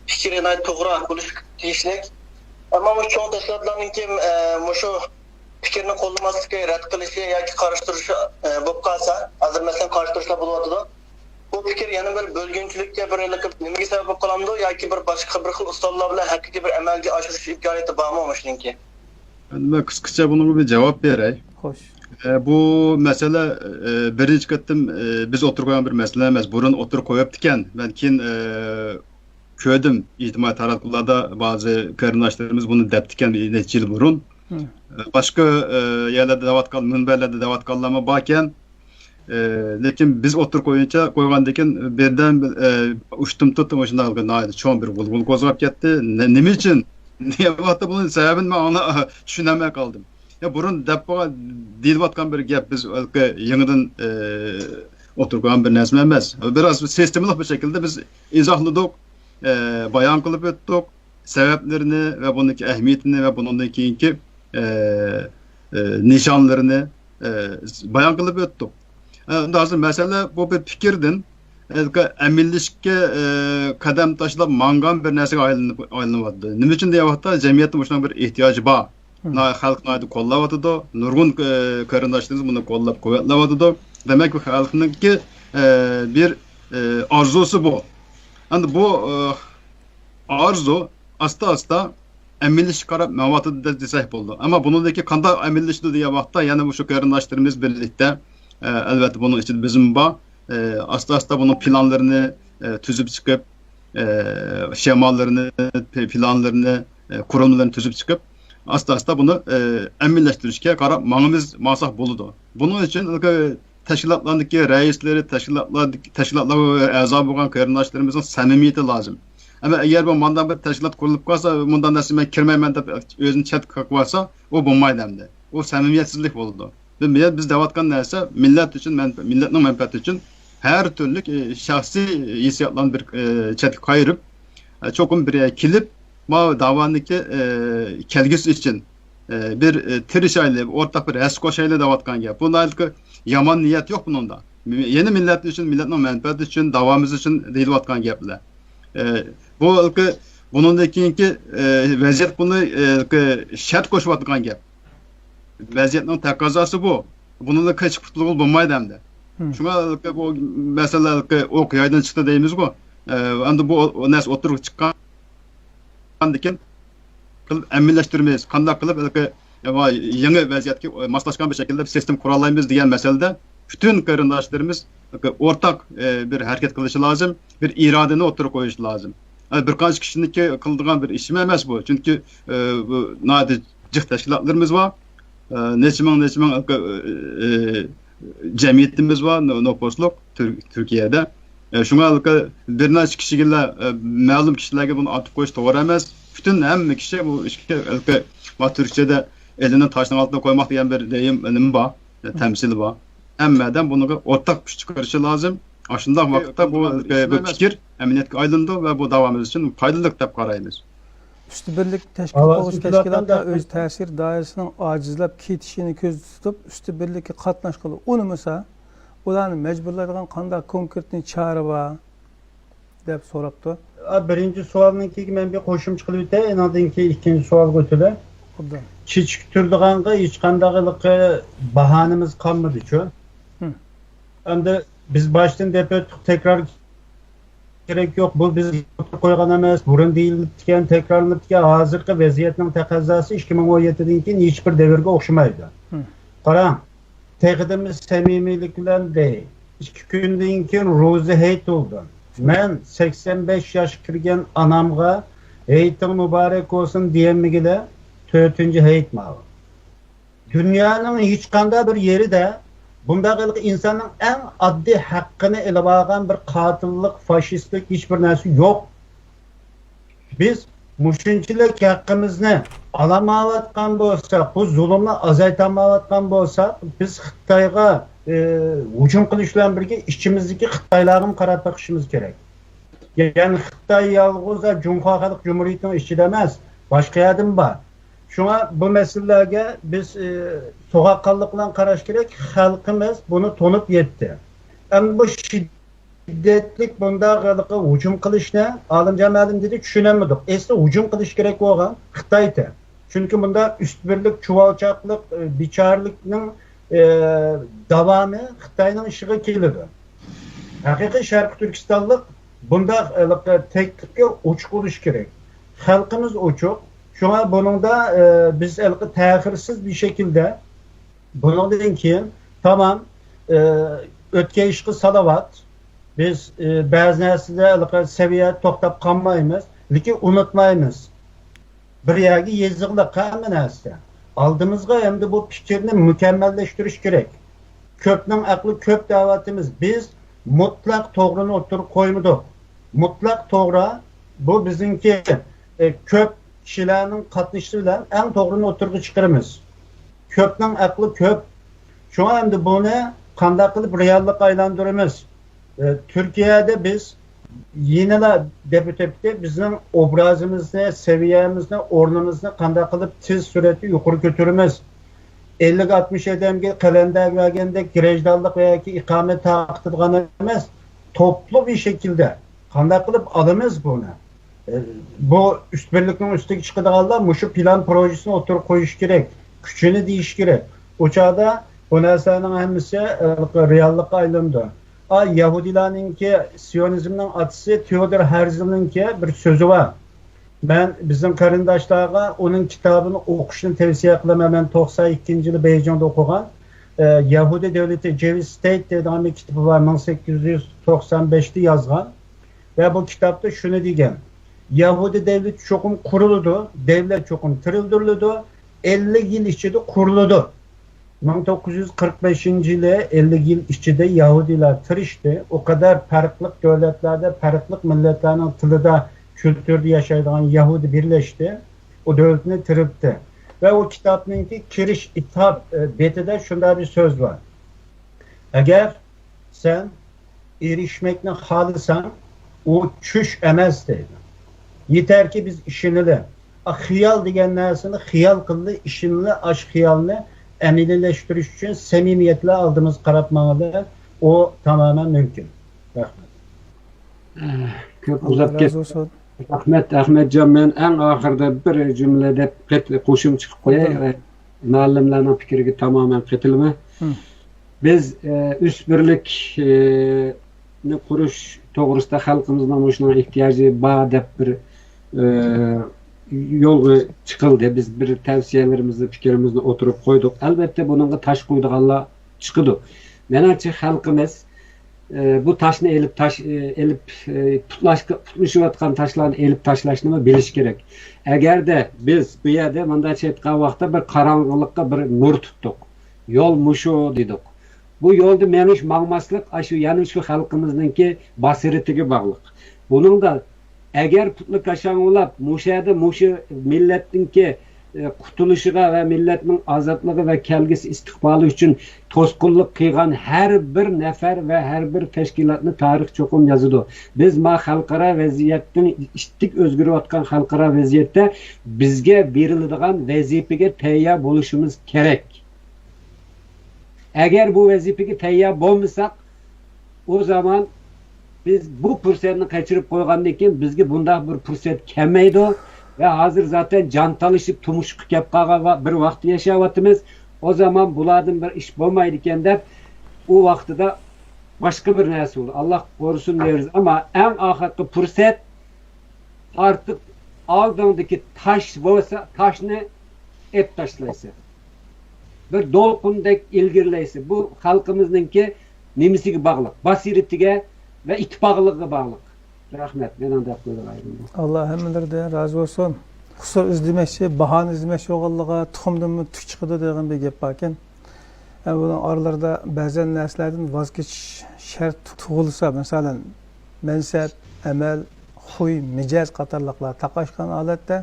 پىكرى ناھايىتى توغرا بولۇشقا تېگىشلىك. ئەمما مۇشۇ چوڭ تەشكىلاتلارنىڭكى، ئە، مۇشۇ پىكىرنى قوللىماسلىقى، رەت قىلىشى ياكى قارشى تۇرۇشى، ئە، بولۇپ قالسا، ھازىر مەسىلەن قارشى تۇرۇشلار بولۇۋاتىدۇ. بۇ پىكىر يەنە بىر بۆلگۈنچىلىككە بىر ھېلىقى نېمىگە سەۋەب بولۇپ قالامدۇ ياكى بىر باشقا بىر خىل ئۇسۇللار بىلەن ھەقىقىي بىر ئەمەلگە ئاشۇرۇش ئىمكانىيىتى بارمۇ مۇشۇنىڭكى؟ ئەمدى مەن قىسقىچە بۇنىڭغا بىر جاۋاب بېرەي. خوش. ئە، بۇ مەسىلە، ئە، بىرىنچى قېتىم، ئە، بىز ئوتتۇرىغا قويغان بىر مەسىلە ئەمەس. بۇرۇن ئوتتۇرىغا قويۇپتىكەن. مەن كېيىن، ئە، كۆردۈم، ئىجتىمائىي تاراتقۇلاردا بەزى قېرىنداشلىرىمىز بۇنى دەپتىكەن بىر نەچچە يىل بۇرۇن. مم. ئە، باشقا، ئە، يەرلەردە دەۋاتقان، مۇنبەرلەردە دەۋاتقانلارمۇ باركەن. ئە، لېكىن بىز ئوتتۇرىغا قويغىنىچە، قويغاندىن كېيىن بىردەن، ئە، ئۇشتۇمتۇت مۇشۇنداق ناھايىتى چوڭ بىر غۇلغۇلا قوزغاپ كەتتى. نە-، نېمە ئۈچۈن؟ نېمە بولۇپتۇ، بۇنىڭ سەۋەبىنى مەن ئاڭلا-، چۈشىنەلمەي قالدىم. يا، بۇرۇن دەپ بولغان، دېيىلىۋاتقان بىر گەپ، بىز ھېلىقى يېڭىدىن، ئە، ئوتتۇرىغا قويغان بىر نەرسە ئەمەس. بىراز سىستېمىلىق بىر شەكىلدە بىز ئىزاھلىدۇق، ئە، بايان قىلىپ ئۆتتۇق. سەۋەبلىرىنى ۋە بۇنىڭكى ئەھمىيىتىنى ۋە بۇنىڭدىن كېيىنكى، ئە، ئە، نىشانلىرىنى، ئە، بايان قىلىپ ئۆتتۇق. ئە، ئەمدى ھازىر مەسىلە بۇ بىر پىكىردىن، ئە، ئەمەلىيلىشىشكە، ئە، قەدەم تاشلاپ ماڭغان بىر نەرسىگە ئايلىنىپ، ئايلىنىۋاتىدۇ. نېمە ئۈچۈن دېيەۋاتسا، جەمئىيەتتە مۇشۇنىڭ بىر ئېھتىياجى بار. مم. نا-، خەلق ناھايىتى قوللاۋاتىدۇ. نۇرغۇن، ئە، قېرىنداشلىرىمىز بۇنى قوللاپ قۇۋۋەتلەۋاتىدۇ. دېمەك، بۇ خەلقنىڭكى، ئە، بىر، ئە، ئارزۇسى بۇ. ئەمدى بۇ، ئە، ئارزۇ ئاستا-ئاستا ئەمەلىيلىشىشكە قاراپ مېڭىۋاتىدۇ دە-، دېسەك بولىدۇ. ئەمما بۇنىڭدىن كېيىن قانداق ئەمەلىيلىشىدۇ دېگەن ۋاقىتتا يەنە مۇشۇ قېرىنداشلىرىمىز بىرلىكتە، ئە، ئەلۋەتتە بۇنىڭ ئىچىدە بىزمۇ بار، ئە، ئاستا-ئاستا بۇنىڭ پىلانلىرىنى، ئە، تۈزۈپ چىقىپ، ئە، شېمالىرىنى، پى-، پىلانلىرىنى، ئە، قۇرۇلمىلىرىنى تۈزۈپ چىقىپ، ئاستا-ئاستا بۇنى، ئە، ئەمەلىيلەشتۈرۈشكە قاراپ ماڭىمىز، ماڭساق بولىدۇ. بۇنىڭ ئۈچۈن تەشكىلاتلاردىكى رەئىسلىرى، تەشكىلاتلاردىكى، تەشكىلاتلارغا ئەزا بولغان قېرىنداشلىرىمىزنىڭ سەمىمىيىتى لازىم. ئەمما ئەگەر بۇ مانداق بىر تەشكىلات قۇرۇلۇپ قالسا، مۇنداق نەرسە مەن كىرمەيمەن دەپ ئۆزىنى چەتكە قاقىۋالسا، ئۇ بولمايدۇ ئەمدى. ئۇ سەمىمىيەتسىزلىك بولىدۇ. بىز، بىز دەۋاتقان نەرسە مىللەت ئۈچۈن، مەن-، مىللەتنىڭ مەنپەئەتى ئۈچۈن ھەر تۈرلۈك، ئە، شەخسىي ھېسسىياتلارنى بىر، ئە، چەتكە قايرىپ، ئە، چوقۇم بىر يەرگە كېلىپ، ماۋۇ داۋانىڭكى، ئە، كەلگۈسى ئۈچۈن، ئە، بىر، ئە، تىرىشايلى، ئورتاق بىر ھەسسە قوشايلى دەۋاتقان گەپ. بۇ ناھايىتى يامان نىيەت يوق بۇنىڭدا. يەنە مىللەت ئۈچۈن، مىللەتنىڭ مەنپەئەتى ئۈچۈن، داۋامىز ئۈچۈن دېيىلىۋاتقان گەپلەر. ئە، بۇ ھېلىقى بۇنىڭدىن كېيىنكى، ئە، ۋەزىيەت بۇنى، ئە، ھېلىقى شەرت قوشۇۋاتقان گەپ. ۋەزىيەتنىڭ تەقەززاسى بۇ. بۇنىڭدىن قېچىپ قۇتۇلغىلى بولمايدۇ ئەمدى. مم. شۇڭا ھېلىقى بۇ مەسىلە ھېلىقى ئوق يايدىن چىقتى دەيمىزغۇ. ئە، ئەمدى بۇ نەرسە ئوتتۇرىغا چىققان ئاندىن كېيىن قىلىپ ئەمەلىيلەشتۈرىمىز. قانداق قىلىپ ھېلىقى، ۋە يېڭى ۋەزىيەتكە ماسلاشقان بىر شەكىلدە بىر سىستېما قۇرالايمىز دېگەن مەسىلىدە پۈتۈن قېرىنداشلىرىمىز ئورتاق، ئە، بىر ھەرىكەت قىلىشى لازىم، بىر ئىرادىنى ئوتتۇرىغا قويۇشى لازىم. ئە، بىر قانچە كىشىنىڭكى قىلىدىغان بىر ئىشمۇ ئەمەس بۇ. چۈنكى، ئە، بۇ ناھايىتى جىق تەشكىلاتلىرىمىز بار. ئە، نەچچە مىڭ، نەچچە مىڭ، ئە، ئە، جەمئىيىتىمىز بار، نو-، نوپۇسلۇق تۈر-، تۈركىيەدە. ئە، شۇڭا ھېلىقى بىر نەچچە كىشىگىلا، ئە، مەلۇم كىشىلەرگە بۇنى ئاتىپ قويۇش توغرا ئەمەس. پۈتۈن ھەممە كىشى بۇ ئىشكە ھېلىقى، ما، تۈركچىدە ئېلىنى تاشنىڭ ئالدىغا قويماق دېگەن بىر دېيىم، نېمە بار، ئە، تەمسىل بار. ھەممە ئادەم بۇنىڭغا ئورتاق كۈچ چىقىرىشى لازىم. ئاشۇنداق ۋاقىتتا بۇ، ئە، بۇ پىكىر ئەمەلىيەتكە ئايلىنىدۇ ۋە بۇ داۋامىمىز ئۈچۈن پايدىلىق دەپ قارايمىز. ئۈستى بىرلىك تەشكىل قىلغۇچى تەشكىلاتلار ئۆز تەسىر دائىرىسىنىڭ ئاجىزلاپ كېتىشىنى كۆزدە تۇتۇپ، ئۈستى بىرلىككە قاتناشقىلى ئۇنىمىسا، ئۇلارنى مەجبۇرلايدىغان قانداق كونكرېتنى چارە بار؟ دەپ سوراپتۇ. ئا، بىرىنچى سوئالنىڭكىگە مەن بىر قوشۇمچە قىلىپ ئۆتەي، ئاندىن كېيىن ئىككىنچى سوئالغا ئۆتىلە. ئوبدان. كېچىكتۈرىدىغانغا ھېچقانداق ھېلىقى باھانىمىز قالمىدىچۇ. ھىم. ئەمدى بىز باشتىن دەپ ئۆتتۇق، تەكرار كېرەك يوق. بۇ بىز قويغان ئەمەس، بۇرۇن دېيىلىپتىكەن، تەكرارلىنىپتىكەن. ھازىرقى ۋەزىيەتنىڭ تەقەززاسى ئىككى مىڭ ئون يەتتىدىن كېيىن ھېچبىر دەۋرگە ئوخشىمايدۇ. ھىم. قاراڭ، تېخىدىنمۇ سەمىمىيلىك بىلەن دەي. ئىككى كۈندىن كېيىن روزا ھېيت بولىدۇ. مەن سەكسەن بەش ياشقا كىرگەن ئانامغا «ھېيتىڭ مۇبارەك بولسۇن» دېيەلمىگىلى تۆتىنچى ھېيت ماۋۇ. دۇنيانىڭ ھېچقانداق بىر يېرىدە بۇنداق ھېلىقى ئىنساننىڭ ئەڭ ئاددىي ھەققىنى ئېلىۋالغان بىر قاتىللىق، فاشىستلىق ھېچبىر نەرسە يوق. بىز مۇشۇنچىلىك ھەققىمىزنى ئالالمايۋاتقان بولساق، بۇ زۇلۇمنى ئازايتالمايۋاتقان بولساق، بىز خىتايغا، ئى، ھۇجۇم قىلىش بىلەن بىرگە ئىچىمىزدىكى خىتايلارغىمۇ قاراپ بېقىشىمىز كېرەك. يەنى خىتاي يالغۇز جۇڭخۇا خەلق جۇمھۇرىيىتىنىڭ ئىچىدە ئەمەس، باشقا يەردىمۇ بار. شۇڭا بۇ مەسىلىلەرگە بىز، ئى، سوغۇققانلىق بىلەن قاراش كېرەك. خەلقىمىز بۇنى تونۇپ يەتتى. ئەمدى بۇ شىددەتلىك بۇنداق ھېلىقى ھۇجۇم قىلىشنى ئالىمجان مەلۇم دېدى، چۈشىنەلمىدۇق. ئەسلى ھۇجۇم قىلىش كېرەك بولغان خىتايتى. چۈنكى بۇنداق ئۈست بىرلىك، چۇۋالچاقلىق، ئى، بىچارىلىكنىڭ، ئى، داۋامى خىتاينىڭ ئىشىغا كېلىدۇ. ھەقىقىي شەرقىي تۈركىستانلىق بۇنداق ھېلىقى تەكلىپكە ئوچۇق بولۇشى كېرەك. خەلقىمىز ئوچۇق. شۇڭا بۇنىڭدا، ئى، بىز ھېلىقى تەخىرسىز بىر شەكىلدە بۇنىڭدىن كېيىن تامام، ئى، ئۆتكەن ئىشقا سالاۋات. بىز، ئى، بەزى نەرسىدە ھېلىقى سەۋىيەدە توختاپ قالمايمىز، لېكىن ئۇنتۇمايمىز. بىر يەرگە يېزىقلىق ھەممە نەرسە. ئالدىمىزغا ئەمدى بۇ پىكىرنى مۇكەممەللەشتۈرۈش كېرەك. كۆپنىڭ ئەقلى كۆپ دەۋاتىمىز. بىز مۇتلەق توغرىنى ئوتتۇرىغا قويمىدۇق. مۇتلەق توغرا، بۇ بىزنىڭكى، ئى، كۆپ كىشىلەرنىڭ قاتنىشىشى بىلەن ئەڭ توغرىنى ئوتتۇرىغا چىقىرىمىز. كۆپنىڭ ئەقلى كۆپ. شۇڭا ئەمدى بۇنى قانداق قىلىپ رېئاللىققا ئايلاندۇرىمىز؟ ئى، تۈركىيەدە بىز يەنىلا دەپ ئۆتۈپتى، بىزنىڭ ئوبرازىمىزنى، سەۋىيەمىزنى، ئورنىمىزنى قانداق قىلىپ تېز سۈرئەتتە يۇقىرى كۆتۈرىمىز؟ ئەللىك ئاتمىش ئادەمگە قەلەندەر بەرگەندەك گراژدانلىق ياكى ئىقامەت تارقىتىدىغان ئەمەس، توپلۇم بىر شەكىلدە قانداق قىلىپ ئالىمىز بۇنى؟ ئى، بۇ ئۈست بىرلىكنىڭ ئۈستىگە چىقىدىغانلار مۇشۇ پىلان پروژىسىنى ئوتتۇرىغا قويۇشى كېرەك، كۈچىنى دېيىشى كېرەك. ئۇ چاغدا بۇ نەرسىلەرنىڭ ھەممىسى، ئى، رېئاللىققا ئايلىنىدۇ. ئا، يەھۇدىيلارنىڭكى، سىيونىزمنىڭ ئاتىسى تېئودور ھەرزلنىڭكى بىر سۆزى بار. مەن بىزنىڭ قېرىنداشلارغا ئۇنىڭ كىتابىنى ئوقۇشنى تەۋسىيە قىلىمەن. مەن توقسان ئىككىنچى يىلى بېيجىڭدا ئوقۇغان، ئى، يەھۇدىي دۆلىتى، Jewish State دەيدىغان بىر كىتابى بار، مىڭ سەككىز يۈز توقسان بەشتە يازغان. ۋە بۇ كىتابتا شۇنى دېگەن، يەھۇدىي دەۋلىتى چوقۇم قۇرۇلىدۇ، دەۋلەت چوقۇم تىرىلدۈرۈلىدۇ، ئەللىك يىل ئىچىدە قۇرۇلىدۇ. مىڭ توققۇز يۈز قىرىق بەشىنچى يىلى ئەللىك يىل ئىچىدە يەھۇدىيلار تىرىشتى. ئۇ قەدەر پەرقلىق دۆلەتلەردە، پەرقلىق مىللەتلەرنىڭ تىلىدا، كۈلتۈرىدە ياشايدىغان يەھۇدىي بىرلەشتى. ئۇ دۆلىتىنى تىرىلتتى. ۋە ئۇ كىتابنىڭكى كىرىش ئىتاب، ئى، بېتىدە شۇنداق بىر سۆز بار. ئەگەر سەن ئېرىشمەكنى خالىساڭ، ئۇ چۈش ئەمەس دەيدۇ. يېتەركى بىز ئىشىنىلى. ئا، خىيال دېگەن نەرسىنى خىيال قىلىلى، ئىشىنىلى، ئاشۇ خىيالنى ئەمەلىيلەشتۈرۈش ئۈچۈن سەمىمىيەت بىلەن ئالدىمىزغا قاراپ ماڭىلى. ئۇ تامامەن مۇمكىن. رەھمەت. ئە، كۆپ ئۇزاپ كەت-، رازى بولسۇن. رەھمەت، ئەخمەتجان. مەن ئەڭ ئاخىرىدا بىر جۈملە دەپ قېت-، قوشۇمچە قىلىپ قوياي. ئە، مۇئەللىملەرنىڭ پىكرىگە تامامەن قېتىلىمەن. بىز، ئە، ئۈست بىرلىك، ئە، نى قۇرۇش توغرىسىدا خەلقىمىزنىڭ مۇشۇنىڭغا ئېھتىياجى بار دەپ بىر، ئە، يولغا چىقىلدى. بىز بىر تەۋسىيەلىرىمىزنى، پىكرىمىزنى ئوتتۇرىغا قويدۇق. ئەلۋەتتە، بۇنىڭغا تاش قويىدىغانلار چىقىدۇ. مېنىڭچە، خەلقىمىز ئى، بۇ تاشنى ئېلىپ تاش-، ئى، ئېلىپ، ئى، پۇتلاشقا-، پۇتلىشىۋاتقان تاشلارنى ئېلىپ تاشلاشنىمۇ بىلىش كېرەك. ئەگەردە بىز بۇ يەردە مۇنداقچە ئېيتقان ۋاقىتتا بىر قاراڭغۇلۇققا بىر نۇر تۇتتۇق، يول مۇشۇ دېدۇق. بۇ يولدا مېڭىش، ماڭماسلىق ئاشۇ، يەنە شۇ خەلقىمىزنىڭكى باسىرىتىگە باغلىق. بۇنىڭدا ئەگەر پۇتنى كاشاڭغۇلاپ، مۇشۇ يەردە مۇشۇ مىللەتنىڭكى قۇتۇلۇشىغا ۋە مىللەتنىڭ ئازادلىقى ۋە كەلگۈسى ئىستىقبالى ئۈچۈن توسقۇنلۇق قىلغان ھەر بىر نەپەر ۋە ھەر بىر تەشكىلاتنى تارىخ چوقۇم يازىدۇ. بىز ما خەلقئارا ۋەزىيەتنىڭ ئىتتىك ئۆزگىرىۋاتقان خەلقئارا ۋەزىيەتتە بىزگە بېرىلىدىغان ۋەزىپىگە تەييار بولۇشىمىز كېرەك. ئەگەر بۇ ۋەزىپىگە تەييار بولمىساق، ئۇ زامان بىز بۇ پۇرسەتنى قېچىرىپ قويغاندىن كېيىن بىزگە بۇنداق بىر پۇرسەت كەلمەيدۇ ۋە ھازىر زاتەن جان تالىشىپ تۇمشۇققا كەپ قالغان ۋا-، بىر ۋاقىتتا ياشاۋاتىمىز. ئۇ زامان بۇلاردىن بىر ئىش بولمايدىكەن دەپ، ئۇ ۋاقتىدا باشقا بىر نەرسە بولدى. ئاللا قورۇسۇن دەيمىز. ئەمما ئەڭ ئاخىرقى پۇرسەت، ئارتۇق ئالدىڭدىكى تاش بولسا، تاشنى ئېپ تاشلايسەن. بىر دولقۇندەك ئىلگىرىلەيسەن. بۇ خەلقىمىزنىڭكى نېمىسىگە باغلىق؟ باسىرىتىگە ۋە ئىتتىپاقلىقىغا باغلىق. رەھمەت. مېنىڭ دەپ قويغان ئايرىم بۇ. ئاللا ھەممىلىرىدىن رازى بولسۇن. قۇسۇر ئىزدىمەكچى، باھانە ئىزدىمەكچى بولغانلىقىغا تۇخۇمدىنمۇ تۈك چىقىدۇ دېگەن بىر گەپ باركەن. ھە، بۇنىڭ ئارىلىرىدا بەزەن نەرسىلەردىن ۋاز كېچىش شەرت تۇغۇلسا، مەسىلەن، مەنسەپ، ئەمەل، خۇي، مىجەز قاتارلىقلار تاقاشقان ھالەتتە،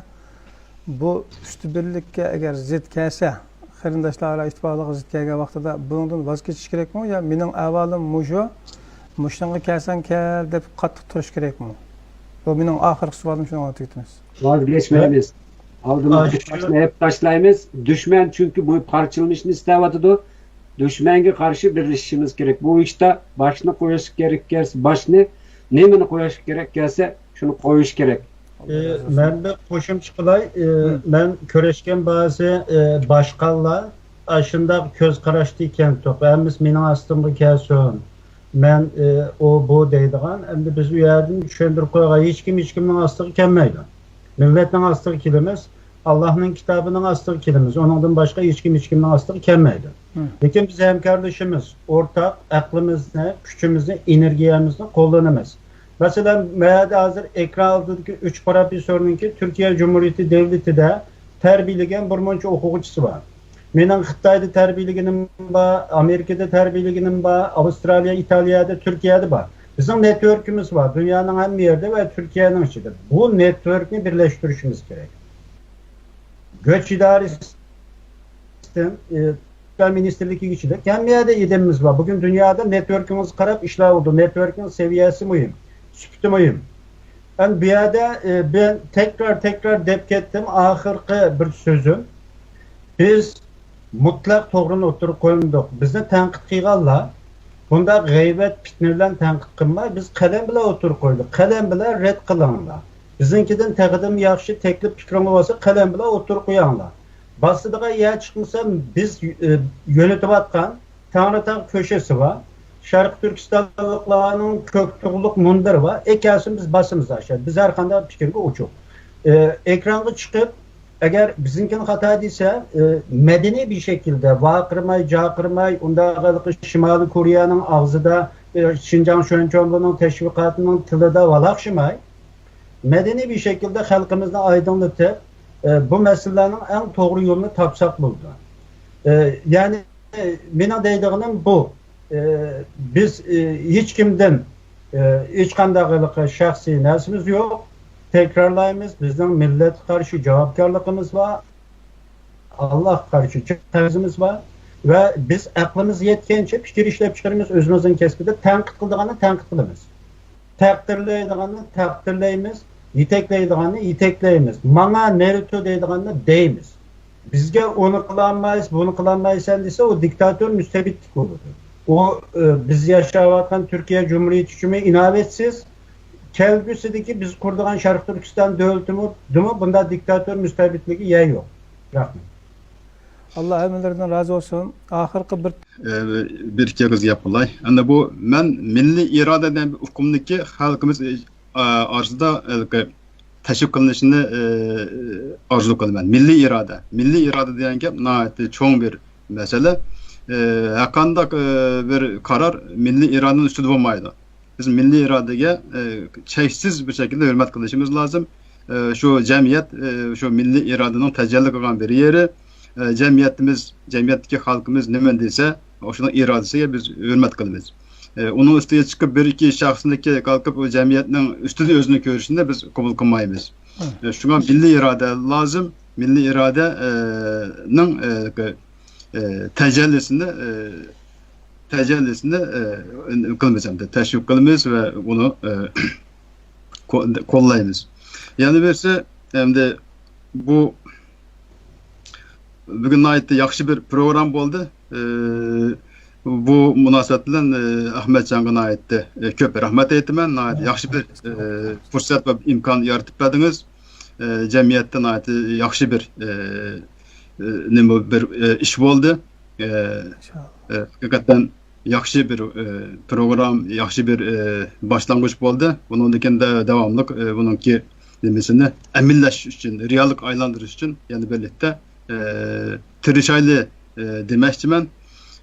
بۇ ئۈستى بىرلىككە ئەگەر زىت كەلسە، قېرىنداشلار ئارا ئىتتىپاقلىققا زىت كەلگەن ۋاقتىدا بۇنىڭدىن ۋاز كېچىش كېرەكمۇ يا مېنىڭ ئەھۋالىم مۇشۇ، مۇشۇنىڭغا كەلسەڭ كەل دەپ قاتتىق تۇرۇش كېرەكمۇ؟ بۇ مېنىڭ ئاخىرقى سوئالىم، شۇنىڭ بىلەن تۈگىتىمىز. ۋاز كەچمەيمىز. ئالدىمىزدا ئاشۇ تاشنى ئېلىپ تاشلايمىز. دۈشمەن چۈنكى بۇ پارچىلىنىشنى ئىستەۋاتىدۇ. دۈشمەنگە قارشى بىرلىشىشىمىز كېرەك. بۇ ئىشتا باشنى قويۇشقا كېرەك كەلسە باشنى، نېمىنى قويۇشقا كېرەك كەلسە شۇنى قويۇش كېرەك. ئى، مەن بىر قوشۇمچە قىلاي. ئى، مەن كۆرۈشكەن بەزى، ئى، باشقانلار ئاشۇنداق كۆز قاراشتا ئىكەنتۇق. ھەممىسى مېنىڭ ئاستىمغا كەلسۇن. مەن، ئى، ئۇ، بۇ دەيدىغان. ئەمدى بىز ئۇ يەردىن چۈشەندۈرۈپ قويغان، ھېچكىم ھېچكىمنىڭ ئاستىغا كەلمەيدۇ. مىللەتنىڭ ئاستىغا كېلىمىز، ئاللاھنىڭ كىتابىنىڭ ئاستىغا كېلىمىز. ئۇنىڭدىن باشقا ھېچكىم ھېچكىمنىڭ ئاستىغا كەلمەيدۇ. لېكىن بىز ھەمكارلىشىمىز، ئورتاق ئەقلىمىزنى، كۈچىمىزنى، ئېنېرگىيەمىزنى قوللىنىمىز. مەسىلەن، مەيەردە ھازىر ئېكران ئالدىدىكى ئۈچ پروفېسسورنىڭكى تۈركىيە جۇمھۇرىيىتى دۆلىتىدە تەربىيەلىگەن بىر مۇنچە ئوقۇغۇچىسى بار. مېنىڭ خىتايدا تەربىيەلىگىنىم بار، ئامېرىكىدا تەربىيەلىگىنىم بار، ئاۋسترالىيە، ئىتالىيەدە، تۈركىيەدە بار. بىزنىڭ نېتۋوركىمىز بار، دۇنيانىڭ ھەممە يېرىدە ۋە تۈركىيەنىڭ ئىچىدە. بۇ نېتۋوركنى بىرلەشتۈرۈشىمىز كېرەك. گۆچ ئىدارىسىدىن، ئى، مىنىستىرلىكىگىچە ھەممە يەردە ئادەملىرىمىز بار. بۈگۈن دۇنيادا نېتۋوركىڭىزغا قاراپ ئىشلار بولىدۇ. نېتۋوركنىڭ سەۋىيەسى مۇھىم، سۈپىتى مۇھىم. مەن بۇ يەردە، ئى، مەن تەكرار، تەكرار دەپ كەتتىم، ئاخىرقى بىر سۆزۈم. بىز مۇتلەق توغرىنى ئوتتۇرىغا قويمىدۇق. بىزنى تەنقىد قىلغانلار بۇنداق غەيۋەت، پىتنە بىلەن تەنقىد قىلماي، بىز قەلەم بىلەن ئوتتۇرىغا قويدۇق. قەلەم بىلەن رەت قىلىڭلار. بىزنىڭكىدىن تېخىمۇ ياخشى تەكلىپ پىكرىڭلار بولسا، قەلەم بىلەن ئوتتۇرىغا قويۇڭلار. باسىدىغان يەر چىقمىسا، بىز، ئى، يۆنىتىۋاتقان تەڭرىتاغ كۆشىسى بار. شەرقىي تۈركىستانلىقلارنىڭ كۆك تۇغلۇق مۇنبىرى بار. ئەكەلسۇن، بىز باسىمىز ئاشۇ. بىز ھەر قانداق پىكىرگە ئوچۇق. ئى، ئېكرانغا چىقىپ، ئەگەر بىزنىڭكىنى خاتا دېسە، ئى، مەدەنىي بىر شەكىلدە ۋارقىرىماي، جارقىرىماي، ئۇنداق ھېلىقى شىمالىي كورېيەنىڭ ئاغزىدا، ئى، شىنجاڭ شۇەنچۇەنبۇنىڭ تەشۋىقاتىنىڭ تىلىدا ۋالاقشىماي، مەدەنىي بىر شەكىلدە خەلقىمىزنى ئايدىڭلىتىپ، ئى، بۇ مەسىلىلەرنىڭ ئەڭ توغرا يولىنى تاپساق بولىدۇ. ئى، يەنى مېنىڭ دەيدىغىنىم بۇ. ئى، بىز، ئى، ھېچكىمدىن، ئى، ھېچقانداق ھېلىقى شەخسىي نەرسىمىز يوق. تەكرارلايمىز، بىزنىڭ مىللەتكە قارشى جاۋابكارلىقىمىز بار، ئاللاھقا قارشى جاۋابكارلىقىمىز بار ۋە بىز ئەقلىمىز يەتكەنچە پىكىر ئىشلەپ چىقىرىمىز، ئۆزىمىزنىڭ كەسپىدە تەنقىد قىلىدىغاننى تەنقىد قىلىمىز. تەقدىرلەيدىغاننى تەقدىرلەيمىز، يېتەكلەيدىغاننى يېتەكلەيمىز، ماڭا نېرۇتو دەيدىغاننى دەيمىز. بىزگە ئۇنى قىلالمايسەن، بۇنى قىلالمايسەن دېسە، ئۇ دىكتاتور، مۇستەبىتلىك بولىدۇ. ئۇ، ئى، بىز ياشاۋاتقان تۈركىيە جۇمھۇرىيىتى ئۈچۈنمۇ ئىناۋەتسىز، كەلگۈسىدىكى بىز قۇرىدىغان شەرقىي تۈركىستان دۆلىتىمۇ، دىمۇ بۇنداق دىكتاتور، مۇستەبىتلىككە يەر يوق. رەھمەت. ئاللا ھەممىلىرىدىن رازى بولسۇن. ئاخىرقى بىر ئى، بىر ئىككى ئېغىز گەپ قىلاي. ئەمدى بۇ مەن مىللىي ئىرادە دېگەن بىر ئۇقۇمنىكى خەلقىمىز، ئى، ئارىسىدا ھېلىقى تەشۋىق قىلىنىشىنى، ئى، ئارزۇ قىلىمەن. مىللىي ئىرادە. مىللىي ئىرادە دېگەن گەپ ناھايىتى چوڭ بىر مەسىلە. ئى، ھەرقانداق، ئى، بىر قارار مىللىي ئىرادىنىڭ ئۈستىدە بولمايدۇ. بىز مىللىي ئىرادىگە، ئى، چەكسىز بىر شەكىلدە ھۆرمەت قىلىشىمىز لازىم. ئى، شۇ جەمئىيەت، ئى، شۇ مىللىي ئىرادىنىڭ تەجەللى قىلغان بىر يېرى. ئى، جەمئىيىتىمىز، جەمئىيەتتىكى خەلقىمىز نېمە دېسە، شۇنىڭ ئىرادىسىگە بىز ھۆرمەت قىلىمىز. ئى، ئۇنىڭ ئۈستىگە چىقىپ، بىر ئىككى شەخسنىڭكى قالقىپ، ئۇ جەمئىيەتنىڭ ئۈستىدە ئۆزىنى كۆرۈشىنى بىز قوبۇل قىلمايمىز. ئى، شۇڭا مىللىي ئىرادە لازىم. مىللىي ئىرادە، ئە، نىڭ، ئە، ئە، تەجەللىسىنى، ئە، تەجەللىسىنى، ئە، قىلىمىز ھەمدە تەشۋىق قىلىمىز ۋە ئۇنى، ئە، قو-، قوللايمىز. يەنە بىرسى، ئەمدى بۇ بۈگۈن ناھايىتى ياخشى بىر پروگرام بولدى. ئى، بۇ مۇناسىۋەت بىلەن، ئى، ئەخمەتجانغا ناھايىتى، ئى، كۆپ رەھمەت ئېيتىمەن. ناھايىتى ياخشى بىر، ئى، پۇرسەت ۋە ئىمكان يارىتىپ بەردىڭىز. ئى، جەمئىيەتتە ناھايىتى ياخشى بىر، ئى، ئى، نېمە بىر، ئى، ئىش بولدى. ئى، ئى، ھەقىقەتەن ياخشى بىر، ئى، پروگرام، ياخشى بىر، ئى، باشلانغۇچ بولدى. بۇنىڭدىن كېيىن دە-، داۋاملىق، ئى، بۇنىڭكى نېمىسىنى ئەمەلىيلەشتۈرۈش ئۈچۈن، رېئاللىققا ئايلاندۇرۇش ئۈچۈن يەنە بىرلىكتە، ئى، تىرىشايلى، ئى، دېمەكچىمەن.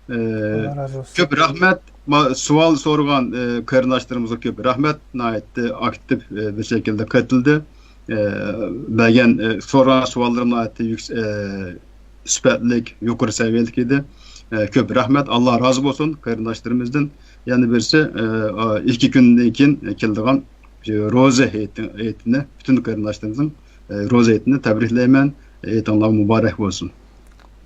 ئى، ئاللا رازى بولسۇن. كۆپ رەھمەت. ما-، سوئال سورىغان، ئى، قېرىنداشلىرىمىزغا كۆپ رەھمەت. ناھايىتى ئاكتىپ، ئى، بىر شەكىلدە قېتىلدى. ئى، بەرگەن، ئى، سورىغان سوئاللىرىم ناھايىتى يۈكس-، ئى، سۈپەتلىك، يۇقىرى سەۋىيەلىك ئىدى. ئى، كۆپ رەھمەت. ئاللا رازى بولسۇن قېرىنداشلىرىمىزدىن. يەنە بىرسى، ئى، ئىككى كۈندىن كېيىن كېلىدىغان شۇ روزا ھېيتى-، ھېيتىنى پۈتۈن قېرىنداشلىرىمىزنىڭ، ئى، روزا ھېيتىنى تەبرىكلەيمەن. ھېيتىڭلار مۇبارەك بولسۇن.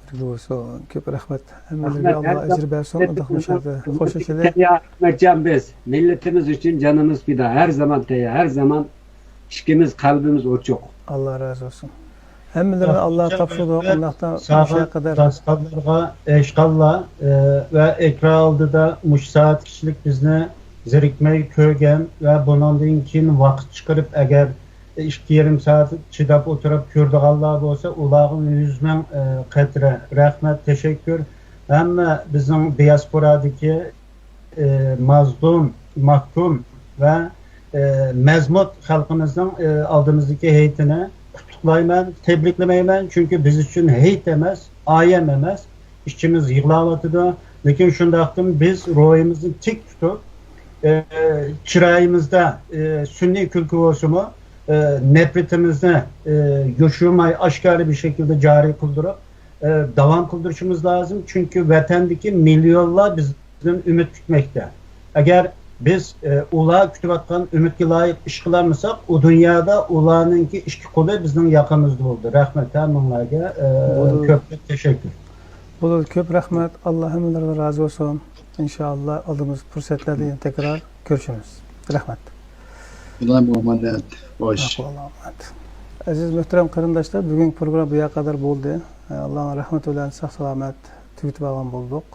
بىرگە بولسۇن. كۆپ رەھمەت. ھەممىلەرگە رەھمەت. ئاللا ئەجىر بەرسۇن. ئۇنداق مۇشۇ يەردە خوشلىشىلى. تەييار ئەخمەتجان، بىز مىللىتىمىز ئۈچۈن جانىمىز پىدا. ھەر زامان تەييار، ھەر زامان ئىشىكىمىز، قەلبىمىز ئوچۇق. ئاللا رازى بولسۇن. ھەممىلىرىگە ئاللا تاپشۇردۇق. ئۇنداقتا مۇشۇ قەدەر. داستانلارغا ئېرىشقانلار، ئە، ۋە ئېكران ئالدىدا مۇشۇ سائەتكىچىلىك بىزنى زېرىكمەي كۆرگەن ۋە بۇنىڭدىن كېيىن ۋاقىت چىقىرىپ، ئەگەر ئىككى يېرىم سائەت چىداپ ئولتۇرۇپ كۆرىدىغانلار بولسا، ئۇلارغا يۈز مىڭ، ئە، قەترە رەھمەت، تەشەككۈر. ھەممە بىزنىڭ دىياسپورادىكى، ئە، مازلۇم، مەھرۇم ۋە، ئە، مەزمۇت خەلقىمىزنىڭ، ئە، ئالدىمىزدىكى ھېيتىنى قۇتلۇقلايمەن، تەبرىكلىمەيمەن. چۈنكى بىز ئۈچۈن ھېيت ئەمەس، ئايەم ئەمەس، ئىچىمىز يىغلاۋاتىدۇ. لېكىن شۇنداقتىمۇ بىز روھىمىزنى تىك تۇتۇپ، ئى، چىرايىمىزدا، ئى، سۈنئىي كۈلكە بولسىمۇ، ئى، نەپرىتىمىزنى، ئى، يوشۇرماي، ئاشكارا بىر شەكىلدە جارى قىلدۇرۇپ، ئى، داۋام قىلدۇرۇشىمىز لازىم. چۈنكى ۋەتەندىكى مىليونلار بىزدىن ئۈمىد كۈتمەكتە. ئەگەر بىز، ئى، ئۇلار كۈتۈۋاتقان ئۈمىدكە لايىق ئىش قىلالمىساق، ئۇ دۇنيادا ئۇلارنىڭكى ئىككى قولى بىزنىڭ ياقىمىزدا بولىدۇ. رەھمەت ھەممىڭلارغا، ئى، بولدى. كۆپ كۆپ تەشەككۈر. بولدى، كۆپ رەھمەت. ئاللا ھەممىلەردىن رازى بولسۇن. ئىنشائاللا، ئالدىمىزدىكى پۇرسەتلەردە يەنە تەكرار كۆرۈشىمىز. رەھمەت. خۇدايىم ئامانەت. خوش. ئەزىز مۆھتەرەم قېرىنداشلار، بۈگۈنكى پروگرامما بۇ يەرگە قەدەر بولدى. ئاللانىڭ رەھمىتى بىلەن ساق-سالامەت تۈگىتىپ ئالغان بولدۇق.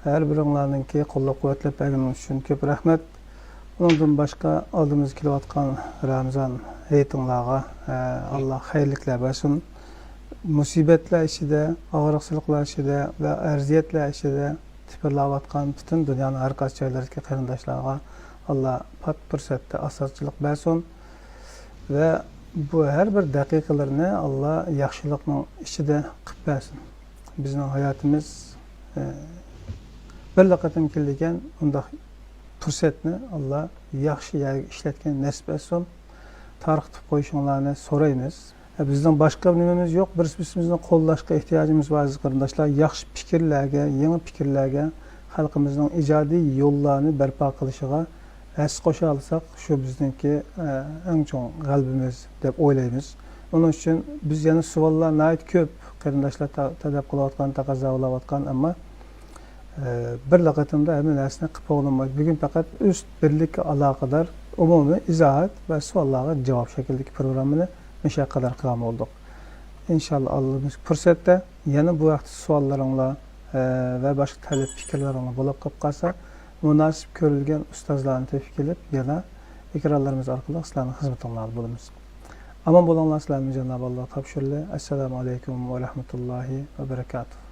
ھەر بىرىڭلارنىڭكى قوللاپ-قۇۋۋەتلەپ بەرگىنىڭىز ئۈچۈن كۆپ رەھمەت. ئۇنىڭدىن باشقا، ئالدىمىزدا كېلىۋاتقان رامىزان ھېيتىڭلارغا، ئە، ئاللا خەيرلىكلەر بەرسۇن. مۇسىبەتلەر ئىچىدە، ئاغرىقسىزلىقلار ئىچىدە ۋە ئەزىيەتلەر ئىچىدە تىپىرلاۋاتقان پۈتۈن دۇنيانىڭ ھەر قايسى جايلىرىدىكى قېرىنداشلارغا ئاللا پات پۇرسەتتە ئاسراقچىلىق بەرسۇن ۋە بۇ ھەر بىر دەقىقىلىرىنى ئاللا ياخشىلىقنىڭ ئىچىدە قىلىپ بەرسۇن. بىزنىڭ ھاياتىمىز، ئە، بىرلا قېتىم كېلىدىكەن، ئۇنداق پۇرسەتنى ئاللا ياخشى يەرگە ئىشلەتكەن نەسىپ ئەتسۇن. تارقىتىپ قويۇشۇڭلارنى سورايمىز. بىزنىڭ باشقا نېمىمىز يوق، بىر-بىرىمىزنى قوللاشقا ئېھتىياجىمىز بار، ئەزىز قېرىنداشلار. ياخشى پىكىرلەرگە، يېڭى پىكىرلەرگە، خەلقىمىزنىڭ ئىجادىي يوللارنى بەرپا قىلىشىغا ھەسسە قوشالىساق، شۇ بىزنىڭكى، ئە، ئەڭ چوڭ غەلىبىمىز دەپ ئويلايمىز. ئۇنىڭ ئۈچۈن بىز يەنە سوئاللار ناھايىتى كۆپ، قېرىنداشلار تا-، تەلەپ قىلىۋاتقان، تەقەززا قىلىۋاتقان، ئەمما ئە، بىرلا قېتىمدا ھەممە نەرسىنى قىلىپ بولۇنمايدۇ. بۈگۈن پەقەت ئۈست بىرلىككە ئالاقىدار ئومۇمىي ئىزاھات ۋە سوئاللارغا جاۋاب شەكلىدىكى پروگراممىنى مۇشۇ يەرگە قەدەر قىلغان بولدۇق. ئىنشاللا، ئالدىمىزدىكى پۇرسەتتە يەنە بۇ ھەقتە سوئاللىرىڭلار، ئە، ۋە باشقا تەلەپ پىكىرلىرىڭلار بولۇپ قېلىپ قالسا، مۇناسىپ كۆرۈلگەن ئۇستازلارنى تېپىپ كېلىپ، يەنە ئېكرانلىرىمىز ئارقىلىق سىلەرنىڭ خىزمىتىڭلاردا بولىمىز. ئامان بولۇڭلار، سىلەرنى جانابى ئاللا تاپشۇرىلى. ئەسسالامۇ ئەلەيكۇم ۋە رەھمەتۇللاھى ۋە بەرىكاتۇھ.